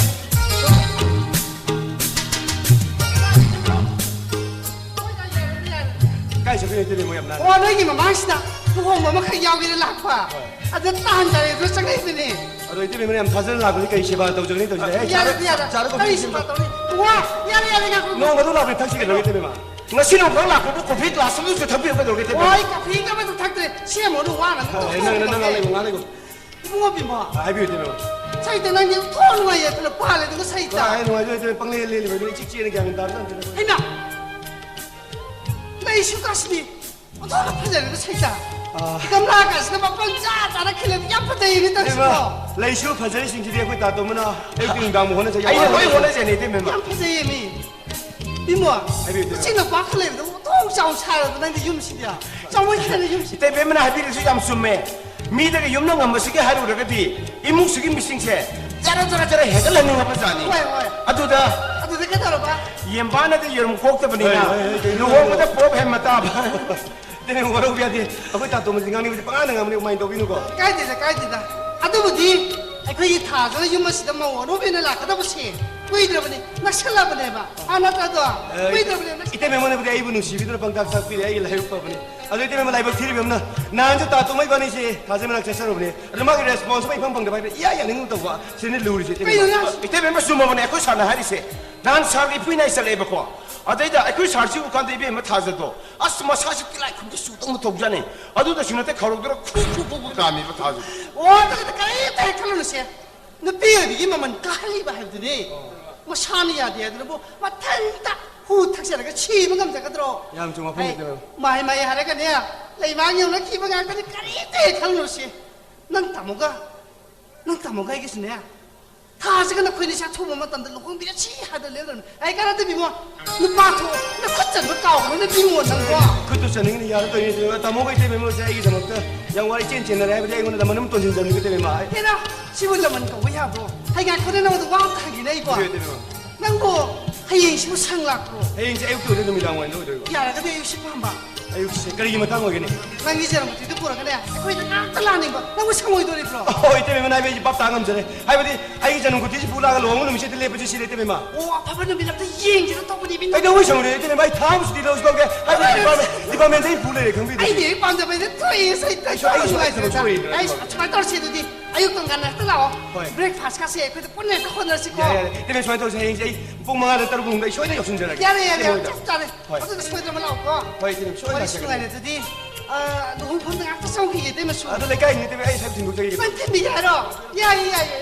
ꯀꯥꯏ ꯆꯠꯈ꯭ꯔꯤꯅꯣ ꯏꯇꯩꯃ, ꯃꯣꯏ ꯌꯥꯝ ꯅꯥꯟꯅ? ꯑꯣ, ꯅꯣꯏꯒꯤ ꯃꯃꯥꯡꯁꯤꯗ ꯂꯨꯍꯣꯡꯕ ꯑꯃꯈꯛ ꯌꯥꯎꯒꯦꯅ ꯂꯥꯛꯄ꯫ ꯍꯣꯏ꯫ ꯑꯗ ꯇꯥꯟ ꯆꯥꯔꯦ ꯑꯗꯨꯅ ꯆꯪꯉꯛꯏꯕꯅꯦ꯫ ꯑꯗꯣ ꯏꯇꯩꯃ ꯌꯥꯝ ꯊꯥꯖꯅ ꯂꯥꯛꯄꯅꯤ, ꯀꯩ ꯁꯦꯕꯥ ꯇꯧꯖꯒꯅꯤ ꯇꯧꯖꯒꯅꯤ꯫ ꯑꯩ ꯌꯥꯔꯦ, ꯆꯥꯔ-, ꯌꯥꯔꯦ꯫ ꯆꯥꯔ ꯀꯣꯐꯤ ꯀꯔꯤ ꯁꯦꯝꯕ-, ꯁꯦꯕꯥ ꯇꯧꯅꯤ? ꯋꯥ, ꯌꯥꯔꯦ, ꯌꯥꯔꯦ, ꯉꯥꯏꯈꯣ꯫ ꯅꯣꯡꯃꯗꯨ ꯂꯥꯛꯄꯗ ꯊꯛꯁꯤ ꯀꯩꯗꯧꯒꯦ ꯏꯇꯩꯃ? ꯉꯁꯤ ꯅꯣꯡꯃꯈꯛ ꯂꯥꯛꯄꯕꯨ ꯀꯣꯐꯤ ꯒ꯭ꯂꯥꯁ ꯑꯃꯁꯨ ꯊꯛꯄꯤꯔꯨ ꯀꯩꯗꯧꯒꯦ ꯏꯇꯩꯃ? ꯍꯣꯏ, ꯀꯣꯐꯤ ꯑꯃꯁꯨ ꯊꯛꯇ꯭ꯔꯦ꯫ ꯁꯦꯝꯃꯣ ꯑꯗꯨ ꯋꯥꯅ ꯑꯗꯨꯝ ꯍꯣꯏ, ꯇꯣꯛꯑꯣ ꯅꯪ, ꯅꯪ, ꯅꯪ ꯀꯩꯗꯧꯒꯦ? ꯂꯩꯌꯨ, ꯉꯥꯏꯍꯥꯛ ꯂꯩꯌꯨ꯫ ꯏꯕꯨꯡꯉꯣ ꯕꯤꯃꯣ꯫ ꯑ, ꯍꯥꯏꯕꯤꯌꯨ ꯏꯇꯩꯃ꯫ ꯁꯩꯇ ꯅꯪꯗꯤ ꯑꯣꯟꯊꯣꯛ ꯅꯨꯡꯉꯥꯏꯌꯦ ꯑꯗꯨꯅ ꯄꯥꯜꯂꯦ ꯑꯗꯨꯒ ꯁꯩꯇ꯫ ꯑ, ꯑꯩ ꯅꯨꯡꯉꯥꯏꯖꯩ ꯏꯇꯩꯃ, ꯄꯪꯂꯦꯟ ꯂꯦꯜꯂꯤꯕ ꯑꯗꯨꯅ ꯏꯆꯤꯛ ꯆꯤꯛꯑꯦꯅ ꯒ꯭ꯌꯥꯟ ꯇꯥꯕ ꯖꯥꯠ ꯅꯠꯇꯦꯗ꯫ ꯍꯩꯃꯥ! ꯂꯩꯁꯨ ꯀꯥꯁꯤꯗꯤ ꯑꯣꯟꯊꯣꯛꯅ ꯐꯖꯔꯦꯗ ꯁꯩꯇ꯫ ꯑꯥ꯫ ꯒꯝꯂꯥ ꯀꯥꯁꯤꯗ ꯃꯐꯝ ꯆꯥ ꯆꯥꯅ ꯈꯤꯜꯂꯗꯤ ꯌꯥꯝ ꯐꯖꯩꯅꯦ ꯇꯧꯔꯤꯁꯤꯕꯣ꯫ ꯏꯃꯥ, ꯂꯩꯁꯨ ꯐꯖꯔꯤꯁꯤꯡꯁꯤꯗꯤ ꯑꯩꯈꯣꯏ ꯇꯥꯇꯣꯝꯕꯅ ꯑꯌꯨꯛꯀꯤ ꯅꯨꯡꯗꯥꯡ ꯍꯣꯠꯅꯖꯩ꯫ ꯑꯩꯅ ꯂꯣꯏ ꯍꯣꯠꯅꯖꯩꯅꯦ ꯏꯇꯩꯃ꯫ ꯌꯥꯝ ꯐꯖꯩꯌꯦ ꯃꯤ꯫ ꯏꯃꯣ, ꯍꯥꯏꯕꯤꯌꯨ, ꯏꯇꯩꯃ꯫ ꯎꯆꯤꯟ ꯅꯨꯄꯥ ꯈꯔ ꯂꯩꯕꯗꯣ ꯑꯣꯟꯊꯣꯛ ꯆꯥꯎ ꯁꯥꯔꯕ ꯅꯪꯗꯤ ꯌꯨꯝꯁꯤꯗꯤ꯫ ꯆꯥꯎꯃꯟꯈ꯭ꯔꯦꯅꯦ ꯌꯨꯝꯁꯤ꯫ ꯏꯇꯩꯃꯅ ꯍꯥꯏꯕꯤꯔꯤꯁꯤ ꯌꯥꯝ ꯆꯨꯝꯃꯦ꯫ ꯃꯤꯗꯒꯤ ꯌꯨꯝꯅ ꯉꯝꯕꯁꯤꯒꯤ ꯍꯥꯏꯔꯨꯔꯒꯗꯤ ꯏꯃꯨꯡꯁꯤꯒꯤ ꯃꯤꯁꯤꯡꯁꯦ ꯖꯔ ꯖꯔ ꯖꯔ ꯍꯦꯟꯒꯠꯍꯟꯅꯤꯡꯉꯕ ꯖꯥꯠꯅꯤ꯫ ꯍꯣꯏ, ꯍꯣꯏ꯫ ꯑꯗꯨꯗ ꯑꯗꯨꯗ ꯀꯩꯗꯧꯔꯕ? ꯌꯦꯟꯕꯥꯅꯗꯤ ꯌꯦꯔꯨꯝ ꯀꯣꯛꯇꯕꯅꯤꯅ ꯍꯣꯏ, ꯍꯣꯏ, ꯍꯣꯏ, ꯀꯩꯅꯣ ꯂꯨꯍꯣꯡꯕꯗ ꯄꯣꯞ ꯍꯦꯟ ꯃꯇꯥꯕ꯫ ꯏꯇꯩꯃ ꯋꯥꯔꯧꯕ ꯌꯥꯗꯦ꯫ ꯑꯩꯈꯣꯏ ꯇꯥꯇꯣꯝꯕꯁꯤ ꯉꯥꯡꯅꯤꯡꯕꯁꯤ ꯄꯉꯥꯡꯗ ꯉꯥꯡꯕꯅꯤ, ꯀꯃꯥꯏꯅ ꯇꯧꯕꯤꯅꯨꯀꯣ? ꯀꯥꯏꯗꯦꯗ, ꯀꯥꯏꯗꯦꯗ꯫ ꯑꯗꯨꯕꯨꯗꯤ ꯑꯩꯈꯣꯏꯒꯤ ꯊꯥꯗꯨꯅ ꯌꯨꯝ ꯑꯁꯤꯗ ꯃꯧ ꯑꯅꯧꯕꯤꯅ ꯂꯥꯛꯀꯗꯕꯁꯦ ꯀꯨꯏꯗ꯭ꯔꯕꯅꯤ, ꯅꯛꯁꯜꯂꯕꯅꯦꯕ꯫ ꯑꯥ, ꯅꯠꯇ꯭ꯔꯗꯣ? ꯑ, ꯀꯨꯏꯗ꯭ꯔꯕꯅꯦ, ꯅꯛꯁꯜ- ꯏꯇꯩꯃ ꯑꯩꯉꯣꯟꯗꯕꯨꯗꯤ ꯑꯩꯕꯨ ꯅꯨꯡꯁꯤꯕꯤꯗꯨꯅ ꯄꯪꯇꯥꯛ ꯇꯥꯛꯄꯤꯔꯦ, ꯑꯩꯒꯤ ꯂꯥꯏꯕꯛ ꯐꯕꯅꯤ꯫ ꯑꯗꯣ ꯏꯇꯩꯃ ꯂꯥꯏꯕꯛ ꯊꯤꯔꯤꯕ ꯑꯃꯅ ꯅꯍꯥꯟꯁꯨ ꯇꯥꯇꯣꯝꯕ ꯏꯕꯥꯅꯤꯁꯦ ꯊꯥꯖ ꯃꯅꯥꯛ ꯆꯠꯆꯔꯨꯕꯅꯦ꯫ ꯑꯗꯣ ꯃꯥꯒꯤ response ꯑꯃ ꯏꯐꯪ ꯐꯪꯗꯕ ꯍꯥꯏꯕ ꯏꯌꯥ ꯌꯥꯅꯤꯡꯗꯕ ꯇꯧꯕ꯫ ꯁꯤꯅ ꯂꯨꯔꯤꯁꯦ ꯏꯇꯩꯃ꯫ ꯀꯩꯅꯣ ꯅꯪ ꯏꯇꯩꯃ ꯆꯨꯝꯃꯕꯅꯦ ꯑꯩꯈꯣꯏ ꯁꯥꯔꯅ ꯍꯥꯏꯔꯤꯁꯦ꯫ ꯅꯍꯥꯟ ꯁꯥꯔꯒꯤ ꯏꯄꯨꯏ ꯅꯥꯏ ꯆꯠꯂꯛꯑꯦꯕꯀꯣ꯫ ꯑꯗꯩꯗ ꯑꯩꯈꯣꯏ ꯁꯥꯔꯁꯤ ꯎꯀꯥꯟꯗ ꯏꯕꯦꯝꯃ ꯊꯥꯖꯗꯣ꯫ ꯑꯁ ꯃꯁꯥꯁꯤ ꯇꯤꯂꯥꯏ ꯈꯨꯝꯕꯤ ꯆꯨꯗꯧꯅ ꯇꯧꯖꯥꯠꯅꯤ꯫ ꯑꯗꯨꯗꯁꯨ ꯅꯠꯇꯦ ꯈꯧꯔꯧꯗꯨꯅ ꯈꯨ ꯈꯨ ꯈꯨ ꯈꯨ ꯀꯥꯝꯃꯤꯕ ꯊꯥꯖꯗꯣ꯫ ꯑꯣ ꯑꯗꯨꯗꯤ ꯀꯔꯤꯝꯇ ꯍꯦꯛ ꯈꯜꯂꯨꯅꯨꯁꯦ꯫ ꯅꯨꯄꯤ ꯑꯣꯏꯕꯤꯒꯤ ꯃꯃꯜ ꯀꯥꯍꯜꯂꯤꯕ ꯍꯥꯏꯕꯗꯨꯅꯤ꯫ ꯃꯁꯥꯅ ꯌꯥꯗꯦ ꯍꯥꯏꯗꯨꯅꯕꯨ ꯃꯊꯟꯇ ꯍꯨ ꯊꯛꯆꯔꯒ ꯁꯤꯕ ꯉꯝꯖꯒꯗ꯭ꯔꯣ? ꯌꯥꯝ ꯆꯨꯝꯕ ꯋꯥꯐꯝꯅꯤ ꯑꯩ ꯀꯩꯅꯣ꯫ ꯃꯥꯏ ꯃꯥꯏ ꯍꯥꯏꯔꯒꯅꯦ ꯂꯩꯃꯥꯡ ꯌꯧꯅꯈꯤꯕ ꯉꯥꯛꯇꯅꯤ꯫ ꯀꯔꯤꯝꯇ ꯍꯦꯛ ꯈꯜꯂꯨꯅꯨꯁꯦ꯫ ꯅꯪ ꯇꯥꯃꯣꯒ, ꯅꯪ ꯇꯥꯃꯣꯒ ꯑꯩꯒꯤꯁꯨꯅꯦ ꯊꯥꯁꯤꯒ ꯅꯈꯣꯏꯅꯤꯁꯦ ꯑꯊꯨꯕ ꯃꯇꯝꯗ ꯂꯨꯍꯣꯡꯕꯤꯔꯁꯤ ꯍꯥꯏꯗꯅ ꯂꯦꯞꯂꯕꯅꯤ꯫ ꯑꯩ ꯀꯥꯟꯅꯗꯦ ꯏꯕꯨꯡꯉꯣ, ꯅꯨꯄꯥ ꯊꯣꯛꯑꯣ, ꯅꯈꯨꯠ ꯆꯟꯕ ꯀꯥꯎꯈ꯭ꯔꯅꯦ ꯏꯕꯨꯡꯉꯣ ꯅꯪꯕꯣ꯫ ꯈꯨꯠꯇꯨ ꯆꯟꯅꯤꯡꯉꯤꯅ ꯌꯥꯔ ꯇꯧꯔꯤꯅꯤ ꯏꯇꯩꯃ꯫ ꯇꯥꯃꯣꯒ ꯏꯇꯩꯃ ꯃꯣꯏꯁꯦ ꯑꯩꯒꯤꯗꯃꯛꯇ ꯌꯥꯝ ꯋꯥꯏ ꯏꯆꯦꯟ ꯆꯦꯟꯅꯔꯦ ꯍꯥꯏꯕꯗꯤ ꯑꯩꯉꯣꯟꯗ ꯂꯃꯟ ꯑꯃ ꯇꯣꯟꯁꯤꯟꯖꯕꯅꯤ ꯏꯇꯩꯃ꯫ ꯍꯦꯔꯥ, ꯁꯤꯕꯨ ꯂꯃꯟ ꯀꯧꯕ ꯌꯥꯕ꯭ꯔꯣ? ꯍꯩ ꯉꯥꯏꯈꯣꯅꯦ ꯅꯉꯣꯟꯗ ꯋꯥ ꯑꯝꯇ ꯍꯪꯒꯦꯅꯦ ꯑꯩꯕꯣ꯫ ꯍꯣꯏ ꯏꯇꯩꯃ꯫ ꯅꯪꯕꯨ ꯍꯌꯦꯡꯁꯤꯕꯨ ꯁꯪ ꯂꯥꯛꯄ꯭ꯔꯣ? ꯍꯌꯦꯡꯁꯦ ꯑꯌꯨꯛꯇ ꯑꯣꯏꯗꯣꯏ ꯅꯨꯃꯤꯗꯥꯡ ꯋꯥꯏꯔꯝꯗ ꯑꯣꯏꯗꯣꯏꯕ꯫ ꯌꯥꯔꯒꯗꯤ ꯑꯌꯨꯛꯁꯤ ꯄꯥꯝꯕ꯫ ꯑꯌꯨꯛꯁꯦ ꯀꯔꯤꯒꯤ ꯃꯇꯥꯡ ꯑꯣꯏꯒꯅꯤ? ꯅꯪꯒꯤ ꯖꯔꯝ ꯈꯨꯊꯤꯗꯨ ꯄꯨꯔꯒꯅꯦ, ꯑꯩꯈꯣꯏꯗ ꯉꯥꯛꯇ ꯂꯥꯛꯅꯤꯡꯕ꯫ ꯅꯪꯕꯨ ꯁꯪꯉꯣꯏꯗꯣꯔꯤꯕ꯭ꯔꯣ? ꯑꯣ, ꯏꯇꯩꯃ, ꯅꯥꯏꯕ ꯑꯩꯁꯦ ꯚꯥꯞ ꯇꯥ ꯉꯝꯖꯔꯦ꯫ ꯍꯥꯏꯕꯗꯤ ꯑꯩꯒꯤ ꯖꯔꯝ ꯈꯨꯊꯤꯁꯤ ꯄꯨ ꯂꯥꯛꯑꯒ ꯂꯨꯍꯣꯡꯕ ꯅꯨꯃꯤꯠꯁꯤꯗ ꯂꯦꯞꯄꯁꯤ ꯁꯤꯅꯦ, ꯏꯇꯩꯃ꯫ ꯑꯣ, ꯑꯐꯕ ꯅꯨꯃꯤꯠ ꯑꯝꯇ ꯌꯦꯡꯁꯤꯔ ꯇꯧꯕꯅꯦ, ꯏꯕꯨꯡꯉꯣ꯫ ꯀꯩꯗꯧꯕꯩ ꯁꯪꯉꯣꯏꯗꯣꯏꯅꯣ, ꯏꯇꯩꯃ? ꯑꯩ ꯊꯥ ꯑꯃ ꯁꯨꯇꯤ ꯂꯧꯁꯤ ꯂꯧꯒꯦ꯫ ꯍꯥꯏꯕꯗꯤ ꯗꯤꯄꯥꯔꯠꯃꯦꯟ, ꯗꯤꯄꯥꯔꯠꯃꯦꯟꯗ ꯑꯩ ꯄꯨ ꯂꯩꯔꯦ, ꯈꯪꯕꯤꯗꯦ꯫ ꯑꯩꯗꯤ ꯍꯦꯛ ꯄꯥꯝꯖꯕꯩꯗ ꯊꯣꯛꯑꯦ, ꯁꯩ ꯑꯩꯁꯨ, ꯑꯩꯁꯨ, ꯑꯩꯁꯨ ꯅꯨꯡꯉꯥꯏꯇ꯭ꯔꯦꯗ꯫ ꯊꯣꯛꯑꯦ, ꯑꯩꯁꯨ ꯊꯣꯛꯑꯦ꯫ ꯁꯨꯃꯥꯏꯅ ꯇꯧꯔꯁꯤ ꯑꯗꯨꯗꯤ, ꯑꯌꯨꯛꯇ ꯉꯟꯅ ꯍꯦꯛꯇ ꯂꯥꯛꯑꯣ꯫ ꯍꯣꯏ꯫ ꯕ꯭ꯔꯦꯛꯐꯥꯁꯀꯥꯁꯦ ꯑꯩꯈꯣꯏꯗ ꯄꯨꯟꯅ ꯍꯦꯛꯇ ꯍꯣꯠꯅꯔꯁꯤꯀꯣ꯫ ꯌꯥꯔꯦ, ꯌꯥꯔꯦ꯫ ꯏꯇꯩꯃ, ꯁꯨꯃꯥꯏꯅ ꯇꯧꯔꯁꯤ, ꯍꯌꯦꯡꯁꯦ ꯑꯩ ꯄꯨꯡ ꯃꯉꯥꯗ ꯇꯔꯨꯛ ꯃꯅꯨꯡꯗ ꯑꯩ ꯁꯣꯏꯗꯅ ꯌꯧꯁꯤꯟꯖꯔꯒꯦ꯫ ꯌꯥꯔꯦ, ꯌꯥꯔꯦ, ꯏꯇꯩꯃ ꯍꯣꯏꯗ꯫ ꯆꯞ ꯆꯥꯔꯦ꯫ ꯍꯣꯏ꯫ ꯑꯗꯨꯗ ꯁꯣꯏꯗꯅ ꯂꯥꯛꯎꯀꯣ꯫ ꯍꯣꯏ, ꯏꯇꯩꯃ, ꯁꯣꯏꯗꯅ ꯑꯁ, ꯂꯥꯛꯆꯒꯦ꯫ ꯅꯨꯡꯉꯥꯏꯔꯦ ꯑꯗꯨꯗꯤ꯫ ꯑ, ꯂꯨꯍꯣꯡꯐꯝꯗ ꯉꯥꯛꯇ ꯆꯪꯈꯤꯒꯦ, ꯏꯇꯩꯃꯁꯨ꯫ ꯑꯗꯨ ꯂꯩꯀꯥꯏꯅꯤ, ꯏꯇꯩꯃ, ꯑꯩ ꯁꯛ ꯊꯤꯟꯗꯣꯛꯆꯒꯦ꯫ ꯅꯪ ꯊꯤꯟꯕꯤꯒꯦ ꯍꯥꯏꯔꯣ? ꯌꯥꯏꯌꯦ, ꯌꯥꯏꯌꯦ꯫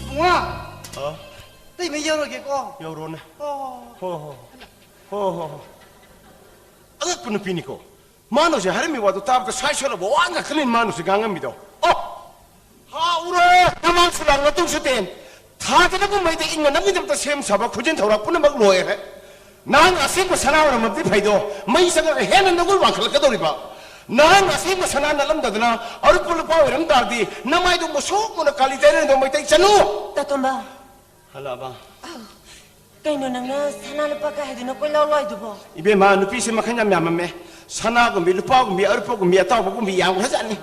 ꯏꯕꯨꯡꯉꯣ, ꯑ? ꯏꯇꯩꯃ ꯌꯧꯔꯒꯦꯀꯣ꯫ ꯌꯧꯔꯣꯅꯦ꯫ ꯑꯣ꯫ ꯍꯣ, ꯍꯣ, ꯍꯣ꯫ ꯍꯣ, ꯍꯣ, ꯍꯣ꯫ ꯑꯉꯛꯄ ꯅꯨꯄꯤꯅꯤꯀꯣ꯫ ꯃꯥꯅ ꯍꯧꯖꯤꯛ ꯍꯥꯏꯔꯝꯃꯤ ꯋꯥꯗꯣ ꯇꯥꯕꯗ ꯁ꯭ꯋꯥꯏ ꯁꯣꯜꯂꯕ ꯋꯥ ꯉꯥꯛꯇꯅꯤ ꯃꯥꯅ ꯍꯧꯖꯤꯛ ꯉꯥꯡꯉꯝꯃꯤꯗꯣ꯫ ꯑꯣ! ꯍꯥ, ꯎꯔꯦ! ꯃꯃꯥꯡꯁꯨ ꯂꯥꯡ ꯃꯇꯨꯡꯁꯨ ꯇꯦꯟ꯫ ꯊꯥꯗꯅꯕ ꯃꯩꯗ ꯏꯪꯅ ꯅꯝꯅꯕꯗ ꯁꯦꯝ ꯁꯥꯕ ꯈꯨꯖꯤꯟ ꯊꯧꯔꯥ ꯄꯨꯝꯅꯃꯛ ꯂꯣꯏꯔꯦ꯫ ꯅꯍꯥꯛꯅ ꯑꯁꯦꯡꯕ ꯁꯅꯥ ꯑꯣꯏꯔꯝꯃꯕꯗꯤ ꯐꯩꯗꯣ, ꯃꯩ ꯆꯪꯉꯒ ꯍꯦꯟꯅ ꯅꯒꯨꯜ ꯋꯥꯡꯈꯠꯂꯛꯀꯗꯧꯔꯤꯕ꯫ ꯅꯍꯥꯛꯅ ꯑꯁꯦꯡꯕ ꯁꯅꯥ ꯅꯠꯂꯝꯗꯗꯅ ꯑꯔꯨꯞꯄ ꯂꯨꯄꯥ ꯑꯣꯏꯔꯝ ꯇꯥꯔꯗꯤ, ꯅꯃꯥꯏꯗꯣ ꯃꯨꯁꯨꯛ ꯃꯨꯅ ꯀꯥꯂꯤ ꯇꯩꯔꯦꯟꯗꯣ ꯃꯩꯇꯩ ꯆꯅꯨ! ꯇꯥꯇꯣꯝꯕ꯫ ꯍꯜꯂꯛꯑꯕ? ꯑꯧ꯫ ꯀꯩꯅꯣ ꯅꯪꯅ ꯁꯅꯥ ꯂꯨꯄꯥ ꯀꯥꯏ ꯍꯥꯏꯗꯨꯅ ꯀꯣꯏꯂꯥꯎ ꯂꯥꯎꯏꯗꯨꯕꯣ? ꯏꯕꯦꯝꯃ, ꯅꯨꯄꯤꯁꯦ ꯃꯈꯜ ꯌꯥꯝ ꯌꯥꯝꯃꯝꯃꯦ꯫ ꯁꯅꯥꯒꯨꯝꯕꯤ, ꯂꯨꯄꯥꯒꯨꯝꯕꯤ, ꯑꯔꯨꯞꯄꯒꯨꯝꯕꯤ, ꯑꯇꯥꯎꯕꯒꯨꯝꯕꯤ ꯌꯥꯝꯈ꯭ꯔꯖꯥꯠꯅꯤ꯫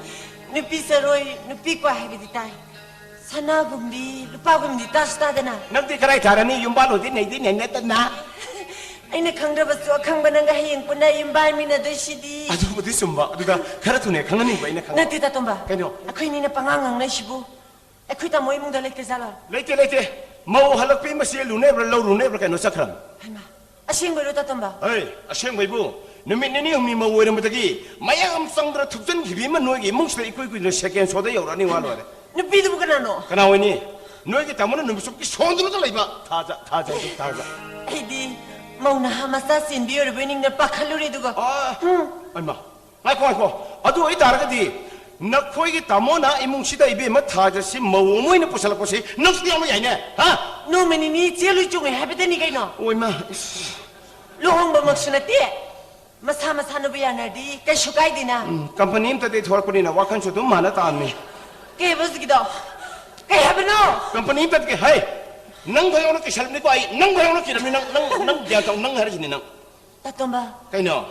ꯅꯨꯄꯤ ꯆꯔꯣꯏ, ꯅꯨꯄꯤ ꯀ꯭ꯋꯥ ꯍꯥꯏꯕꯗꯤ ꯇꯥꯏ꯫ ꯁꯅꯥꯒꯨꯝꯕꯤ, ꯂꯨꯄꯥꯒꯨꯝꯕꯤ ꯇꯥꯁꯨ ꯇꯥꯗꯅ꯫ ꯅꯪꯗꯤ ꯀꯗꯥꯏ ꯊꯥꯔꯅꯤ? ꯌꯨꯝꯕꯥꯜꯂꯣꯗꯤ ꯅꯩꯗꯤ ꯅꯩꯅꯗꯅ꯫ ꯑꯩꯅ ꯈꯪꯗ꯭ꯔꯕꯁꯨ ꯑꯈꯪꯕ ꯅꯪꯒ ꯍꯌꯦꯡ ꯄꯨꯟꯅ ꯌꯨꯝꯕꯥꯏꯃꯤꯟꯅꯗꯣꯏꯁꯤꯗꯤ꯫ ꯑꯗꯨꯕꯨꯗꯤ ꯆꯨꯝꯕ꯫ ꯑꯗꯨꯗ ꯈꯔ ꯊꯨꯅ ꯈꯪꯍꯟꯅꯤꯡꯕ ꯑꯩꯅ ꯈꯪꯕ꯫ ꯅꯠꯇꯦ, ꯇꯥꯇꯣꯝꯕ꯫ ꯀꯩꯅꯣ? ꯑꯩꯈꯣꯏꯅꯤꯅ ꯄꯉꯥꯡ ꯉꯥꯡꯅꯩꯁꯤꯕꯨ꯫ ꯑꯩꯈꯣꯏ ꯇꯥꯃꯣ ꯏꯃꯨꯡꯗ ꯂꯩꯇꯦ ꯖꯥꯠꯂꯣ? ꯂꯩꯇꯦ, ꯂꯩꯇꯦ꯫ ꯃꯧ ꯍꯜꯂꯛꯄꯤ ꯃꯆꯦ ꯂꯨꯅꯦꯕ꯭ꯔꯥ ꯂꯧ ꯔꯨꯅꯦꯕ꯭ꯔꯥ ꯀꯩꯅꯣ ꯆꯠꯈ꯭ꯔꯕꯅꯤ꯫ ꯍꯩꯃꯥ, ꯑꯁꯦꯡꯕꯩꯔꯣ, ꯇꯥꯇꯣꯝꯕ? ꯍꯩ, ꯑꯁꯦꯡꯕꯩꯕꯨ꯫ ꯅꯨꯃꯤꯠ ꯅꯤꯅꯤ ꯍꯨꯝꯅꯤ ꯃꯧ ꯑꯣꯏꯔꯝꯕꯗꯒꯤ ꯃꯌꯥꯝ ꯆꯪꯗꯅ ꯊꯨꯞꯆꯟꯈꯤꯕꯤ ꯑꯃ ꯅꯣꯏꯒꯤ ꯏꯃꯨꯡꯁꯤꯗ ꯏꯀꯨꯏ ꯀꯨꯏꯗꯅ ꯁꯦꯀꯦꯟ ꯁꯣꯗ ꯌꯧꯔꯛꯑꯅꯤ, ꯋꯥ ꯂꯣꯏꯔꯦ꯫ ꯅꯨꯄꯤꯗꯨꯕꯨ ꯀꯅꯥꯅꯣ? ꯀꯅꯥ ꯑꯣꯏꯅꯤ? ꯅꯣꯏꯒꯤ ꯇꯥꯃꯣꯅ ꯅꯨꯃꯤꯠ ꯆꯨꯞꯀꯤ ꯁꯣꯟꯗꯨꯅꯇ ꯂꯩꯕ ꯊꯥꯖ, ꯊꯥꯖ, ꯊꯥꯖ꯫ ꯑꯩꯗꯤ ꯃꯧ ꯅꯍꯥ ꯃꯆꯥ ꯆꯦꯟꯕꯤ ꯑꯣꯏꯔꯕꯣꯏ ꯅꯤꯡꯗꯅ ꯄꯥꯈꯠꯂꯨꯔꯦ, ꯑꯗꯨꯒ꯫ ꯑꯥ, ꯎꯝ꯫ ꯍꯩꯃꯥ, ꯉꯥꯏꯈꯣ, ꯉꯥꯏꯈꯣ꯫ ꯑꯗꯨ ꯑꯣꯏꯇꯥꯔꯒꯗꯤ ꯅꯈꯣꯏꯒꯤ ꯇꯥꯃꯣꯅ ꯏꯃꯨꯡꯁꯤꯗ ꯏꯕꯦꯝꯃ ꯊꯥꯖꯁꯤ ꯃꯧ ꯑꯃ ꯑꯣꯏꯅ ꯄꯨꯁꯜꯂꯛꯄꯁꯤ ꯅꯪꯁꯨ ꯌꯥꯎꯕ ꯌꯥꯏꯅꯦ, ꯍꯥ? ꯅꯣꯡꯃ ꯅꯤꯅꯤ ꯆꯦꯜꯂꯨ ꯆꯣꯡꯉꯦ ꯍꯥꯏꯕꯗꯅꯤ ꯀꯩꯅꯣ꯫ ꯑꯣꯏꯃꯥ, ꯏꯁ꯫ ꯂꯨꯍꯣꯡꯕꯃꯛꯁꯨ ꯅꯠꯇꯦ, ꯃꯁꯥ ꯃꯁꯥꯅꯕꯨ ꯌꯥꯅꯔꯗꯤ ꯀꯩꯁꯨ ꯀꯥꯏꯗꯦꯅ꯫ ꯎꯝ, ꯀꯝꯄꯅꯤ ꯑꯝꯇꯗꯤ ꯊꯣꯔꯛꯄꯅꯤꯅ ꯋꯥꯈꯜꯁꯨ ꯑꯗꯨꯝ ꯃꯥꯟꯅ ꯇꯥꯕꯅꯤ꯫ ꯀꯩ ꯍꯥꯏꯕ ꯍꯧꯖꯤꯛꯀꯤꯗꯣ? ꯀꯩ ꯍꯥꯏꯕꯅꯣ? ꯀꯝꯄꯅꯤ ꯑꯝꯇꯗꯤ ꯍꯩ! ꯅꯪ ꯈꯣꯏ ꯌꯧꯅ ꯀꯤꯁꯜꯂꯝꯅꯤꯀꯣ ꯑꯩ꯫ ꯅꯪ ꯈꯣꯏ ꯌꯧꯅ ꯀꯤꯔꯝꯅꯤ ꯅꯪ, ꯅꯪ, ꯅꯪ ꯒ꯭ꯌꯥꯟ ꯇꯧ, ꯅꯪ ꯍꯥꯏꯔꯤꯁꯤꯅꯤ ꯅꯪ꯫ ꯇꯥꯇꯣꯝꯕ, ꯀꯩꯅꯣ?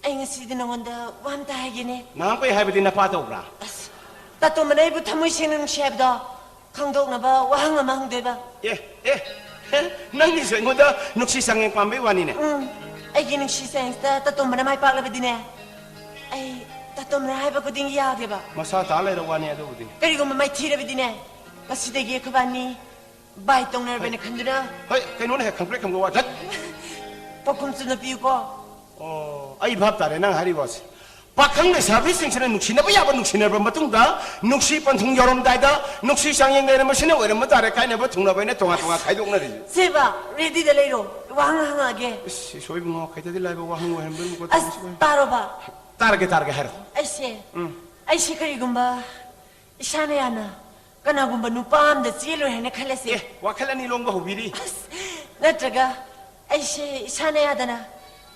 ꯑꯩ ꯉꯁꯤꯗꯤ ꯅꯉꯣꯟꯗ ꯋꯥ ꯑꯝꯇ ꯍꯥꯏꯒꯦꯅꯦ꯫ ꯅꯍꯥꯟꯈꯣꯏ ꯍꯥꯏꯕꯗꯤ ꯅꯄꯥ ꯇꯧꯕ꯭ꯔꯥ? ꯑꯁ, ꯇꯥꯇꯣꯝꯕꯅ ꯑꯩꯕꯨ ꯊꯃꯣꯏ ꯁꯦꯡꯅ ꯅꯨꯡꯁꯤ ꯍꯥꯏꯕꯗꯣ ꯈꯪꯗꯣꯛꯅꯕ ꯋꯥꯍꯪ ꯑꯃ ꯍꯪꯗꯣꯏꯕ꯫ ꯑꯦ, ꯑꯦ, ꯑꯦ, ꯅꯪꯒꯤꯁꯨ ꯑꯩꯉꯣꯟꯗ ꯅꯨꯡꯁꯤ ꯆꯥꯡꯌꯦꯡ ꯄꯥꯝꯕꯩ ꯋꯥꯅꯤꯅꯦ꯫ ꯎꯝ, ꯑꯩꯒꯤ ꯅꯨꯡꯁꯤ ꯆꯥꯡꯌꯦꯡꯁꯤꯗ ꯇꯥꯇꯣꯝꯕꯅ ꯃꯥꯏ ꯄꯥꯛꯂꯕꯗꯤꯅꯦ, ꯑꯩ ꯇꯥꯇꯣꯝꯕꯅ ꯍꯥꯏꯕ ꯈꯨꯗꯤꯡꯒꯤ ꯌꯥꯒꯦꯕ꯫ ꯃꯁꯥ ꯇꯥ ꯂꯩꯔ ꯋꯥꯅꯤ ꯑꯗꯨꯕꯨꯗꯤ꯫ ꯀꯔꯤꯒꯨꯝꯕ ꯃꯥꯏꯊꯤꯔꯕꯗꯤꯅꯦ, ꯉꯁꯤꯗꯒꯤ ꯑꯩꯈꯣꯏꯕꯥꯅꯤ ꯕꯥꯏ ꯇꯧꯅꯔꯕꯅ ꯈꯟꯗꯨꯅ꯫ ꯍꯣꯏ, ꯀꯩꯅꯣꯅꯦ, ꯍꯦꯛ ꯈꯪꯄ꯭ꯔꯦꯛ ꯈꯪꯕ ꯋꯥ꯫ ꯙꯠ! ꯄꯥꯎꯈꯨꯝ ꯆꯨꯝꯅ ꯄꯤꯌꯨꯀꯣ꯫ ꯑꯣ, ꯑꯩ ꯚꯥꯞ ꯇꯥꯔꯦ ꯅꯪ ꯍꯥꯏꯔꯤꯕ ꯋꯥꯁꯦ꯫ ꯄꯥꯈꯪ ꯂꯩꯁꯥꯕꯤꯁꯤꯡꯁꯤꯅ ꯅꯨꯡꯁꯤꯅꯕ ꯌꯥꯕ ꯅꯨꯡꯁꯤꯅꯔꯕ ꯃꯇꯨꯡꯗ, ꯅꯨꯡꯁꯤ ꯄꯟꯊꯨꯡ ꯌꯧꯔꯝꯗꯥꯏꯗ, ꯅꯨꯡꯁꯤ ꯆꯥꯡꯌꯦꯡ ꯂꯩꯔꯝꯕꯁꯤꯅ ꯑꯣꯏꯔꯝꯕ ꯇꯥꯔꯦ, ꯀꯥꯏꯅꯕ ꯊꯨꯡꯅꯕ ꯍꯥꯏꯅ ꯇꯣꯉꯥꯟ ꯇꯣꯉꯥꯟ ꯈꯥꯏꯗꯣꯛꯅꯔꯤꯁꯦ꯫ ꯁꯦꯕ, ꯔꯦꯗꯤꯗ ꯂꯩꯔꯣ, ꯋꯥꯍꯪ ꯍꯪꯉꯛꯑꯒꯦ꯫ ꯏꯁ, ꯏꯁꯣꯏ ꯏꯕꯨꯡꯉꯣ, ꯈꯩꯗꯗꯤ ꯂꯥꯏꯕ ꯋꯥꯍꯪ ꯑꯣꯏꯍꯟꯕ ꯑꯃꯨꯛꯀ ꯑꯁ, ꯇꯧꯔꯤꯁꯤ꯫ ꯇꯥꯔꯣꯕ꯫ ꯇꯥꯔꯒꯦ, ꯇꯥꯔꯒꯦ, ꯍꯥꯏꯔꯣ꯫ ꯑꯩꯁꯦ, ꯎꯝ꯫ ꯑꯩꯁꯦ ꯀꯔꯤꯒꯨꯝꯕ ꯏꯁꯥꯅ ꯌꯥꯅ ꯀꯅꯥꯒꯨꯝꯕ ꯅꯨꯄꯥ ꯑꯝꯗ ꯆꯦꯜꯂꯨꯔꯦ ꯍꯥꯏꯅ ꯈꯜꯂꯁꯦ꯫ ꯑꯦ, ꯋꯥꯈꯜ ꯑꯅꯤ ꯂꯣꯝꯒ ꯍꯧꯕꯤꯔꯤ꯫ ꯑꯁ, ꯅꯠꯇ꯭ꯔꯒ ꯑꯩꯁꯦ ꯏꯁꯥꯅ ꯌꯥꯗꯅ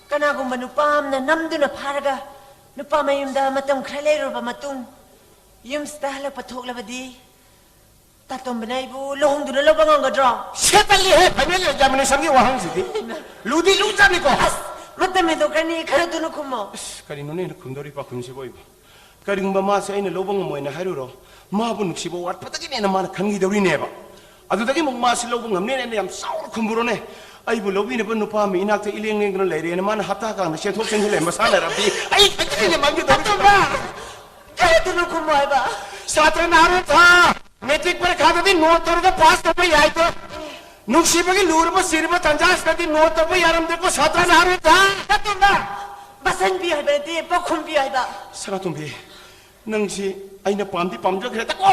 ꯀꯅꯥꯒꯨꯝꯕ ꯅꯨꯄꯥ ꯑꯃꯅ ꯅꯝꯗꯨꯅ ꯐꯥꯔꯒ ꯅꯨꯄꯥ ꯃꯌꯨꯝꯗ ꯃꯇꯝ ꯈꯔ ꯂꯩꯔꯨꯔꯕ ꯃꯇꯨꯡ ꯌꯨꯝꯁꯤꯗ ꯍꯜꯂꯛꯄ ꯊꯣꯛꯂꯕꯗꯤ ꯇꯥꯇꯣꯝꯕꯅ ꯑꯩꯕꯨ ꯂꯨꯍꯣꯡꯗꯨꯅ ꯂꯧꯕ ꯉꯝꯒꯗ꯭ꯔꯣ? ꯁꯦꯠꯇꯜꯂꯤꯍꯦ, final examination ꯒꯤ ꯋꯥꯍꯪꯁꯤꯗꯤ꯫ ꯂꯨꯗꯤ ꯂꯨꯖꯥꯠꯅꯤꯀꯣ꯫ ꯑꯁ, ꯃꯇꯝ ꯍꯦꯟꯗꯣꯛꯈ꯭ꯔꯅꯤ, ꯈꯔ ꯊꯨꯅ ꯈꯨꯝꯃꯣ꯫ ꯑꯁ, ꯀꯔꯤꯅꯣꯅꯦ ꯑꯩꯅ ꯈꯨꯝꯗꯧꯔꯤ ꯄꯥꯎꯈꯨꯝꯁꯤꯕꯨ ꯑꯩꯕꯨ? ꯀꯔꯤꯒꯨꯝꯕ ꯃꯥꯁꯦ ꯑꯩꯅ ꯂꯧꯕ ꯉꯝꯃꯣꯏꯅ ꯍꯥꯏꯔꯨꯔꯣ, ꯃꯥꯕꯨ ꯅꯨꯡꯁꯤꯕ ꯋꯥꯠꯄꯗꯒꯤꯅꯦꯅ ꯃꯥꯅ ꯈꯟꯈꯤꯗꯧꯔꯤꯅꯦꯕ꯫ ꯑꯗꯨꯗꯒꯤ ꯑꯃꯨꯛ ꯃꯥꯁꯤ ꯂꯧꯕ ꯉꯝꯅꯦꯅ ꯑꯩꯅ ꯌꯥꯝ ꯆꯥꯎꯅ ꯈꯨꯝꯕꯨꯔꯣꯅꯦ꯫ ꯑꯩꯕꯨ ꯂꯧꯕꯤꯅꯕ ꯅꯨꯄꯥ ꯑꯃ ꯏꯅꯥꯛꯇ ꯏꯂꯦꯡ ꯂꯦꯡꯗꯅ ꯂꯩꯔꯦꯅ ꯃꯥꯅ ꯍꯞꯇꯥ ꯀꯥꯡꯗ ꯆꯦꯟꯊꯣꯛ ꯆꯦꯟꯁꯤꯜ ꯂꯩꯔꯝꯕ ꯁꯥꯟꯅꯔꯕꯗꯤ ꯑꯩ ꯈꯛꯇꯅꯤꯅꯦ ꯃꯥꯡꯖꯗꯧꯔꯤꯁꯦ꯫ ꯈꯔ ꯊꯨꯅ ꯈꯨꯝꯃꯣ ꯍꯥꯏꯕ꯫ ꯁꯥꯇ꯭ꯔ ꯅꯍꯥꯔꯣꯜ ꯊꯥ, ꯃꯦꯇ꯭ꯔꯤꯛ ꯄꯔꯤꯈꯥꯗꯗꯤ ꯅꯣꯠ ꯇꯧꯔꯒ ꯄꯥꯁ ꯇꯧꯕ ꯌꯥꯏꯗꯣ꯫ ꯅꯨꯡꯁꯤꯕꯒꯤ ꯂꯨꯔꯕ ꯆꯤꯔꯕ ꯇꯥꯟꯖꯥꯁꯤꯗꯗꯤ ꯅꯣꯠ ꯇꯧꯕ ꯌꯥꯔꯝꯗꯦꯀꯣ, ꯁꯥꯇ꯭ꯔ ꯅꯍꯥꯔꯣꯜ ꯊꯥ꯫ ꯇꯥꯇꯣꯝꯕ, ꯕꯁꯟ ꯄꯤꯌꯨ ꯍꯥꯏꯕ ꯅꯠꯇꯦ, ꯄꯥꯎꯈꯨꯝ ꯄꯤꯌꯨ ꯍꯥꯏꯕ꯫ ꯁꯅꯥꯇꯣꯝꯕꯤ, ꯅꯪꯁꯤ ꯑꯩꯅ ꯄꯥꯝꯗꯤ ꯄꯥꯝꯖꯈ꯭ꯔꯦꯗꯀꯣ,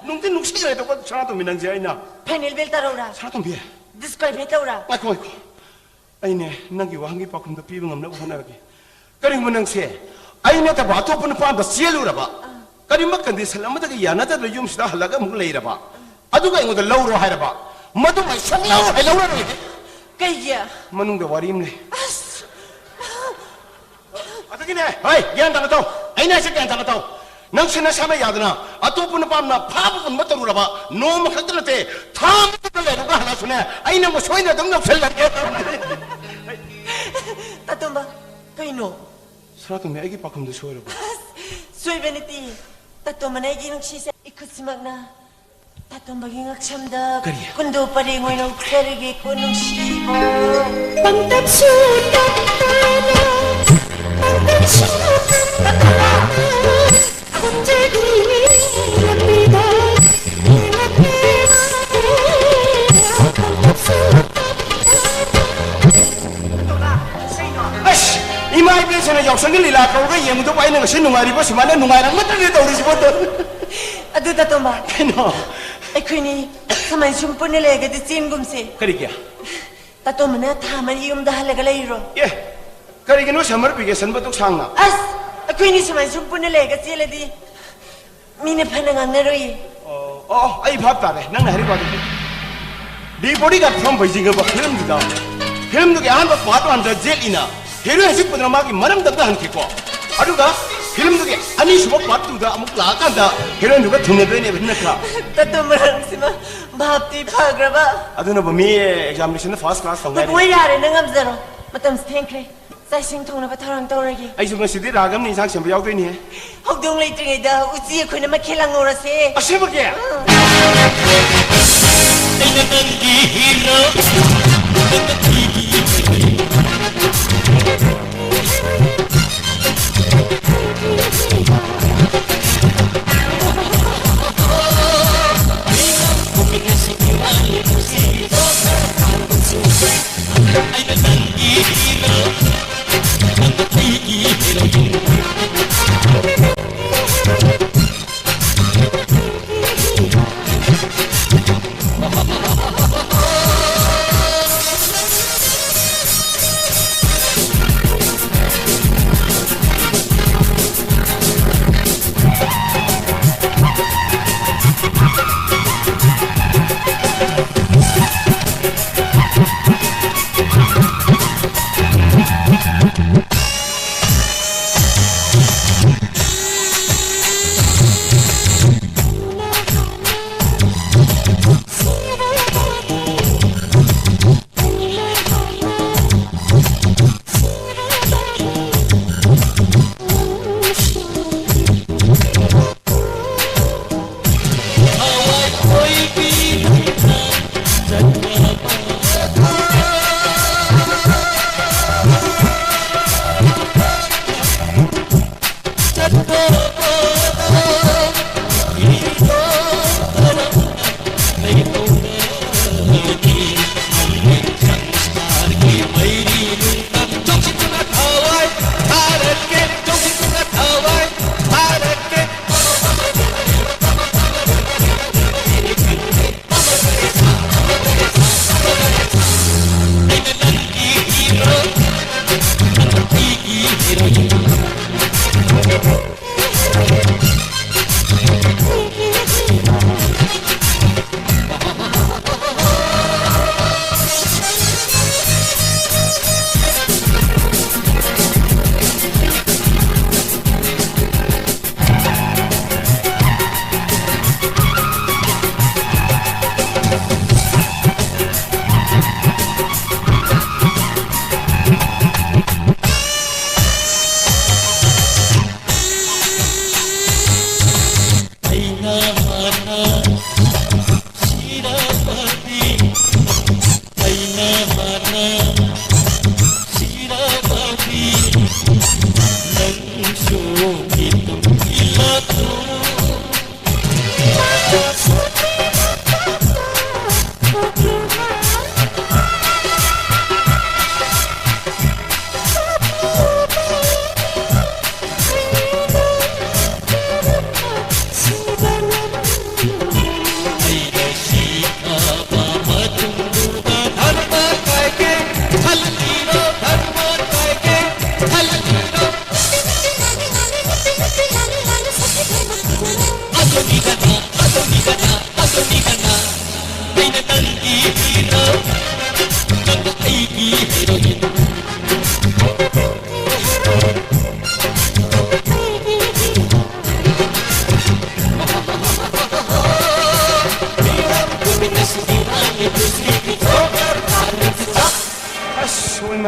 ꯅꯨꯡꯗꯤ ꯅꯨꯡꯁꯤꯈ꯭ꯔꯦꯗꯀꯣ, ꯁꯅꯥꯇꯣꯝꯕꯤ, ꯅꯪꯁꯦ ꯑꯩꯅ꯫ ꯐꯥꯏꯅꯦꯜ ꯕꯦꯜ ꯇꯧꯔꯛꯎꯔꯥ? ꯁꯅꯥꯇꯣꯝꯕꯤ꯫ ꯗꯤꯁꯀ꯭ꯋꯥꯂꯤꯐꯥꯏ ꯇꯧꯔꯥ? ꯉꯥꯏꯈꯣ, ꯉꯥꯏꯈꯣ꯫ ꯑꯩꯅꯦ, ꯅꯪꯒꯤ ꯋꯥꯍꯪꯒꯤ ꯄꯥꯎꯈꯨꯝꯗꯣ ꯄꯤꯕ ꯉꯝꯅꯕ ꯍꯣꯠꯅꯔꯒꯦ꯫ ꯀꯔꯤꯒꯨꯝꯕ ꯅꯪꯁꯦ ꯑꯩ ꯅꯠꯇꯕ ꯑꯇꯣꯞꯄ ꯅꯨꯄꯥ ꯑꯝꯗ ꯆꯦꯜꯂꯨꯔꯕ, ꯀꯔꯤꯒꯨꯝꯕ ꯀꯟꯗꯤꯁꯟ ꯑꯃꯗꯒꯤ ꯌꯥꯅꯗꯕ ꯌꯨꯝꯁꯤꯗ ꯍꯜꯂꯒ ꯑꯃꯨꯛ ꯂꯩꯔꯕ, ꯑꯗꯨꯒ ꯑꯩꯉꯣꯟꯗ ꯂꯧꯔꯣ ꯍꯥꯏꯔꯕ, ꯃꯗꯨ ꯑꯩ ꯁꯨꯡꯂꯧ ꯍꯦꯛ ꯂꯧꯔꯔꯣꯏ꯫ ꯀꯩꯒꯤ? ꯃꯅꯨꯡꯗ ꯋꯥꯔꯤ ꯑꯃ ꯂꯩ꯫ ꯑꯁ! ꯑꯗꯒꯤꯅꯦ, ꯍꯣꯏ, ꯒ꯭ꯌꯥꯟ ꯇꯥꯅ ꯇꯧ꯫ ꯑꯩꯅ ꯍꯥꯏꯁꯦ ꯒ꯭ꯌꯥꯟ ꯇꯥꯅ ꯇꯧ꯫ ꯅꯪꯁꯨ ꯅꯁꯥꯅ ꯌꯥꯗꯅ ꯑꯇꯣꯞꯄ ꯅꯨꯄꯥ ꯑꯃꯅ ꯐꯥꯕ ꯄꯨꯟꯕ ꯇꯧꯔꯨꯔꯕ? ꯅꯣꯡꯃ ꯈꯛꯇ ꯅꯠꯇꯦ, ꯊꯥ ꯑꯃ ꯆꯨꯞꯅ ꯂꯩꯔꯒ ꯍꯜꯂꯛꯁꯨꯅꯦ, ꯑꯩ ꯅꯪꯕꯨ ꯁꯣꯏꯗꯅ ꯑꯗꯨꯝ ꯌꯧꯁꯜꯂꯛꯀꯦ꯫ ꯇꯥꯇꯣꯝꯕ, ꯀꯩꯅꯣ? ꯁꯅꯥꯇꯣꯝꯕꯤ, ꯑꯩꯒꯤ ꯄꯥꯎꯈꯨꯝꯗꯨ ꯁꯣꯏꯔꯕꯣ? ꯑꯁ, ꯁꯣꯏꯕ ꯅꯠꯇꯦ꯫ ꯇꯥꯇꯣꯝꯕꯅ ꯑꯩꯒꯤ ꯅꯨꯡꯁꯤꯁꯦ ꯏꯈꯨꯠꯁꯤꯃꯛꯅ ꯇꯥꯇꯣꯝꯕꯒꯤ ꯉꯛꯁꯝꯗ ꯀꯔꯤ? ꯀꯨꯟꯗꯣ ꯄꯔꯦꯡ ꯑꯣꯏꯅ ꯎꯞꯆꯔꯒꯦꯀꯣ, ꯅꯨꯡꯁꯤꯕ꯫ ꯄꯪꯇꯞꯁꯨ ꯇꯞꯇꯅ, ꯄꯪꯇꯞꯁꯨ ꯇꯞꯇꯅ, ꯈꯣꯡꯖꯒꯤ ꯂꯝꯕꯤꯗ ꯄꯪꯇꯞꯁꯨ ꯇꯞꯇꯅ꯫ ꯑꯁ, ꯏꯃꯥ ꯏꯕꯦꯟꯁꯤꯡꯅ ꯌꯥꯎꯁꯪꯒꯤ ꯂꯤꯂꯥ ꯀꯧꯔꯒ ꯌꯦꯡꯕꯗꯨꯕꯨ ꯑꯩꯅ ꯉꯁꯤ ꯅꯨꯡꯉꯥꯏꯔꯤꯕ ꯁꯨꯃꯥꯏꯅ ꯅꯨꯡꯉꯥꯏꯔꯝꯒꯗ꯭ꯔꯅꯦ ꯇꯧꯔꯤꯁꯤꯕꯣ? ꯑꯗꯨ ꯇꯥꯇꯣꯝꯕ, ꯀꯩꯅꯣ? ꯑꯩꯈꯣꯏꯅꯤ ꯁꯨꯃꯥꯏꯅ ꯁꯨꯝ ꯄꯨꯟꯅ ꯂꯩꯔꯒꯗꯤ ꯆꯦꯟꯒꯨꯝꯁꯦ꯫ ꯀꯔꯤꯒꯤ? ꯇꯥꯇꯣꯝꯕꯅ ꯊꯥ ꯃꯔꯤ ꯌꯨꯝꯗ ꯍꯜꯂꯒ ꯂꯩꯔꯣ꯫ ꯑꯦ, ꯀꯔꯤꯒꯤꯅꯣ summer vacation ꯕꯨ ꯑꯗꯨꯛ ꯁꯥꯡꯅ? ꯑꯁ, ꯑꯩꯈꯣꯏꯅꯤ ꯁꯨꯃꯥꯏꯅ ꯁꯨꯝ ꯄꯨꯟꯅ ꯂꯩꯔꯒ ꯆꯦꯜꯂꯗꯤ ꯃꯤꯅ ꯐꯅ ꯉꯥꯡꯅꯔꯣꯏꯌꯦ꯫ ꯑꯣ, ꯑꯣ, ꯑꯩ ꯚꯥꯞ ꯇꯥꯔꯦ ꯅꯪꯅ ꯍꯥꯏꯔꯤꯕ ꯋꯥꯗꯨꯗꯤ꯫ The Bodyguard from Beijing ꯍꯥꯏꯕ ꯐꯤꯂꯝꯗꯨꯗ, ꯐꯤꯂꯝꯗꯨꯒꯤ ꯑꯍꯥꯟꯕ part one ꯗ ꯖꯦꯠ ꯂꯤꯅ ꯍꯦꯔꯣꯏꯟ ꯍꯧꯖꯤꯛ ꯄꯨꯗꯨꯅ ꯃꯥꯒꯤ ꯃꯔꯝꯗ ꯑꯝꯇ ꯍꯟꯈꯤꯀꯣ꯫ ꯑꯗꯨꯒ ꯐꯤꯂꯝꯗꯨꯒꯤ ꯑꯅꯤꯁꯨꯕ part two ꯗ ꯑꯃꯨꯛ ꯂꯥꯛꯑꯀꯥꯟꯗ ꯍꯦꯔꯣꯏꯟꯗꯨꯒ ꯊꯨꯡꯅꯗꯣꯏꯅꯦꯕ, ꯅꯠꯇ꯭ꯔꯥ? ꯇꯥꯇꯣꯝꯕ, ꯅꯪꯁꯤꯃ ꯚꯥꯞꯇꯤ ꯐꯈ꯭ꯔꯕ? ꯑꯗꯨꯅꯕꯨ ꯃꯤ examination ꯗ first class ꯇꯧꯅꯔꯤ꯫ ꯃꯣꯏ ꯌꯥꯔꯦ, ꯅꯪ ꯉꯝꯖꯔꯣ꯫ ꯃꯇꯝꯁꯤ ꯊꯦꯡꯈ꯭ꯔꯦ꯫ ꯆꯥꯛ ꯏꯁꯤꯡ ꯊꯣꯡꯅꯕ ꯊꯧꯔꯥꯡ ꯇꯧꯔꯒꯦ꯫ ꯑꯩꯁꯨ ꯉꯁꯤꯗꯤ ꯔꯥꯒ ꯑꯃꯅ ꯏꯟꯁꯥꯡ ꯁꯦꯝꯕ ꯌꯥꯎꯗꯣꯏꯅꯦ꯫ ꯍꯧꯗꯣꯡ ꯂꯩꯇ꯭ꯔꯤꯉꯩꯗ ꯎꯆꯤ ꯑꯩꯈꯣꯏꯅ ꯃꯈꯦꯜ ꯂꯥꯡꯍꯧꯔꯁꯦ꯫ ꯑꯁꯦꯡꯕꯒꯤ? ꯑꯥ꯫ ꯑꯩꯅ ꯅꯪꯒꯤ hero, ꯅꯪꯅ ꯑꯩꯒꯤ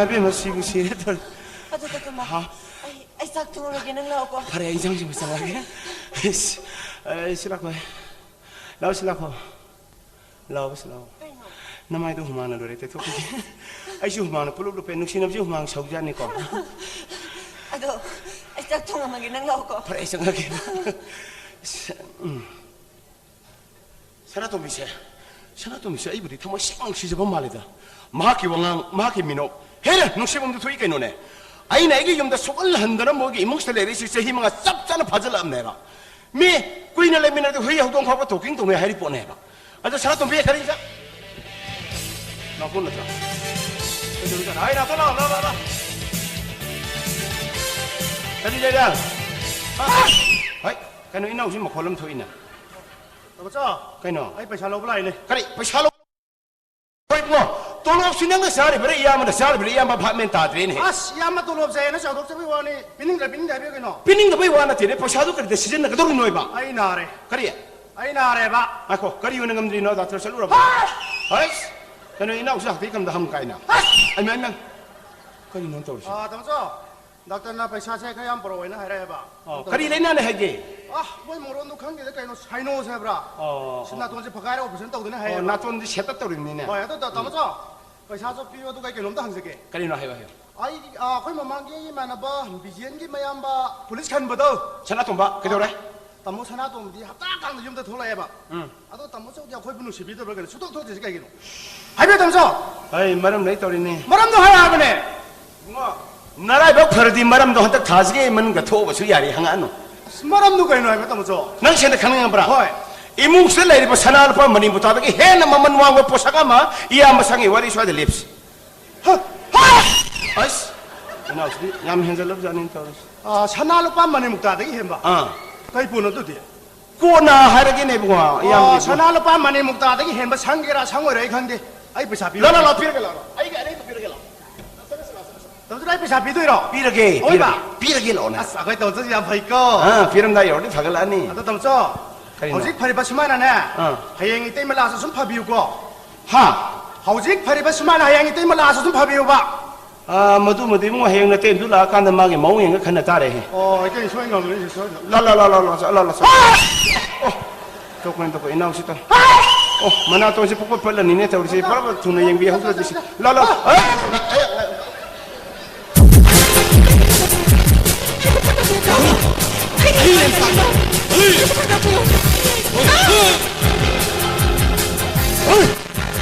ꯏꯕꯦꯝꯃ, ꯁꯤꯕꯨ ꯁꯤꯔꯦ ꯇꯧꯔꯦ꯫ ꯑꯗꯨ ꯇꯥꯇꯣꯝꯕ, ꯍꯥ? ꯑꯩ, ꯑꯩ ꯆꯥꯛ ꯊꯣꯡꯉꯒꯦ, ꯅꯪ ꯂꯥꯛꯑꯣꯀꯣ꯫ ꯐꯔꯦ, ꯑꯩ ꯏꯟꯖꯥꯡ ꯁꯦꯝꯕ ꯆꯪꯉꯛꯑꯒꯦ꯫ ꯏꯁ, ꯑꯩ, ꯁꯤ ꯂꯥꯛꯈꯣ꯫ ꯂꯥꯛꯑꯣ, ꯁꯤ ꯂꯥꯛꯈꯣ꯫ ꯂꯥꯛꯑꯣ, ꯁꯤ ꯂꯥꯛꯑꯣ꯫ ꯀꯩꯅꯣ? ꯅꯃꯥꯏꯗꯣ ꯍꯨꯃꯥꯡꯅ ꯂꯣꯏꯔꯦ, ꯇꯩꯊꯣꯛꯄꯤꯒꯦ꯫ ꯑꯩꯁꯨ ꯍꯨꯃꯥꯡꯅ ꯄꯨꯂꯞ ꯂꯨꯞꯄꯦ, ꯅꯨꯡꯁꯤꯅꯕꯁꯦ ꯍꯨꯃꯥꯡ ꯁꯧꯖꯥꯠꯅꯤꯀꯣ꯫ ꯑꯗꯣ, ꯑꯩ ꯆꯥꯛ ꯊꯣꯡꯉꯝꯃꯒꯦ, ꯅꯪ ꯂꯥꯛꯑꯣꯀꯣ꯫ ꯐꯔꯦ, ꯑꯩ ꯆꯪꯉꯛꯑꯒꯦ꯫ ꯏꯁ, ꯎꯝ꯫ ꯁꯅꯥꯇꯣꯝꯕꯤꯁꯦ, ꯁꯅꯥꯇꯣꯝꯕꯤꯁꯦ ꯑꯩꯕꯨꯗꯤ ꯊꯃꯣꯏ ꯁꯦꯡꯅ ꯅꯨꯡꯁꯤꯖꯕ ꯃꯥꯜꯂꯦꯗ꯫ ꯃꯍꯥꯛꯀꯤ ꯋꯥꯉꯥꯡ, ꯃꯍꯥꯛꯀꯤ ꯃꯤꯅꯣꯛ, ꯍꯦꯟꯅ ꯅꯨꯡꯁꯤꯐꯝꯗꯨ ꯊꯣꯛꯏ ꯀꯩꯅꯣꯅꯦ꯫ ꯑꯩꯅ ꯑꯩꯒꯤ ꯌꯨꯝꯗ ꯁꯨꯛꯍꯜ ꯍꯟꯗꯅ ꯃꯣꯏꯒꯤ ꯏꯃꯨꯡꯁꯤꯗ ꯂꯩꯔꯛꯏꯁꯤ ꯆꯍꯤ ꯃꯉꯥ ꯆꯞ ꯆꯥꯅ ꯐꯥꯖꯤꯜꯂꯛꯑꯕꯅꯦꯕ꯫ ꯃꯤ ꯀꯨꯏꯅ ꯂꯩꯃꯤꯟꯅꯔꯗꯤ ꯍꯨꯏ ꯍꯧꯗꯣꯡ ꯐꯥꯎꯕ talking ꯇꯧꯅꯩ ꯍꯥꯏꯔꯤ ꯄꯣꯠꯅꯦꯕ꯫ ꯑꯗꯣ ꯁꯅꯥꯇꯣꯝꯕꯤ, ꯀꯔꯤ ꯏꯟꯖꯥꯡ? ꯅꯥꯇꯣꯟ ꯅꯠꯇ꯭ꯔꯥ? ꯀꯩꯗꯧꯔꯤꯖꯥꯠꯅꯣ? ꯍꯥꯏ, ꯅꯥꯇꯣꯟ, ꯂꯥꯎ, ꯂꯥꯎ, ꯂꯥꯎ, ꯂꯥꯎ꯫ ꯀꯔꯤ ꯂꯩꯔꯦ? ꯍꯥ? ꯍꯥꯏ, ꯀꯩꯅꯣ, ꯏꯅꯥꯎꯁꯤ ꯃꯈꯣꯜ ꯑꯃ ꯊꯣꯛꯏꯅ꯫ ꯇꯥꯃꯣꯆꯧ, ꯀꯩꯅꯣ? ꯑꯩ ꯄꯩꯁꯥ ꯂꯧꯕ ꯂꯥꯛꯏꯅꯦ꯫ ꯀꯔꯤ? ꯄꯩꯁꯥ ꯂꯧ-, ꯍꯣꯏ, ꯏꯕꯨꯡꯉꯣ, ꯇꯣꯂꯣꯞꯁꯤ ꯅꯪꯅ ꯆꯥꯔꯤꯕ꯭ꯔꯥ, ꯏꯌꯥꯝꯕꯅ ꯆꯥꯔꯤꯕ꯭ꯔꯥ? ꯏꯌꯥꯝꯕ, ꯚꯥꯞ ꯃꯦꯟ ꯇꯥꯗ꯭ꯔꯦꯅꯦ꯫ ꯑꯁ, ꯏꯌꯥꯝꯕ ꯇꯣꯂꯣꯞ ꯆꯥꯏꯌꯦꯅ ꯆꯥꯎꯊꯣꯛꯆꯕꯒꯤ ꯋꯥꯅꯤ꯫ ꯄꯤꯅꯤꯡꯗ꯭ꯔ ꯄꯤꯅꯤꯡꯗꯦ ꯍꯥꯏꯕꯤꯌꯨ ꯀꯩꯅꯣ꯫ ꯄꯤꯅꯤꯡꯗꯕꯩ ꯋꯥ ꯅꯠꯇꯦꯅꯦ, ꯄꯩꯁꯥꯗꯨ ꯀꯔꯤꯗ ꯁꯤꯖꯤꯟꯅꯒꯗꯧꯔꯤꯅꯣ ꯍꯥꯏꯕ? ꯑꯩ ꯅꯥꯔꯦ꯫ ꯀꯔꯤ? ꯑꯩ ꯅꯥꯔꯦꯕ꯫ ꯉꯥꯏꯈꯣ, ꯀꯔꯤ ꯑꯣꯏꯅ ꯉꯝꯗ꯭ꯔꯤꯅꯣ? ꯗꯥꯛꯇꯔ ꯆꯠꯂꯨꯔꯕꯣ? ꯍꯥꯏꯁ! ꯀꯩꯅꯣ, ꯏꯅꯥꯎꯁꯨ ꯍꯥꯛꯊꯤ ꯀꯝꯗ ꯍꯪ ꯀꯥꯏꯅ? ꯑꯁ! ꯑꯩꯃ, ꯑꯩꯃ, ꯀꯔꯤꯅꯣ ꯇꯧꯔꯤꯁꯦ? ꯑꯥ, ꯇꯥꯃꯣꯆꯧ, ꯗꯥꯛꯇꯔꯅ ꯄꯩꯁꯥꯁꯦ ꯈꯔ ꯌꯥꯝ ꯄꯨꯔꯛꯑꯣꯅ ꯍꯥꯏꯔꯛꯑꯦꯕ꯫ ꯑꯣ, ꯑꯗꯨ ꯀꯔꯤ ꯇꯧꯕ- ꯂꯩꯅꯥꯅꯦ ꯍꯥꯏꯒꯦ? ꯑꯥ, ꯃꯣꯏ ꯃꯔꯣꯟꯗꯣ ꯈꯪꯗꯦꯗ, ꯀꯩꯅꯣ, ꯁꯥꯏꯅꯣꯁ ꯍꯥꯏꯕ꯭ꯔꯥ? ꯑꯣ, ꯁꯤ ꯑꯣ꯫ ꯅꯥꯇꯣꯟꯁꯦ ꯐꯒꯥꯏꯔ operation ꯇꯧꯗꯅ ꯑꯣ, ꯍꯥꯏꯌꯦꯕ꯫ ꯅꯥꯇꯣꯟꯗꯤ set up ꯇꯧꯔꯤꯕꯅꯤꯅꯦ꯫ ꯍꯣꯏ, ꯑꯗꯣ ꯇꯥ-, ꯇꯥꯃꯣꯆꯧ, ꯄꯩꯁꯥꯁꯨ ꯄꯤꯌꯣ, ꯑꯗꯨꯒ ꯑꯩ ꯀꯩꯅꯣꯝꯇ ꯍꯪꯖꯒꯦ꯫ ꯀꯔꯤꯅꯣ? ꯍꯥꯏꯌꯣ, ꯍꯥꯏꯌꯣ꯫ ꯑꯩ, ꯑ, ꯑꯩꯈꯣꯏ ꯃꯃꯥꯡꯒꯤ ꯑꯩꯒꯤ ꯏꯃꯥꯟꯅꯕ ꯕꯤꯖꯦꯟꯒꯤ ꯃꯌꯥꯝꯕ ꯄꯨꯂꯤꯁ ꯈꯟꯕꯗꯣ꯫ ꯁꯅꯥꯇꯣꯝꯕ, ꯀꯩꯗꯧꯔꯦ? ꯇꯥꯃꯣ ꯁꯅꯥꯇꯣꯝꯕꯗꯤ ꯍꯞꯇꯥ ꯀꯥꯡꯗ ꯌꯨꯝꯗ ꯊꯣꯛꯂꯛꯑꯦꯕ꯫ ꯎꯝ꯫ ꯑꯗꯣ ꯇꯥꯃꯣꯆꯧꯗꯤ ꯑꯩꯈꯣꯏꯕꯨ ꯅꯨꯡꯁꯤꯕꯤꯗꯕ꯭ꯔꯥ ꯀꯩꯅꯣ? ꯁꯨꯡꯊꯣꯛ ꯊꯣꯛꯇ꯭ꯔꯤꯁꯦ ꯀꯩꯒꯤꯅꯣ? ꯍꯥꯏꯕꯤꯌꯨ, ꯇꯥꯃꯣꯆꯧ꯫ ꯑꯩ ꯃꯔꯝ ꯂꯩ ꯇꯧꯔꯤꯅꯦ꯫ ꯃꯔꯝꯗꯣ ꯍꯥꯏꯔꯛꯑꯕꯅꯦ꯫ ꯏꯕꯨꯡꯉꯣ, ꯅꯔꯥꯏꯕꯛ ꯐꯔꯗꯤ ꯃꯔꯝꯗꯣ ꯍꯟꯗꯛ ꯊꯥꯁꯤꯒꯤ ꯃꯅꯨꯡꯗ ꯊꯣꯛꯑꯕꯁꯨ ꯌꯥꯔꯤ, ꯍꯪꯉꯛꯑꯅꯨ꯫ ꯑꯁ, ꯃꯔꯝꯗꯣ ꯀꯩꯅꯣ ꯍꯥꯏꯕ, ꯇꯥꯃꯣꯆꯧ? ꯅꯪ ꯁꯦꯟꯗ ꯈꯪꯅꯤꯡꯉꯕ꯭ꯔꯥ? ꯍꯣꯏ꯫ ꯏꯃꯨꯡꯁꯤꯗ ꯂꯩꯔꯤꯕ ꯁꯅꯥ ꯂꯨꯄꯥ ꯃꯅꯤ ꯃꯨꯛꯇꯥꯗꯒꯤ ꯍꯦꯟꯅ ꯃꯃꯜ ꯋꯥꯡꯕ ꯄꯣꯠꯁꯛ ꯑꯃ ꯏꯌꯥꯝꯕ ꯁꯪꯉꯤ ꯋꯥꯔꯤ ꯁ꯭ꯋꯥꯏꯗ ꯂꯦꯞꯁꯤ꯫ ꯍ! ꯍ! ꯑꯁ! ꯏꯅꯥꯎꯁꯤꯗꯤ ꯌꯥꯝ ꯍꯦꯟꯖꯜꯂꯕꯖꯥꯠꯅꯤ ꯇꯧꯔꯤꯁꯤ꯫ ꯑꯥ, ꯁꯅꯥ ꯂꯨꯄꯥ ꯃꯅꯤ ꯃꯨꯛꯇꯥꯗꯒꯤ ꯍꯦꯟꯕ? ꯑꯥ꯫ ꯀꯩ ꯄꯣꯠꯅꯣ ꯑꯗꯨꯗꯤ? ꯀꯣꯟꯅ ꯍꯥꯏꯔꯒꯦꯅꯦ ꯏꯕꯨꯡꯉꯣ, ꯑꯣ, ꯏꯌꯥꯝꯕꯒꯤ ꯁꯅꯥ ꯂꯨꯄꯥ ꯃꯅꯤ ꯃꯨꯛꯇꯥꯗꯒꯤ ꯍꯦꯟꯕ ꯁꯪꯒꯦꯔꯥ ꯁꯪꯉꯣꯏꯔꯥ ꯑꯩ ꯈꯪꯗꯦ꯫ ꯑꯩ ꯄꯩꯁꯥ ꯄꯤꯔꯣ꯫ ꯂꯥ, ꯂꯥ, ꯂꯥ, ꯄꯤꯔꯒꯦ, ꯂꯥ, ꯂꯥ꯫ ꯑꯩꯒꯤ ꯑꯔꯩꯕ ꯄꯤꯔꯒꯦ, ꯂꯥ꯫ ꯇꯧꯗꯨꯅ ꯑꯩ ꯄꯩꯁꯥ ꯄꯤꯗꯣꯏꯔꯣ? ꯄꯤꯔꯒꯦ, ꯑꯣꯏꯕ? ꯄꯤꯔꯒꯦ, ꯄꯤꯔꯒꯦ, ꯂꯥꯛꯑꯣꯅꯦ꯫ ꯑꯁ, ꯑꯩꯈꯣꯏ ꯇꯧꯗꯁꯨ ꯌꯥꯝ ꯐꯩꯀꯣ꯫ ꯑꯥ, ꯄꯤꯔꯝꯗꯥꯏ ꯌꯧꯔꯗꯤ ꯐꯒꯠꯂꯛꯑꯅꯤ꯫ ꯑꯗꯣ ꯇꯥꯃꯣꯆꯧ, ꯀꯔꯤꯅꯣ? ꯍꯧꯖꯤꯛ ꯐꯔꯤꯕ ꯁꯨꯃꯥꯏꯅꯅꯦ, ꯑꯥ꯫ ꯍꯌꯦꯡ ꯏꯇꯩꯃ ꯂꯥꯛꯑꯁꯨ ꯁꯨꯝ ꯐꯕꯤꯌꯨꯀꯣ꯫ ꯍꯥ? ꯍꯧꯖꯤꯛ ꯐꯔꯤꯕ ꯁꯨꯃꯥꯏꯅ ꯍꯌꯦꯡ ꯏꯇꯩꯃ ꯂꯥꯛꯑꯁꯨ ꯁꯨꯝ ꯐꯕꯤꯌꯨꯕ꯫ ꯑꯥ, ꯃꯗꯨꯃꯗꯤ ꯏꯕꯨꯡꯉꯣ, ꯍꯌꯦꯡ ꯅꯇꯩꯃꯗꯨ ꯂꯥꯛꯑꯀꯥꯟꯗ ꯃꯥꯒꯤ ꯃꯑꯣꯡ ꯌꯦꯡꯉ ꯈꯟꯅ ꯇꯥꯔꯦꯍꯦ꯫ ꯑꯣ, ꯑꯩ ꯀꯩ ꯁꯣꯏ ꯉꯝꯃꯅꯤ, ꯁꯣꯏ ꯉꯝꯃꯅꯤ꯫ ꯂꯥ, ꯂꯥ, ꯂꯥ, ꯂꯥ, ꯂꯥ, ꯂꯥ, ꯂꯥ, ꯂꯥ꯫ ꯑꯣ, ꯇꯣꯛꯄꯅꯤ, ꯇꯣꯛꯄꯅꯤ, ꯏꯅꯥꯎꯁꯤ ꯇꯧ꯫ ꯑꯣ, ꯃꯅꯥꯇꯣꯟꯁꯤ ꯄꯨꯡꯄꯠ ꯄꯠꯂꯅꯤꯅꯦ ꯇꯧꯔꯤꯁꯤ꯫ ꯐꯔꯕ ꯊꯨꯅ ꯌꯦꯡꯕꯤꯍꯧꯗ꯭ꯔꯗꯤ ꯁꯤ꯫ ꯂꯥ, ꯂꯥ꯫ ꯑꯦ! ꯍꯩ!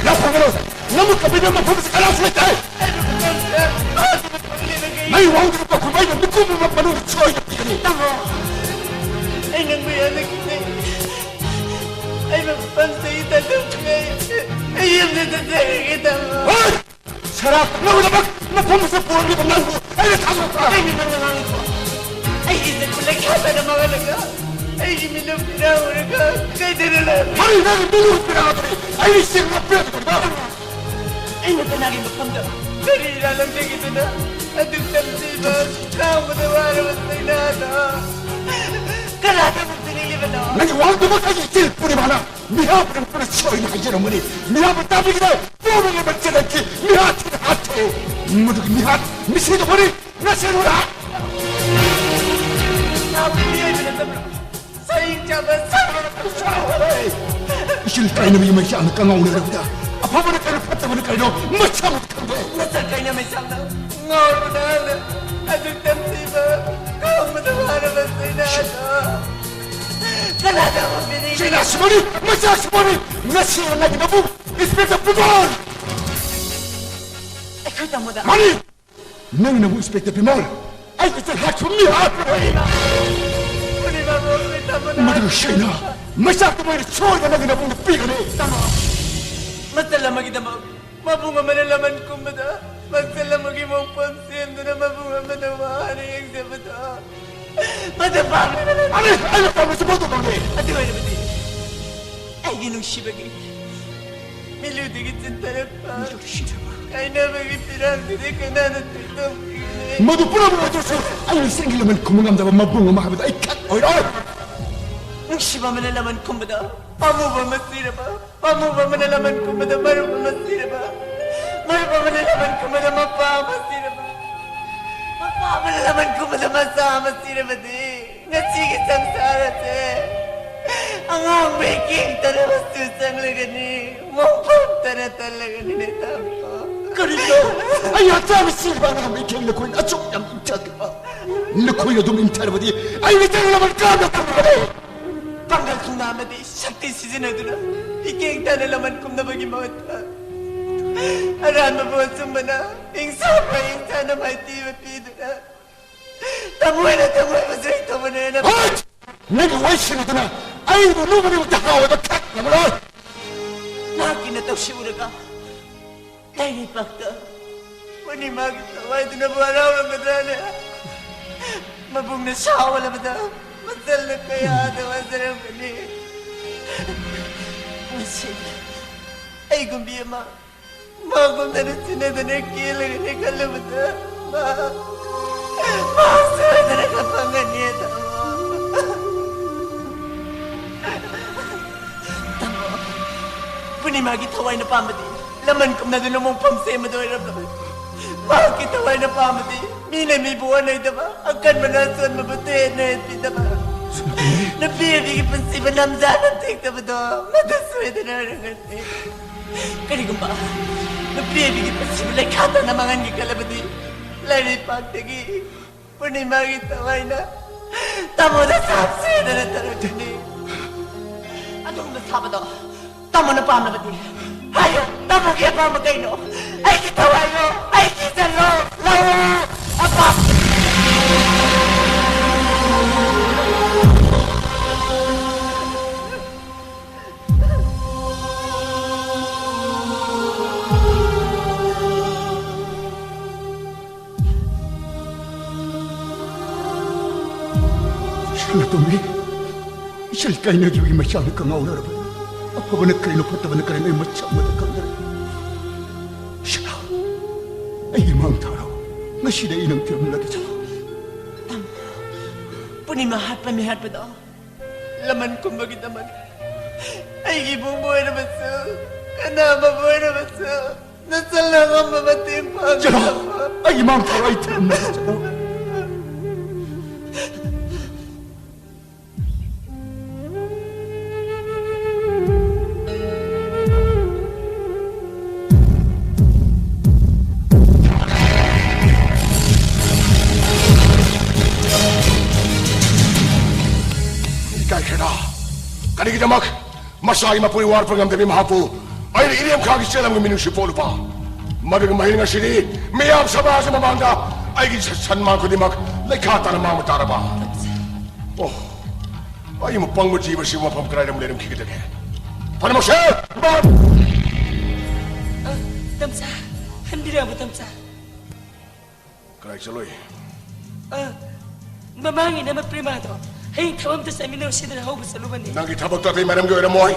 ꯂꯥ ꯐꯪꯒꯅꯨ! ꯅꯪꯕꯨ ꯀꯞꯄꯤꯕ ꯃꯐꯝꯁꯤ ꯀꯅꯥꯁꯨ ꯂꯩꯇꯦ! ꯅꯪ ꯋꯥꯍꯪꯗꯨ ꯄꯥꯎꯈꯨꯝ ꯑꯩꯅ ꯃꯤꯠꯀꯨꯝ ꯑꯃ ꯃꯅꯨꯡꯗ ꯁꯣꯏꯗꯅ ꯄꯤꯒꯅꯤ꯫ ꯇꯥꯃꯣ, ꯑꯩ ꯅꯪꯕꯨ ꯌꯥꯅꯈꯤꯗꯦ꯫ ꯑꯩ ꯃꯐꯝꯁꯤꯗꯒꯤ ꯊꯥꯗꯣꯛꯈ꯭ꯔꯦ꯫ ꯑꯩ ꯌꯨꯝꯗ ꯆꯠꯆꯔꯒꯦ, ꯇꯥꯃꯣ꯫ ꯍꯣꯏ! ꯁꯔꯥꯞ ꯊꯛꯅꯕꯒꯤꯗꯃꯛ ꯃꯐꯝ ꯑꯁꯤꯗ ꯄꯨꯔꯛꯂꯤꯕ ꯅꯪꯕꯨ ꯑꯩꯅ ꯊꯥꯗꯣꯛꯄ꯭ꯔꯥ? ꯑꯩꯅ ꯅꯪꯅ ꯉꯥꯡꯉꯤꯀꯣ꯫ ꯑꯩꯒꯤ ꯏꯖꯠꯄꯨ ꯂꯩꯈꯥ ꯇꯥꯅ ꯃꯥꯡꯍꯜꯂꯒ, ꯑꯩꯒꯤ ꯃꯤꯅꯨꯡ ꯄꯤꯔꯥ ꯎꯔꯒ ꯀꯩꯗꯧꯅ ꯂꯩ? ꯀꯔꯤ ꯅꯪꯒꯤ ꯃꯤꯅꯨꯡ ꯄꯤꯔꯥ ꯎꯔꯒ? ꯑꯩꯒꯤ ꯏꯆꯦ ꯉꯥꯛꯄꯤꯔꯛꯀꯗꯧꯔꯤꯕ? ꯑꯩꯅ ꯀꯅꯥꯒꯤ ꯃꯐꯝꯗ ꯀꯔꯤ ꯏꯔꯥꯜ ꯂꯝꯖꯒꯦꯗꯅ ꯑꯗꯨꯛ ꯇꯝꯊꯤꯕ ꯈꯥꯡꯕꯗ ꯋꯥꯔꯕ ꯆꯩꯅꯥꯗꯣ ꯀꯅꯥꯗ ꯑꯃꯨꯛ ꯄꯤꯅꯤꯡꯂꯤꯕꯅꯣ? ꯅꯪꯒꯤ ꯋꯥꯍꯪꯗꯨꯃꯛ ꯑꯩꯒꯤ ꯏꯆꯦ ꯄꯨꯔꯅꯤꯃꯥꯅ ꯃꯤꯍꯥꯠ ꯄꯨꯝꯕꯅ ꯁꯣꯏꯅ ꯍꯥꯏꯖꯔꯝꯒꯅꯤ꯫ ꯃꯤꯍꯥꯠꯄꯨ ꯇꯥꯕꯤꯒꯗ ꯄꯣꯔꯒ ꯃꯆꯦꯜꯂꯛꯈꯤ꯫ ꯃꯤꯍꯥꯠꯁꯤꯅ ꯍꯥꯠꯈ꯭ꯔꯦ꯫ ꯃꯗꯨꯒꯤ ꯃꯤꯍꯥꯠ ꯃꯤꯁꯤꯗ ꯍꯣꯔꯤ ꯉꯁꯤꯔꯨꯔ꯫ ꯏꯆꯤꯜ ꯀꯥꯏꯅꯕꯒꯤ ꯃꯩꯆꯥꯛꯅ ꯀꯉꯥꯎꯅꯔꯕꯗ ꯑꯐꯕꯅ ꯀꯩꯅꯣ ꯐꯠꯇꯕꯅ ꯀꯩꯅꯣ ꯃꯁꯛ ꯈꯪꯗꯦ꯫ ꯃꯁꯛ ꯀꯥꯏꯅ ꯃꯩꯆꯥꯛꯅ ꯉꯥꯎꯔꯕꯅ ꯑꯗꯨꯛ ꯇꯝꯊꯤꯕ ꯈꯥꯡꯕꯗ ꯋꯥꯔꯕ ꯆꯩꯅꯥꯗꯣ ꯀꯅꯥꯗ ꯑꯃꯨꯛ ꯄꯤꯅꯤꯡ? ꯆꯩꯅꯥ ꯁꯤꯃꯅꯤ, ꯃꯩꯆꯥꯛ ꯁꯤꯃꯅꯤ, ꯉꯁꯤ ꯅꯪꯒꯤ ꯅꯕꯨ ꯏꯟꯁꯄꯦꯛꯇꯔ ꯄꯨꯇꯣꯟ! ꯑꯩꯈꯣꯏ ꯇꯥꯃꯣꯗ꯫ ꯃꯥꯅꯤ! ꯅꯪ ꯅꯕꯨ ꯏꯟꯁꯄꯦꯛꯇꯔ ꯄꯤꯃꯣꯟ! ꯑꯩ ꯏꯆꯦ ꯍꯥꯠꯈꯤꯕ ꯃꯤ ꯍꯥꯠꯄ! ꯃꯗꯨ ꯁꯩꯅ ꯃꯩꯆꯥꯛꯇꯨ ꯃꯣꯏꯅ ꯁꯣꯏꯗꯅ ꯅꯪꯒꯤ ꯅꯕꯨꯡꯗ ꯄꯤꯒꯅꯤ! ꯇꯥꯃꯣ, ꯃꯆꯜ ꯑꯃꯒꯤꯗꯃꯛ ꯃꯕꯨꯡ ꯑꯃꯅ ꯂꯃꯟ ꯀꯨꯝꯕꯗ, ꯃꯆꯜ ꯑꯃꯒꯤ ꯃꯣꯡꯐꯝ ꯁꯦꯝꯗꯨꯅ ꯃꯕꯨꯡ ꯑꯃꯅ ꯋꯥꯅ ꯌꯦꯡꯖꯕꯗꯣ, ꯃꯗꯨ ꯄꯥꯝꯂꯤꯕꯅꯤ꯫ ꯑꯩ, ꯑꯩꯅ ꯄꯥꯝꯕꯁꯤ ꯃꯗꯨ ꯄꯥꯝꯃꯤ꯫ ꯑꯗꯨ ꯑꯣꯏꯔꯕꯗꯤ ꯑꯩꯒꯤ ꯅꯨꯡꯁꯤꯕꯒꯤ ꯃꯤꯠꯂꯨꯗꯒꯤ ꯆꯤꯟꯊꯔꯛꯄ ꯀꯥꯏꯅꯕꯒꯤ ꯄꯤꯔꯥꯡꯁꯤꯗꯤ ꯀꯅꯥꯅ ꯇꯦꯛꯊꯣꯛꯄꯤꯒꯅꯤ? ꯃꯗꯨ ꯄꯨꯝꯅꯃꯛ ꯑꯣꯏꯗ꯭ꯔꯁꯨ ꯑꯩ ꯏꯆꯦꯒꯤ ꯂꯃꯟ ꯈꯨꯝꯕ ꯉꯝꯗꯕ ꯃꯕꯨꯡ ꯑꯃ ꯍꯥꯏꯕꯗꯨ ꯑꯩ ꯈꯛ ꯑꯣꯏꯔꯣꯏ꯫ ꯅꯨꯡꯁꯤꯕ ꯑꯃꯅ ꯂꯃꯟ ꯈꯨꯝꯕꯗ ꯄꯥꯝꯃꯨꯕ ꯑꯃ ꯁꯤꯔꯕ, ꯄꯥꯝꯃꯨꯕ ꯑꯃꯅ ꯂꯃꯟ ꯈꯨꯝꯕꯗ ꯃꯔꯨꯞ ꯑꯃ ꯁꯤꯔꯕ, ꯃꯔꯨꯞ ꯑꯃꯅ ꯂꯃꯟ ꯈꯨꯝꯕꯗ ꯃꯄꯥ ꯑꯃ ꯁꯤꯔꯕ, ꯃꯄꯥ ꯑꯃꯅ ꯂꯃꯟ ꯈꯨꯝꯕꯗ ꯃꯆꯥ ꯑꯃ ꯁꯤꯔꯕꯗꯤ, ꯉꯁꯤꯒꯤ ꯁꯪꯁꯥꯔ ꯑꯁꯦ ꯑꯉꯥꯡꯕ ꯏꯀꯦꯡꯇꯅ ꯃꯆꯨ ꯆꯪꯂꯒꯅꯤ, ꯃꯣꯡꯐꯝꯇꯅ ꯇꯜꯂꯒꯅꯤꯅꯦ, ꯇꯥꯃꯣ꯫ ꯀꯔꯤꯅꯣ? ꯑꯩ ꯍꯛꯆꯥꯡꯗ ꯁꯤꯔꯤꯕ ꯑꯉꯥꯡꯕ ꯏꯀꯦꯡ ꯅꯈꯣꯏꯅ ꯑꯆꯨꯝ ꯌꯥꯝ ꯅꯤꯡꯊꯤꯔꯕ, ꯅꯈꯣꯏꯅ ꯑꯗꯨꯝ ꯏꯟꯊꯔꯕꯗꯤ ꯑꯩ ꯂꯩꯇꯅ ꯂꯃꯟ ꯀꯔꯝꯅ ꯈꯨꯝꯒꯅꯤ? ꯄꯥꯡꯒꯜ ꯊꯧꯅꯥ ꯑꯃꯗꯤ ꯁꯛꯇꯤ ꯁꯤꯖꯤꯟꯅꯗꯨꯅ ꯏꯀꯦꯡꯇꯅ ꯂꯃꯟ ꯈꯨꯝꯅꯕꯒꯤ ꯃꯍꯨꯠꯇ ꯑꯔꯥꯟꯕꯕꯨ ꯑꯆꯨꯝꯕꯅ, ꯍꯤꯡꯁꯥꯕꯨ ꯍꯤꯡꯁꯥꯅ ꯃꯥꯏꯊꯤꯕ ꯄꯤꯗꯨꯅ ꯊꯃꯣꯏꯅ ꯊꯃꯣꯏꯕꯨ ꯆꯩꯊꯕꯅꯦꯅ꯫ ꯍꯣꯏ! ꯅꯪꯒꯤ ꯋꯥꯍꯩꯁꯤꯡ ꯑꯗꯨꯅ ꯑꯩꯕꯨ ꯅꯣꯛꯅꯕꯃꯛꯇ ꯍꯥꯎꯋꯦꯕ ꯈꯛ ꯉꯝꯃꯔꯣꯏ꯫ ꯅꯍꯥꯛꯀꯤ ꯅꯇꯧꯁꯤ ꯎꯔꯒ ꯂꯩꯔꯤꯄꯥꯛꯇ ꯄꯨꯔꯅꯤꯃꯥꯒꯤ ꯊꯋꯥꯏꯗꯨꯅꯕꯨ ꯍꯔꯥꯎꯔꯝꯒꯗ꯭ꯔꯥꯅꯦ? ꯃꯕꯨꯡꯅ ꯁꯥ ꯑꯣꯜꯂꯕꯗ ꯃꯆꯜꯅ ꯀꯌꯥꯗ ꯋꯥꯖꯔꯝꯒꯅꯤ꯫ ꯉꯁꯤ ꯑꯩꯒꯨꯝꯕꯤ ꯑꯃ ꯃꯥꯒꯨꯝꯗꯅ ꯆꯤꯟꯅꯗꯅ ꯀꯦꯜꯂꯒꯅꯤ ꯈꯜꯂꯨꯕꯗ ꯃꯥ, ꯃꯥ ꯁꯣꯏꯗꯅ ꯀꯞꯄꯝꯒꯅꯤ, ꯇꯥꯃꯣ꯫ ꯇꯥꯃꯣ, ꯄꯨꯔꯅꯤꯃꯥꯒꯤ ꯊꯋꯥꯏꯅ ꯄꯥꯝꯕꯗꯤ ꯂꯃꯟ ꯀꯨꯝꯅꯗꯨꯅ ꯃꯣꯡꯐꯝ ꯁꯦꯝꯕꯗ ꯑꯣꯏꯔꯝꯂꯕꯅꯤ꯫ ꯃꯍꯥꯛꯀꯤ ꯊꯋꯥꯏꯅ ꯄꯥꯝꯕꯗꯤ ꯃꯤꯅ ꯃꯤꯕꯨ ꯑꯣꯟꯅꯩꯗꯕ, ꯑꯀꯟꯕꯅ ꯑꯁꯣꯟꯕꯕꯨ ꯇꯦꯟꯅ ꯍꯦꯟꯕꯤꯗꯕ, ꯅꯨꯄꯤ ꯑꯣꯏꯕꯤꯒꯤ ꯄꯨꯟꯁꯤꯕꯨ ꯅꯝꯖꯥ ꯅꯝꯊꯦꯛꯇꯕꯗꯣ ꯃꯗꯨ ꯁꯣꯏꯗꯅ ꯑꯣꯏꯔꯝꯒꯅꯤ꯫ ꯀꯔꯤꯒꯨꯝꯕ ꯅꯨꯄꯤ ꯑꯣꯏꯕꯤꯒꯤ ꯄꯨꯟꯁꯤꯕꯨ ꯂꯩꯈꯥ ꯇꯥꯅ ꯃꯥꯡꯍꯟꯒꯦ ꯈꯜꯂꯕꯗꯤ ꯂꯩꯔꯩꯄꯥꯛꯇꯒꯤ ꯄꯨꯔꯅꯤꯃꯥꯒꯤ ꯊꯋꯥꯏꯅ ꯇꯥꯃꯣꯗ ꯁꯥꯞ ꯁꯣꯏꯗꯅ ꯇꯧꯔꯛꯀꯅꯤ꯫ ꯑꯗꯨꯒꯨꯝꯕ ꯁꯥꯕꯗꯣ ꯇꯥꯃꯣꯅ ꯄꯥꯝꯂꯕꯗꯤ ꯍꯥꯏꯌꯨ, ꯇꯥꯃꯣꯒꯤ ꯑꯄꯥꯝꯕ ꯀꯩꯅꯣ? ꯑꯩꯒꯤ ꯊꯋꯥꯏꯔꯣ? ꯑꯩꯒꯤ ꯏꯆꯜꯂꯣ? ꯂꯧꯔꯣ꯫ ꯑꯄꯥꯝ- ꯁꯅꯥꯇꯣꯝꯕꯤ, ꯏꯆꯜ ꯀꯥꯏꯅꯈꯤꯕꯒꯤ ꯃꯩꯁꯥꯗ ꯀꯪꯉꯥꯎꯅꯔꯕ꯫ ꯑꯐꯕꯅ ꯀꯔꯤꯅꯣ, ꯐꯠꯇꯕꯅ ꯀꯔꯤꯅꯣ, ꯑꯩ ꯃꯆꯞ ꯑꯃꯗ ꯈꯪꯗꯔꯦ꯫ ꯁꯅꯥ, ꯑꯩꯒꯤ ꯃꯥꯡ ꯊꯥꯔꯣ꯫ ꯉꯁꯤꯗꯤ ꯑꯩ ꯅꯪ ꯊꯤꯔꯝꯂꯒꯦ, ꯁꯅꯥ꯫ ꯇꯥꯃꯣ, ꯄꯨꯔꯅꯤꯃꯥ ꯍꯥꯠꯄ ꯃꯤꯍꯥꯠꯄꯗꯣ ꯂꯃꯟ ꯀꯨꯝꯕꯒꯤꯗꯃꯛ ꯑꯩꯒꯤ ꯏꯕꯨꯡꯕꯨ ꯑꯣꯏꯔꯕꯁꯨ, ꯀꯅꯥ ꯑꯃꯕꯨ ꯑꯣꯏꯔꯕꯁꯨ, ꯅꯆꯜꯅ ꯑꯉꯝꯕ ꯃꯇꯦꯡ ꯄꯥꯡꯅꯕ꯫ ꯆꯠꯂꯣ꯫ ꯑꯩꯒꯤ ꯃꯥꯡ ꯊꯥꯔꯣ, ꯑꯩ ꯊꯤꯔꯝꯃꯦ꯫ ꯆꯠꯂꯣ꯫ ꯏꯀꯥꯏꯈ꯭ꯔꯦꯗ꯫ ꯀꯔꯤꯒꯤꯗꯃꯛ? ꯃꯁꯥꯒꯤ ꯃꯄꯨꯔꯤ ꯋꯥꯠꯄ ꯉꯝꯗꯕꯤ ꯃꯍꯥꯛꯄꯨ ꯑꯩꯅ ꯏꯔꯦꯝ ꯈꯥꯒꯤ ꯆꯦꯂꯝꯒꯤ ꯃꯤꯅꯨꯡꯁꯤ ꯄꯣꯛꯂꯨꯕ꯫ ꯃꯗꯨꯒꯤ ꯃꯍꯩ ꯉꯁꯤꯗꯤ ꯃꯤꯌꯥꯝ ꯁꯃꯥꯖ ꯃꯃꯥꯡꯗ ꯑꯩꯒꯤ ꯁ-, ꯁꯟꯃꯥꯟ ꯈꯨꯗꯤꯡꯃꯛ ꯂꯩꯈꯥ ꯇꯥꯅ ꯃꯥꯡꯕ ꯇꯥꯔꯕ꯫ ꯑꯣ, ꯑꯩ ꯑꯃꯨꯛ ꯄꯪꯕ ꯖꯤꯕꯁꯤꯕꯨ ꯃꯐꯝ ꯀꯗꯥꯏꯗ ꯑꯃꯨꯛ ꯂꯩꯔꯝꯈꯤꯒꯗꯒꯦ? ꯐꯅꯃꯛꯁꯦ, ꯃꯥ- ꯑ, ꯇꯝꯆꯥ, ꯍꯟꯕꯤꯔꯛꯑꯕ ꯇꯝꯆꯥ? ꯀꯗꯥꯏ ꯆꯠꯂꯨꯏ? ꯑ, ꯃꯃꯥꯡꯒꯤ ꯅꯃ ꯄ꯭ꯔꯦꯃꯥꯗꯣ ꯍꯌꯦꯡ ꯊꯕꯛ ꯑꯝꯇ ꯆꯠꯃꯤꯟꯅꯔꯨꯁꯤꯗꯅ ꯍꯧꯕ ꯆꯠꯂꯨꯕꯅꯤ꯫ ꯅꯪꯒꯤ ꯊꯕꯛꯇꯣ ꯑꯇꯩ ꯃꯔꯝꯒꯤ ꯑꯣꯏꯔꯝꯃꯣꯏ꯫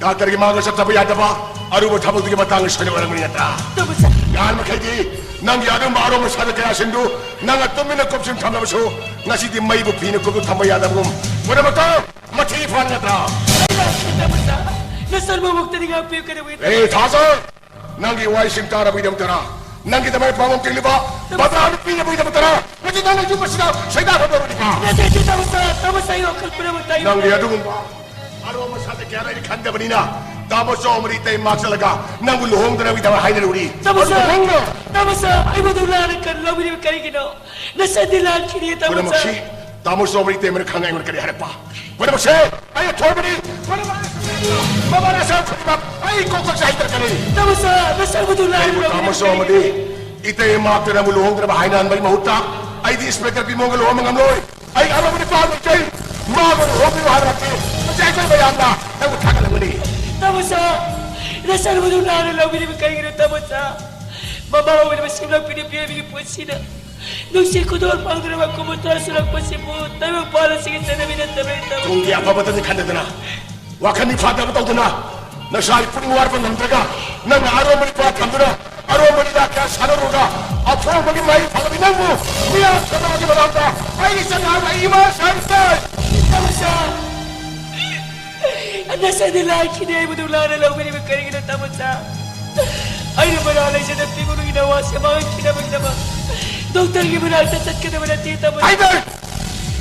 ꯗꯥꯛꯇꯔꯒꯤ ꯃꯥꯡꯗ ꯆꯠꯇꯕ ꯌꯥꯗꯕ ꯑꯔꯨꯕ ꯊꯕꯛꯇꯨꯒꯤ ꯃꯇꯥꯡꯗ ꯁꯣꯏꯗꯅ ꯑꯣꯏꯔꯝꯒꯅꯤ ꯅꯠꯇ꯭ꯔꯥ? ꯇꯧꯕꯁꯦ꯫ ꯌꯥꯔꯤꯃꯈꯩꯗꯤ ꯅꯪꯒꯤ ꯑꯗꯨꯝꯕ ꯑꯔꯨꯝꯕ ꯁꯥꯗ ꯀꯌꯥꯁꯤꯡꯗꯨ ꯅꯪꯅ ꯇꯨꯃꯤꯟꯅ ꯀꯨꯞꯁꯤꯟ ꯊꯝꯂꯕꯁꯨ ꯉꯁꯤꯗꯤ ꯃꯩꯕꯨ ꯐꯤꯅ ꯀꯨꯞꯇꯨ ꯊꯝꯕ ꯌꯥꯗꯕꯒꯨꯝ ꯄꯨꯝꯅꯃꯛꯇ ꯃꯊꯤ ꯐꯥꯅꯤ ꯅꯠꯇ꯭ꯔꯥ? ꯑꯩ ꯂꯥꯛꯀꯦ, ꯇꯧꯕꯁꯦ꯫ ꯅꯆꯟ ꯃꯕꯨꯛꯇꯗꯤ ꯉꯥꯛꯄꯤꯌꯨ, ꯀꯩꯗꯧꯕꯒꯤ ꯑꯦ, ꯊꯥꯖ! ꯅꯪꯒꯤ ꯋꯥꯍꯩꯁꯤꯡ ꯇꯥꯔꯕꯒꯤꯗꯃꯛꯇꯔꯥ? ꯅꯪꯒꯤꯗꯃꯛ ꯄꯥꯝꯕꯣꯝ ꯇꯤꯡꯂꯤꯕ ꯕꯕꯥ ꯅꯨꯄꯤꯅꯕꯒꯤꯗꯃꯛꯇꯔꯥ? ꯃꯁꯤ ꯅꯪꯅ ꯌꯨꯝ ꯑꯁꯤꯗ ꯁꯩꯗꯥ ꯊꯝꯗꯧꯔꯤꯕ? ꯅꯠꯇꯦ, ꯇꯥꯃꯣ ꯁꯥ, ꯇꯥꯃꯣ ꯁꯥ, ꯑꯩ ꯋꯥꯈꯜ ꯄꯨꯝꯅꯃꯛ ꯇꯥꯏ꯫ ꯅꯪꯒꯤ ꯑꯗꯨꯒꯨꯝꯕ ꯑꯔꯣꯟꯕ ꯁꯥꯗ ꯀꯌꯥ ꯂꯩꯔꯤ ꯈꯟꯗꯕꯅꯤꯅ, ꯇꯥꯃꯣ ꯆꯥꯎꯃꯗꯤ ꯏꯇꯩ ꯃꯥꯛ ꯆꯠꯂꯒ ꯅꯪꯕꯨ ꯂꯨꯍꯣꯡꯗꯅꯕꯒꯤꯗꯃꯛ ꯍꯥꯏꯅꯔꯨꯔꯤ꯫ ꯇꯥꯃꯣ ꯁꯥ, ꯑꯗꯨꯒ ꯅꯪꯅ ꯇꯥꯃꯣ ꯁꯥ, ꯑꯩꯕꯨ ꯑꯗꯨꯝ ꯂꯥꯟꯅ ꯀꯟ-, ꯂꯧꯕꯤꯔꯤꯕ ꯀꯔꯤꯒꯤꯅꯣ? ꯅꯆꯟꯗꯤ ꯂꯥꯟꯈꯤꯅꯤ, ꯇꯥꯃꯣ ꯁꯥ꯫ ꯄꯨꯝꯅꯃꯛꯁꯤ ꯇꯥꯃꯣ ꯆꯥꯎꯃꯗꯤ ꯏꯇꯩꯃꯅ ꯈꯪꯉꯦ ꯑꯩꯉꯣꯟꯗ ꯀꯔꯤ ꯍꯥꯏꯔꯛꯄ? ꯄꯨꯝꯅꯃꯛꯁꯦ ꯑꯩ ꯑꯊꯣꯏꯕꯅꯤ꯫ ꯄꯨꯝꯅꯃꯛ ꯃꯃꯥ ꯅꯆꯥ ꯈꯨꯗꯤꯡꯃꯛ ꯑꯩ ꯀꯣꯛ ꯀꯣꯛ ꯆꯥꯏꯗꯔꯛꯀꯅꯤ꯫ ꯇꯥꯃꯣ ꯁꯥ, ꯅꯆꯟꯕꯨ ꯑꯗꯨꯝ ꯂꯥꯟꯅ ꯑꯩꯕꯨ ꯂꯧꯕꯤꯔꯤꯕ ꯇꯥꯃꯣ ꯆꯥꯎꯃꯗꯤ ꯀꯔꯤꯒꯤꯅꯣ? ꯏꯇꯩ ꯃꯥꯛꯇ ꯅꯪꯕꯨ ꯂꯨꯍꯣꯡꯗꯅꯕ ꯍꯥꯏꯅꯍꯟꯕꯒꯤ ꯃꯍꯨꯠꯇ ꯑꯩꯗꯤ ꯏꯟꯁꯄꯦꯛꯇꯔ ꯕꯤꯃꯣꯟꯒ ꯂꯨꯍꯣꯡꯕ ꯉꯝꯂꯣꯏ꯫ ꯑꯩ ꯑꯔꯣꯟꯕ ꯅꯨꯄꯥ ꯑꯃ ꯂꯩꯖꯩ꯫ ꯃꯥꯒ ꯂꯨꯍꯣꯡꯕꯤꯌꯨ ꯍꯥꯏꯔꯕꯗꯤ ꯃꯁꯤ ꯑꯩꯈꯣꯏ ꯃꯌꯥꯝꯅ ꯅꯪꯕꯨ ꯊꯥꯒꯠꯂꯝꯒꯅꯤ꯫ ꯇꯥꯃꯣ ꯁꯥ, ꯅꯆꯟꯕꯨ ꯑꯗꯨꯝ ꯂꯥꯟꯅ ꯂꯧꯕꯤꯔꯤꯕ ꯀꯔꯤꯒꯤꯅꯣ, ꯇꯥꯃꯣ ꯁꯥ? ꯃꯃꯥ ꯑꯣꯏꯔꯤꯕ ꯁꯤꯡꯂꯛꯄꯤꯅ ꯄꯤꯔꯤꯕ ꯄꯨꯟꯁꯤꯗ ꯅꯨꯡꯁꯤ ꯈꯨꯗꯣꯜ ꯐꯪꯗꯨꯅ ꯀꯨꯝ ꯇꯔꯥ ꯁꯨꯔꯛꯄꯁꯤꯕꯨ ꯇꯥꯏꯕꯪ ꯄꯥꯜ ꯑꯁꯤꯒꯤ ꯆꯠꯅꯕꯤ ꯅꯠꯇꯕ꯭ꯔꯥ, ꯇꯥꯃꯣ ꯁꯥ? ꯇꯨꯡꯒꯤ ꯑꯐꯕꯇꯅꯤ ꯈꯟꯗꯗꯅ ꯋꯥꯈꯜ ꯃꯤꯐꯥꯗꯕ ꯇꯧꯗꯨꯅ, ꯅꯁꯥꯒꯤ ꯄꯨꯛꯅꯤꯡ ꯋꯥꯠꯄ ꯉꯝꯗ꯭ꯔꯒ, ꯅꯪꯅ ꯑꯔꯣꯟꯕ ꯂꯤꯛꯄꯥ ꯊꯝꯗꯨꯅ, ꯑꯔꯣꯟꯕ ꯂꯤꯂꯥ ꯀꯌꯥ ꯁꯥꯟꯅꯔꯨꯔꯒ, ꯑꯐꯣꯡꯕꯒꯤ ꯃꯍꯩ ꯐꯪꯂꯕꯤ ꯅꯪꯕꯨ ꯃꯤꯌꯥꯝ ꯁꯟꯗꯣꯛꯑꯒꯤ ꯃꯔꯝꯗ ꯑꯩꯒꯤ ꯆꯠꯅ ꯍꯥꯏꯕ ꯑꯩ ꯏꯃꯥ ꯁꯥꯏꯟꯁ ꯇꯥꯏ꯫ ꯇꯥꯃꯣ ꯁꯥ! ꯅꯆꯟꯗꯤ ꯂꯥꯛꯈꯤꯗꯦ, ꯑꯩꯕꯨ ꯑꯗꯨꯝ ꯂꯥꯟꯅ ꯂꯧꯕꯤꯔꯤꯕ ꯀꯔꯤꯒꯤꯅꯣ, ꯇꯥꯃꯣ ꯁꯥ? ꯑꯩꯅ ꯃꯔꯥ ꯂꯩꯖꯅ ꯄꯤꯕ ꯅꯨꯡꯒꯤ ꯅꯋꯥꯁꯦ ꯃꯥꯡꯍꯟꯈꯤꯅꯕꯒꯤꯗꯃꯛ ꯗꯣꯛꯇꯔꯒꯤ ꯃꯅꯥꯛꯇ ꯆꯠꯀꯗꯕ ꯅꯠꯇꯦ, ꯇꯥꯃꯣ꯫ ꯍꯥꯏꯗꯔ!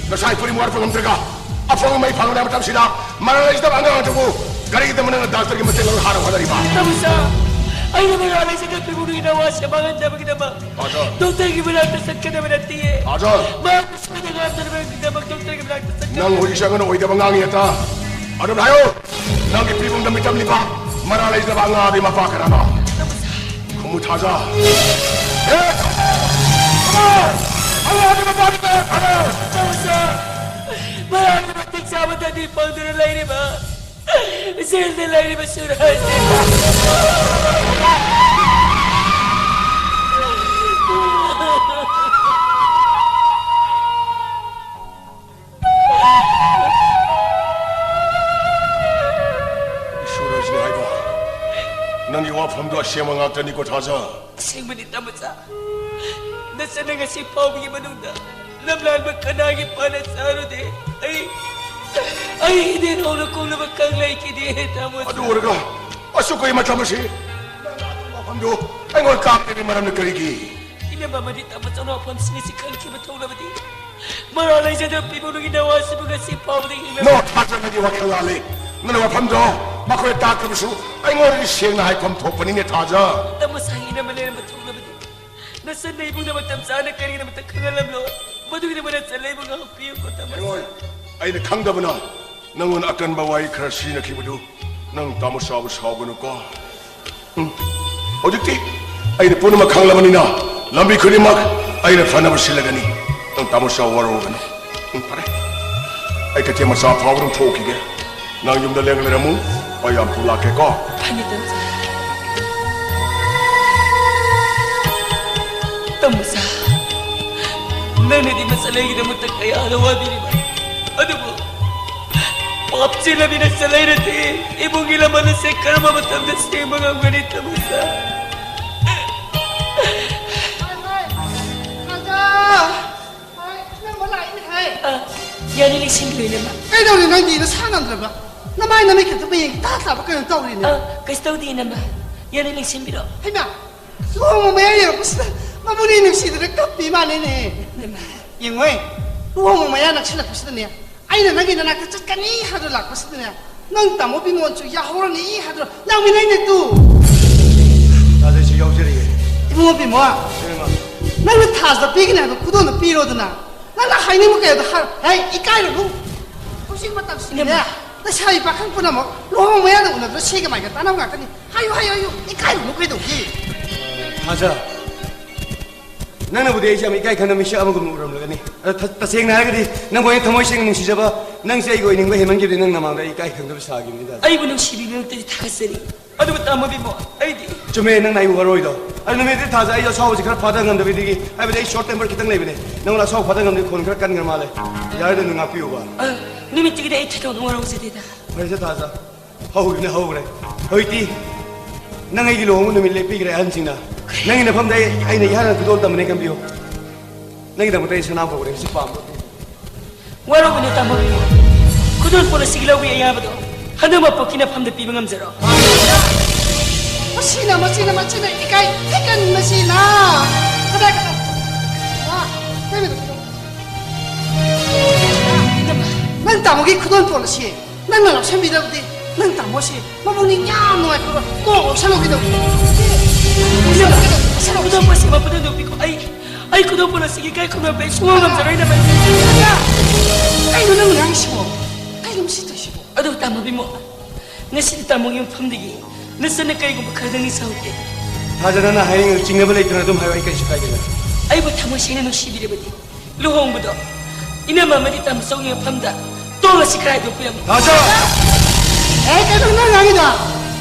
ꯉꯁꯥꯏ ꯄꯨꯔꯤ ꯋꯥꯔꯛꯄ ꯉꯝꯗ꯭ꯔꯒ ꯑꯐꯪꯕ ꯃꯩ ꯐꯪꯂꯕ ꯃꯇꯝꯁꯤꯗ ꯃꯔꯥ ꯂꯩꯖꯗꯕ ꯑꯉꯥꯡ ꯑꯗꯨꯕꯨ ꯀꯔꯤꯒꯤꯗꯃꯛ ꯅꯪꯅ ꯗꯥꯛꯇꯔꯒꯤ ꯃꯇꯦꯡ ꯂꯧꯅ ꯍꯥꯟꯅ ꯍꯣꯠꯅꯔꯤꯕ? ꯇꯥꯃꯣ ꯁꯥ, ꯑꯩꯅ ꯃꯔꯥ ꯂꯩꯖꯅ ꯄꯤꯕ ꯅꯨꯡꯒꯤ ꯅꯋꯥꯁꯦ ꯃꯥꯡꯍꯟꯅꯕꯒꯤꯗꯃꯛ ꯊꯥꯖ꯫ ꯗꯣꯛꯇꯔꯒꯤ ꯃꯅꯥꯛꯇ ꯆꯠꯀꯗꯕ ꯅꯠꯇꯤꯌꯦ꯫ ꯊꯥꯖ꯫ ꯃꯍꯥꯛꯄꯨ ꯁꯣꯏꯗ ꯉꯥꯝꯗꯅꯕꯒꯤꯗꯃꯛ ꯗꯣꯛꯇꯔꯒꯤ ꯃꯅꯥꯛꯇ ꯆꯠꯀꯗꯕ ꯅꯪ ꯍꯧꯖꯤꯛꯁꯦ ꯑꯉꯣꯟꯗ ꯑꯣꯏꯗꯕ ꯉꯥꯡꯉꯤ ꯍꯦꯛꯇ꯫ ꯑꯗꯨꯝ ꯍꯥꯏꯌꯨ꯫ ꯅꯪꯒꯤ ꯄꯤꯕꯨꯡꯗ ꯃꯤꯇꯝꯂꯤꯕ ꯃꯔꯥ ꯂꯩꯖꯕ ꯑꯉꯥꯡ ꯑꯗꯨꯒꯤ ꯃꯄꯥ ꯀꯅꯥꯅꯣ? ꯈꯨꯃꯨ ꯊꯥꯖ꯫ ꯍꯦ! ꯑꯉꯥꯡ ꯑꯗꯨꯒꯤ ꯃꯄꯥ ꯀꯅꯥꯅꯣ? ꯃꯔꯥ ꯃꯇꯤꯛ ꯆꯥꯕꯗꯗꯤ ꯐꯪꯗꯨꯅ ꯂꯩꯔꯤꯕ ꯖꯦꯜꯗ ꯂꯩꯔꯤꯕ ꯁꯨꯔꯖ꯫ ꯁꯨꯔꯖꯅꯤ ꯍꯥꯏꯕ꯫ ꯅꯪꯒꯤ ꯋꯥꯐꯝꯗꯣ ꯑꯁꯦꯡꯕ ꯉꯥꯛꯇꯅꯤꯀꯣ, ꯊꯥꯖ꯫ ꯑꯁꯦꯡꯕꯅꯤ, ꯇꯥꯃꯣꯆꯥ꯫ ꯅꯆꯟꯅ ꯉꯁꯤ ꯐꯥꯎꯕꯒꯤ ꯃꯅꯨꯡꯗ ꯂꯝꯂꯥꯟꯕ ꯀꯅꯥꯒꯤ ꯄꯥꯅ ꯆꯥꯔꯨꯗꯦ꯫ ꯑꯩ, ꯑꯩ ꯏꯅꯦ ꯍꯧꯅ ꯀꯣꯛꯅꯕ ꯀꯪ ꯂꯩꯈꯤꯗꯦ, ꯇꯥꯃꯣꯆꯥ꯫ ꯑꯗꯨ ꯑꯣꯏꯔꯒ ꯑꯁꯨꯛ ꯀꯨꯏ ꯃꯇꯝ ꯑꯁꯤ ꯅꯪꯅ ꯑꯗꯨꯝ ꯋꯥꯐꯝꯗꯨ ꯑꯩꯉꯣꯟꯗ ꯀꯥꯞꯂꯤꯕꯒꯤ ꯃꯔꯝꯅ ꯀꯔꯤꯒꯤ? ꯏꯅꯝꯃ ꯑꯃꯗꯤ ꯇꯥꯃꯣꯆꯥꯅ ꯋꯥꯐꯝꯁꯤꯡ ꯑꯁꯤ ꯈꯪꯈꯤꯕ ꯊꯣꯛꯂꯕꯗꯤ ꯃꯔꯥ ꯂꯩꯖꯗꯕ ꯄꯤꯕꯨꯡꯒꯤ ꯅꯋꯥꯁꯤꯕꯨ ꯉꯁꯤ ꯐꯥꯎꯕꯗ ꯍꯤꯡꯂꯝ- ꯅꯣ, ꯊꯥꯖ, ꯅꯪꯒꯤ ꯋꯥꯈꯜ ꯂꯥꯜꯂꯤ꯫ ꯅꯪꯅ ꯋꯥꯐꯝꯗꯣ ꯃꯈꯣꯏꯗ ꯇꯥꯛꯇ꯭ꯔꯕꯁꯨ ꯑꯩꯉꯣꯟꯗꯗꯤ ꯁꯦꯡꯅ ꯍꯥꯏꯐꯝ ꯊꯣꯛꯄꯅꯤꯅꯦ, ꯊꯥꯖ꯫ ꯇꯥꯃꯣꯆꯥ, ꯏꯅꯝꯃ ꯂꯩꯔꯝꯕ ꯊꯣꯛꯂꯕꯗꯤ ꯅꯆꯟꯅ ꯏꯕꯨꯡꯗ ꯃꯇꯝ ꯆꯥꯅ ꯀꯔꯤꯒꯤꯗꯃꯛꯇ ꯈꯪꯍꯜꯂꯝꯂꯣ? ꯃꯗꯨꯒꯤꯗꯃꯛ ꯅꯆꯟꯅ ꯏꯕꯨꯡ ꯉꯥꯛꯄꯤꯌꯨꯀꯣ, ꯇꯥꯃꯣꯆꯥ꯫ ꯍꯦꯔꯣꯏ, ꯑꯩꯅ ꯈꯪꯗꯕꯅ ꯅꯪꯉꯣꯟꯗ ꯑꯀꯟꯕ ꯋꯥꯍꯩ ꯈꯔ ꯁꯤꯖꯤꯟꯅꯈꯤꯕꯗꯨ ꯅꯪ ꯇꯥꯃꯣꯆꯥꯕꯨ ꯁꯥꯎꯒꯅꯨꯀꯣ꯫ ꯎꯝ꯫ ꯍꯧꯖꯤꯛꯇꯤ ꯑꯩꯅ ꯄꯨꯝꯅꯃꯛ ꯈꯪꯂꯕꯅꯤꯅ ꯂꯝꯕꯤ ꯈꯨꯗꯤꯡꯃꯛ ꯑꯩꯅ ꯐꯅꯕ ꯁꯤꯜꯂꯒꯅꯤ꯫ ꯅꯪ ꯇꯥꯃꯣꯆꯥ ꯋꯥꯔꯧꯒꯅꯨ꯫ ꯎꯝ, ꯐꯔꯦ꯫ ꯑꯩ ꯀꯩꯊꯦꯜ ꯃꯆꯥ ꯐꯥꯎꯕꯗ ꯊꯣꯛꯈꯤꯒꯦ꯫ ꯅꯪ ꯌꯨꯝꯗ ꯂꯦꯡ ꯂꯩꯔꯝꯃꯨ꯫ ꯑꯩ ꯌꯥꯝ ꯊꯨ ꯂꯥꯛꯀꯦꯀꯣ꯫ ꯐꯅꯤ, ꯇꯥꯃꯣꯆꯥ꯫ ꯇꯥꯃꯣꯆꯥ, ꯅꯪꯅꯗꯤ ꯃꯆꯥ ꯂꯩꯒꯤꯗꯃꯛꯇ ꯀꯌꯥꯗ ꯋꯥꯕꯤꯔꯤꯕ? ꯑꯗꯨꯕꯨ ꯄꯥꯞ ꯆꯦꯜꯂꯕꯤ ꯅꯆꯥ ꯂꯩꯔꯗꯤ ꯏꯃꯨꯡꯒꯤ ꯂꯃꯟ ꯑꯁꯦ ꯀꯔꯝꯕ ꯃꯇꯝꯗ ꯁꯦꯝꯕ ꯉꯝꯒꯅꯤ, ꯇꯥꯃꯣꯆꯥ? ꯍꯣꯏ, ꯍꯣꯏ꯫ ꯊꯥꯖ! ꯍꯣꯏ, ꯏꯅꯝꯃ ꯂꯥꯛꯏꯅꯦ ꯍꯥꯏ꯫ ꯑ, ꯌꯥꯅꯤ, ꯂꯤꯁꯤꯡ ꯂꯣꯏꯅꯃꯛ꯫ ꯀꯩꯗꯧꯔꯦ ꯅꯪꯗꯤ ꯅꯁꯥ ꯉꯝꯗ꯭ꯔꯕ? ꯅꯃꯥꯏ ꯅꯃꯤꯠ ꯈꯛꯇ ꯃꯌꯦꯡ ꯏꯇꯥ ꯇꯥꯕ ꯀꯩꯅꯣ ꯇꯧꯔꯤꯅꯦ꯫ ꯑ, ꯀꯩꯁꯨ ꯇꯧꯗꯦ, ꯏꯅꯝꯃ꯫ ꯌꯥꯅꯤ, ꯅꯤꯡꯁꯤꯡꯕꯤꯔꯣ꯫ ꯍꯩꯃꯥ, ꯂꯨꯍꯣꯡꯕ ꯃꯌꯥ ꯌꯧꯔꯛꯄꯁꯤꯗ ꯃꯕꯨꯡꯅ ꯅꯨꯡꯁꯤꯗꯅ ꯀꯞꯄꯤ ꯃꯥꯜꯂꯦꯅꯦ꯫ ꯌꯦꯡꯉꯣꯏ, ꯂꯨꯍꯣꯡꯕ ꯃꯌꯥ ꯅꯛꯁꯤꯜꯂꯛꯄꯁꯤꯗꯅꯦ, ꯑꯩꯅ ꯅꯪꯒꯤ ꯅꯅꯥꯛꯇ ꯆꯠꯀꯅꯤ ꯍꯥꯏꯗꯨ ꯂꯥꯛꯄꯁꯤꯗꯅꯦ, ꯅꯪ ꯇꯥꯃꯣ ꯕꯤꯃꯣꯟꯁꯨ ꯌꯥꯎꯍꯧꯔꯅꯤ ꯍꯥꯏꯗꯨ ꯂꯥꯛꯃꯤꯟꯅꯩꯅꯦ ꯇꯨ꯫ ꯇꯥꯖꯩꯁꯨ ꯌꯥꯎꯖꯔꯤꯌꯦ꯫ ꯏꯕꯨꯡꯉꯣ ꯕꯤꯃꯣ, ꯏꯕꯦꯝꯃ꯫ ꯅꯪꯅ ꯊꯥꯖꯗ ꯄꯤꯒꯅꯤ ꯍꯥꯏꯕ ꯈꯨꯗꯣꯜꯗꯣ ꯄꯤꯔꯣꯗꯅ꯫ ꯅꯪꯅ ꯍꯥꯏꯅꯤꯡꯕ ꯀꯌꯥꯗꯣ ꯍꯥꯏ-, ꯍꯦ, ꯏꯀꯥꯏꯔꯨꯅꯨ꯫ ꯍꯧꯖꯤꯛ ꯃꯇꯝꯁꯤꯗꯤꯅꯦ, ꯏꯅꯝꯃ꯫ ꯂꯩꯁꯥꯕꯤ ꯄꯥꯈꯪ ꯄꯨꯝꯅꯃꯛ ꯂꯨꯍꯣꯡꯕ ꯃꯌꯥꯗ ꯎꯅꯕꯗ ꯁꯤꯒ ꯃꯥꯏꯒ ꯇꯥꯟꯅꯕ ꯉꯥꯛꯇꯅꯤ꯫ ꯍꯥꯏꯌꯨ, ꯍꯥꯏꯌꯨ, ꯍꯥꯏꯌꯨ꯫ ꯏꯀꯥꯏꯔꯨꯅꯨ ꯀꯩꯗꯧꯒꯦ? ꯊꯥꯖ, ꯅꯪꯅꯕꯨꯗꯤ ꯑꯩꯁꯦ ꯌꯥꯝ ꯏꯀꯥꯏ ꯈꯪꯗꯕ ꯃꯤꯁꯛ ꯑꯃꯒꯨꯝꯅ ꯎꯔꯝꯂꯒꯅꯤ꯫ ꯑꯗꯣ ꯊ-, ꯇꯁꯦꯡꯅ ꯍꯥꯏꯔꯒꯗꯤ ꯅꯪꯕꯨ ꯑꯩꯅ ꯊꯃꯣꯏ ꯁꯦꯡꯅ ꯅꯨꯡꯁꯤꯖꯕ, ꯅꯪꯁꯦ ꯑꯩꯒꯤ ꯑꯣꯏꯅꯤꯡꯕ ꯍꯦꯟꯃꯟꯈꯤꯕꯅꯤ, ꯅꯪ ꯅꯃꯥꯡꯗ ꯑꯩ ꯏꯀꯥꯏ ꯈꯪꯗꯕ ꯁꯥꯈꯤꯕꯅꯤꯗ꯫ ꯑꯩꯕꯨ ꯅꯨꯡꯁꯤꯕꯤꯕꯃꯛꯇꯗꯤ ꯊꯥꯒꯠꯆꯔꯤ꯫ ꯑꯗꯨꯕꯨ ꯇꯥꯃꯣ ꯕꯤꯃꯣ, ꯑꯩꯗꯤ ꯆꯨꯝꯃꯦ, ꯅꯪꯅ ꯑꯩꯕꯨ ꯋꯥꯔꯧꯏꯗꯣ꯫ ꯑꯗꯨ ꯅꯨꯃꯤꯠꯇꯨ ꯊꯥꯖ ꯑꯩ ꯑꯁꯥꯎꯕꯁꯤ ꯈꯔ ꯐꯥꯗ ꯉꯝꯗꯕꯗꯒꯤ, ꯍꯥꯏꯕꯗꯤ ꯑꯩ short temper ꯈꯤꯇꯪ ꯂꯩꯕꯅꯦ꯫ ꯅꯪꯉꯣꯟꯗ ꯑꯁꯥꯎꯕ ꯐꯥꯗ ꯉꯝꯗꯕꯒꯤ ꯈꯣꯟ ꯈꯔ ꯀꯟꯈ꯭ꯔ ꯃꯥꯜꯂꯦ꯫ ꯌꯥꯔꯦꯗ, ꯑꯗꯨ ꯉꯥꯛꯄꯤꯌꯨꯕ꯫ ꯑ, ꯅꯨꯃꯤꯠꯇꯨꯒꯤꯗꯤ ꯑꯩ ꯊꯣꯏꯗꯣꯛꯅ ꯋꯥꯔꯧꯖꯗꯦꯗ꯫ ꯐꯔꯦꯁꯦ ꯊꯥꯖ, ꯍꯧꯈꯤꯕꯅꯦ ꯍꯧꯈ꯭ꯔꯦ꯫ ꯍꯧꯖꯤꯛꯇꯤ ꯅꯪ ꯑꯩꯒꯤ ꯂꯨꯍꯣꯡꯕ ꯅꯨꯃꯤꯠ ꯂꯦꯞꯄꯤꯈ꯭ꯔꯦ ꯑꯍꯟꯁꯤꯡꯅ꯫ ꯅꯪꯒꯤ ꯅꯐꯝꯗ ꯑꯩ, ꯑꯩꯅ ꯏꯍꯥꯟ ꯍꯥꯟꯅ ꯈꯨꯗꯣꯜ ꯇꯝꯕꯅꯦ, ꯈꯟꯕꯤꯌꯨ꯫ ꯅꯪꯒꯤꯗꯃꯛꯇ ꯑꯩ ꯁꯅꯥ ꯐꯧꯔꯦ, ꯍꯧꯖꯤꯛ ꯄꯥꯝꯕ꯫ ꯋꯥꯔꯧꯕꯤꯅꯨ ꯇꯥꯃꯣ ꯕꯤꯃꯣ꯫ ꯈꯨꯗꯣꯜ ꯄꯣꯠ ꯑꯁꯤꯒꯤ ꯂꯧꯕꯒꯤ ꯑꯌꯥꯕꯗꯣ ꯍꯟꯗꯛ ꯃꯄꯣꯛꯀꯤ ꯅꯐꯝꯗ ꯄꯤꯕ ꯉꯝꯖꯔꯣ꯫ ꯃꯁꯤꯅ, ꯃꯁꯤꯅ, ꯃꯁꯤꯅ ꯏꯀꯥꯏ ꯊꯤꯒꯟꯕꯁꯤꯅ꯫ ꯀꯗꯥꯏ, ꯀꯗꯥꯏ? ꯋꯥ, ꯀꯩꯅꯣ? ꯅꯪ ꯇꯥꯃꯣꯒꯤ ꯈꯨꯗꯣꯜ ꯄꯣꯠ ꯑꯁꯤ ꯅꯪꯅ ꯂꯧꯁꯟꯕꯤꯗꯕꯗꯤ ꯅꯪ ꯇꯥꯃꯣꯁꯤ ꯃꯕꯨꯛꯅꯤꯡ ꯌꯥꯝ ꯅꯨꯡꯉꯥꯏꯇꯕ ꯀꯣꯛ ꯂꯧꯁꯜꯍꯧꯒꯦ ꯇꯧꯕꯅꯤ꯫ ꯏꯅꯝꯃ, ꯈꯨꯗꯣꯜ ꯄꯣꯠꯁꯤ ꯃꯄꯨꯗ ꯅꯣꯛꯄꯤꯈꯣ꯫ ꯑꯩ, ꯑꯩ ꯈꯨꯗꯣꯜ ꯄꯣꯠ ꯑꯁꯤꯒꯤ ꯏꯀꯥꯏ ꯈꯨꯝꯅꯕ ꯑꯩ ꯁꯨꯡꯉꯝ ꯉꯝꯖꯔꯣꯏ, ꯏꯅꯝꯃ꯫ ꯀꯩꯅꯣ ꯅꯪ ꯉꯥꯡꯉꯤꯁꯤꯕꯣ? ꯀꯩꯅꯣ ꯃꯁꯤ ꯇꯧꯏꯁꯤꯕꯣ? ꯑꯗꯨ ꯇꯥꯃꯣ ꯕꯤꯃꯣ, ꯉꯁꯤꯗꯤ ꯇꯥꯃꯣꯒꯤ ꯃꯐꯝꯗꯒꯤ ꯅꯆꯟꯅ ꯀꯔꯤꯒꯨꯝꯕ ꯈꯔꯗꯪ ꯅꯤꯡꯁꯤꯡꯍꯧꯒꯦ꯫ ꯊꯥꯖ, ꯅꯪꯅ ꯍꯥꯏꯅꯤꯡꯉ ꯆꯤꯡꯅꯕ ꯂꯩꯇꯅ ꯑꯗꯨꯝ ꯍꯥꯏꯌꯣ, ꯑꯩ ꯀꯔꯤꯁꯨ ꯀꯥꯏꯗꯦꯗ꯫ ꯑꯩꯕꯨ ꯊꯃꯣꯏ ꯁꯦꯡꯅ ꯅꯨꯡꯁꯤꯕꯤꯔꯕꯗꯤ ꯂꯨꯍꯣꯡꯕꯗꯣ ꯏꯅꯝꯃ ꯑꯃꯗꯤ ꯇꯥꯃꯣꯆꯧꯒꯤ ꯃꯐꯝꯗ ꯇꯣꯜꯂꯁꯤ ꯈꯔ ꯍꯥꯏꯗꯣꯛꯄꯤꯔꯝꯃꯨ꯫ ꯊꯥꯖ! ꯑꯦ, ꯀꯩꯅꯣ ꯅꯪ ꯉꯥꯡꯉꯤꯗꯣ?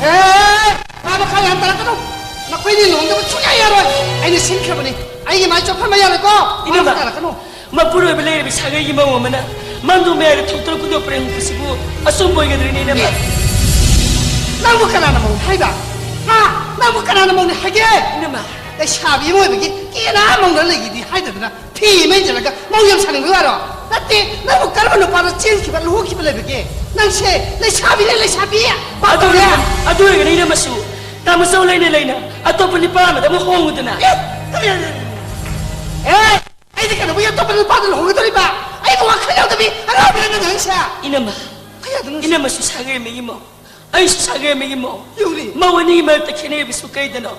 ꯑꯦ, ꯃꯥ ꯃꯈꯥ ꯌꯥꯝ ꯇꯥꯔꯛꯀꯅꯨ꯫ ꯅꯈꯣꯏꯅꯤ ꯂꯨꯍꯣꯡꯗꯕ ꯁꯨꯡꯌꯥ ꯌꯥꯔꯣꯏ꯫ ꯑꯩꯅ ꯁꯤꯟꯈ꯭ꯔꯕꯅꯤ꯫ ꯑꯩꯒꯤ ꯃꯥꯏ ꯆꯣꯞꯍꯟꯕ ꯌꯥꯔꯣꯏꯀꯣ꯫ ꯏꯅꯝꯃ, ꯃꯈꯥ ꯇꯥꯔꯛꯀꯅꯨ꯫ ꯃꯄꯨꯔꯣꯏꯕ ꯂꯩꯔꯕꯤ ꯁꯥꯒꯩꯒꯤ ꯃꯧ ꯑꯃꯅ ꯃꯥꯡꯗꯣꯡ ꯃꯌꯥꯏꯗ ꯊꯣꯛꯇꯨꯅ ꯈꯨꯗꯣꯞ ꯄꯣꯔꯣꯏ ꯍꯨꯛꯄꯁꯤꯕꯨ ꯑꯆꯨꯝꯕ ꯑꯣꯏꯒꯗ꯭ꯔꯅꯦ, ꯏꯅꯝꯃ? ꯅꯪꯕꯨ ꯀꯅꯥꯅ ꯃꯧꯅꯤ ꯍꯥꯏꯕ? ꯍꯥ? ꯅꯪꯕꯨ ꯀꯅꯥꯅ ꯃꯧꯅꯤ ꯍꯥꯏꯒꯦ? ꯏꯅꯝꯃ꯫ ꯂꯩꯁꯥꯕꯤ ꯑꯃ ꯑꯣꯏꯕꯒꯤ ꯀꯦꯅ ꯃꯧꯅ ꯂꯩꯒꯦꯗꯤ ꯍꯥꯏꯗꯗꯅ ꯐꯤ ꯑꯃ ꯏꯟꯁꯤꯜꯂꯒ ꯃꯧ ꯌꯥꯝ ꯁꯥꯅꯤꯡꯕ ꯋꯥꯔꯣ? ꯅꯠꯇꯦ, ꯅꯪꯕꯨ ꯀꯔꯝꯕ ꯅꯨꯄꯥꯅ ꯆꯦꯟꯈꯤꯕ, ꯂꯨꯍꯣꯡꯈꯤꯕ ꯂꯩꯕꯒꯦ? ꯅꯪꯁꯦ ꯂꯩꯁꯥꯕꯤꯅꯦ, ꯂꯩꯁꯥꯕꯤ! ꯑꯗꯨ ꯑꯣꯏꯔꯒꯅꯤ, ꯑꯗꯨ ꯑꯣꯏꯔꯒꯅꯤ ꯏꯅꯝꯃꯁꯨ ꯅꯃꯆꯧ ꯂꯩꯅ ꯂꯩꯅ ꯑꯇꯣꯞꯄ ꯅꯨꯄꯥ ꯑꯃꯗ ꯑꯃꯨꯛ ꯍꯣꯡꯉꯨꯗꯅ꯫ ꯑꯦ, ꯀꯔꯤ ꯍꯥꯏꯅꯣ? ꯑꯦ, ꯑꯩꯗꯤ ꯀꯩꯗꯧꯕꯒꯤ ꯑꯇꯣꯞꯄ ꯅꯨꯄꯥꯗ ꯂꯨꯍꯣꯡꯒꯗꯧꯔꯤꯕ? ꯑꯩꯕꯨ ꯋꯥꯈꯜ ꯌꯥꯎꯗꯕꯤ ꯑꯉꯥꯎꯕꯤꯔ ꯅꯪ ꯍꯥꯏꯁꯦ? ꯏꯅꯝꯃ, ꯀꯌꯥꯗꯅꯣ? ꯏꯅꯝꯃꯁꯨ ꯁꯥꯒꯩꯃꯩꯒꯤ ꯃꯧ, ꯑꯩꯁꯨ ꯁꯥꯒꯩꯃꯩꯒꯤ ꯃꯧ꯫ ꯌꯦꯡꯉꯨꯅꯦ꯫ ꯃꯧ ꯑꯅꯤꯒꯤ ꯃꯔꯛꯇ ꯈꯦꯠꯅꯕꯁꯨ ꯀꯩꯗꯅꯣ?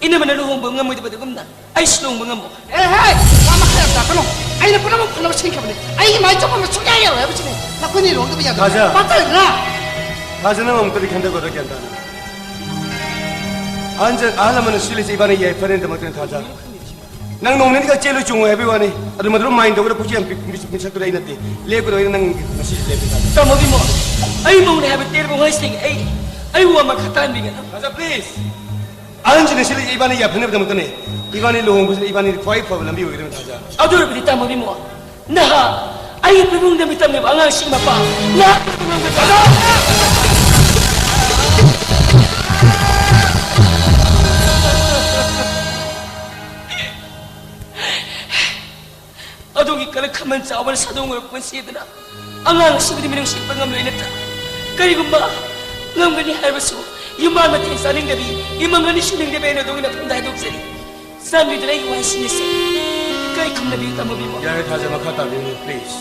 ꯏꯅꯝꯃꯅ ꯂꯨꯍꯣꯡꯕ ꯉꯝꯃꯣꯏꯗꯕꯗꯨꯒꯨꯝꯅ ꯑꯩꯁꯨ ꯂꯨꯍꯣꯡꯕ ꯉꯝꯃꯣ꯫ ꯑꯦ ꯍꯦ! ꯋꯥ ꯃꯈꯥ ꯌꯥꯝ ꯇꯥꯛꯀꯅꯨ꯫ ꯑꯩꯅ ꯄꯨꯝꯅꯃꯛ ꯐꯅꯕ ꯁꯤꯟꯈ꯭ꯔꯕꯅꯤ꯫ ꯑꯩꯒꯤ ꯃꯥꯏ ꯆꯣꯞꯄ ꯑꯃ ꯁꯨꯡꯌꯥ ꯌꯥꯔꯣꯏ ꯍꯥꯏꯕꯁꯤꯅꯤ꯫ ꯅꯈꯣꯏꯅꯤ ꯂꯨꯍꯣꯡꯗꯕ ꯌꯥꯗꯦ꯫ ꯊꯥꯖ꯫ ꯄꯥꯛꯇꯔꯦꯗꯅ꯫ ꯊꯥꯖ, ꯅꯪ ꯑꯃꯨꯛꯇꯗꯤ ꯈꯟꯊꯈꯣꯗ ꯒ꯭ꯌꯥꯟ ꯇꯥꯅ꯫ ꯑꯍꯟ ꯖ-, ꯑꯍꯜ ꯂꯃꯟꯅ ꯁꯤꯜꯂꯤꯁꯦ ꯏꯕꯥꯅꯤ ꯌꯥꯏꯐꯅꯕꯒꯤꯗꯃꯛꯇꯅꯤ ꯊꯥꯖ꯫ ꯅꯪ ꯅꯣꯡ ꯅꯤꯅꯤꯈꯛ ꯆꯦꯜꯂꯨ ꯆꯣꯡꯉꯨ ꯍꯥꯏꯕꯒꯤ ꯋꯥꯅꯤ꯫ ꯑꯗꯨ ꯃꯗꯨ ꯃꯥꯏꯟ ꯇꯧꯒꯗꯕ ꯄꯨꯛꯆꯦꯜ ꯄꯤꯛ-, ꯃꯤꯁꯛ-, ꯃꯤꯁꯛꯇꯨꯗ ꯑꯩ ꯅꯠꯇꯦ꯫ ꯂꯦꯞꯀꯗꯕ ꯑꯩꯅ ꯅꯪ ꯉꯁꯤ ꯂꯦꯞꯄꯤ ꯊꯥꯖ꯫ ꯇꯥꯃꯣ ꯕꯤꯃꯣ, ꯑꯩ ꯃꯧꯅꯦ ꯍꯥꯏꯕ ꯇꯦꯔꯕ ꯉꯥꯏꯁꯤꯗꯒꯤ ꯑꯩ, ꯑꯩ ꯋꯥ ꯃꯈꯥ ꯇꯥꯍꯟꯕꯤꯒꯅꯨ꯫ ꯊꯥꯖ, ꯄ꯭ꯂꯤꯖ꯫ ꯑꯍꯟꯁꯤꯅ ꯁꯤꯜꯂꯤ ꯏꯕꯥꯅꯤ ꯌꯥꯏꯐꯅꯕꯒꯤꯗꯃꯛꯇꯅꯦ꯫ ꯏꯕꯥꯅꯤ ꯂꯨꯍꯣꯡꯕꯁꯤꯅ ꯏꯕꯥꯅꯤꯗ ꯈ꯭ꯋꯥꯏ ꯐꯕ ꯂꯝꯕꯤ ꯑꯣꯏꯒꯗꯕꯅꯤ ꯊꯥꯖ꯫ ꯑꯗꯨ ꯑꯣꯏꯔꯕꯗꯤ ꯇꯥꯃꯣ ꯕꯤꯃꯣ, ꯅꯍꯥ, ꯑꯩꯒꯤ ꯄꯤꯕꯨꯡꯗ ꯃꯤꯇꯝꯂꯤꯕ ꯑꯉꯥꯡꯁꯤꯒꯤ ꯃꯄꯥ, ꯅꯍꯥꯛꯀꯤ ꯄꯤꯕꯨꯡꯗ ꯑꯗꯨꯒꯤ ꯀꯔꯛ ꯈꯃꯜ ꯆꯥꯎꯕꯅ ꯁꯥꯗꯣꯡ ꯑꯣꯏꯕ ꯄꯨꯟꯁꯤ ꯑꯗꯨꯅ ꯑꯉꯥꯡ ꯑꯁꯤꯕꯨꯗꯤ ꯃꯤꯅꯨꯡꯁꯤ ꯎꯠꯄ ꯉꯝꯂꯣꯏ ꯅꯠꯇ꯭ꯔꯥ? ꯀꯔꯤꯒꯨꯝꯕ ꯉꯝꯒꯅꯤ ꯍꯥꯏꯔꯕꯁꯨ ꯌꯨꯝꯕꯥꯟ ꯃꯊꯦꯜ ꯆꯥꯅꯤꯡꯗꯕꯤ, ꯏꯃꯪ ꯑꯅꯤ ꯁꯨꯅꯤꯡꯗꯕꯤ ꯑꯩꯅ ꯑꯗꯣꯝꯒꯤ ꯅꯐꯝꯗ ꯍꯥꯏꯗꯣꯛꯆꯔꯤ꯫ ꯆꯥꯟꯕꯤꯗꯨꯅ ꯑꯩꯒꯤ ꯋꯥꯍꯩꯁꯤꯡ ꯑꯁꯤ ꯏꯀꯥꯏ ꯈꯨꯝꯅꯕꯤꯌꯨ, ꯇꯥꯃꯣ ꯕꯤꯃꯣ꯫ ꯌꯥꯔꯦ ꯊꯥꯖ, ꯃꯈꯥ ꯇꯥꯕꯤꯔꯅꯨ, ꯄ꯭ꯂꯤꯖ꯫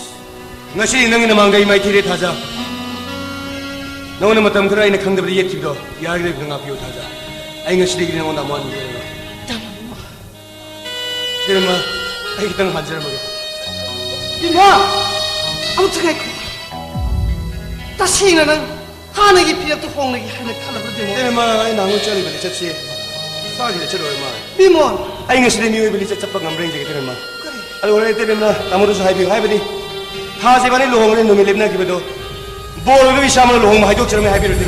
ꯉꯁꯤ ꯅꯪꯒꯤ ꯅꯃꯥꯡꯗ ꯑꯩ ꯃꯥꯏꯊꯤꯔꯦ ꯊꯥꯖ꯫ ꯅꯉꯣꯟꯗ ꯃꯇꯝ ꯈꯔ ꯑꯩꯅ ꯈꯪꯗꯕꯗ ꯌꯦꯠꯈꯤꯕꯗꯣ ꯌꯥꯔꯒꯗꯤ ꯑꯝꯇ ꯉꯥꯛꯄꯤꯌꯨ ꯊꯥꯖ꯫ ꯑꯩ ꯉꯁꯤꯗꯒꯤꯗꯤ ꯅꯉꯣꯟꯗ ꯑꯃꯨꯛ ꯍꯟꯅ ꯃꯤꯔꯣꯏ꯫ ꯇꯥꯃꯣ ꯕꯤꯃꯣ꯫ ꯏꯕꯦꯝꯃ, ꯑꯩ ꯈꯤꯇꯪ ꯍꯥꯏꯖꯔꯝꯃꯒꯦ꯫ ꯕꯤꯃꯣ! ꯑꯃꯨꯛꯇ ꯉꯥꯏꯈꯣ꯫ ꯇꯁꯦꯡꯅ ꯅꯪ ꯍꯥꯟꯅꯒꯤ ꯐꯤꯔꯦꯞꯇꯨ ꯍꯣꯡꯂꯒꯦ ꯍꯥꯏꯅ ꯈꯜꯂꯕ꯭ꯔꯥ, ꯕꯤꯃꯣ? ꯏꯕꯦꯝꯃ, ꯑꯩ ꯅꯍꯥꯟꯃꯨꯛ ꯆꯠꯂꯤꯕ ꯂꯤꯆꯠꯁꯦ ꯁꯥꯒꯤ ꯂꯤꯆꯠ ꯑꯣꯏꯔ ꯃꯥꯜꯂꯦ꯫ ꯕꯤꯃꯣ! ꯑꯩ ꯉꯁꯤꯗꯤ ꯃꯤꯑꯣꯏꯕ ꯂꯤꯆꯠ ꯆꯠꯄ ꯉꯝꯕ꯭ꯔꯥ ꯌꯦꯡꯖꯒꯦ, ꯏꯕꯦꯝꯃ꯫ ꯀꯔꯤ? ꯑꯗꯨ ꯑꯣꯏꯔꯗꯤ ꯏꯕꯦꯝꯃ, ꯇꯥꯃꯣꯗꯁꯨ ꯍꯥꯏꯕꯤꯌꯨ, ꯍꯥꯏꯕꯗꯤ ꯊꯥꯁꯦ ꯏꯕꯥꯅꯤ ꯂꯨꯍꯣꯡꯒꯅꯤ ꯅꯨꯃꯤꯠ ꯂꯦꯞꯅꯈꯤꯕꯗꯣ ꯕꯣꯔ ꯑꯣꯏꯕ ꯏꯁꯥꯃꯛꯅ ꯂꯨꯍꯣꯡꯕ ꯍꯥꯏꯗꯣꯛꯆꯔꯝꯃꯦ ꯍꯥꯏꯕꯤꯔꯨꯗꯤ꯫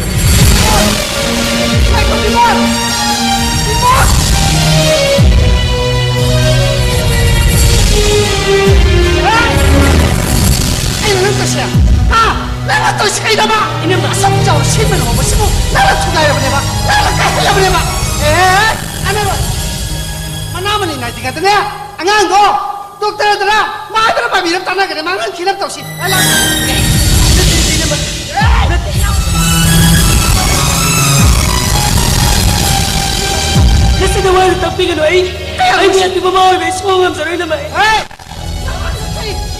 ꯑꯩꯅ ꯅꯪ ꯇꯧꯁꯦ? ꯍꯥ? ꯅꯪꯅ ꯇꯧꯔꯤꯁꯤ ꯀꯩꯅꯣꯕ? ꯏꯅꯝꯃ, ꯑꯁꯨꯛ ꯆꯥꯎꯅ ꯁꯤꯟꯕ ꯂꯨꯍꯣꯡꯕꯁꯤꯕꯨ ꯅꯪꯅ ꯊꯨꯒꯥꯏꯔꯕꯅꯦꯕ? ꯅꯪꯅ ꯀꯥꯏꯍꯜꯂꯕꯅꯦꯕ? ꯑꯦ, ꯀꯥꯟꯅꯔꯣꯏ꯫ ꯃꯅꯥ ꯃꯅꯤ ꯉꯥꯏꯗ꯭ꯔꯤꯉꯩꯗꯅꯦ, ꯑꯉꯥꯡꯗꯣ ꯗꯣꯛꯇꯔꯗꯔ ꯃꯥꯏꯕꯔ ꯄꯥꯝꯕꯤꯔ ꯇꯥꯟꯅꯒꯅꯤ, ꯃꯥ ꯅꯪ ꯊꯤꯅꯕ ꯇꯧꯁꯤ꯫ ꯑꯦ, ꯂꯥꯛꯑꯣ꯫ ꯅꯠꯇꯦ, ꯏꯅꯝꯃ꯫ ꯑꯦ! ꯅꯠꯇꯦ꯫ ꯃꯁꯤꯗ ꯋꯥꯅ ꯇꯥꯛꯄꯤꯒꯅꯨ꯫ ꯑꯩ, ꯑꯩ ꯃꯤꯌꯥꯝꯒꯤ ꯃꯃꯥ ꯑꯣꯏꯕ ꯑꯩ ꯁꯨꯡꯉꯝ ꯉꯝꯖꯔꯣꯏ, ꯏꯅꯝꯃ꯫ ꯍꯦ!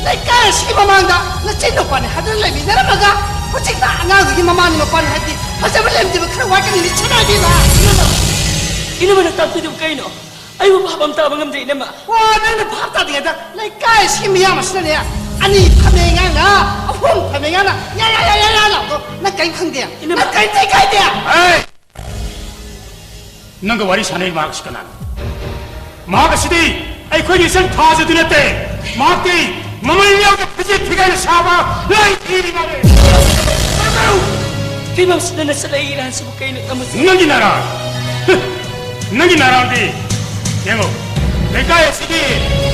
ꯂꯩꯀꯥꯏ ꯑꯁꯤꯒꯤ ꯃꯃꯥꯡꯗ ꯅꯆꯤꯟ ꯅꯨꯄꯥꯅꯤ ꯍꯥꯏꯗꯨꯅ ꯂꯩꯃꯤꯟꯅꯔꯝꯃꯒ, ꯍꯧꯖꯤꯛꯇ ꯑꯉꯥꯡꯗꯨꯒꯤ ꯃꯃꯥꯅꯤ ꯃꯄꯥꯅꯤ ꯍꯥꯏꯕꯗꯤ ꯐꯖꯕ ꯂꯩꯔꯝꯗꯦꯕ꯫ ꯈꯔ ꯋꯥꯠꯀꯅꯤ, ꯁꯅꯥ ꯏꯕꯦꯝꯃ꯫ ꯏꯅꯝꯃ, ꯏꯅꯝꯃꯅ ꯇꯥꯛꯄꯤꯗꯨꯕꯨ ꯀꯩꯅꯣ? ꯑꯩꯕꯨ ꯚꯥꯞ ꯑꯃ ꯇꯥꯕ ꯉꯝꯗꯦ, ꯏꯅꯝꯃ꯫ ꯋꯥ, ꯅꯪꯅ ꯚꯥꯞ ꯇꯥꯗ꯭ꯔꯤꯉꯩꯗ ꯂꯩꯀꯥꯏ ꯑꯁꯤꯒꯤ ꯃꯤꯌꯥꯝ ꯑꯁꯤꯅꯅꯦ, ꯑꯅꯤ ꯐꯝꯃꯦ ꯉꯥꯡꯅ, ꯑꯍꯨꯝ ꯐꯝꯃꯦ ꯉꯥꯡꯅ, ꯌꯥ, ꯌꯥ, ꯌꯥ, ꯌꯥ, ꯌꯥ ꯂꯥꯎꯕꯗꯣ ꯅꯪ ꯀꯔꯤꯝ ꯈꯪꯗꯦ? ꯏꯅꯝꯃ꯫ ꯅꯪ ꯀꯔꯤꯝꯇ ꯏꯀꯥꯏꯗꯦ? ꯍꯦ! ꯅꯪꯒ ꯋꯥꯔꯤ ꯁꯥꯟꯅꯔꯤ ꯃꯍꯥꯛꯁꯤ ꯀꯅꯥꯅꯣ? ꯃꯍꯥꯛ ꯑꯁꯤꯗꯤ ꯑꯩꯈꯣꯏꯒꯤ ꯏꯆꯟ ꯊꯥꯖꯗꯨ ꯅꯠꯇꯦ꯫ ꯃꯍꯥꯛꯇꯤ ꯃꯃꯜ ꯌꯥꯎꯗ ꯐꯤꯖꯦꯠ ꯐꯤꯒꯥꯏꯅ ꯁꯥꯕ ꯂꯥꯏ ꯊꯤꯔꯤꯕꯅꯤ꯫ ꯐꯤꯕꯝꯁꯤꯗ ꯅꯆꯠꯂꯛꯏ ꯏꯔꯥꯟꯁꯤꯕꯨ ꯀꯩꯅꯣ, ꯇꯥꯃꯣ? ꯅꯪꯒꯤ ꯅꯔꯥꯜ! ꯅꯪꯒꯤ ꯅꯔꯥꯜꯗꯤ ꯌꯦꯡꯉꯣ, ꯂꯩꯀꯥꯏ ꯑꯁꯤꯒꯤ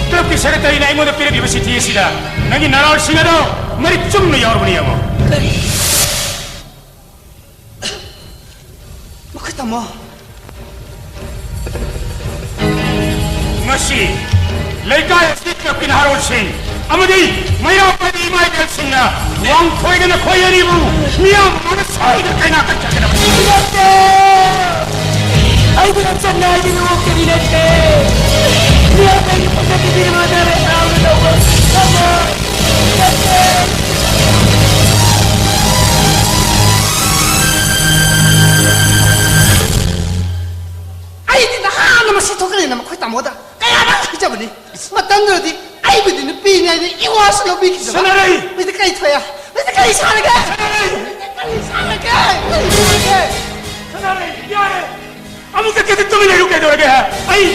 ꯀ꯭ꯂꯕꯀꯤ ꯁꯦꯀ꯭ꯔꯦꯇꯔꯤꯅ ꯑꯩꯉꯣꯟꯗ ꯄꯤꯔꯛꯂꯤꯕ ꯆꯤꯊꯤ ꯑꯁꯤꯗ ꯅꯪꯒꯤ ꯅꯔꯥꯜꯁꯤꯡ ꯑꯗꯣ ꯃꯔꯤꯛ ꯆꯨꯝꯅ ꯌꯥꯎꯔꯕꯅꯤ, ꯌꯦꯡꯉꯣ꯫ ꯀꯔꯤ? ꯃꯈꯣꯏ ꯇꯥꯃꯣ꯫ ꯉꯁꯤ ꯂꯩꯀꯥꯏ ꯑꯁꯤꯒꯤ ꯀ꯭ꯂꯕꯀꯤ ꯅꯍꯥꯔꯣꯜꯁꯤꯡ ꯑꯃꯗꯤ ꯃꯩꯔꯥ ꯄꯥꯏꯕꯤ ꯏꯃꯥ ꯏꯕꯦꯜꯁꯤꯡꯅ ꯋꯥꯡꯈꯣꯏꯗꯅ ꯈꯣꯏ ꯑꯅꯤꯕꯨ ꯃꯤꯌꯥꯝ ꯃꯃꯥꯡꯗ ꯁꯣꯏꯗꯅ ꯀꯩꯅꯥ ꯀꯠꯆꯒꯗꯕꯅꯤ꯫ ꯅꯠꯇꯦ! ꯑꯩꯕꯨ ꯅꯆꯟꯅ ꯍꯥꯏꯗꯨꯅ ꯑꯣꯛꯇꯕꯤ ꯅꯠꯇꯦ꯫ ꯃꯤꯌꯥꯝ ꯑꯩꯒꯤ ꯄꯣꯀꯦꯠꯇ ꯄꯤꯔꯤꯕ ꯅꯔꯦ ꯇꯥꯎꯅ ꯂꯧꯕ ꯉꯝꯃꯣꯏ꯫ ꯅꯠꯇꯦ! ꯑꯩꯗꯤ ꯅꯍꯥꯟꯅ ꯃꯁꯤ ꯊꯣꯛꯀꯅꯤꯅ ꯃꯈꯣꯏ ꯇꯥꯃꯣꯗ ꯀꯌꯥꯔꯛ ꯍꯥꯏꯖꯕꯅꯤ꯫ ꯃꯇꯝꯗꯨꯗꯗꯤ ꯑꯩꯕꯨꯗꯤ ꯅꯨꯄꯤꯅꯤ ꯍꯥꯏꯅ ꯏꯋꯥꯁꯨ ꯂꯧꯕꯤꯈꯤꯗꯕ꯫ ꯁꯅꯥꯔꯩ! ꯃꯁꯤꯗ ꯀꯔꯤ ꯊꯣꯛꯑꯦ? ꯃꯁꯤꯗ ꯀꯔꯤ ꯁꯥꯔꯒꯦ? ꯁꯅꯥꯔꯩ! ꯃꯁꯤꯗ ꯀꯔꯤ ꯁꯥꯔꯒꯦ? ꯀꯔꯤ ꯁꯥꯔꯒꯦ? ꯁꯅꯥꯔꯩ, ꯌꯥꯔꯦ! ꯑꯃꯨꯛꯇ ꯀꯦꯇ ꯇꯨꯃꯤꯟ ꯂꯩꯌꯨ, ꯀꯩꯗꯧꯔꯒꯦ? ꯑꯩ,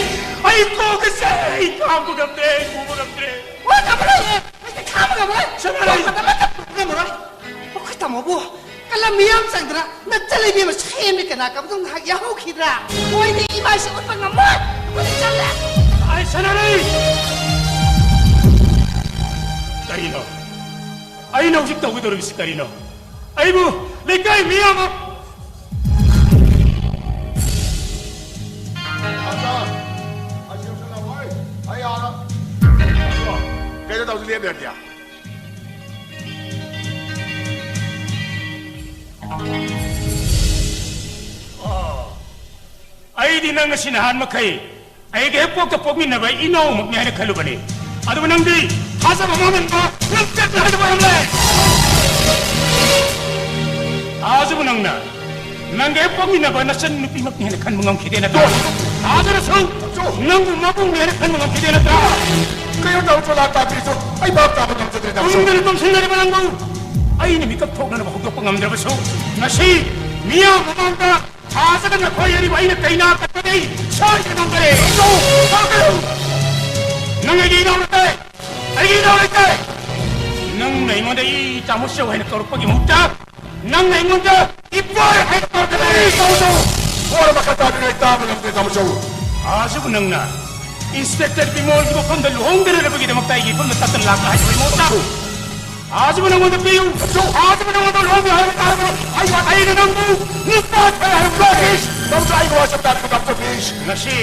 ꯑꯩ ꯀꯣꯛꯀ ꯆꯤꯛꯑꯦ, ꯑꯩ ꯈꯥꯡꯕ ꯉꯝꯗ꯭ꯔꯦ, ꯑꯩ ꯄꯨꯕ ꯉꯝꯗ꯭ꯔꯦ꯫ ꯋꯥ ꯉꯝꯃꯔꯣꯏ! ꯃꯁꯤꯗ ꯈꯥꯡꯕ ꯉꯝꯃꯔꯣꯏ! ꯁꯅꯥꯔꯩ! ꯋꯥ ꯉꯝꯃꯔꯣꯏ! ꯉꯝꯃꯔꯣꯏ! ꯑꯩꯈꯣꯏ ꯇꯥꯃꯣꯕꯨ ꯀꯂꯝ ꯃꯤꯌꯥꯝ ꯆꯪꯗꯅ ꯅꯠꯆꯜꯂꯕꯤ ꯑꯃ ꯁꯦꯝꯃꯤ ꯀꯅꯥ ꯀꯕꯗꯧ ꯉꯥꯏꯍꯥꯛ ꯌꯥꯍꯧꯈꯤꯗ꯭ꯔꯥ? ꯃꯣꯏꯗꯤ ꯏꯃꯥꯁꯤ ꯎꯠꯄ ꯉꯝꯃꯣꯏ꯫ ꯑꯩꯈꯣꯏꯗꯤ ꯆꯠꯂꯦ꯫ ꯑꯩ ꯁꯅꯥꯔꯩ! ꯀꯔꯤꯅꯣ? ꯑꯩꯅ ꯍꯧꯖꯤꯛ ꯇꯧꯒꯗꯧꯔꯤꯕꯁꯤ ꯀꯔꯤꯅꯣ? ꯑꯩꯕꯨ ꯂꯩꯀꯥꯏ ꯃꯤꯌꯥꯝ ꯑꯃ ꯑꯆꯥ, ꯑꯩ ꯌꯧꯁꯜꯂꯛꯑꯣꯏ꯫ ꯑꯩ ꯑꯥꯗ꯫ ꯀꯩꯗ ꯇꯧꯁꯤ ꯂꯦꯞꯂꯩꯔꯗꯤ? ꯑꯥ꯫ ꯑꯩꯗꯤ ꯅꯪ ꯉꯁꯤ ꯅꯍꯥꯟ ꯃꯈꯩ ꯑꯩꯒ ꯍꯦꯛ ꯄꯣꯛꯇ ꯄꯣꯛꯃꯤꯟꯅꯕ ꯏꯅꯥꯎꯃꯛꯅꯤ ꯍꯥꯏꯅ ꯈꯜꯂꯨꯕꯅꯤ꯫ ꯑꯗꯨꯕꯨ ꯅꯪꯗꯤ ꯊꯥꯖꯕ ꯃꯥꯡꯍꯟꯕ ꯂꯝꯆꯠꯅ ꯍꯥꯏꯕ ꯑꯣꯏꯔꯝꯂꯦ꯫ ꯊꯥꯖꯕ ꯅꯪꯅ ꯅꯪꯒ ꯍꯦꯛ ꯄꯣꯛꯃꯤꯟꯅꯕ ꯅꯆꯟ ꯅꯨꯄꯤꯃꯛꯅꯤ ꯍꯥꯏꯅ ꯈꯟꯕ ꯉꯝꯈꯤꯗꯦ ꯅꯠꯇ꯭ꯔꯥ? ꯊꯥꯖꯔꯁꯨ ꯅꯪꯕꯨ ꯃꯕꯨꯡꯅꯤ ꯍꯥꯏꯅ ꯈꯟꯕ ꯉꯝꯈꯤꯗꯦ ꯅꯠꯇ꯭ꯔꯥ? ꯀꯩꯅꯣ ꯇꯧ, ꯆꯣꯂꯥ ꯇꯥꯕꯤꯔꯁꯨ ꯑꯩ ꯚꯥꯞ ꯇꯥꯕ ꯉꯝꯖꯗ꯭ꯔꯦ, ꯇꯥꯃꯣ꯫ ꯇꯨꯝꯗꯅ ꯇꯨꯝꯁꯤꯟꯅꯔꯤꯕ ꯅꯪꯕꯨ ꯑꯩꯅ ꯃꯤꯀꯞ ꯊꯣꯛꯅꯅꯕ ꯍꯧꯗꯣꯛꯄ ꯉꯝꯗ꯭ꯔꯕꯁꯨ, ꯉꯁꯤ ꯃꯤꯌꯥꯝ ꯃꯃꯥꯡꯗ ꯊꯥꯖꯒ ꯅꯈꯣꯏ ꯑꯅꯤꯕꯨ ꯑꯩꯅ ꯀꯩꯅꯥ ꯀꯠꯄꯗꯤ ꯁꯣꯏꯗꯅ ꯉꯝꯒꯅꯤ꯫ ꯅꯪ ꯑꯩꯒꯤ ꯏꯅꯥꯎ ꯅꯠꯇꯦ, ꯑꯩꯒꯤ ꯏꯅꯥꯎ ꯂꯩꯇꯦ꯫ ꯅꯪꯅ ꯑꯩꯉꯣꯟꯗ ꯏ ꯇꯥꯃꯣ ꯆꯧ ꯍꯥꯏꯅ ꯀꯧꯔꯛꯄꯒꯤ ꯃꯍꯨꯠꯇ ꯅꯪꯅ ꯑꯩꯉꯣꯟꯗ ꯏꯕꯣꯏ ꯍꯥꯏꯅ ꯇꯧꯔꯛꯀꯅꯤ꯫ ꯇꯥꯃꯣ ꯆꯧ! ꯋꯥꯔ ꯃꯈꯥ ꯇꯥꯕꯤꯔꯣꯏ, ꯇꯥꯕ ꯉꯝꯗꯦ, ꯇꯥꯃꯣ ꯆꯧ꯫ ꯍꯧꯖꯤꯛ ꯅꯪꯅ ꯏꯟꯁꯄꯦꯛꯇꯔ ꯕꯤꯃꯣꯜꯒꯤ ꯃꯐꯝꯗ ꯂꯨꯍꯣꯡꯗꯅꯕꯒꯤꯗꯃꯛꯇ ꯑꯩꯒꯤ ꯏꯐꯝꯗ ꯇꯠꯇꯅ ꯂꯥꯛꯄ ꯍꯥꯏꯕ ꯑꯩꯉꯣꯟꯗ꯫ ꯍꯧꯖꯤꯛ ꯅꯪꯉꯣꯟꯗ ꯄꯤꯌꯨ꯫ ꯍꯧꯖꯤꯛ ꯅꯪꯉꯣꯟꯗ ꯂꯨꯍꯣꯡꯗꯦ ꯍꯥꯏꯕ ꯇꯥꯔꯒꯗꯤ ꯑꯩ ꯋꯥ-, ꯑꯩꯅ ꯅꯪꯕꯨ ꯅꯨꯄꯥ ꯊꯣꯛꯑꯦ ꯍꯥꯏꯕ ꯂꯣꯏꯔꯦ꯫ ꯇꯥꯃꯣ ꯆꯧ, ꯑꯩꯒꯤ ꯋꯥꯁꯦ ꯇꯥꯕꯤꯌꯨ, ꯇꯥꯃꯣ ꯆꯧ, please꯫ ꯉꯁꯤ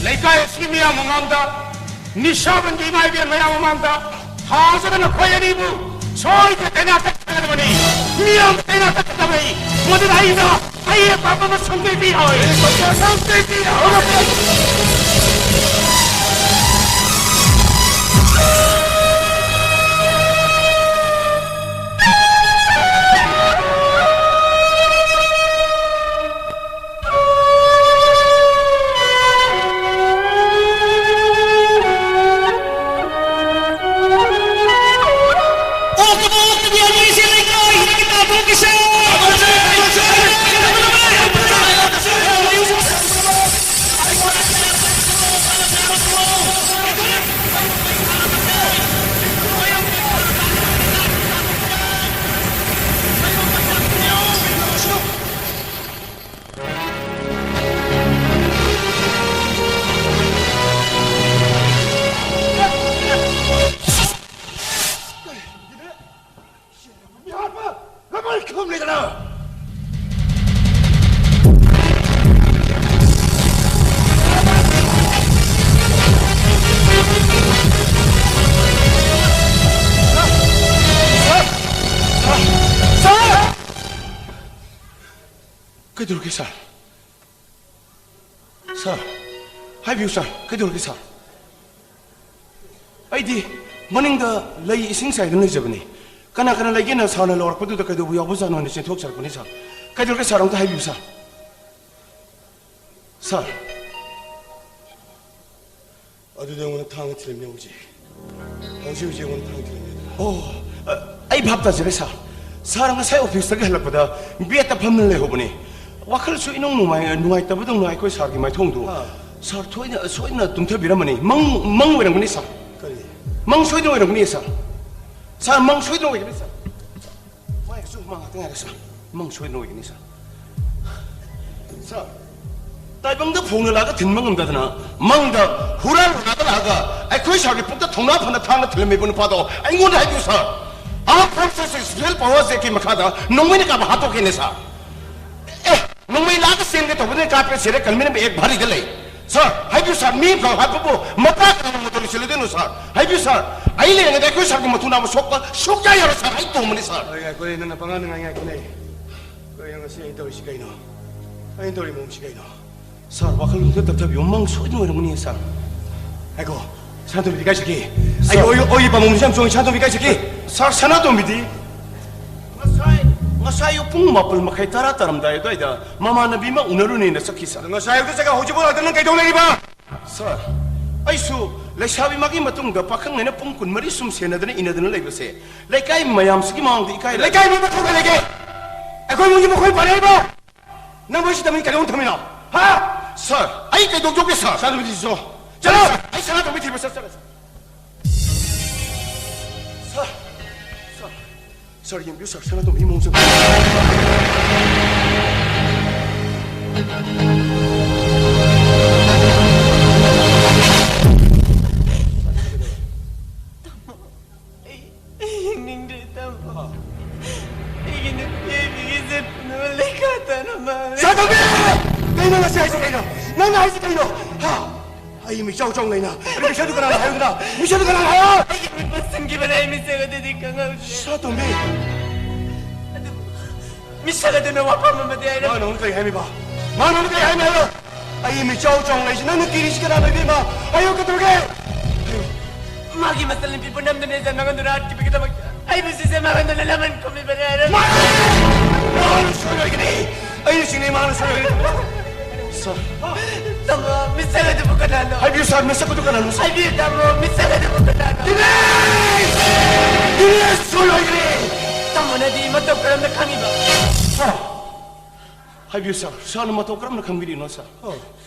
ꯂꯩꯀꯥꯏ ꯑꯁꯤꯒꯤ ꯃꯤꯌꯥꯝ ꯃꯃꯥꯡꯗ, ꯅꯤꯁꯥꯕꯟꯒꯤ ꯏꯃꯥ ꯏꯕꯦꯟ ꯃꯌꯥꯝ ꯃꯃꯥꯡꯗ ꯊꯥꯖꯗꯅ ꯅꯈꯣꯏ ꯑꯅꯤꯕꯨ ꯁꯣꯏꯗꯅ ꯀꯩꯅꯥ ꯆꯠꯀꯗꯕꯅꯤ꯫ ꯃꯤꯌꯥꯝ ꯀꯩꯅꯥ ꯆꯠꯀꯗꯕꯅꯤ꯫ ꯃꯗꯨꯗ ꯑꯩꯅ ꯑꯩ ꯑꯄꯥꯝꯕ ꯑꯃ ꯁꯪꯕꯤꯕ ꯌꯥꯎꯏ꯫ ꯁꯪꯕꯤꯕ ꯌꯥꯎꯏ꯫ ꯀꯩꯗꯧꯔꯒꯦ, ꯁꯥꯔ? ꯁꯥꯔ, ꯍꯥꯏꯕꯤꯌꯨ ꯁꯥꯔ, ꯀꯩꯗꯧꯔꯒꯦ ꯁꯥꯔ? ꯑꯩꯗꯤ ꯃꯅꯤꯡꯗ ꯂꯩ ꯏꯁꯤꯡ ꯆꯥꯏꯗꯨꯅ ꯂꯩꯖꯕꯅꯤ꯫ ꯀꯅꯥ ꯀꯅꯥ ꯂꯩꯒꯦꯅ ꯁꯥꯔꯅ ꯂꯧꯔꯛꯄꯗꯨꯗ ꯀꯩꯗꯧꯕ ꯌꯥꯎꯕꯖꯥꯠꯅꯣ ꯍꯥꯏꯅ ꯆꯦꯟꯊꯣꯛꯆꯔꯛꯄꯅꯤ ꯁꯥꯔ꯫ ꯀꯩꯗꯧꯔꯒꯦ ꯁꯥꯔ, ꯑꯝꯇ ꯍꯥꯏꯕꯤꯌꯨ ꯁꯥꯔ꯫ ꯁꯥꯔ꯫ ꯑꯗꯨꯗ ꯑꯩꯉꯣꯟꯗ ꯊꯥꯡꯅ ꯊꯤꯜꯂꯝꯃꯦ ꯍꯧꯖꯤꯛ꯫ ꯍꯧꯖꯤꯛ ꯍꯧꯖꯤꯛ ꯑꯩꯉꯣꯟꯗ ꯊꯥꯡꯅ ꯊꯤꯜꯂꯝꯃꯦ ꯑꯗꯨꯅ꯫ ꯑꯣ, ꯑ, ꯑꯩ ꯚꯥꯞ ꯇꯥꯖꯔꯦ ꯁꯥꯔ꯫ ꯁꯥꯔ ꯉꯁꯥꯏ ꯑꯣꯐꯤꯁꯇꯒꯤ ꯍꯜꯂꯛꯄꯗ ꯕꯦꯗꯇ ꯐꯝꯗꯨꯅ ꯂꯩꯍꯧꯕꯅꯤ꯫ ꯋꯥꯈꯜꯁꯨ ꯏꯅꯨꯡ ꯅꯨꯡꯉꯥꯏ-, ꯅꯨꯡꯉꯥꯏꯇꯕꯗꯧꯅ ꯑꯩꯈꯣꯏ ꯁꯥꯔꯒꯤ ꯃꯥꯏꯊꯣꯡꯗꯨ꯫ ꯑꯥ꯫ ꯁꯥꯔ ꯊꯣꯏꯅ, ꯁꯣꯏꯗꯅ ꯇꯨꯝꯊꯕꯤꯔꯝꯃꯅꯤ꯫ ꯃꯪ, ꯃꯪ ꯑꯣꯏꯔꯝꯒꯅꯤ ꯁꯥꯔ꯫ ꯀꯔꯤ? ꯃꯪ ꯁꯣꯏꯗꯅ ꯑꯣꯏꯔꯝꯒꯅꯤ ꯁꯥꯔ꯫ ꯁꯥꯔ, ꯃꯪ ꯁꯣꯏꯗꯅ ꯑꯣꯏꯒꯅꯤ ꯁꯥꯔ꯫ ꯃꯥꯏꯒꯁꯨ ꯍꯨꯃꯥꯡ ꯉꯥꯛꯇ ꯉꯥꯏꯔꯦ ꯁꯥꯔ꯫ ꯃꯪ ꯁꯣꯏꯗꯅ ꯑꯣꯏꯒꯅꯤ ꯁꯥꯔ꯫ ꯁꯥꯔ, ꯇꯥꯏꯕꯪꯗ ꯐꯣꯡꯅ ꯂꯥꯛꯑꯒ ꯊꯤꯟꯕ ꯉꯝꯗꯗꯅ ꯃꯪꯗ ꯍꯨꯔꯥꯟ ꯍꯨꯔꯥꯟꯂꯒ ꯂꯥꯛꯑꯒ ꯑꯩꯈꯣꯏ ꯁꯥꯔꯒꯤ ꯄꯨꯛꯇ ꯊꯧꯅꯥ ꯐꯅ ꯊꯥꯡꯅ ꯊꯤꯜꯂꯝꯃꯤꯕ ꯅꯨꯄꯥꯗꯣ ꯑꯩꯉꯣꯟꯗ ꯍꯥꯏꯕꯤꯌꯨ ꯁꯥꯔ꯫ ꯑꯥ ꯐꯣꯔꯁ ꯁ꯭ꯄꯦꯁꯤꯌꯦꯜ ꯄꯥꯋꯔ ꯖꯦꯠꯀꯤ ꯃꯈꯥꯗ ꯅꯣꯡꯃꯩꯅ ꯀꯥꯞꯄ ꯍꯥꯠꯇꯣꯛꯀꯦꯅꯦ ꯁꯥꯔ꯫ ꯑꯦ, ꯅꯣꯡꯃꯩ ꯂꯥꯛꯑꯒ ꯆꯦꯟꯒꯦ ꯇꯧꯕꯗꯨꯅ ꯀꯥꯞꯄꯦ ꯁꯤꯔꯦ, ꯀꯜꯃꯤꯅ ꯑꯦꯛ ꯚꯥꯔꯤꯗ ꯂꯩ꯫ ꯁꯥꯔ, ꯍꯥꯏꯕꯤꯌꯨ ꯁꯥꯔ, ꯃꯤ ꯑꯃꯈꯛ ꯍꯥꯠꯄꯕꯨ ꯃꯄꯥ ꯀꯅꯥꯅ ꯃꯣꯇꯣꯔ ꯂꯣꯏꯁꯤꯜꯂꯗꯣꯏꯅꯣ ꯁꯥꯔ? ꯍꯥꯏꯕꯤꯌꯨ ꯁꯥꯔ, ꯑꯩ ꯂꯩꯔꯤꯉꯩꯗ ꯑꯩꯈꯣꯏ ꯁꯥꯔꯒꯤ ꯃꯇꯨ ꯅꯥꯕ ꯁꯣꯛꯄ ꯁꯨꯛꯌꯥ ꯌꯥꯔꯣꯏ ꯁꯥꯔ, ꯑꯩ ꯇꯣꯡꯕꯅꯤ ꯁꯥꯔ꯫ ꯍꯣꯏ, ꯉꯥꯏꯈꯣꯅꯦ, ꯅꯪꯅ ꯄꯉꯥꯡꯗ ꯉꯥꯡ ꯉꯥꯏꯈꯣꯅꯦ꯫ ꯀꯩꯅꯣ ꯉꯁꯤ ꯑꯩꯅ ꯇꯧꯔꯤꯁꯤ ꯀꯩꯅꯣ? ꯑꯩꯅ ꯇꯧꯔꯤ ꯃꯑꯣꯡꯁꯤ ꯀꯩꯅꯣ? ꯁꯥꯔ, ꯋꯥꯈꯜ ꯑꯃꯇ ꯇꯞꯊꯕꯤꯌꯨ, ꯃꯪ ꯁꯣꯏꯗꯅ ꯑꯣꯏꯔꯝꯒꯅꯤ ꯁꯥꯔ꯫ ꯉꯥꯏꯈꯣ, ꯁꯅꯥꯇꯣꯝꯕꯤꯗꯤ ꯀꯥꯏ ꯆꯠꯈꯤ? ꯑꯩ ꯁꯥꯔ꯫ ꯑꯣꯏ-, ꯑꯣꯏꯒꯤ ꯄꯥꯃꯨꯡꯁꯦ ꯌꯥꯝ ꯆꯣꯡꯉꯤ, ꯁꯅꯥꯇꯣꯝꯕꯤ ꯀꯥꯏ ꯆꯠꯈꯤ? ꯁꯥꯔ, ꯁꯅꯥꯇꯣꯝꯕꯤꯗꯤ ꯉꯁꯥꯏ, ꯉꯁꯥꯏ ꯑꯌꯨꯛ ꯄꯨꯡ ꯃꯥꯄꯜ ꯃꯈꯥꯏ ꯇꯔꯥ ꯇꯥꯔꯝꯗꯥꯏ ꯑꯗꯨꯋꯥꯏꯗ ꯃꯃꯥꯟꯅꯕꯤ ꯑꯃ ꯎꯅꯔꯨꯅꯦꯅ ꯆꯠꯈꯤ ꯁꯥꯔ꯫ ꯉꯁꯥꯏ ꯑꯌꯨꯛꯇ ꯆꯠꯈ꯭ꯔ ꯍꯧꯖꯤꯛꯐꯥꯎ ꯂꯥꯛꯇꯅ ꯅꯪ ꯀꯩꯗꯧ ꯂꯩꯔꯤꯕ? ꯁꯥꯔ, ꯑꯩꯁꯨ ꯂꯩꯁꯥꯕꯤ ꯃꯥꯒꯤ ꯃꯇꯨꯡꯗ ꯄꯥꯈꯪ ꯑꯩꯅ ꯄꯨꯡ ꯀꯨꯟꯃꯔꯤ ꯁꯨꯝ ꯁꯦꯟꯅꯗꯅ ꯏꯟꯅꯗꯅ ꯂꯩꯕꯁꯦ ꯂꯩꯀꯥꯏ ꯃꯌꯥꯝꯁꯤꯒꯤ ꯃꯃꯥꯡꯗ ꯏꯀꯥꯏ ꯂꯩꯀꯥꯏ ꯃꯤ ꯃꯊꯧ ꯀꯩ ꯂꯩꯒꯦ? ꯑꯩꯈꯣꯏ ꯏꯃꯨꯡꯒꯤ ꯃꯈꯣꯏ ꯄꯥꯔꯦꯕ? ꯅꯪ ꯃꯣꯏ ꯁꯤꯗ ꯃꯤ ꯀꯩꯗꯧ ꯊꯝꯃꯤꯅꯣ? ꯍꯥ? ꯁꯥꯔ, ꯑꯩ ꯀꯩꯗꯧꯖꯧꯒꯦ ꯁꯥꯔ? ꯁꯥꯔ, ꯅꯨꯃꯤꯠ ꯁꯤꯁꯨ꯫ ꯆꯠꯂꯣ! ꯁꯥꯔ, ꯑꯩ ꯁꯅꯥꯇꯣꯝꯕꯤ ꯊꯤꯕ ꯆꯠꯆꯔꯁꯤ꯫ ꯁꯥꯔ, ꯁꯥꯔ, ꯁꯥꯔ, ꯌꯦꯡꯕꯤꯌꯨ ꯁꯥꯔ, ꯁꯅꯥꯇꯣꯝꯕꯤ ꯃꯑꯣꯡꯁꯦ꯫ ꯑꯩ, ꯑꯩ ꯌꯦꯡꯅꯤꯡꯗ꯭ꯔꯦ, ꯇꯥꯃꯣ꯫ ꯑꯩꯒꯤ ꯅꯨꯄꯤ ꯑꯩꯒꯤ ꯏꯖꯠ ꯄꯨꯝꯅꯃꯛ ꯂꯩꯈꯥ ꯇꯥꯅ ꯃꯥꯡꯂꯦ꯫ ꯁꯅꯥꯇꯣꯝꯕꯤ! ꯀꯩꯅꯣ ꯅꯪꯅ ꯍꯥꯏꯁꯦ ꯀꯩꯅꯣ? ꯅꯪꯅ ꯍꯥꯏꯁꯦ ꯀꯩꯅꯣ? ꯍꯥ? ꯑꯩ ꯃꯤꯡꯆꯥꯎ ꯆꯥꯎ ꯂꯩꯅ꯫ ꯃꯤꯡꯆꯠꯇꯨ ꯀꯅꯥꯅ ꯍꯥꯏꯌꯨꯗꯅ? ꯃꯤꯡꯆꯠꯇꯨ ꯀꯅꯥꯅ ꯍꯥꯏꯌꯣ? ꯑꯩꯒꯤ ꯃꯤꯠ ꯄꯨꯟꯁꯤꯟꯈꯤꯕꯅ ꯑꯩ ꯃꯤꯁꯛ ꯑꯗꯨꯗꯤ ꯈꯪꯍꯧꯗ꯭ꯔꯦ꯫ ꯁꯅꯥꯇꯣꯝꯕꯤ! ꯑꯗꯨ ꯃꯤꯁꯛ ꯑꯗꯨꯅ ꯋꯥꯐꯝ ꯑꯃꯗꯤ ꯍꯥꯏꯔꯝꯃꯤ꯫ ꯃꯥꯅ ꯑꯃꯨꯛ ꯀꯔꯤ ꯍꯥꯏꯔꯝꯃꯤꯕ? ꯃꯥꯅ ꯑꯃꯨꯛ ꯀꯔꯤ ꯍꯥꯏꯔꯝꯃꯤ ꯍꯥꯏꯔꯣ? ꯑꯩ ꯃꯤꯆꯥꯎ ꯆꯥꯎꯅ ꯂꯩꯁꯤ, ꯅꯪꯅ ꯀꯤꯔꯤꯁꯤ ꯀꯅꯥꯅꯣ, ꯏꯕꯦꯝꯃ? ꯍꯥꯏꯌꯨ, ꯀꯩꯗꯧꯔꯒꯦ? ꯃꯥꯒꯤ ꯃꯆꯜ ꯅꯨꯄꯤꯕꯨ ꯅꯝꯗꯨꯅ ꯏꯖꯠ ꯃꯥꯡꯍꯟꯗꯨꯅ ꯍꯥꯠꯈꯤꯕꯒꯤꯗꯃꯛꯇ ꯑꯩꯕꯨ ꯁꯤꯖ ꯃꯥꯡꯍꯟꯗꯨꯅ ꯂꯃꯟ ꯈꯨꯝꯂꯤꯕꯅꯤ ꯍꯥꯏꯔꯝꯃꯤ꯫ ꯃꯥꯅ ꯁꯣꯏꯔꯣꯏꯒꯅꯤ꯫ ꯑꯩꯅ ꯆꯤꯡꯅꯩ, ꯃꯥꯅ ꯁꯣꯏꯔꯣꯏꯒꯅꯤ꯫ ꯁꯥꯔ꯫ ꯇꯥꯃꯣ, ꯃꯤꯁꯛ ꯑꯗꯨꯕꯨ ꯀꯅꯥꯅꯣ? ꯍꯥꯏꯕꯤꯌꯨ ꯁꯥꯔ, ꯃꯤꯁꯛ ꯑꯗꯨ ꯀꯅꯥꯅꯣ ꯁꯥꯔ? ꯍꯥꯏꯕꯤꯌꯨ ꯇꯥꯃꯣ, ꯃꯤꯁꯛ ꯑꯗꯨꯕꯨ ꯀꯅꯥꯅꯣ? ꯗꯤꯅꯦꯁ! ꯗꯤꯅꯦꯁ ꯁꯣꯏꯔꯣꯏꯒꯅꯤ! ꯇꯥꯃꯣꯅꯗꯤ ꯃꯇꯧ ꯀꯔꯝꯅ ꯈꯪꯉꯤꯕ? ꯁꯥꯔ, ꯍꯥꯏꯕꯤꯌꯨ ꯁꯥꯔ, ꯁꯥꯔꯅ ꯃꯇꯧ ꯀꯔꯝꯅ ꯈꯪꯕꯤꯔꯤꯅꯣ ꯁꯥꯔ? ꯑꯣ꯫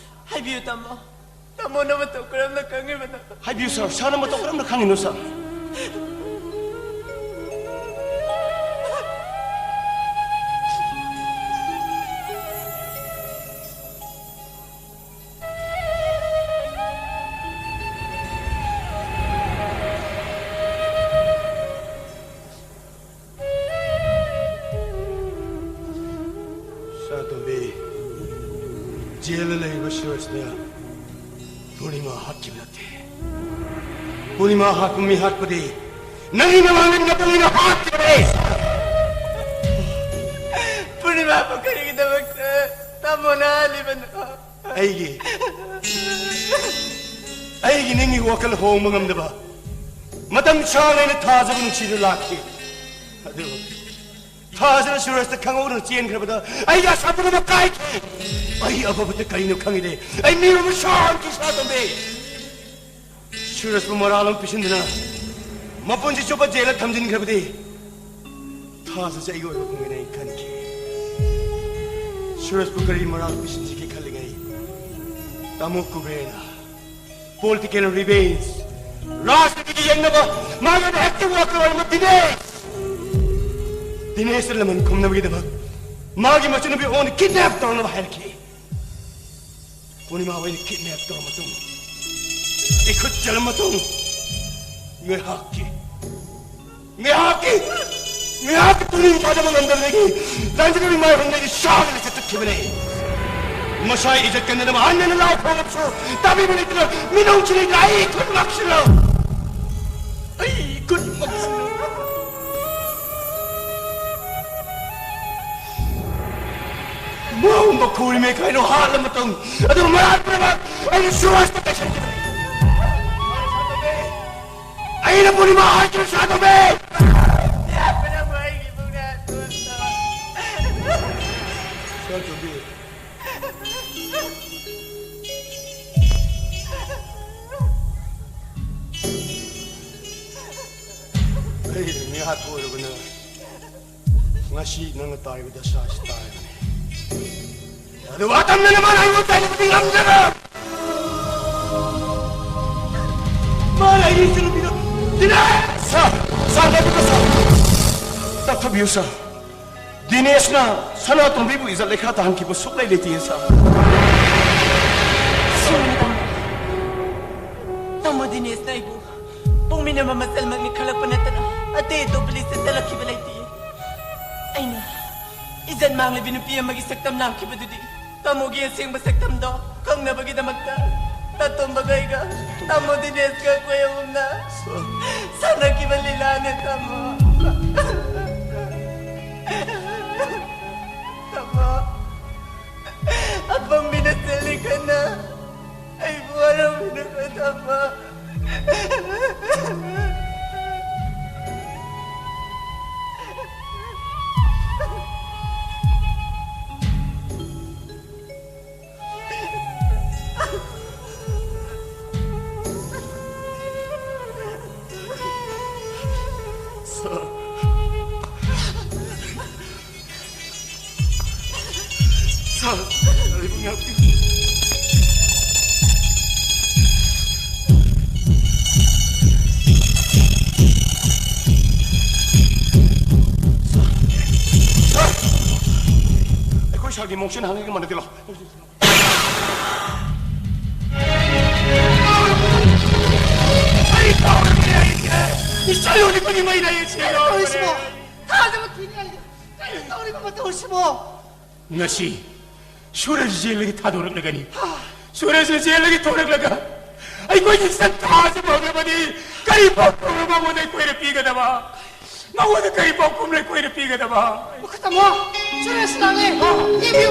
ꯍꯥꯏꯕꯤꯌꯨ ꯇꯥꯃꯣ, ꯇꯥꯃꯣꯅ ꯃꯇꯧ ꯀꯔꯝꯅ ꯈꯪꯉꯤꯕꯅꯣ? ꯍꯥꯏꯕꯤꯌꯨ ꯁꯥꯔ, ꯁꯥꯔꯅ ꯃꯇꯧ ꯀꯔꯝꯅ ꯈꯪꯉꯤꯅꯣ ꯁꯥꯔ? ꯁꯥꯇꯣꯝꯕꯤ, ꯖꯦꯜꯗ ꯂꯩꯔꯤꯕ ꯁꯨꯔꯖꯅ ꯄꯨꯔꯅꯤꯃꯥ ꯍꯥꯠꯈꯤꯕ ꯅꯠꯇꯦ꯫ ꯄꯨꯔꯅꯤꯃꯥ ꯍꯥꯠꯄ ꯃꯤ ꯍꯥꯠꯄꯗꯤ ꯅꯪꯒꯤ ꯅꯃꯥꯟꯅꯕꯤ ꯅꯄꯣꯛꯅꯤꯅ ꯍꯥꯠꯈꯤꯕꯅꯦ꯫ ꯄꯨꯔꯅꯤꯃꯥꯕꯨ ꯀꯔꯤꯒꯤꯗꯃꯛꯇ ꯇꯥꯃꯣꯅ ꯍꯥꯠꯂꯤꯕꯅꯣ? ꯑꯩꯒꯤ, ꯑꯩꯒꯤ ꯅꯤꯡꯒꯤ ꯋꯥꯈꯜ ꯍꯣꯡꯕ ꯉꯝꯗꯕ ꯃꯇꯝ ꯁꯥꯡꯅ ꯑꯩꯅ ꯊꯥꯖꯕ ꯅꯨꯡꯁꯤꯗꯨ ꯂꯥꯛꯈꯤ꯫ ꯑꯗꯨꯕꯨ ꯊꯥꯖꯅ ꯁꯨꯔꯖꯇ ꯈꯪꯍꯧꯗꯅ ꯆꯦꯟꯈ꯭ꯔꯕꯗ ꯑꯩꯒꯤ ꯑꯁꯥ ꯄꯨꯝꯅꯃꯛ ꯀꯥꯏꯈꯤ꯫ ꯑꯩ ꯑꯐꯕꯇ ꯀꯔꯤꯅꯣ ꯈꯪꯉꯤꯗꯦ꯫ ꯑꯩ ꯃꯤ ꯑꯃ ꯁꯥꯡꯈꯤ ꯁꯥꯇꯣꯝꯕꯤ꯫ ꯁꯨꯔꯖꯄꯨ ꯃꯔꯥꯜ ꯑꯃ ꯄꯤꯁꯤꯟꯗꯨꯅ ꯃꯄꯨꯟꯁꯤ ꯆꯨꯞꯄ ꯖꯦꯜꯗ ꯊꯝꯖꯤꯟꯈ꯭ꯔꯕꯗꯤ ꯊꯥꯖꯁꯦ ꯑꯩꯒꯤ ꯑꯣꯏꯕ ꯐꯪꯒꯅꯤ ꯑꯩ ꯈꯟꯈꯤ꯫ ꯁꯨꯔꯖꯄꯨ ꯀꯔꯤ ꯃꯔꯥꯜ ꯄꯤꯁꯤꯟꯁꯤꯒꯦ ꯈꯜꯂꯤꯉꯩ ꯇꯥꯃꯣ ꯀꯨꯕꯦꯔꯅ political revenge, ꯔꯥꯖꯅꯤꯇꯤꯒꯤ ꯌꯦꯡꯅꯕ ꯃꯥꯒꯤ ꯑꯣꯏꯅ active worker ꯑꯣꯏꯔꯝꯕ ꯗꯤꯅꯦꯁ, ꯗꯤꯅꯦꯁꯇ ꯂꯃꯟ ꯈꯨꯝꯅꯕꯒꯤꯗꯃꯛ ꯃꯥꯒꯤ ꯃꯆꯟꯅꯨꯄꯤ ꯑꯣꯟ kidnap ꯇꯧꯅꯕ ꯍꯥꯏꯔꯛꯈꯤ꯫ ꯄꯨꯔꯅꯤꯃꯥ ꯑꯣꯏꯅ kidnap ꯇꯧꯔ ꯃꯇꯨꯡ, ꯏꯈꯨꯠ ꯆꯜꯂ ꯃꯇꯨꯡ, ꯉꯥꯏꯍꯥꯛꯀꯤ, ꯉꯥꯏꯍꯥꯛꯀꯤ, ꯉꯥꯏꯍꯥꯛꯀꯤ ꯄꯨꯛꯅꯤꯡ ꯊꯥꯖꯕ ꯉꯝꯗꯕꯗꯒꯤ ꯂꯥꯟꯖꯦꯟꯕꯤ ꯃꯥꯏ ꯍꯨꯝꯗꯒꯤ ꯁꯥꯡꯅ ꯆꯠꯊꯈꯤꯕꯅꯦ꯫ ꯃꯁꯥꯏ ꯏꯖꯠ ꯀꯟꯅꯅꯕ ꯍꯟꯅ ꯍꯟꯅ ꯂꯥꯎ ꯈꯣꯡꯂꯕꯁꯨ ꯇꯥꯕꯤꯕ ꯂꯩꯇꯅ ꯃꯤꯅꯨꯡꯁꯤ ꯂꯩꯇꯅ ꯑꯩ ꯈꯨꯠ ꯉꯥꯛꯁꯤꯜꯂꯣ, ꯑꯩ ꯈꯨꯠ ꯉꯥꯛꯁꯤꯜꯂꯣ꯫ ꯃꯥ ꯃꯈꯣꯡ ꯎꯔꯤꯃꯦ ꯀꯩꯅꯣ ꯍꯥꯠꯂ ꯃꯇꯨꯡ ꯑꯗꯨ ꯃꯔꯥꯟ ꯄꯨꯝꯅꯃꯛ ꯑꯩꯅ ꯁꯨꯕꯥꯁꯇ ꯇꯩꯁꯟꯈꯤꯕꯅꯤ꯫ ꯑꯩꯅ ꯄꯨꯔꯅꯤꯃꯥ ꯍꯥꯠꯈꯤꯕ ꯁꯥꯗꯣꯝꯕꯤ! ꯁꯥꯗꯣꯝꯕꯤ! ꯑꯩ ꯃꯤꯍꯥꯠꯄ ꯑꯣꯏꯔꯨꯕꯅ ꯉꯁꯤ ꯅꯪꯅ ꯇꯥꯔꯤꯕ ꯗꯁꯥꯁꯤ ꯇꯥꯔꯤꯕꯅꯤ꯫ ꯑꯗꯨꯒ ꯑꯇꯝꯅꯅ ꯃꯥꯅ ꯑꯩꯉꯣꯟꯗ ꯇꯥꯏꯅꯕꯗꯤ ꯉꯝꯖꯔꯣꯏ꯫ ꯃꯥꯅ ꯑꯩꯒꯤ ꯏꯆꯟꯅꯨꯄꯤꯗꯣ ꯗꯤꯅꯦꯁ! ꯁꯥꯔ, ꯁꯥꯔ, ꯉꯥꯏꯕꯤꯌꯨ, ꯁꯥꯔ꯫ ꯇꯞꯊꯕꯤꯌꯨ, ꯁꯥꯔ꯫ ꯗꯤꯅꯦꯁꯅ ꯁꯅꯥꯇꯣꯝꯕꯤꯕꯨ ꯏꯖꯠ ꯂꯩꯈꯥ ꯇꯥꯍꯟꯈꯤꯕ ꯁꯨꯛꯂꯩ ꯂꯩꯇꯦ, ꯁꯥꯔ꯫ ꯁꯨꯝ ꯇꯧ꯫ ꯇꯥꯃꯣ ꯗꯤꯅꯦꯁꯅ ꯑꯩꯕꯨ ꯄꯣꯛꯃꯤꯟꯅꯕ ꯃꯆꯜꯃꯛꯅꯤ ꯈꯜꯂꯛꯄ ꯅꯠꯇꯅ ꯑꯇꯩ ꯑꯇꯣꯞꯄ ꯂꯤꯁꯇ ꯆꯜꯂꯛꯈꯤꯕ ꯂꯩꯇꯦ꯫ ꯑꯩꯅ ꯏꯖꯠ ꯃꯥꯡꯂꯕꯤ ꯅꯨꯄꯤ ꯑꯃꯒꯤ ꯁꯛꯇꯝ ꯂꯥꯡꯈꯤꯕꯗꯨꯗꯤ ꯇꯥꯃꯣꯒꯤ ꯑꯁꯦꯡꯕ ꯁꯛꯇꯝꯗꯣ ꯈꯪꯅꯕꯒꯤꯗꯃꯛꯇ ꯇꯥꯇꯣꯝꯕꯒ ꯑꯩꯒ ꯇꯥꯃꯣ ꯗꯤꯅꯦꯁꯀ ꯑꯩꯈꯣꯏ ꯑꯍꯨꯝꯅ ꯁꯥꯟꯅꯈꯤꯕ ꯂꯤꯂꯥꯅꯦ, ꯇꯥꯃꯣ꯫ ꯇꯥꯃꯣ, ꯑꯄꯪꯕꯤꯅ ꯆꯦꯜꯂꯤ ꯈꯟꯅ ꯑꯩꯕꯨ ꯋꯥꯔꯧꯕꯤꯅꯨꯀꯣ, ꯇꯥꯃꯣ꯫ ꯁꯥꯔ, ꯁꯥꯔ, ꯑꯩꯕꯨ ꯉꯥꯛꯄꯤꯌꯨ꯫ ꯁꯥꯔ, ꯑꯩꯈꯣꯏ ꯁꯥꯔꯒꯤ ꯃꯑꯣꯡꯁꯤꯅ ꯍꯥꯡꯉꯒ ꯃꯥꯟꯅꯗꯦ, ꯂꯥꯎ꯫ ꯀꯔꯤ ꯇꯧꯔꯒꯦ ꯑꯩꯁꯦ? ꯏꯆꯥ ꯌꯣꯜꯂꯤꯕꯒꯤ ꯃꯩ ꯂꯩ ꯁꯤ ꯀꯩꯅꯣ ꯇꯧꯔꯤꯁꯤꯕꯣ? ꯊꯥꯖꯕ ꯊꯤꯅꯤ ꯑꯩꯁꯦ꯫ ꯀꯔꯤ ꯇꯧꯔꯤꯕ ꯃꯇꯧꯁꯤꯕꯣ? ꯉꯁꯤ ꯁꯨꯔꯖ ꯖꯦꯜꯗꯒꯤ ꯊꯥꯗꯣꯔꯛꯂꯒꯅꯤ꯫ ꯁꯨꯔꯖ ꯖꯦꯜꯗꯒꯤ ꯊꯣꯔꯛꯂꯒ ꯑꯩꯈꯣꯏꯒꯤ ꯁꯛ ꯊꯥꯖꯕ ꯍꯧꯔꯕꯗꯤ ꯀꯔꯤ ꯄꯥꯎꯈꯨꯝ ꯃꯉꯣꯟꯗ ꯑꯩꯈꯣꯏꯅ ꯄꯤꯒꯗꯕ? ꯃꯉꯣꯟꯗ ꯀꯔꯤ ꯄꯥꯎꯈꯨꯝ ꯑꯩꯈꯣꯏꯅ ꯄꯤꯒꯗꯕ? ꯃꯈꯨ ꯇꯥꯃꯣ, ꯁꯨꯔꯖ ꯂꯥꯛꯂꯦ꯫ ꯌꯦꯡꯕꯤꯌꯨ꯫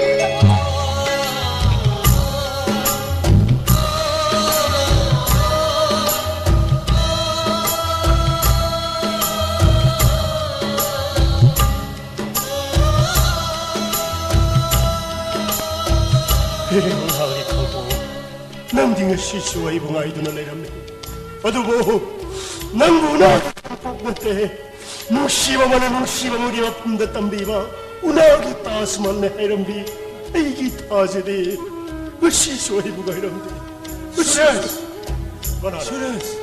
ꯉꯁꯤꯁꯨ ꯑꯩꯕꯨ ꯉꯥꯏꯗꯨꯅ ꯂꯩꯔꯝꯃꯤ꯫ ꯑꯗꯨꯕꯨ ꯅꯪꯕꯨ ꯎꯅꯕ ꯐꯪꯕ ꯅꯠꯇꯦ꯫ ꯅꯨꯡꯁꯤꯕ ꯑꯃꯅ ꯅꯨꯡꯁꯤꯕ ꯑꯃꯒꯤ ꯃꯐꯝꯗ ꯇꯝꯕꯤꯕ ꯎꯅꯥꯒꯤ ꯇꯥꯖ ꯃꯍꯜꯅ ꯍꯥꯏꯔꯝꯕꯤ ꯑꯩꯒꯤ ꯊꯥꯖꯗꯤ ꯉꯁꯤꯁꯨ ꯑꯩꯕꯨ ꯉꯥꯏꯔꯝꯗꯦ꯫ ꯁꯨꯔꯦꯁ! ꯀꯅꯥꯅꯣ? ꯁꯨꯔꯦꯁ!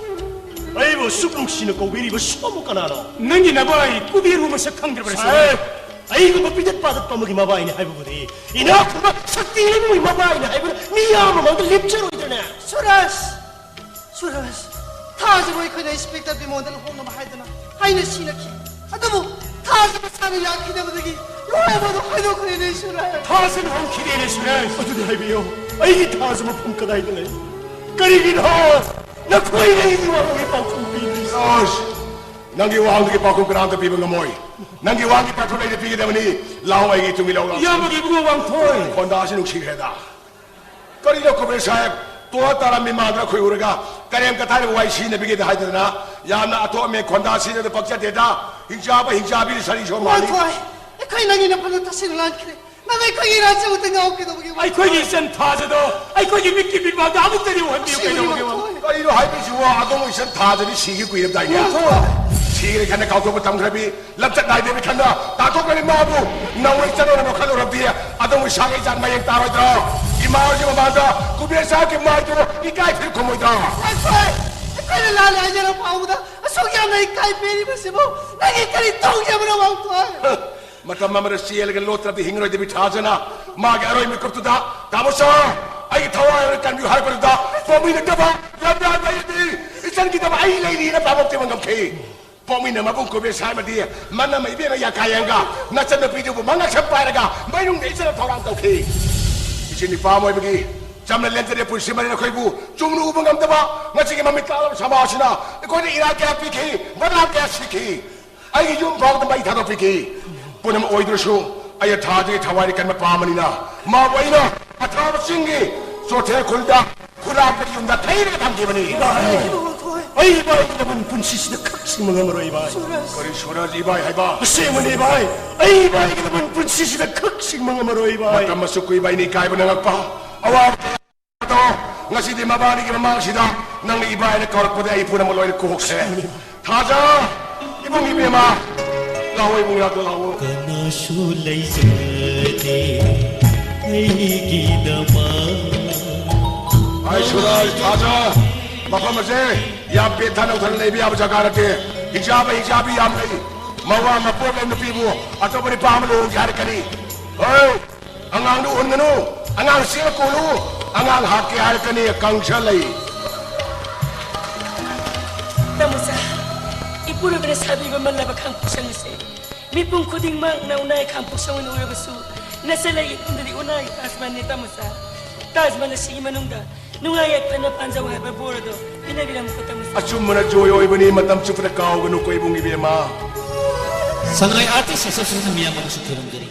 ꯑꯩꯕꯨ ꯑꯁꯨꯛ ꯅꯨꯡꯁꯤꯅ ꯀꯧꯕꯤꯔꯤꯕ ꯁꯣꯝꯕꯨ ꯀꯅꯥꯅꯣ? ꯅꯪꯒꯤ ꯅꯕꯥꯏ ꯀꯨꯕꯦꯔꯕꯨ ꯃꯁꯛ ꯈꯪꯗ꯭ꯔꯕ꯭ꯔꯥ, ꯁꯥꯍꯦꯕ? ꯁꯨꯔꯦꯁ? ꯑꯩꯒꯨꯝꯕ ꯄꯤꯗꯠ ꯄꯥꯗꯠꯄ ꯑꯃꯒꯤ ꯃꯕꯥꯏꯅꯦ ꯍꯥꯏꯕꯕꯨꯗꯤ, ꯏꯅꯥꯛ ꯈꯨꯟꯕ ꯁꯛꯇꯤ ꯂꯩꯕꯒꯤ ꯃꯕꯥꯏꯅꯦ ꯍꯥꯏꯕꯅ ꯃꯤꯌꯥꯝ ꯃꯃꯥꯡꯗ ꯂꯦꯞꯆꯔꯣꯏꯗ꯭ꯔꯅꯦ? ꯁꯨꯔꯦꯁ! ꯁꯨꯔꯦꯁ! ꯊꯥꯖꯕ ꯑꯩꯈꯣꯏꯅ ꯏꯟꯁꯄꯦꯛꯇꯔ ꯕꯤꯃꯣꯟꯗ ꯂꯨꯍꯣꯡꯅꯕ ꯍꯥꯏꯗꯨꯅ ꯍꯥꯏꯅ ꯁꯤꯅꯈꯤ꯫ ꯑꯗꯨꯕꯨ ꯊꯥꯖꯕ ꯁꯥꯅ ꯌꯥꯈꯤꯗꯕꯗꯒꯤ ꯂꯨꯍꯣꯡꯕꯗꯨ ꯈꯥꯏꯗꯣꯛꯈ꯭ꯔꯦꯅꯦ, ꯁꯨꯔꯦꯁ! ꯊꯥꯖ ꯂꯨꯍꯣꯡꯈꯤꯗꯦꯅꯦ, ꯁꯨꯔꯦꯁ! ꯑꯗꯨꯗꯤ ꯍꯥꯏꯕꯤꯌꯨ, ꯑꯩꯒꯤ ꯊꯥꯖ ꯃꯐꯝ ꯀꯗꯥꯏꯗ ꯂꯩ? ꯀꯔꯤꯒꯤꯅꯣ ꯅꯈꯣꯏꯅ ꯑꯩꯒꯤ ꯋꯥꯍꯪꯒꯤ ꯄꯥꯎꯈꯨꯝ ꯄꯤꯗ꯭ꯔꯤꯁꯤ? ꯁꯨꯔꯦꯁ! ꯅꯪꯒꯤ ꯋꯥꯍꯪꯗꯨꯒꯤ ꯄꯥꯎꯈꯨꯝ ꯀꯅꯥꯝꯇ ꯄꯤꯕ ꯉꯝꯃꯣꯏ꯫ ꯅꯪꯒꯤ ꯋꯥꯍꯪꯒꯤ ꯄꯥꯎꯈꯨꯝ ꯑꯩꯅ ꯄꯤꯒꯗꯕꯅꯤ꯫ ꯂꯥꯛꯑꯣ, ꯑꯩꯒꯤ ꯏꯇꯨꯡ ꯏꯜꯂꯣ, ꯂꯥꯛꯑꯣ꯫ ꯏꯌꯥꯝꯕꯒꯤ ꯏꯕꯨꯡꯉꯣ ꯋꯥꯡꯊꯣꯏ! ꯈꯣꯟꯗꯥꯁꯤ ꯅꯨꯡꯁꯤꯈ꯭ꯔꯦꯗ꯫ ꯀꯔꯤꯅꯣ ꯀꯨꯕꯦꯔ ꯁꯥꯍꯦꯕ, ꯇꯣꯔ ꯇꯥꯔꯝꯃꯤ ꯃꯥꯡꯗ ꯈꯣꯏ ꯎꯔꯒ ꯀꯔꯦꯝ ꯀꯊꯥꯏꯅ ꯋꯥꯏ ꯁꯤꯅꯕꯤꯒꯦꯗ ꯍꯥꯏꯗꯅ ꯌꯥꯝꯅ ꯑꯊꯣꯛ ꯑꯃꯦꯟ ꯈꯣꯟꯗꯥ ꯁꯤꯖꯗ ꯄꯛꯆꯗꯦꯗ꯫ ꯍꯤꯡꯆꯥꯕ ꯍꯤꯡꯆꯥꯕꯤꯅ ꯁꯥꯔꯤ ꯁꯣꯝ ꯃꯥꯜꯂꯤ꯫ ꯋꯥꯡꯊꯣꯏ! ꯑꯩꯈꯣꯏ ꯅꯪꯒꯤ ꯅꯐꯝꯗ ꯇꯥꯁꯤꯟꯅ ꯂꯥꯟꯈ꯭ꯔꯦ꯫ ꯅꯪ ꯑꯩꯈꯣꯏꯒꯤ ꯏꯔꯥꯟꯁꯦ ꯑꯃꯨꯛꯇ ꯉꯥꯎ ꯀꯩꯗꯧꯕꯒꯦ, ꯋꯥꯡꯊꯣꯏ? ꯑꯩꯈꯣꯏꯒꯤ ꯏꯆꯟ ꯊꯥꯖꯗꯣ ꯑꯩꯈꯣꯏꯒꯤ ꯃꯤꯠꯀꯤ ꯃꯤꯠꯃꯥꯡꯗ ꯑꯃꯨꯛꯇꯗꯤ ꯎꯍꯟꯕꯤꯌꯨ, ꯑꯁꯦꯡꯕꯅꯤ, ꯀꯩꯗꯧꯕꯒꯦ, ꯋꯥꯡꯊꯣꯏ? ꯀꯔꯤꯅꯣ ꯍꯥꯏꯕꯁꯤꯕꯣ? ꯑꯗꯣꯝꯒꯤ ꯏꯆꯟ ꯊꯥꯖꯗꯤ ꯁꯤꯒꯤ ꯀꯨꯏꯔꯕꯗꯥꯏꯅꯦ? ꯋꯥꯡꯊꯣꯏ! ꯁꯤꯔꯦ ꯈꯟꯅ ꯀꯥꯎꯊꯣꯛꯄ ꯇꯝꯈ꯭ꯔꯕꯤ, ꯂꯝꯆꯠ ꯅꯥꯏꯗꯕꯤ ꯈꯟꯅ ꯇꯥꯟꯊꯣꯛꯈ꯭ꯔꯕꯤ ꯃꯥꯕꯨ ꯅꯧꯅ ꯏꯆꯟ ꯑꯣꯏꯅ ꯃꯈꯜ ꯎꯔꯝꯗꯦ꯫ ꯑꯗꯣꯝꯒꯤ ꯁꯥꯒꯩ ꯏꯆꯥ ꯃꯌꯦꯡ ꯇꯥꯔꯣꯏꯗ꯭ꯔꯣ? ꯏꯃꯥ ꯍꯣꯏꯒꯤ ꯃꯃꯥꯡꯗ ꯀꯨꯕꯦꯔ ꯁꯥꯍꯦꯕꯀꯤ ꯃꯥꯏꯗꯨ ꯏꯀꯥꯏ ꯐꯤꯔ ꯈꯨꯝꯃꯣꯏꯗ꯭ꯔꯣ? ꯋꯥꯡꯊꯣꯏ! ꯑꯩꯈꯣꯏꯅ ꯂꯥꯜꯂꯦ ꯍꯥꯏꯖꯔ ꯐꯥꯎꯕꯗ ꯑꯁꯨꯛ ꯌꯥꯝꯅ ꯏꯀꯥꯏ ꯄꯤꯔꯤꯕꯁꯤꯕꯨ ꯅꯪꯒꯤ ꯀꯔꯤ ꯇꯧꯖꯕꯅꯣ, ꯋꯥꯡꯊꯣꯏ? ꯃꯇꯝ ꯑꯃꯗ ꯆꯦꯜꯂꯒ ꯂꯣꯠꯇ꯭ꯔꯕꯗꯤ ꯍꯤꯡꯉꯔꯣꯏꯗꯕꯤ ꯊꯥꯖꯅ ꯃꯥꯒꯤ ꯑꯔꯣꯏ ꯃꯤꯀꯨꯞꯇꯨꯗ, "ꯇꯥꯃꯣ ꯁꯥ, ꯑꯩꯒꯤ ꯊꯋꯥꯏ ꯑꯣꯏꯅ ꯀꯟꯕꯤꯌꯨ" ꯍꯥꯏꯔꯛꯄꯗꯨꯗ ꯄꯣꯛꯃꯤꯟꯅꯗꯕ ꯂꯝꯌꯥꯟꯕ ꯑꯩꯅꯗꯤ ꯏꯆꯟꯒꯤꯗꯃꯛ ꯑꯩ ꯂꯩꯔꯤꯅ ꯄꯥꯕꯣꯛꯇꯤ ꯉꯝꯈꯤ꯫ ꯄꯣꯛꯃꯤꯟꯅ ꯃꯕꯨꯡ ꯀꯨꯕꯦꯔ ꯁꯥꯍꯦꯕꯅꯗꯤ ꯃꯅꯝ ꯏꯕꯦꯝꯃ ꯌꯥꯀꯥꯌꯦꯡꯒ ꯅꯆꯟꯅꯨꯄꯤꯗꯨꯕꯨ ꯃꯉꯛꯁꯝ ꯄꯥꯏꯔꯒ ꯃꯩꯅꯨꯡꯗ ꯏꯆꯟꯅ ꯊꯧꯔꯥꯡ ꯇꯧꯈꯤ꯫ ꯏꯆꯤꯟ ꯏꯄꯥ ꯑꯃ ꯑꯣꯏꯕꯒꯤ ꯆꯝꯅ ꯂꯦꯟꯖꯔꯦ ꯄꯨꯟꯁꯤ ꯃꯔꯦꯜ ꯑꯩꯈꯣꯏꯕꯨ ꯆꯨꯝꯅ ꯎꯕ ꯉꯝꯗꯕ ꯉꯁꯤꯒꯤ ꯃꯃꯤꯠ ꯇꯥꯡꯂꯕ ꯁꯃꯥꯖꯁꯤꯅ ꯑꯩꯈꯣꯏꯗ ꯏꯔꯥ ꯀꯌꯥ ꯄꯤꯈꯤ, ꯃꯅꯥ ꯀꯌꯥ ꯁꯤꯈꯤ꯫ ꯑꯩꯒꯤ ꯌꯨꯝ ꯐꯥꯎꯗ ꯃꯩ ꯊꯥꯗꯣꯛꯄꯤꯈꯤ꯫ ꯄꯨꯝꯅꯃꯛ ꯑꯣꯏꯗ꯭ꯔꯁꯨ ꯑꯩ ꯊꯥꯖꯒꯤ ꯊꯋꯥꯏꯗ ꯀꯟꯕ ꯄꯥꯝꯕꯅꯤꯅ ꯃꯥꯕꯨ ꯑꯩꯅ ꯑꯊꯥꯕ ꯆꯤꯡꯒꯤ ꯆꯣꯊꯦ ꯈꯨꯜꯗ ꯈꯨꯂꯥꯛꯄ ꯌꯨꯝꯗ ꯊꯩꯔꯒ ꯊꯝꯈꯤꯕꯅꯤ꯫ ꯑꯩ ꯏꯕꯥꯏꯒꯤ ꯂꯃꯟ ꯄꯨꯟꯁꯤꯁꯤꯗ ꯈꯛ ꯁꯤꯡꯕ ꯉꯝꯃꯔꯣꯏ, ꯏꯕꯥꯏ꯫ ꯀꯔꯤ ꯁꯨꯔꯖ ꯏꯕꯥꯏ ꯍꯥꯏꯕ? ꯑꯁꯦꯡꯕꯅꯤ, ꯏꯕꯥꯏ꯫ ꯑꯩ ꯏꯕꯥꯏꯒꯤ ꯂꯃꯟ ꯄꯨꯟꯁꯤꯁꯤꯗ ꯈꯛ ꯁꯤꯡꯕ ꯉꯝꯃꯔꯣꯏ, ꯏꯕꯥꯏ꯫ ꯃꯇꯝ ꯑꯁꯨꯛ ꯀꯨꯏꯕ ꯑꯩꯅ ꯏꯀꯥꯏꯕ ꯅꯪꯉꯛꯄ, ꯑꯋꯥꯕ ꯀꯌꯥ ꯑꯗꯣ ꯉꯁꯤꯗꯤ ꯃꯕꯥꯅꯤꯒꯤ ꯃꯃꯥꯡꯁꯤꯗ ꯅꯪꯅ ꯏꯕꯥꯏꯅ ꯀꯧꯔꯛꯄꯗ ꯑꯩ ꯄꯨꯝꯅꯃꯛ ꯂꯣꯏꯅ ꯀꯣꯛꯈ꯭ꯔꯦ꯫ ꯊꯥꯖ, ꯏꯕꯨꯡ ꯏꯕꯦꯝꯃ, ꯂꯥꯛꯑꯣ ꯏꯕꯨꯡ, ꯂꯥꯛꯑꯣ, ꯂꯥꯛꯑꯣ꯫ ꯀꯅꯥꯁꯨ ꯂꯩꯖꯗꯦ ꯑꯩꯒꯤꯗꯃꯛ꯫ ꯑꯩ ꯁꯨꯔꯥꯖ, ꯊꯥꯖ, ꯃꯐꯝ ꯑꯁꯦ ꯌꯥꯝ ꯄꯦꯠꯊ ꯅꯧꯊꯅ ꯂꯩꯕ ꯌꯥꯕ ꯖꯒꯥ ꯅꯠꯇꯦ꯫ ꯍꯤꯡꯆꯥꯕ ꯍꯤꯡꯆꯥꯕꯤ ꯌꯥꯝ ꯂꯩ꯫ ꯃꯋꯥ ꯃꯄꯣꯛ ꯂꯩ ꯅꯨꯄꯤꯕꯨ ꯑꯇꯣꯞꯄ ꯅꯨꯄꯥ ꯑꯃ ꯂꯨꯍꯣꯡꯒꯦ ꯍꯥꯏꯔꯛꯀꯅꯤ꯫ ꯍꯣꯏ, ꯑꯉꯥꯡꯗꯨ ꯎꯍꯟꯒꯅꯨ꯫ ꯑꯉꯥꯡ ꯆꯦꯜꯂ ꯀꯣꯜꯂꯨ꯫ ꯑꯉꯥꯡ ꯍꯥꯠꯀꯦ ꯍꯥꯏꯔꯛꯀꯅꯤ꯫ ꯀꯥꯡꯁ ꯂꯩ꯫ ꯇꯥꯃꯣꯆꯥ, ꯏꯄꯨꯔꯣꯏꯕꯅ ꯁꯥꯕꯤꯕ ꯃꯜꯂꯕ ꯈꯥꯡꯄꯣꯛꯁꯪ ꯑꯁꯦ ꯃꯤꯄꯨꯝ ꯈꯨꯗꯤꯡꯃꯛꯅ ꯎꯅꯥꯏ ꯈꯥꯡꯄꯣꯛꯁꯪ ꯑꯣꯏꯅ ꯎꯔꯕꯁꯨ, ꯅꯆꯜ ꯑꯩꯒꯤ ꯏꯐꯝꯗꯗꯤ ꯎꯅꯥꯏ ꯇꯥꯖ ꯃꯍꯜꯅꯤ ꯇꯥꯃꯣꯆꯥ꯫ ꯇꯥꯖ ꯃꯍꯜ ꯑꯁꯤꯒꯤ ꯃꯅꯨꯡꯗ ꯅꯨꯡꯉꯥꯏ ꯌꯥꯏꯐꯅ ꯄꯥꯟꯖꯧ ꯍꯥꯏꯕ ꯕꯣꯔ ꯑꯗꯣ ꯄꯤꯅꯕꯤꯔꯝꯃꯨꯀꯣ ꯇꯥꯃꯣꯆꯥ꯫ ꯑꯆꯨꯝꯕꯅ ꯖꯣꯏ ꯑꯣꯏꯕꯅꯤ, ꯃꯇꯝ ꯆꯨꯞꯄꯗ ꯀꯥꯎꯒꯅꯨꯀꯣ ꯏꯕꯨꯡ ꯏꯕꯦꯝꯃ꯫ ꯁꯉꯥꯏ ꯑꯥꯔꯇꯤꯁ ꯑꯦꯁꯣꯁꯤꯌꯦꯁꯟꯅ ꯃꯤꯌꯥꯝ ꯑꯃꯁꯨ ꯈꯨꯔꯨꯝꯖꯔꯤ꯫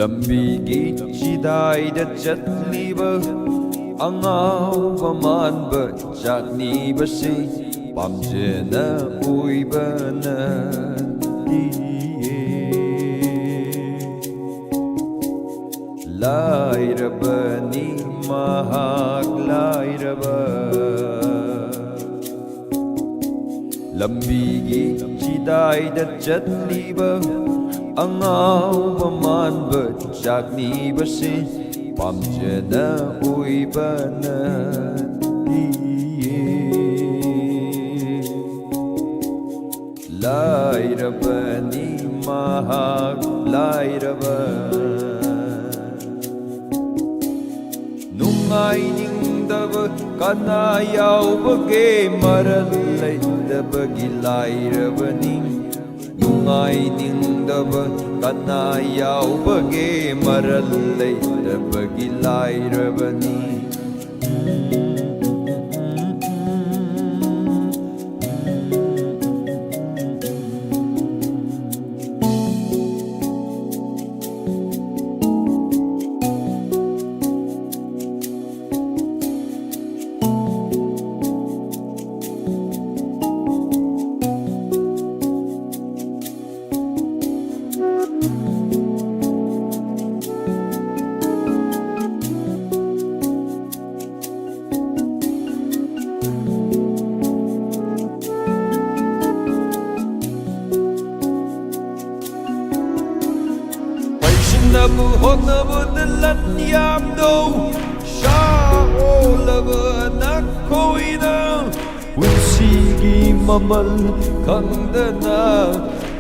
ꯂꯝꯕꯤꯒꯤ ꯆꯤꯗꯥꯏꯗ ꯆꯠꯂꯤꯕ ꯑꯉꯥꯎꯕ ꯃꯥꯟꯕ ꯆꯥꯛꯅꯤꯕꯁꯤ ꯄꯥꯝꯖꯅ ꯀꯣꯏꯕ ꯅꯠꯇꯤꯌꯦ꯫ ꯂꯥꯏꯔꯕꯅꯤ ꯃꯍꯥꯛ ꯂꯥꯏꯔꯕ꯫ ꯂꯝꯕꯤꯒꯤ ꯆꯤꯗꯥꯏꯗ ꯆꯠꯂꯤꯕ ꯑꯉꯥꯎꯕ ꯃꯥꯟꯕ ꯆꯥꯛꯅꯤꯕꯁꯤ ꯄꯥꯝꯖꯅ ꯑꯣꯏꯕ ꯅꯠꯇꯤꯌꯦ꯫ ꯂꯥꯏꯔꯕꯅꯤ ꯃꯍꯥꯛ ꯂꯥꯏꯔꯕ꯫ ꯅꯨꯡꯉꯥꯏꯅꯤꯡꯗꯕ ꯀꯅꯥ ꯌꯥꯎꯕꯒꯦ? ꯃꯔꯜ ꯂꯩꯇꯕꯒꯤ ꯂꯥꯏꯔꯕꯅꯤ꯫ ꯅꯨꯡꯉꯥꯏꯅꯤꯡꯗꯕ ꯀꯅꯥ ꯌꯥꯎꯕꯒꯦ? ꯃꯔꯜ ꯂꯩꯇꯕꯒꯤ ꯂꯥꯏꯔꯕꯅꯤ꯫ ꯄꯩꯁꯤꯟꯅꯕ ꯍꯣꯠꯅꯕꯗ ꯂꯟ ꯌꯥꯝꯗꯧ ꯁꯥ ꯑꯣꯜꯂꯕ ꯅꯈꯣꯏꯅ ꯄꯨꯟꯁꯤꯒꯤ ꯃꯃꯜ ꯈꯪꯗꯅ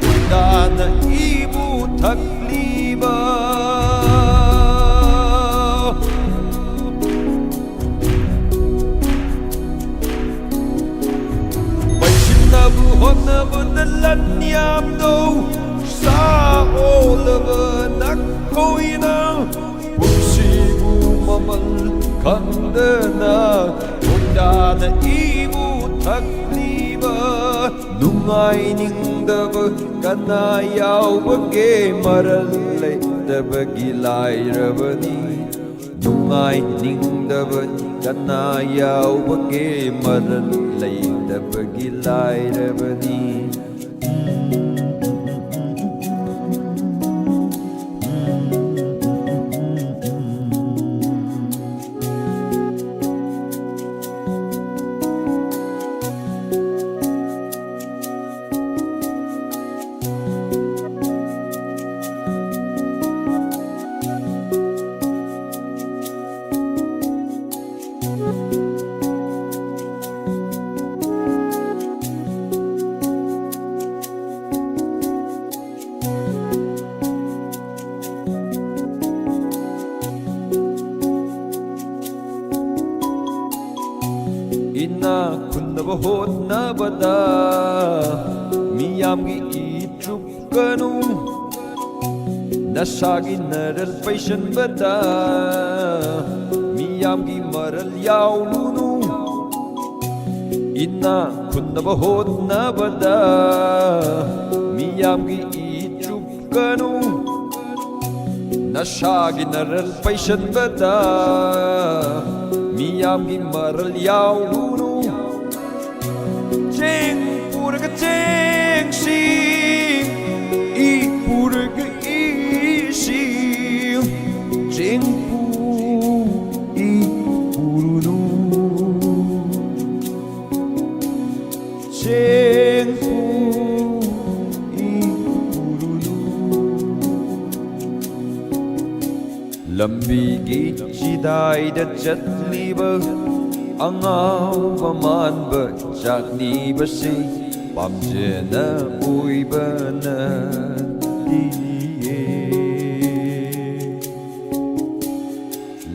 ꯀꯣꯏꯇꯥꯅ ꯏꯕꯨ ꯊꯛꯂꯤꯕ꯫ ꯄꯩꯁꯤꯟꯅꯕ ꯍꯣꯠꯅꯕꯗ ꯂꯟ ꯌꯥꯝꯗꯧ ꯁꯥ ꯑꯣꯜꯂꯕ ꯅꯈꯣꯏꯅ ꯄꯨꯟꯁꯤꯕꯨ ꯃꯃꯜ ꯈꯪꯗꯅ ꯀꯣꯏꯇꯥꯅ ꯏꯕꯨ ꯊꯛꯂꯤꯕ꯫ ꯅꯨꯡꯉꯥꯏꯅꯤꯡꯗꯕ ꯀꯅꯥ ꯌꯥꯎꯕꯒꯦ? ꯃꯔꯜ ꯂꯩꯇꯕꯒꯤ ꯂꯥꯏꯔꯕꯅꯤ꯫ ꯅꯨꯡꯉꯥꯏꯅꯤꯡꯗꯕ ꯀꯅꯥ ꯌꯥꯎꯕꯒꯦ? ꯃꯔꯜ ꯂꯩꯇꯕꯒꯤ ꯂꯥꯏꯔꯕꯅꯤ꯫ ꯏꯅꯥꯛ ꯈꯨꯟꯅꯕ ꯍꯣꯠꯅꯕꯗ ꯃꯤꯌꯥꯝꯒꯤ ꯏ ꯆꯨꯞꯀꯅꯨ꯫ ꯅꯁꯥꯒꯤ ꯅꯔꯜ ꯄꯩꯁꯟꯕꯗ ꯃꯤꯌꯥꯝꯒꯤ ꯃꯔꯜ ꯌꯥꯎꯔꯨꯅꯨ꯫ ꯏꯅꯥꯛ ꯈꯨꯟꯅꯕ ꯍꯣꯠꯅꯕꯗ ꯃꯤꯌꯥꯝꯒꯤ ꯏ ꯆꯨꯞ ꯀꯅꯨ꯫ ꯅꯁꯥꯒꯤ ꯅꯔꯜ ꯄꯩꯁꯟꯕꯗ ꯃꯤꯌꯥꯝꯒꯤ ꯃꯔꯜ ꯌꯥꯎꯔꯨꯅꯨ꯫ ꯆꯦꯡ ꯄꯨꯔꯒ ꯆꯦꯡꯁꯤ, ꯏ ꯄꯨꯔꯒ ꯏꯁꯤ, ꯆꯦꯡ ꯄꯨ ꯏ ꯄꯨꯔꯨꯅꯨ꯫ ꯆꯦꯡ ꯄꯨ ꯏ ꯄꯨꯔꯨꯅꯨ꯫ ꯂꯝꯕꯤꯒꯤ ꯆꯤꯗꯥꯏꯗ ꯆꯠꯂꯤꯕ ꯑꯉꯥꯎꯕ ꯃꯥꯟꯕ ꯆꯥꯛꯅꯤꯕꯁꯤ ꯄꯥꯝꯖꯅ ꯑꯣꯏꯕ ꯅꯠꯇꯤꯌꯦ꯫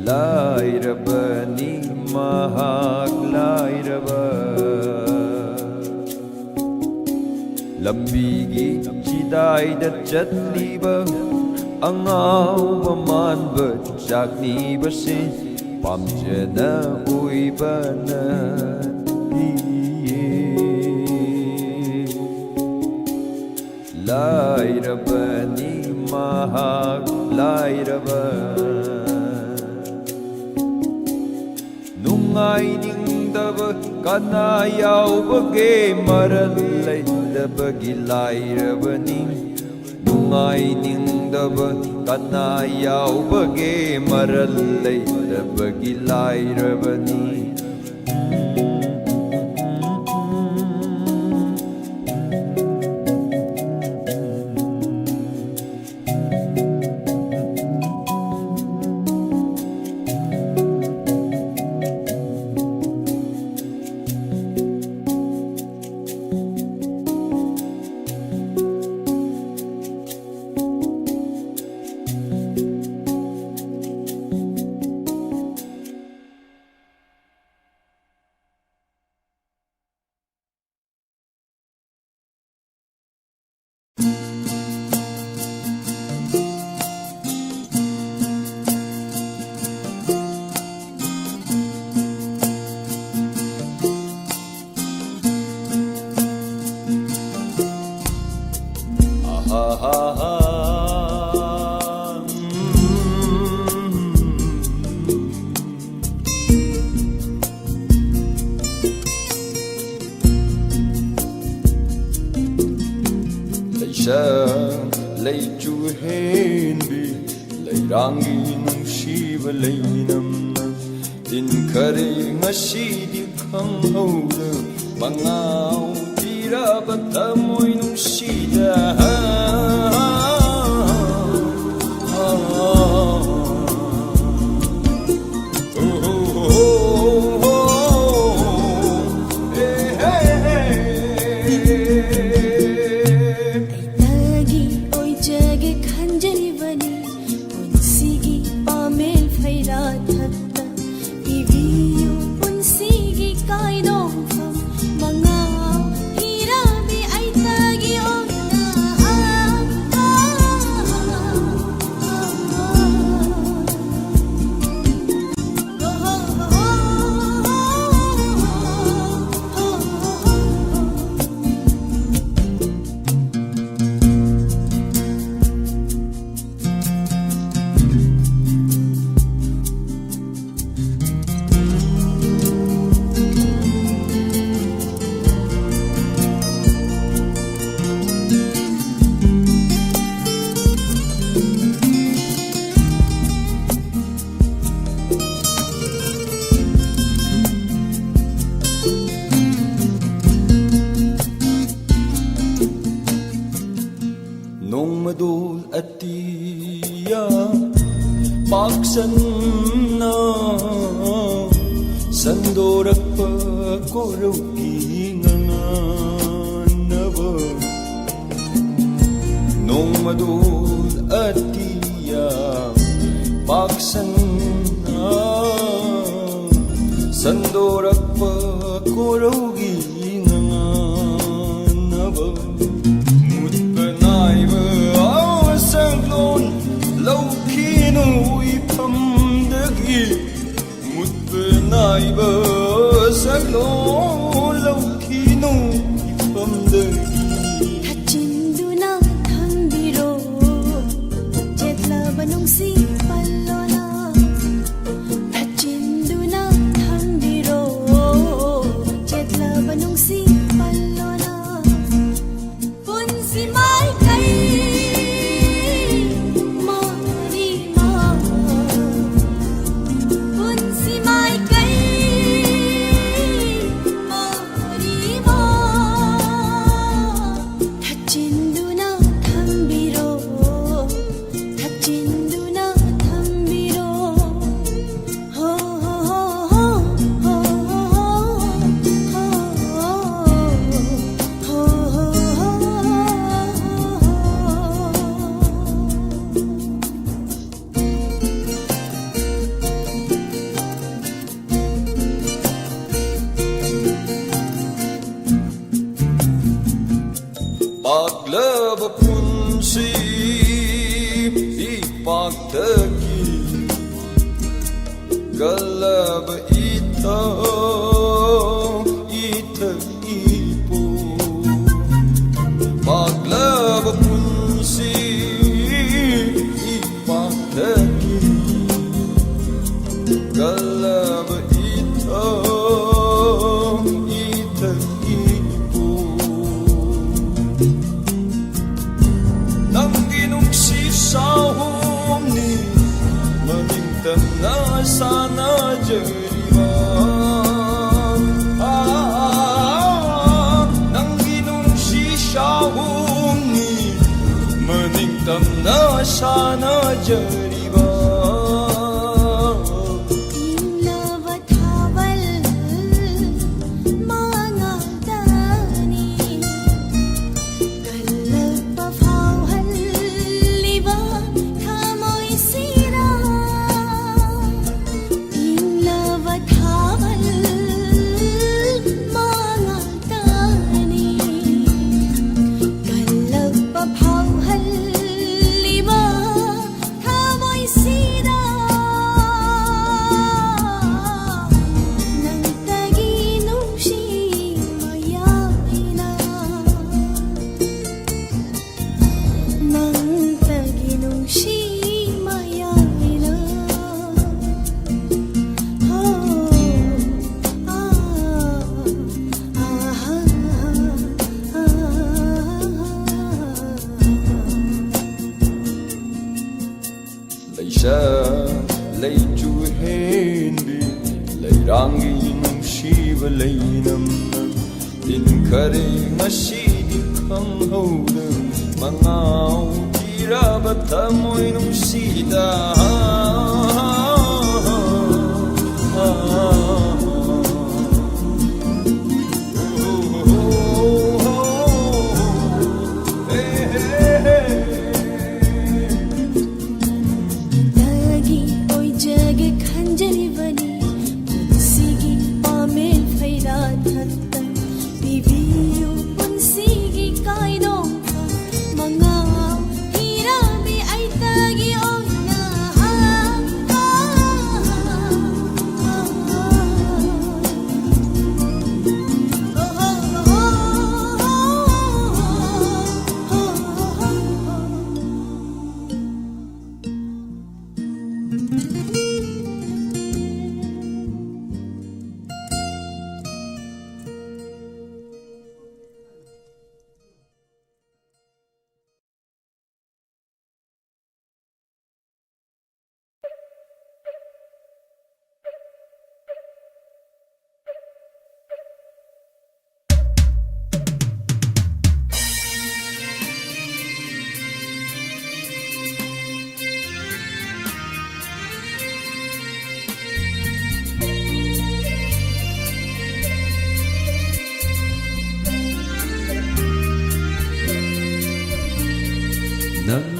ꯂꯥꯏꯔꯕꯅꯤ ꯃꯍꯥꯛ ꯂꯥꯏꯔꯕ꯫ ꯂꯝꯕꯤꯒꯤ ꯆꯤꯗꯥꯏꯗ ꯆꯠꯂꯤꯕ ꯑꯉꯥꯎꯕ ꯃꯥꯟꯕ ꯆꯥꯛꯅꯤꯕꯁꯤ ꯄꯥꯝꯖꯅ ꯑꯣꯏꯕ ꯅꯠꯇꯤꯌꯦ꯫ ꯂꯥꯏꯔꯕꯅꯤ ꯃꯍꯥꯛ ꯂꯥꯏꯔꯕ꯫ ꯅꯨꯡꯉꯥꯏꯅꯤꯡꯗꯕ ꯀꯅꯥ ꯌꯥꯎꯕꯒꯦ? ꯃꯔꯜ ꯂꯩꯇꯕꯒꯤ ꯂꯥꯏꯔꯕꯅꯤ꯫ ꯅꯨꯡꯉꯥꯏꯅꯤꯡꯗꯕ ꯀꯅꯥ ꯌꯥꯎꯕꯒꯦ? ꯃꯔꯜ ꯂꯩꯇꯕꯒꯤ ꯂꯥꯏꯔꯕꯅꯤ꯫ ꯂꯩꯆꯨ ꯍꯦꯟꯕꯤ ꯂꯩꯔꯥꯡꯒꯤ ꯅꯨꯡꯁꯤꯕ ꯂꯩꯅꯝꯅ ꯏꯟꯈꯔꯦ ꯉꯁꯤꯗꯤ ꯈꯪꯍꯧꯗ ꯃꯉꯥꯎ ꯄꯤꯔꯕ ꯊꯃꯣꯏ ꯅꯨꯡꯁꯤꯗ꯫ ꯑꯩꯇꯒꯤ ꯑꯣꯏꯖꯒꯦ ꯈꯟꯖꯔꯤꯕꯅꯤ ꯄꯨꯟꯁꯤꯒꯤ ꯄꯥꯃꯦꯜ ꯐꯩꯔꯥ ꯊꯛꯇ ꯄꯤꯕꯤꯌꯨ ꯄꯨꯟꯁꯤꯒꯤ ꯀꯥꯏꯗꯣꯡꯐꯝ ꯃꯉꯥ ꯏꯔꯕꯤ ꯑꯩꯇꯒꯤ ꯑꯣꯏꯅ꯫ ꯅꯣꯡꯃꯗꯣꯜ ꯑꯇꯤꯌꯥ ꯄꯥꯛꯁꯟꯅ ꯁꯟꯗꯣꯔꯛꯄ ꯀꯣꯔꯧꯒꯤ ꯉꯉꯥꯟꯅꯕ꯫ ꯅꯣꯡꯃꯗꯣꯜ ꯑꯇꯤꯌꯥ ꯄꯥꯛꯁꯟꯅ ꯁꯟꯗꯣꯔꯛꯄ ꯀꯣꯔꯧꯒꯤ ꯉꯉꯥꯟꯅꯕ꯫ ꯃꯨꯠꯄ ꯅꯥꯏꯕ ꯁꯛꯂꯣꯟ ꯂꯧꯈꯤꯅꯨ ꯏꯐꯝꯗꯒꯤ꯫ ꯃꯨꯠꯄ ꯅꯥꯏꯕ ꯁꯛꯂꯣꯟ ꯂꯧꯈꯤꯅꯨ ꯏꯐꯝꯗꯒꯤ꯫ ꯊꯠꯆꯤꯟꯗꯨꯅ ꯊꯝꯕꯤꯔꯣ ꯆꯦꯠꯂꯕ ꯅꯨꯡꯁꯤ ꯄꯜꯂꯣꯅ꯫ ꯊꯠꯆꯤꯟꯗꯨꯅ ꯊꯝꯕꯤꯔꯣ ꯆꯦꯠꯂꯕ ꯅꯨꯡꯁꯤ ꯄꯜꯂꯣꯅ꯫ ꯄꯨꯟꯁꯤ ꯃꯥꯏ ꯆꯔꯤꯕ ꯏꯪꯂꯕ ꯊꯥꯕꯜ ꯃꯉꯥꯜꯗꯅꯤ꯫ ꯀꯜꯂꯛꯄ ꯐꯥꯎꯍꯜꯂꯤꯕ ꯊꯃꯣꯏꯁꯤꯗ ꯏꯪꯂꯕ ꯊꯥꯕꯜ ꯃꯉꯥꯜꯗꯅꯤ꯫ ꯀꯜꯂꯛꯄ ꯐꯥꯎꯍꯜꯂꯤꯕ ꯊꯃꯣꯏꯁꯤꯗ ꯅꯪꯇꯒꯤ ꯅꯨꯡꯁꯤ ꯃꯌꯥꯏꯅ, ꯅꯪꯇꯒꯤ ꯅꯨꯡꯁꯤ ꯃꯌꯥꯏꯅ꯫ ꯍꯣ, ꯑꯥ, ꯑꯥ, ꯑꯥ, ꯑꯥ, ꯑꯥ꯫ ꯂꯩꯁꯥ ꯂꯩꯆꯨ ꯍꯦꯟꯕꯤ ꯂꯩꯔꯥꯡꯒꯤ ꯅꯨꯡꯁꯤꯕ ꯂꯩꯅꯝꯅ ꯇꯤꯟꯈꯔꯦ ꯉꯁꯤꯗꯤ ꯈꯪꯍꯧꯗ ꯃꯉꯥꯎ ꯊꯤꯔꯕ ꯊꯃꯣꯏ ꯅꯨꯡꯁꯤꯗ꯫ ꯗꯒꯤ ꯑꯣꯏꯖꯒꯦ ꯈꯟꯖꯔꯤꯕꯅꯤ ꯄꯨꯟꯁꯤꯒꯤ ꯄꯥꯃꯦꯟ ꯐꯩꯔꯥ ꯊꯛꯇ ꯄꯤꯕꯤꯌꯨ ꯄꯨꯟꯁꯤꯒꯤ ꯀꯥꯏꯅꯣꯝ ꯃꯉꯥ ꯏꯔꯝꯃꯤ ꯑꯩꯇꯒꯤ ꯑꯣꯏꯅ꯫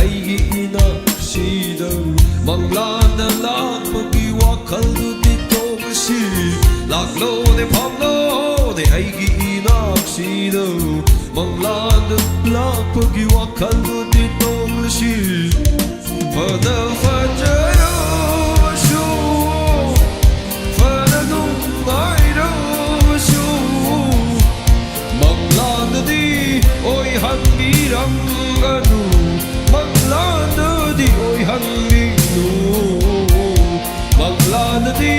ꯑꯩꯒꯤ ꯏꯅꯥꯛꯁꯤꯗ ꯃꯪꯂꯥꯟꯗ ꯂꯥꯛꯄꯒꯤ ꯋꯥꯈꯜꯗꯨꯗꯤ ꯇꯣꯛꯂꯁꯤ꯫ ꯂꯥꯛꯂꯣꯅꯦ, ꯐꯝꯂꯣꯅꯦ ꯑꯩꯒꯤ ꯏꯅꯥꯛꯁꯤꯗ, ꯃꯪꯂꯥꯟꯗ ꯂꯥꯛꯄꯒꯤ ꯋꯥꯈꯜꯗꯨꯗꯤ ꯇꯣꯛꯂꯁꯤ꯫ ꯐꯅ ꯐꯖꯔꯕꯁꯨ, ꯐꯅ ꯅꯨꯡꯉꯥꯏꯔꯕꯁꯨ, ꯃꯪꯂꯥꯟꯗꯗꯤ ꯑꯣꯏꯍꯟꯕꯤꯔꯝꯒꯅꯨ, ꯃꯪꯂꯥꯟꯗꯗꯤ ꯑꯣꯏꯍꯟꯕꯤꯅꯨ, ꯃꯪꯂꯥꯟꯗꯗꯤ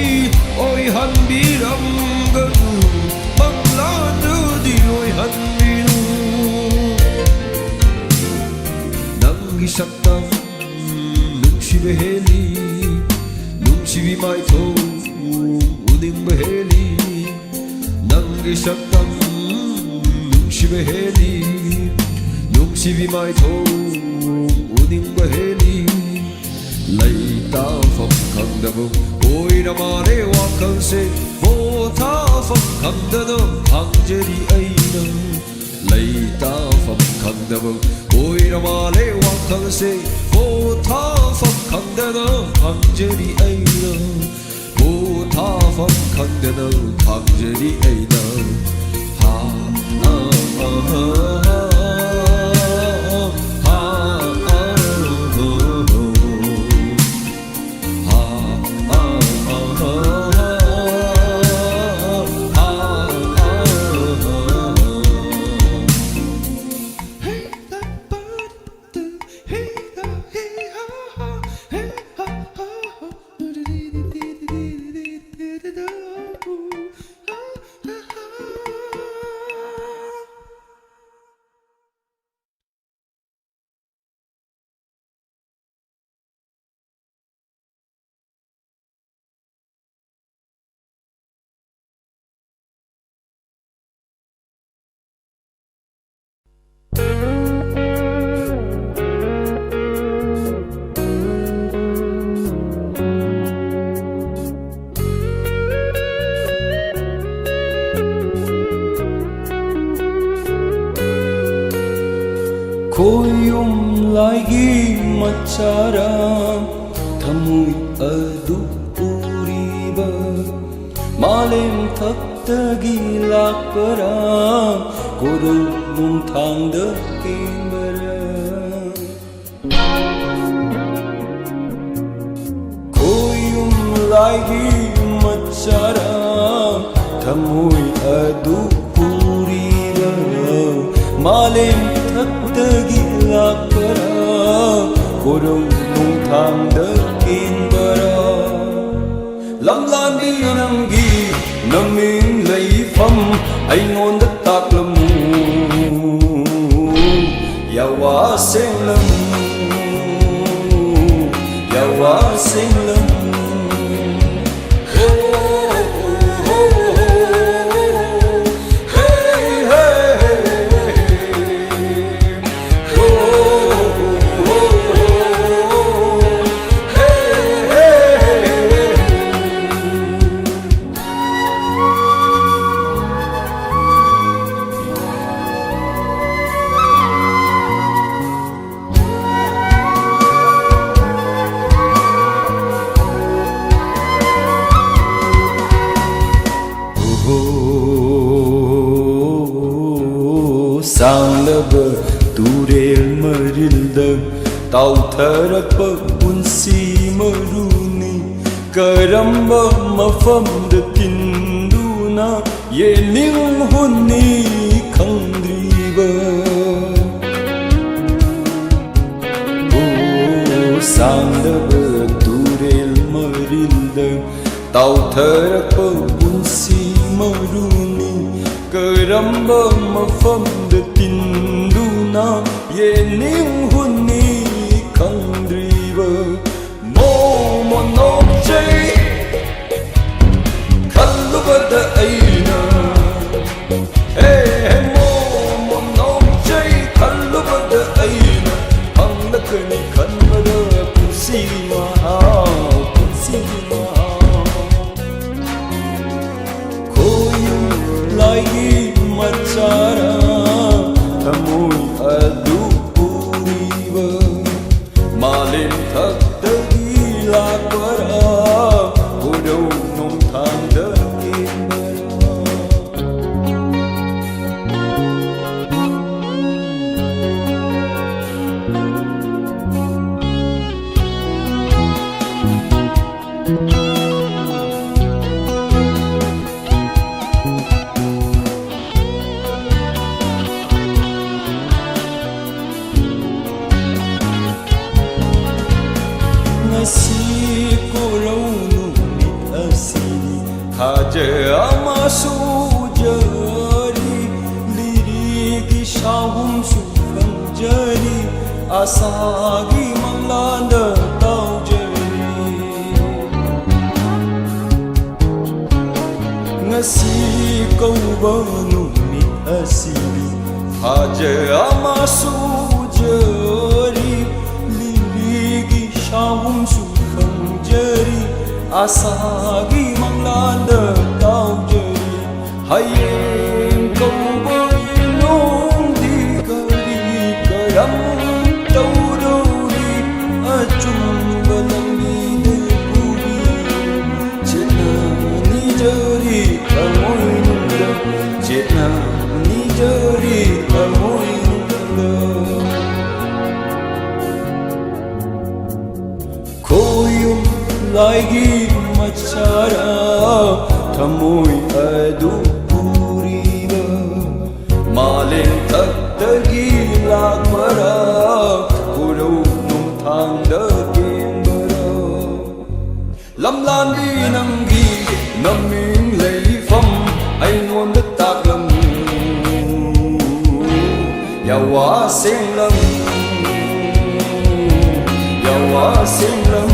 ꯑꯣꯏꯍꯟꯕꯤꯔꯝꯒꯅꯨ, ꯃꯪꯂꯥꯟꯗꯗꯤ ꯑꯣꯏꯍꯟꯕꯤꯅꯨ꯫ ꯅꯪꯒꯤ ꯁꯛꯇꯝ ꯅꯨꯡꯁꯤꯕ ꯍꯦꯜꯂꯤ, ꯅꯨꯡꯁꯤꯕꯤ ꯃꯥꯏꯊꯣꯡ ꯎꯅꯤꯡꯕ ꯍꯦꯜꯂꯤ꯫ ꯅꯪꯒꯤ ꯁꯛꯇꯝ ꯅꯨꯡꯁꯤꯕ ꯍꯦꯜꯂꯤ, ꯅꯨꯡꯁꯤꯕꯤ ꯃꯥꯏꯊꯣꯡ ꯎꯅꯤꯡꯕ ꯍꯦꯜꯂꯤ꯫ ꯂꯩꯇꯥꯐꯝ ꯈꯪꯗꯕ ꯑꯣꯏꯔ ꯃꯥꯜꯂꯦ ꯋꯥꯈꯜꯁꯦ, ꯄꯣꯊꯥꯐꯝ ꯈꯪꯗꯅ ꯈꯥꯡꯖꯔꯤ ꯑꯩꯅ꯫ ꯂꯩꯇꯥꯐꯝ ꯈꯪꯗꯕ ꯑꯣꯏꯔ ꯃꯥꯜꯂꯦ ꯋꯥꯈꯜꯁꯦ, ꯄꯣꯊꯥꯐꯝ ꯈꯪꯗꯅ ꯈꯥꯡꯖꯔꯤ ꯑꯩꯅ꯫ ꯄꯣꯊꯥꯐꯝ ꯈꯪꯗꯅ ꯈꯥꯡꯖꯔꯤ ꯑꯩꯅ꯫ ꯍꯥ, ꯑ, ꯑ, ꯍꯥ, ꯍꯥ, ꯍꯥ, ꯍꯥ, ꯍꯥ꯫ ꯈꯣꯏꯌꯨꯝ ꯂꯥꯏꯒꯤ ꯃꯆꯥꯔꯥ, ꯊꯃꯣꯏ ꯑꯗꯨ ꯄꯨꯔꯤꯕ, ꯃꯥꯂꯦꯝ ꯊꯛꯇꯒꯤ ꯂꯥꯛꯄꯔꯥ, ꯀꯣꯔꯧ ꯅꯣꯡꯊꯥꯡꯗ ꯀꯦꯟꯕꯔꯥ? ꯈꯣꯌꯨꯝ ꯂꯥꯏꯒꯤ ꯃꯆꯥꯔꯥ, ꯊꯃꯣꯏ ꯑꯗꯨ ꯄꯨꯔꯤꯕ, ꯃꯥꯂꯦꯝ ꯊꯛꯇꯒꯤ ꯂꯥꯛꯄꯔꯥ, ꯀꯣꯔꯧ ꯅꯣꯡꯊꯥꯡꯗ ꯀꯦꯟꯕꯔꯥ? ꯂꯝꯂꯥꯟꯕꯤ ꯅꯪꯒꯤ ꯅꯃꯤꯡ ꯂꯩꯐꯝ ꯑꯩꯉꯣꯟꯗ ꯇꯥꯛꯂꯝꯃꯨ꯫ ꯌꯥꯋꯥ ꯁꯦꯡꯂꯝꯃꯨ, ꯌꯥꯋꯥ ꯁꯦꯡꯂꯝꯃꯨ꯫ ꯁꯥꯡꯂꯕ ꯇꯨꯔꯦꯜ ꯃꯔꯤꯜꯗ ꯇꯥꯎꯊꯔꯛꯄ ꯄꯨꯟꯁꯤ ꯃꯔꯨꯅꯤ꯫ ꯀꯔꯝꯕ ꯃꯐꯝꯗ ꯇꯤꯟꯗꯨꯅ ꯌꯦꯅꯤꯡꯍꯨꯟꯅꯤ ꯈꯪꯗ꯭ꯔꯤꯕ? ꯁꯥꯡꯂꯕ ꯇꯨꯔꯦꯜ ꯃꯔꯤꯜꯗ ꯇꯥꯎꯊꯔꯛꯄ ꯄꯨꯟꯁꯤ ꯃꯔꯨꯅꯤ꯫ ꯀꯔꯝꯕ ꯃꯐꯝꯗ ꯇꯤꯟꯗꯨꯅ ꯌꯦꯅꯤꯡꯍꯨꯟꯅꯤ ꯈꯪꯗ꯭ꯔꯤꯕ? ꯃꯣꯃꯣ ꯅꯣꯛꯆꯩ ꯈꯜꯂꯨꯕꯗ ꯑꯩꯅ, ꯍꯦ, ꯍꯦ, ꯃꯣꯃꯣ ꯅꯣꯛꯆꯩ ꯈꯜꯂꯨꯕꯗ ꯑꯩꯅ ꯐꯪꯂꯛꯀꯅꯤ ꯈꯟꯕꯗ ꯄꯨꯟꯁꯤꯒꯤ ꯃꯍꯥꯎ, ꯄꯨꯟꯁꯤꯒꯤ ꯃꯍꯥꯎ꯫ ꯈꯣꯌꯨꯝ ꯂꯥꯏꯒꯤ ꯃꯆꯥꯔꯥ, ꯊꯃꯣꯏ ꯑꯗꯨ ꯄꯨꯔꯤꯕ, ꯉꯁꯤ ꯀꯣꯔꯧ ꯅꯨꯃꯤꯠ ꯑꯁꯤꯅꯤ, ꯊꯥꯖ ꯑꯃꯁꯨ ꯎꯖꯔꯤ, ꯂꯤꯔꯤꯒꯤ ꯁꯥꯍꯨꯝꯁꯨ ꯐꯪꯖꯔꯤ, ꯑꯁꯥꯒꯤ ꯃꯪꯂꯥꯟꯗ ꯇꯥꯎꯖꯔꯤ꯫ ꯉꯁꯤ ꯀꯧꯕ ꯅꯨꯃꯤꯠ ꯑꯁꯤꯅꯤ, ꯊꯥꯖ ꯑꯃꯁꯨ ꯎꯖꯔꯤ, ꯂꯤꯔꯤꯒꯤ ꯁꯥꯍꯨꯝꯁꯨ ꯐꯪꯖꯔꯤ, ꯑꯁꯥꯒꯤ ꯃꯪꯂꯥꯟꯗ ꯇꯥꯎꯖꯔꯤ꯫ ꯍꯌꯦꯡ ꯀꯧꯕ ꯅꯣꯡꯗꯤ ꯀꯔꯤ ꯀꯔꯝ ꯇꯧꯗꯧꯔꯤ? ꯑꯆꯨꯝꯕ ꯂꯝꯕꯤꯗ ꯄꯨꯔꯤ꯫ ꯆꯦꯠꯅ ꯅꯤꯖꯔꯤ ꯊꯃꯣꯏꯅꯨꯡꯗ, ꯆꯦꯠꯅ ꯅꯤꯖꯔꯤ ꯊꯃꯣꯏꯅꯨꯡꯗ꯫ ꯈꯣꯏꯌꯨꯝ ꯂꯥꯏꯒꯤ ꯃꯆꯥꯔꯥ, ꯊꯃꯣꯏ ꯑꯗꯨ ꯄꯨꯔꯤꯕ ꯃꯥꯂꯦꯝ ꯊꯛꯇꯒꯤ ꯂꯥꯛꯄꯔꯥ, ꯎꯔꯧ ꯅꯣꯡꯊꯥꯡꯗ ꯀꯦꯟꯕꯔꯥ? ꯂꯝꯂꯥꯟꯕꯤ ꯅꯪꯒꯤ ꯅꯃꯤꯡ ꯂꯩꯐꯝ ꯑꯩꯉꯣꯟꯗ ꯇꯥꯛꯂꯝꯃꯨ꯫ ꯌꯥꯋꯥ ꯁꯦꯡꯂꯝ, ꯌꯥꯋꯥ ꯁꯦꯡꯂꯝ꯫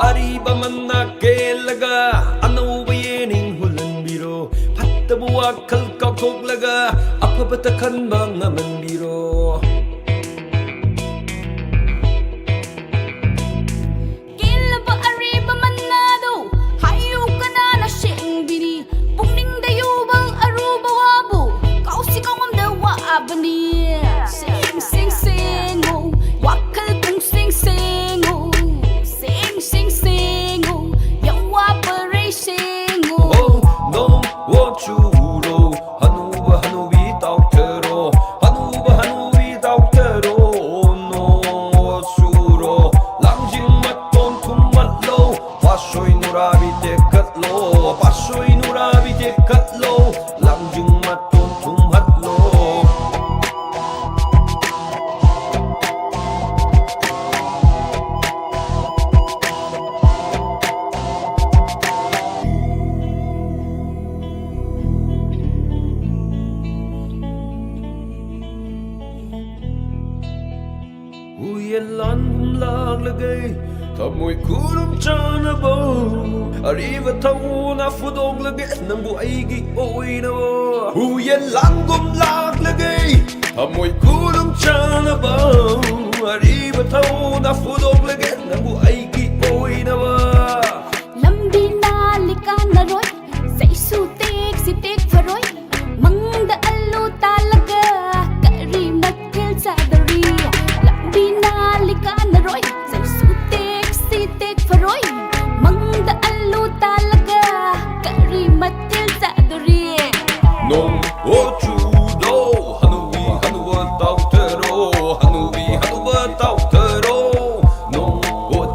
ꯑꯔꯤꯕ ꯃꯟꯅ ꯀꯦꯜꯂꯒ ꯑꯅꯧꯕ ꯌꯦꯅꯤꯡ ꯍꯨꯜꯍꯟꯕꯤꯔꯣ꯫ ꯐꯠꯇꯕ ꯋꯥꯈꯜ ꯀꯥꯎꯊꯣꯛꯂꯒ ꯑꯐꯕꯇ ꯈꯟꯕ ꯉꯝꯍꯟꯕꯤꯔꯣ꯫ ꯀꯦꯜꯂꯕ ꯑꯔꯤꯕ ꯃꯟꯅꯗꯨ ꯍꯥꯏꯌꯨ ꯀꯅꯥꯅ ꯁꯦꯡꯕꯤꯅꯤ? ꯄꯨꯛꯅꯤꯡꯗ ꯌꯨꯕ ꯑꯔꯨꯕ ꯋꯥꯕꯨ ꯀꯥꯎꯁꯤ ꯀꯥꯎꯉꯝꯗ ꯋꯥꯕꯅꯤ꯫ ꯁꯦꯡ ꯁꯦꯡ ꯁꯦꯡꯉꯨ, ꯋꯥꯈꯜ ꯄꯨꯡꯁꯦꯡ ꯁꯦꯡꯉꯨ꯫ ꯁꯦꯡ ꯁꯦꯡ ꯁꯦꯡꯉꯨ, ꯌꯥꯋꯥ ꯄꯔꯩ ꯁꯦꯡꯉꯨ꯫ Oh, no, ꯆꯨꯔꯣ, ꯍꯅꯨꯕ ꯍꯅꯨꯕꯤ ꯇꯥꯎꯊꯔꯣ, ꯍꯅꯨꯕ ꯍꯅꯨꯕꯤ ꯇꯥꯎꯊꯔꯣ꯫ ꯅꯣꯡ ꯆꯨꯔꯣ, ꯂꯥꯡꯖꯤꯡ ꯃꯇꯣꯟ ꯊꯨꯝꯍꯠꯂꯣ, ꯄꯥꯠꯁꯣꯏ ꯅꯨꯔꯥꯕꯤ ꯇꯦꯛꯈꯠꯂꯣ, ꯄꯥꯠꯁꯣꯏ ꯅꯨꯔꯥꯕꯤ ꯇꯦꯛꯈꯠꯂꯣ, ꯂꯥꯡꯖꯤꯡ ꯃꯇꯣꯟ ꯊꯨꯝꯍꯠꯂꯣ꯫ ꯎꯌꯦꯟ ꯂꯥꯟꯒꯨꯝ ꯂꯥꯛꯂꯒꯦ, ꯊꯃꯣꯏ ꯈꯨꯔꯨꯝ ꯆꯥꯅꯕ꯫ ꯑꯔꯤꯕ ꯊꯧꯅ ꯐꯨꯗꯣꯛꯂꯒꯦ, ꯅꯪꯕꯨ ꯑꯩꯒꯤ ꯑꯣꯏꯅꯕ꯫ ꯎꯌꯦꯟ ꯂꯥꯟꯒꯨꯝ ꯂꯥꯛꯂꯒꯦ, ꯊꯃꯣꯏ ꯈꯨꯔꯨꯝ ꯆꯥꯅꯕ꯫ ꯑꯔꯤꯕ ꯊꯧꯅ ꯐꯨꯗꯣꯛꯂꯒꯦ, ꯅꯪꯕꯨ ꯑꯩꯒꯤ ꯑꯣꯏꯅꯕ꯫ ꯂꯝꯕꯤ ꯅꯥꯜꯂꯤ ꯀꯥꯟꯅꯔꯣꯏ, ꯆꯩꯁꯨ ꯇꯦꯛꯁꯤ ꯇꯦꯛꯐꯔꯣꯏ꯫ ꯃꯪꯗ ꯑꯜꯂꯨ ꯇꯥꯜꯂꯒ ꯀꯔꯤ ꯃꯊꯦꯜ ꯆꯥꯗꯣꯔꯤ? ꯂꯝꯕꯤ ꯅꯥꯜꯂꯤ ꯀꯥꯟꯅꯔꯣꯏ, ꯆꯩꯁꯨ ꯇꯦꯛꯁꯤ ꯇꯦꯛꯐꯔꯣꯏ꯫ ꯃꯪꯗ ꯑꯜꯂꯨ ꯇꯥꯜꯂꯒ ꯀꯔꯤ ꯃꯊꯦꯜ ꯆꯥꯗꯣꯔꯤ? ꯅꯣꯡ ꯆꯨꯔꯣ, ꯍꯅꯨꯕꯤ ꯍꯅꯨꯕ ꯇꯥꯎꯊꯔꯣ, ꯍꯅꯨꯕꯤ ꯍꯅꯨꯕ ꯇꯥꯎꯊꯔꯣ꯫ ꯅꯣꯡ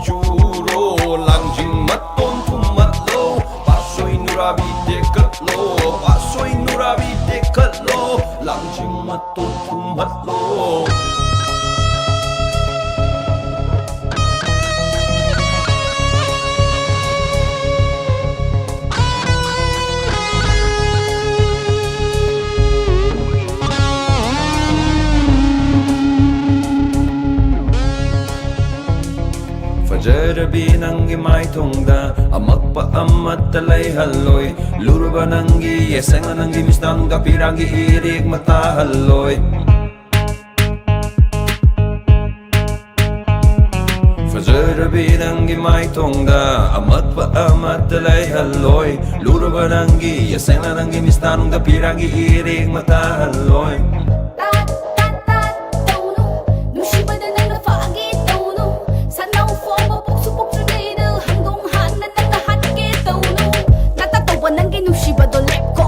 ꯆꯨꯔꯣ, ꯂꯥꯡꯖꯤꯡ ꯃꯇꯣꯟ ꯊꯨꯝꯍꯠꯂꯣ, ꯄꯥꯠꯁꯣꯏ ꯅꯨꯔꯥꯕꯤ ꯇꯦꯛꯈꯠꯂꯣ, ꯄꯥꯠꯁꯣꯏ ꯅꯨꯔꯥꯕꯤ ꯇꯦꯛꯈꯠꯂꯣ, ꯂꯥꯡꯖꯤꯡ ꯃꯇꯣꯟ ꯊꯨꯝꯍꯠꯂꯣ꯫ ꯐꯖꯔꯕ ꯅꯪꯒꯤ ꯃꯥꯏꯊꯣꯡꯗ ꯑꯃꯛꯄ ꯑꯃꯠꯇ ꯂꯩꯍꯜꯂꯣꯏ꯫ ꯂꯨꯔꯕ ꯅꯪꯒꯤ ꯌꯦꯁꯦꯡꯅ ꯅꯪꯒꯤ ꯃꯤꯁꯅꯥꯅꯨꯡꯗ ꯄꯤꯔꯥꯡꯒꯤ ꯏꯔꯤꯛ ꯃꯇꯥꯍꯜꯂꯣꯏ꯫ ꯐꯖꯔꯕꯤ ꯅꯪꯒꯤ ꯃꯥꯏꯊꯣꯡꯗ ꯑꯃꯠꯄ ꯑꯃꯠꯇ ꯂꯩꯍꯜꯂꯣꯏ꯫ ꯂꯨꯔꯕ ꯅꯪꯒꯤ ꯌꯦꯁꯦꯡꯅ ꯅꯪꯒꯤ ꯃꯤꯁꯅꯥꯅꯨꯡꯗ ꯄꯤꯔꯥꯡꯒꯤ ꯏꯔꯤꯛ ꯃꯇꯥꯍꯜꯂꯣꯏ꯫ ꯇꯥꯠ, ꯇꯥꯠ, ꯇꯥꯠ ꯇꯧꯅꯨ, ꯅꯨꯡꯁꯤꯕꯗ ꯅꯪꯅ ꯐꯥꯒꯦ ꯇꯧꯅꯨ꯫ ꯁꯟꯅꯧ ꯐꯥꯎꯕ ꯄꯣꯛꯁꯨ ꯄꯣꯛꯇ꯭ꯔꯤꯉꯩꯗ ꯍꯪꯗꯣꯡ ꯍꯥꯟꯅ ꯅꯪꯅ ꯍꯥꯠꯀꯦ ꯇꯧꯅꯨ꯫ ꯇꯥꯠ, ꯇꯥꯠ ꯇꯧꯕ ꯅꯪꯒꯤ ꯅꯨꯡꯁꯤꯕꯗꯣ ꯂꯦꯞꯀꯣ꯫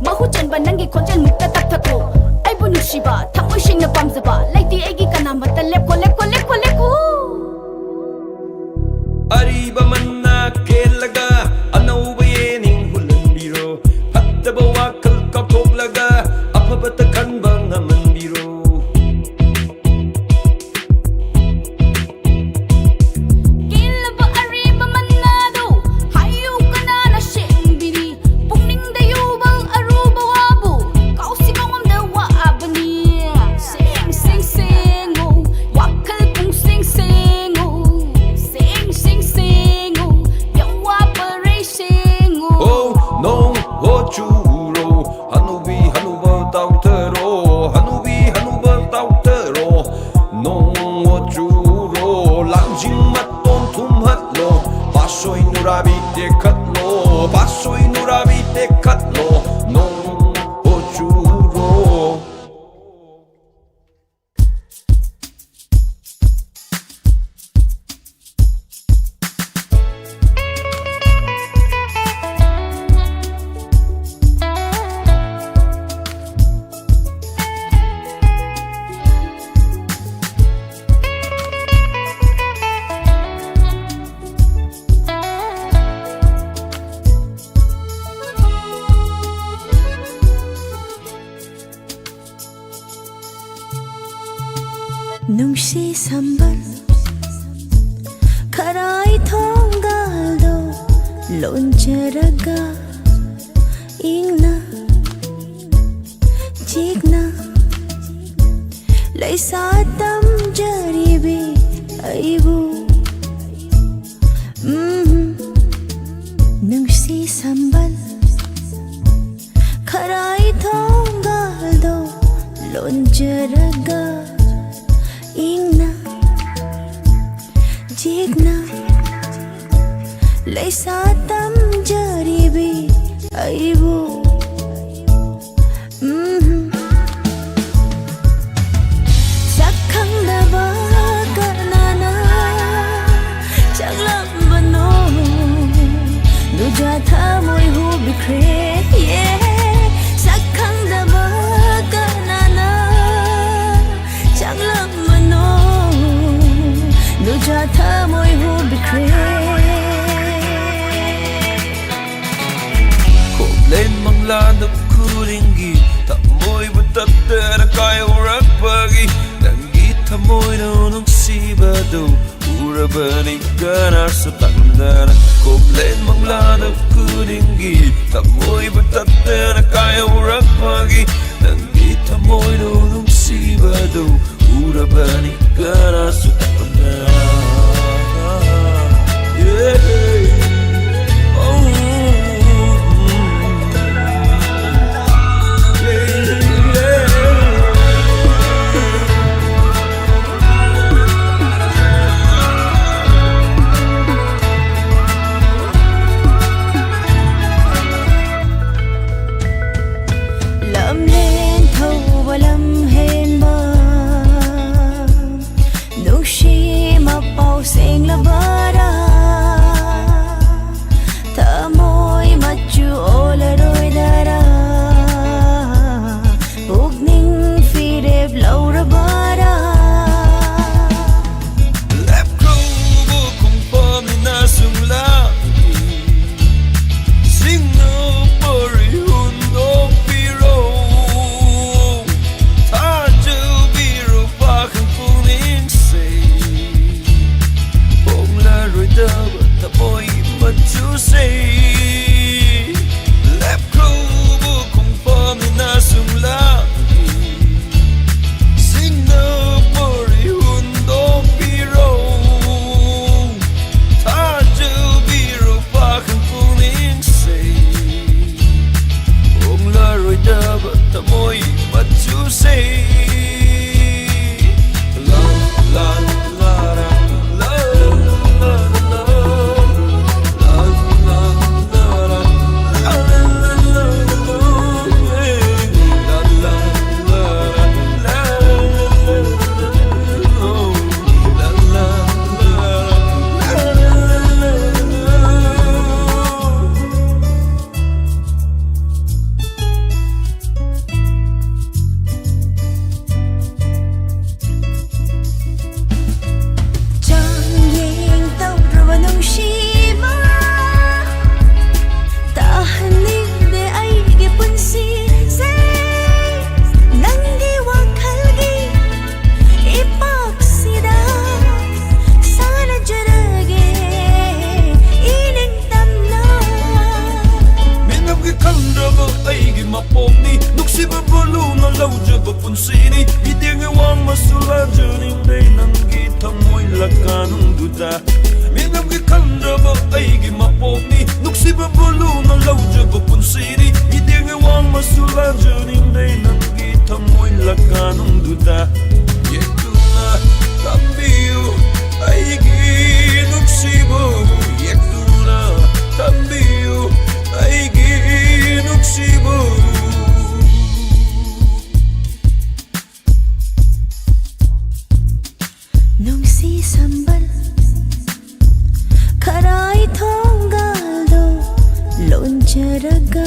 ꯃꯍꯨꯠ ꯆꯟꯕ ꯅꯪꯒꯤ ꯈꯣꯟꯖꯦꯜ ꯃꯨꯛꯇ ꯇꯞꯊꯈꯣ꯫ ꯑꯩꯕꯨ ꯅꯨꯡꯁꯤꯕ, ꯊꯃꯣꯏ ꯁꯦꯡꯅ ꯄꯥꯝꯖꯕ ꯂꯩꯇꯦ ꯑꯩꯒꯤ ꯀꯅꯥꯃꯠꯇ꯫ ꯂꯦꯞꯀꯣ, ꯂꯦꯞꯀꯣ, ꯂꯦꯞꯀꯣ, ꯂꯦꯞꯀꯣ꯫ ꯑꯔꯤꯕ ꯃꯟꯅ ꯀꯦꯜꯂꯒ ꯑꯅꯧꯕ ꯌꯦꯅꯤꯡ ꯍꯨꯜꯍꯟꯕꯤꯔꯣ꯫ ꯐꯠꯇꯕ ꯋꯥꯈꯜ ꯀꯥꯎꯊꯣꯛꯂꯒ ꯑꯐꯕꯇ ꯈꯟꯕ ꯉꯝꯍꯟꯕꯤꯔꯣ꯫ ꯀꯦꯜꯂꯕ ꯑꯔꯤꯕ ꯃꯟꯅꯗꯣ ꯍꯥꯏꯌꯨ ꯀꯅꯥꯅ ꯁꯦꯡꯕꯤꯅꯤ? ꯄꯨꯛꯅꯤꯡꯗ ꯌꯨꯕ ꯑꯔꯨꯕ ꯋꯥꯕꯨ ꯀꯥꯎꯁꯤ ꯀꯥꯎꯉꯝꯗ ꯋꯥꯕꯅꯤ꯫ ꯁꯦꯡ ꯁꯦꯡ ꯁꯦꯡꯉꯣ, ꯋꯥꯈꯜ ꯄꯨꯡꯁꯦꯡ ꯁꯦꯡꯉꯣ꯫ ꯁꯦꯡ ꯁꯦꯡ ꯁꯦꯡꯉꯣ, ꯌꯥꯋꯥ ꯄꯔꯩ ꯁꯦꯡꯉꯣ꯫ ꯑꯣ ꯅꯣꯡ ꯑꯣ ꯆꯨꯔꯣ, ꯍꯅꯨꯕꯤ ꯍꯅꯨꯕ ꯇꯥꯎꯊꯔꯣ꯫ ꯍꯅꯨꯕꯤ ꯍꯅꯨꯕ ꯇꯥꯎꯊꯔꯣ, ꯅꯣꯡ ꯑꯣ ꯆꯨꯔꯣ꯫ ꯂꯥꯡꯖꯤꯡ ꯃꯇꯣꯟ ꯊꯨꯝꯍꯠꯂꯣ, ꯄꯥꯁꯣꯏ ꯅꯨꯔꯥꯕꯤ ꯇꯦꯛꯈꯠꯂꯣ꯫ ꯄꯥꯁꯣꯏ ꯅꯨꯔꯥꯕꯤ ꯇꯦꯛꯈꯠꯂꯣ, ꯅꯣꯡ ꯑꯣ ꯆꯨꯔꯣ꯫ ꯅꯨꯡꯁꯤ ꯁꯝꯕꯜ ꯈꯔꯥꯏ ꯊꯣꯡꯒꯥꯜꯗꯣ ꯂꯣꯟꯖꯔꯒ ꯏꯪꯅ ꯆꯤꯛꯅ ꯂꯩꯁꯥ ꯇꯝꯖꯔꯤꯕꯤ ꯑꯩꯕꯨ ꯁꯝꯕꯜ ꯈꯔꯥꯏ ꯊꯣꯡꯒꯥꯜꯗꯣ ꯂꯣꯟꯖꯔꯒ ꯏꯪꯅ ꯆꯤꯛꯅ ꯂꯩꯁꯥ ꯇꯝꯖꯔꯤꯕꯤ ꯑꯩꯕꯨ ꯎꯝ ꯁꯛ ꯈꯪꯗꯕ ꯀꯅꯥꯅ ꯆꯪꯂꯝꯕꯅꯣ ꯅꯨꯖꯥ ꯊꯃꯣꯏ ꯍꯨꯕꯤꯈ꯭ꯔꯦ ꯁꯛ ꯈꯪꯗꯕ ꯀꯅꯥꯅ ꯆꯪꯂꯝꯕꯅꯣ ꯅꯨꯖꯥ ꯊꯃꯣꯏ ꯍꯨꯕꯤꯈ꯭ꯔꯦ ꯈꯣꯝꯂꯦꯟ ꯃꯪꯂꯥꯟꯗ ꯈꯨꯗꯤꯡꯒꯤ ꯊꯃꯣꯏꯕꯨ ꯇꯠꯇꯅ ꯀꯥꯏꯍꯧꯔꯛꯄꯒꯤ ꯅꯪꯒꯤ ꯊꯃꯣꯏꯅ ꯅꯨꯡꯁꯤꯕꯗꯨ ꯎꯔꯕꯅꯤ ꯀꯅꯥꯁꯨ ꯇꯝꯗꯅ ꯈꯣꯝꯂꯦꯟ ꯃꯪꯂꯥꯟꯗ ꯈꯨꯗꯤꯡꯒꯤ ꯊꯃꯣꯏꯕꯨ ꯇꯠꯇꯅ ꯀꯥꯏꯍꯧꯔꯛꯄꯒꯤ ꯅꯪꯒꯤ ꯊꯃꯣꯏꯅ ꯅꯨꯡꯁꯤꯕꯗꯨ ꯎꯔꯕꯅꯤ ꯀꯅꯥꯁꯨ ꯇꯝꯗꯅ ꯂꯝꯍꯦꯟ ꯊꯧꯕ ꯂꯝꯍꯦꯟꯕ ꯅꯨꯡꯁꯤ ꯌꯥꯔꯒ